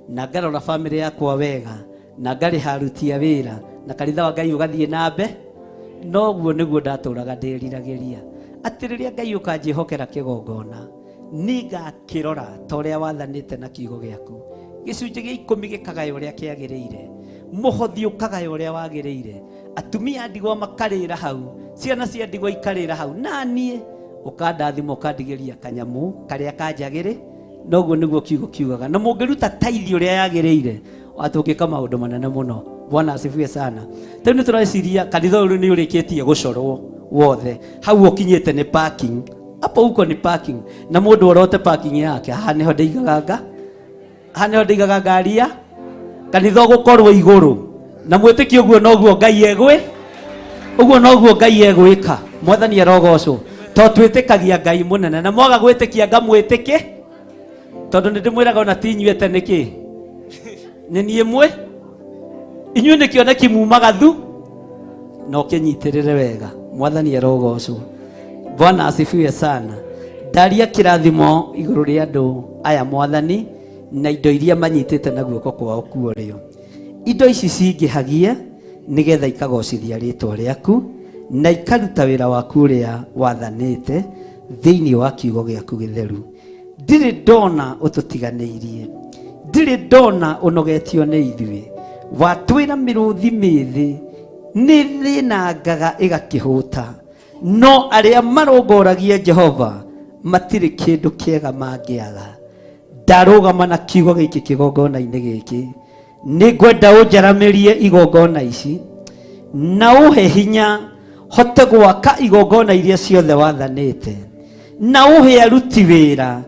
na ngarora bamĩrĩ yakwa wega na ngarĩha aruti a wĩra na kanitha wa Ngai ũgathiĩ na mbe. Noguo nĩguo ndatũraga ndĩriragĩria atĩ rĩrĩa Ngai ũkanjĩhokera kĩgongona nĩngakĩrora ta ũrĩa wathanĩte na kiugo gĩaku. Gĩcunjĩ gĩa 10 gĩkagaya ũrĩa kĩagĩrĩire, mũhothi ũkagaya ũrĩa wagĩrĩire, atumia a ndigwa makarĩra hau, ciana cia ndigwa ikarĩra hau, na niĩ ũkandathima ũkandigĩria kanyamũ karĩa kanjagĩrĩ. Noguo nĩguo kiugo kiugaga. Na mũngĩruta taithi ũrĩa yagĩrĩire atũngĩka maũndũ manene mũno. Bwana asifiwe sana. Rĩu nĩ tũreciria kanitha ũyũ nĩ ũrĩkĩtie gũcorwo wothe. Hau ũkinyĩte nĩ parking. Hapo huko ni parking. Na mũndũ orote parking yake. Haha nĩho ndĩigaga nga. Haha nĩho ndĩigaga ngari ya kanitha ũgũkorwo igũrũ. Na mwĩtĩkie ũguo noguo Ngai egwĩ. Ũguo noguo Ngai egwĩka. Mwathani arogocwo. To twĩtĩkagia Ngai mũnene. Na mwaga gwĩtĩkia ngamwĩtĩke. Tondũ nĩ ndĩmwĩraga ona ti inyuĩ nĩkĩ. Nĩ niĩ mwe. Inyuĩ nĩ kĩoneki mumaga thu. Na ũkĩnyitĩrĩre wega. Mwathani arogocwo. Bwana asifiwe sana. Ndaria kĩrathimo igũrũ rĩa andũ aya Mwathani na indo iria manyitĩte na guoko kwao kuorĩo. Indo ici cingĩhagie nĩgetha ikagocithia rĩtwa rĩaku na ikaruta wĩra waku ũrĩa wathanĩte thĩinĩ wa kiugo gĩaku gĩtheru. Ndirĩ ndona ũtũtiganĩirie, ndirĩ ndona ũnogetio nĩ ithuĩ. Watwĩra mĩrũthi mĩthĩ nĩ thĩnangaga ĩgakĩhũta, no arĩa marongoragia Jehova matirĩ kĩndũ kĩega mangĩaga. Ndarũgama na kiugo gĩkĩ kĩgongona-inĩ gĩkĩ, nĩngwenda ũnjaramĩrie igongona ici na ũhe hinya hote gwaka igongona iria ciothe wathanĩte, na ũhe aruti wĩra,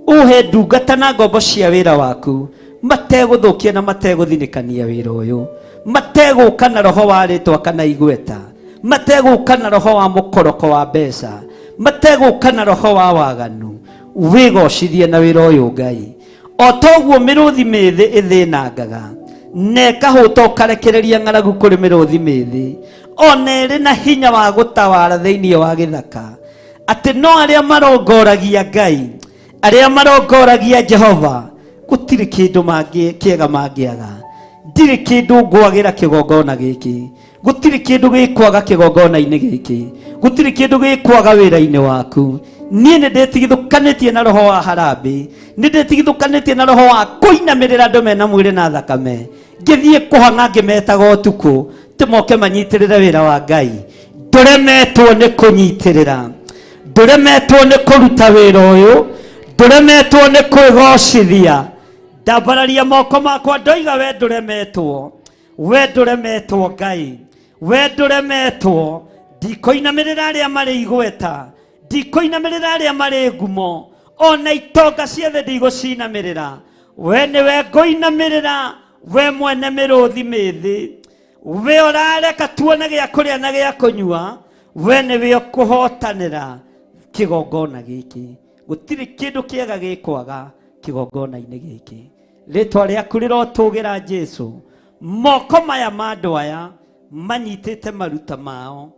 ũhe ndungata na ngombo cia wĩra waku mategũthũkia na mategũthinĩkania wĩra ũyũ, mategũka na roho wa rĩtwa kana igweta, mategũka na roho wa mũkoroko wa mbeca, mategũka na roho wa waganu. Wĩgocithie na wĩra ũyũ Ngai. O toguo mĩrũthi mĩthĩ ĩthĩnangaga na ĩkahũta ũkarekereria ng'aragu kũrĩ mĩrũthi mĩthĩ, ona ĩrĩ na hinya wa gũtawara thĩinĩ wa gĩthaka, atĩ no arĩa marongoragia Ngai, arĩa marongoragia Jehova, gũtirĩ kĩndũ kĩega mangĩaga. Ndirĩ kĩndũ ngwagĩra kĩgongona gĩkĩ, gũtirĩ kĩndũ gĩkwaga kĩgongona-inĩ gĩkĩ, gũtirĩ kĩndũ gĩkwaga wĩra-inĩ waku. Niĩ nĩ ndĩtigithũkanĩtie na roho wa harambĩ, nĩ ndĩtigithũkanĩtie na roho wa kũinamĩrĩra andũ mena mwĩrĩ na thakame, ngĩthiĩ kũhang'a ngĩmetaga ũtukũ tĩmoke manyitĩrĩre wĩra wa Ngai. Ndũremetwo nĩ kũnyitĩrĩra, ndũremetwo nĩ kũruta wĩra ũyũ, ndũremetwo nĩ kwĩgocithia. Ndambararia moko makwa ndoiga we ndũremetwo, we ndũremetwo Ngai, we ndũremetwo. Ndikũinamĩrĩra arĩa marĩ igweta, ndikũinamĩrĩra arĩa marĩ ngumo, ona itonga ciothe ndigũcinamĩrĩra. We nĩwe ngũinamĩrĩra, we mwene mĩrũthi mĩthĩ, we ũrareka tuone gĩa kũrĩa na gĩa kũnyua, we nĩwe ũkũhotanĩra kĩgongona gĩkĩ. Gũtirĩ kĩndũ kĩega gĩkwaga kĩgongona-inĩ gĩkĩ. Rĩtwa rĩaku rĩrotũgĩra Jesũ. Moko maya ma andũ aya manyitĩte maruta mao,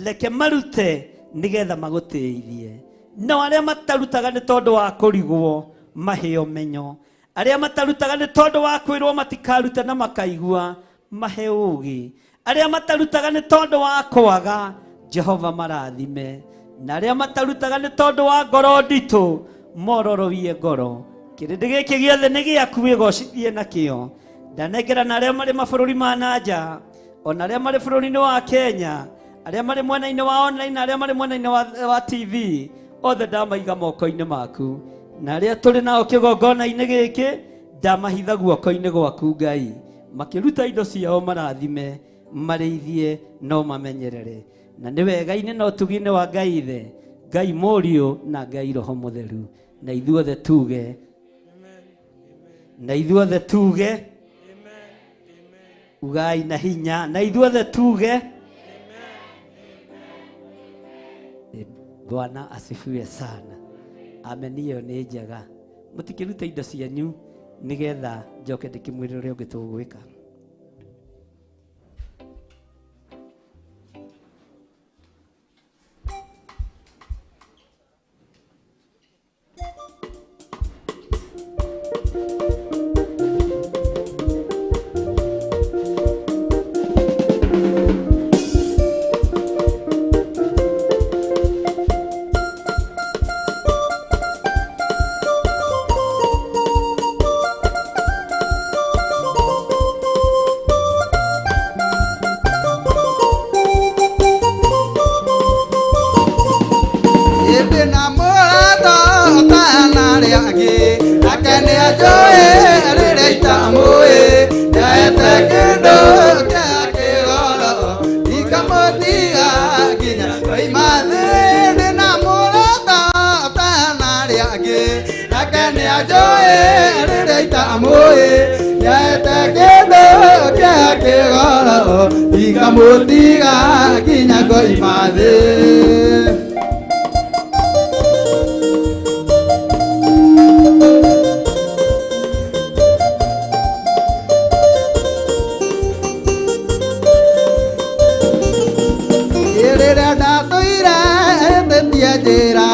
reke marute nĩgetha magũtĩithie. Nao arĩa matarutaga nĩ tondũ wa kũrigwo mahe ũmenyo, arĩa matarutaga nĩ tondũ wa kwĩrwo matikarute na makaigua mahe ũũgĩ, arĩa matarutaga nĩ tondũ wa kwaga Jehova marathime, na arĩa matarutaga nĩ tondũ wa ngoro nditũ mororoie ngoro. Kĩrĩndĩ gĩkĩ gĩothe nĩ gĩaku, wĩgocithie nakĩo. Ndanengera na arĩa marĩ mabũrũri ma na nja, ona arĩa marĩ bũrũri-inĩ wa Kenya, arĩa marĩ mwena-inĩ wa online na arĩa marĩ mwena-inĩ wa TV, othe ndamaiga moko-inĩ maku. Na arĩa tũrĩ nao kĩgongona-inĩ gĩkĩ ndamahitha guoko-inĩ gwaku Ngai. Makĩruta indo ciao marathime, marĩithie no mamenyerere. Na nĩ wega-inĩ na ũtugi-inĩ wa Ngai Ithe, Ngai Mũriũ na Ngai Roho Mũtheru. Na ithuothe tuge, na ithuothe tuge, ugai na hinya, na ithuothe tuge, Bwana asifiwe sana. Amen. Iyo nĩ njega. Mũtikĩrute indo cianyu nĩgetha njoke ndĩkĩmwĩre ũrĩa ũngĩ tũgwĩka. Ikamutiga kinya koimathe. Rĩrĩa ndatũire hĩtĩtie njĩra,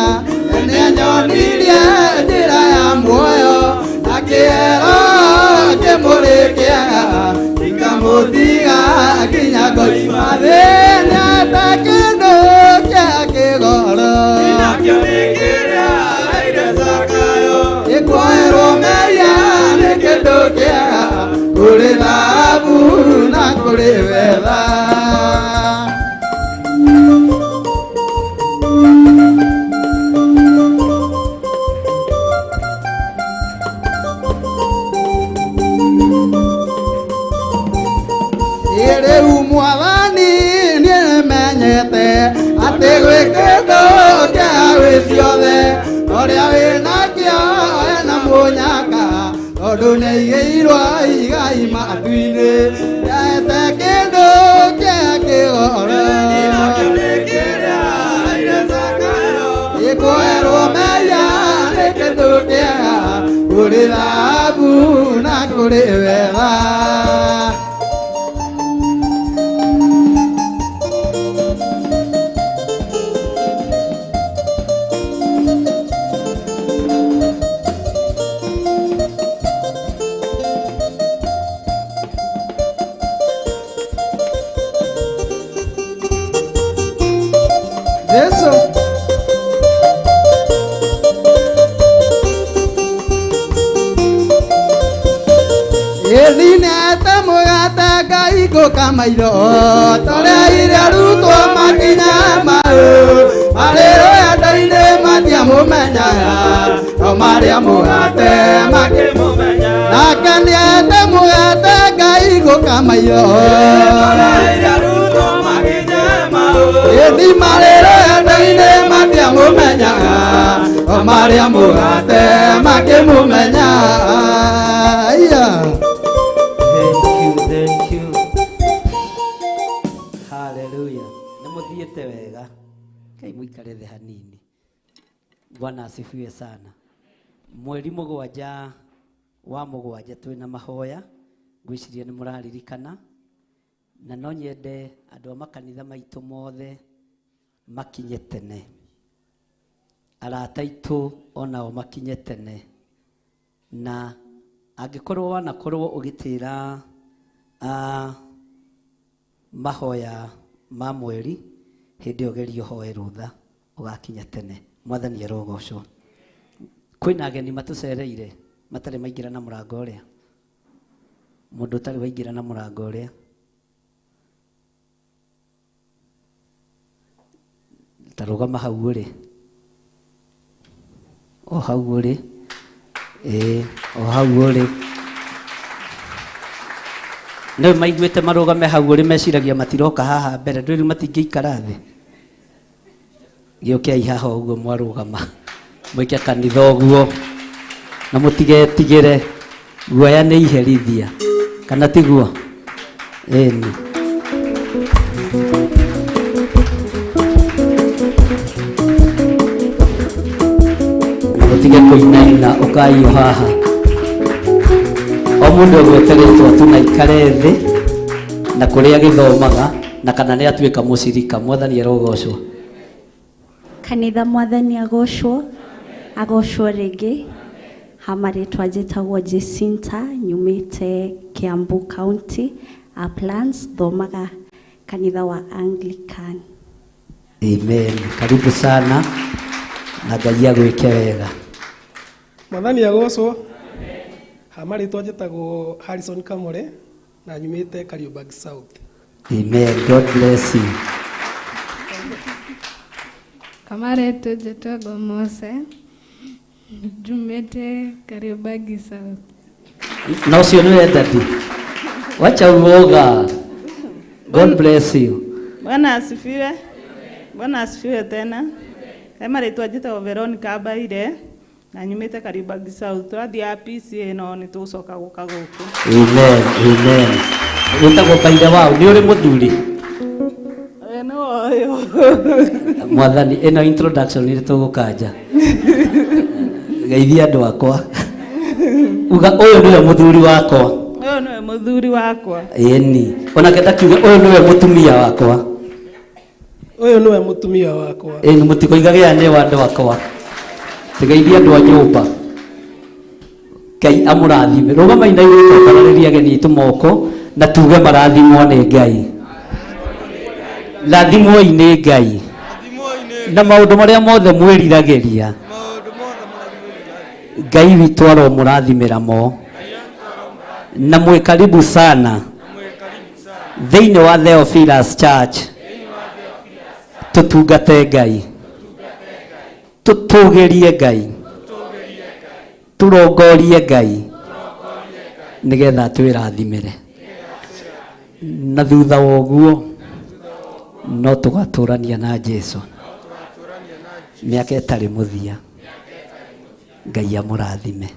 nĩanyonirie njĩra ya muoyo, na kĩero kĩmũrĩkĩaga ikamũtiga kinya koimathe. Nĩate kĩndũ kĩa kĩgoro ĩkuoerwo mehia nĩ kĩndũ kĩega kũrĩ thahabu na kũrĩ betha. Rĩu mwathani nĩmenyete atĩ gwĩ kĩndũ kĩa gwĩ ciothe, ũrĩa wĩnakĩo ena mũnyaka, tondũ nĩaigĩirwo igai matu-inĩ. Nĩaete kĩndũ kĩa kĩgoro ĩkuoerwo mehia nĩ kĩndũ kĩega kũrĩ thahabu na kũrĩ betha. Yesu. Ĩthinete mũgate Ngai ngũka maitho, torĩa iria arutwo makinya mau, marĩ rũgendo-inĩ matiamũmenyaga, no marĩa mũgate makĩmũmenya. Nake nĩete mũgate Ngai ngũka maitho, ĩthi marĩ rũgendo-inĩ matiamũmenyaga, no marĩa mũgate makĩmũmenya. Aya. Thank you, thank you. Hallelujah. Nĩ mũthiĩte wega. Ngai mũikare thĩ hanini. Bwana asifiwe sana. Mweri mũgwanja wa mũgwanja twĩna mahoya, ngwĩciria nĩ mũraririkana, na no nyende andũ a makanitha maitũ mothe makinye tene, arata aitũ onao makinye tene, na angĩkorwo wanakorwo ũgĩtĩra mahoya ma mweri, hĩndĩ ĩyo geria ũhoe rũtha ũgakinya tene. Mwathani arogocwo. Kwĩna ageni matũcereire matarĩ maingĩra na mũrango ũrĩa, mũndũ ũtarĩ waingĩra na mũrango ũrĩa, ta rũgama hau ũrĩ, o hau ũrĩ, ĩĩ, o hau ũrĩ. Nĩ maiguĩte marũgame hau ũrĩ meciragia matiroka haha mbere, ndũĩ rĩu matingĩikara thĩ. Gĩũkei haha ũguo mwarũgama, mwĩke kanitha ũguo na mũtigetigĩre, guoya nĩ iherithia, kana tiguo? Ĩni. Na mũtige kũinaina, ũkai o haha. O mũndũ agwete rĩtwa tu na aikare thĩ na kũrĩa agĩthomaga na kana nĩ atuĩka mũcirika. Mwathani arogocwo. Kanitha mwathani agocwo, agocwo rĩngĩ. Ha marĩtwa njĩtagwo Jacinta, nyumĩte Kiambu County, Uplands, thomaga kanitha wa Anglican. Amen. Karibu sana na Ngai agwĩke wega. Mwathani agocwo. Ha marĩtwa njĩtagwo Harrison Kamore na nyumĩte Kariobangi South. Amen. God bless you. Kamaretwo njĩtagwo Mose, njumĩte Kariobangi South. Na ũcio nĩwe daddy. Wacha uoga. God bless you. Bwana asifiwe. Bwana asifiwe tena. He marĩtwa njĩtagwo Veronica Mbaire na nyumĩte Kariobangi South. Tũrathiaga PCA no nĩ tũgũcoka gũka gũkũ. Amen. Amen. Wĩtagwo Mbaire wao, nĩ ũrĩ mũthuri? Ĩ nĩ ũyũ. Mwathani, ĩno introduction nĩ tũgũkanja. Geithia andũ akwa. Uga ũyũ nĩwe mũthuri wakwa. Ũyũ nĩwe mũthuri wakwa. Ĩni. Onake ndakiuga ũyũ nĩwe mũtumia wakwa. Ũyũ nĩwe mũtumia wakwa. Ĩni mũtikoigage aya nĩ andũ akwa. Tigeithia andũ a nyũmba. Ngai amũrathime. Rũgamai na igũrũ twambararĩrie ageni aitũ moko na tuge marathimwo nĩ Ngai. Rathimwoi nĩ Ngai. Na maũndũ marĩa mothe mwĩriragĩria Ngai witũ aromũrathimĩra mo. Na mwĩ karibu sana thĩinĩ wa Theophilus Church. Tũtungate Ngai, tũtũgĩrie Ngai, tũrongorie Ngai nĩgetha twĩrathimĩre. Na thutha wa ũguo no tũgatũrania na Jesu mĩaka ĩtarĩ mũthia. Ngai amũrathime.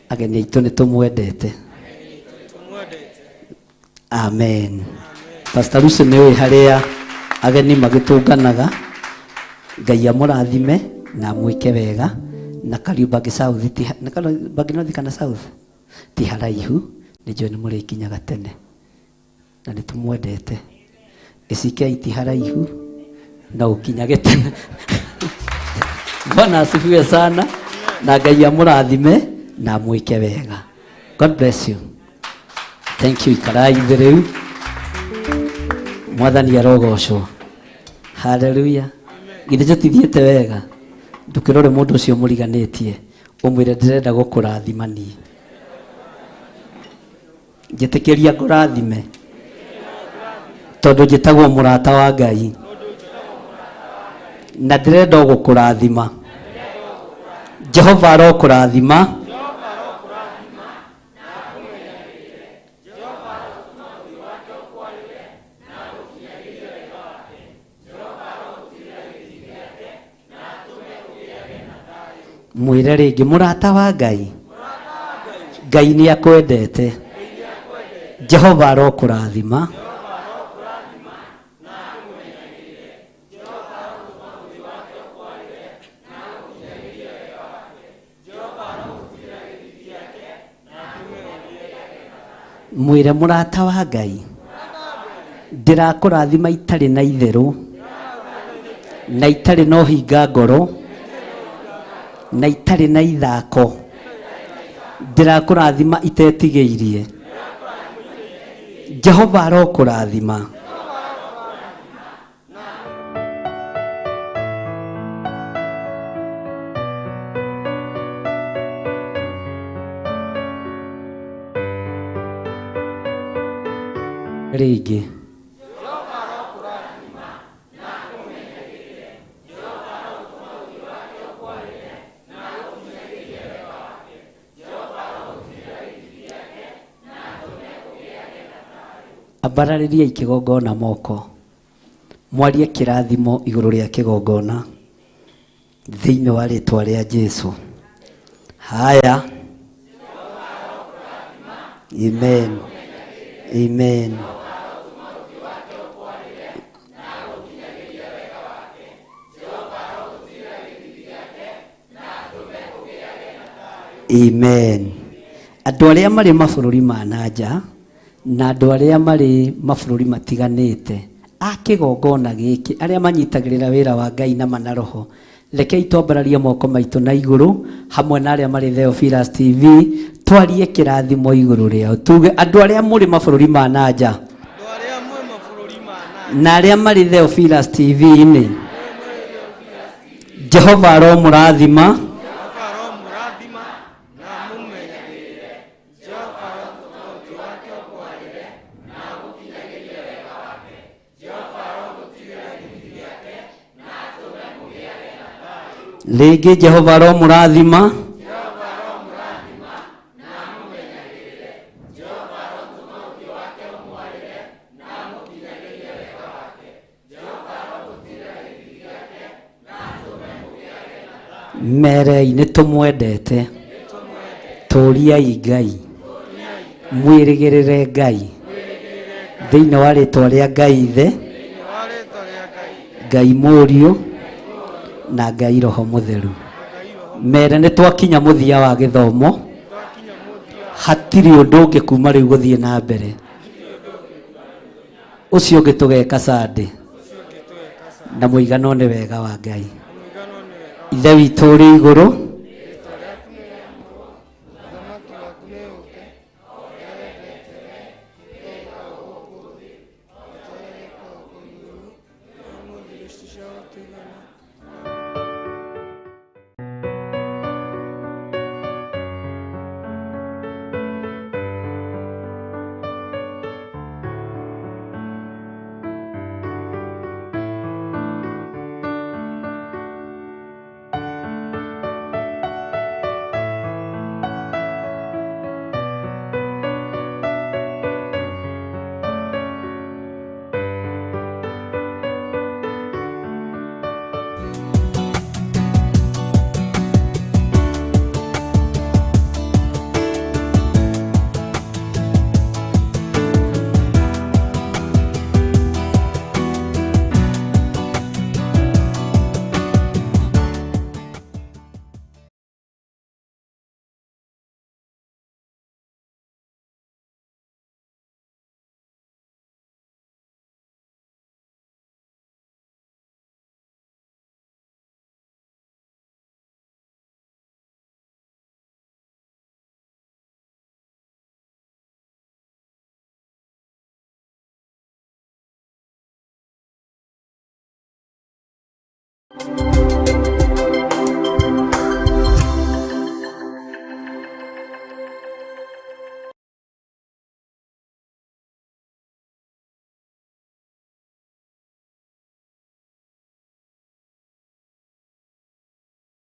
Ageni aitũ nĩ tũmwendete. Amen. Pastor Lucy nĩ ũĩ harĩa ageni magĩtũnganaga. Ngai amũrathime na amwĩke wega. Na Kariobangi South ti na Kariobangi North kana South ti haraihu, nĩ njũĩ nĩ mũrĩkinyaga tene na nĩ tũmwendete. Ĩcikei ti haraihu no ũkinyage tene. Bwana asifiwe sana na Ngai amũrathime na amwĩke wega. God bless you. Thank you. Ikarai thĩ rĩu. Mwathani arogocwo. Hallelujah. Githĩ tũtithiĩte wega? Ndũkĩrore mũndũ ũcio mũriganĩtie ũmwĩre ndĩrenda gũkũrathima niĩ. Njĩtĩkĩria ngũrathime tondũ njĩtagwo mũrata wa Ngai na ndĩrenda o gũkũrathima. Jehova arokũrathima mwĩre rĩngĩ mũrata wa Ngai. Ngai nĩ akwendete. Jehova arokũrathima mwĩre mũrata wa Ngai ndĩrakũrathima itarĩ na itherũ na itarĩ na ũhinga ngoro na itarĩ na ithako, ndĩrakũrathima itetigĩirie. Jehova arokũrathima. Rĩngĩ Ambararĩriai kĩgongona moko. Mwarie kĩrathimo igũrũ rĩa kĩgongona thĩinĩ wa rĩtwa rĩa Jesu. Haya. Amen. Amen. Amen. Andũ arĩa marĩ mabũrũri ma nanja na andũ arĩa marĩ mabũrũri matiganĩte a kĩgongona gĩkĩ arĩa manyitagĩrĩra wĩra wa Ngai na manaroho, rekei twambararie moko maitũ na igũrũ hamwe na arĩa marĩ Theophilus TV twarie kĩrathimo igũrũ rĩao, tuge andũ arĩa mũrĩ mabũrũri ma nanja na arĩa marĩ Theophilus TV-inĩ, Jehova aromũrathima. Rĩngĩ Jehova aromũrathima. Merei nĩ tũmwendete, tũriai Ngai, mwĩrĩgĩrĩre Ngai thĩinĩ wa rĩtwa rĩa Ngai Ithe, Ngai Mũriũ na Ngai Roho Mũtheru. Mere nĩ twakinya mũthia wa gĩthomo, hatirĩ ũndũ ũngĩ kuma rĩu gũthiĩ na mbere. Ũcio ũngĩ tũgeka Sunday na mũigano nĩ wega wa Ngai. Ithe witũ ũrĩ igũrũ,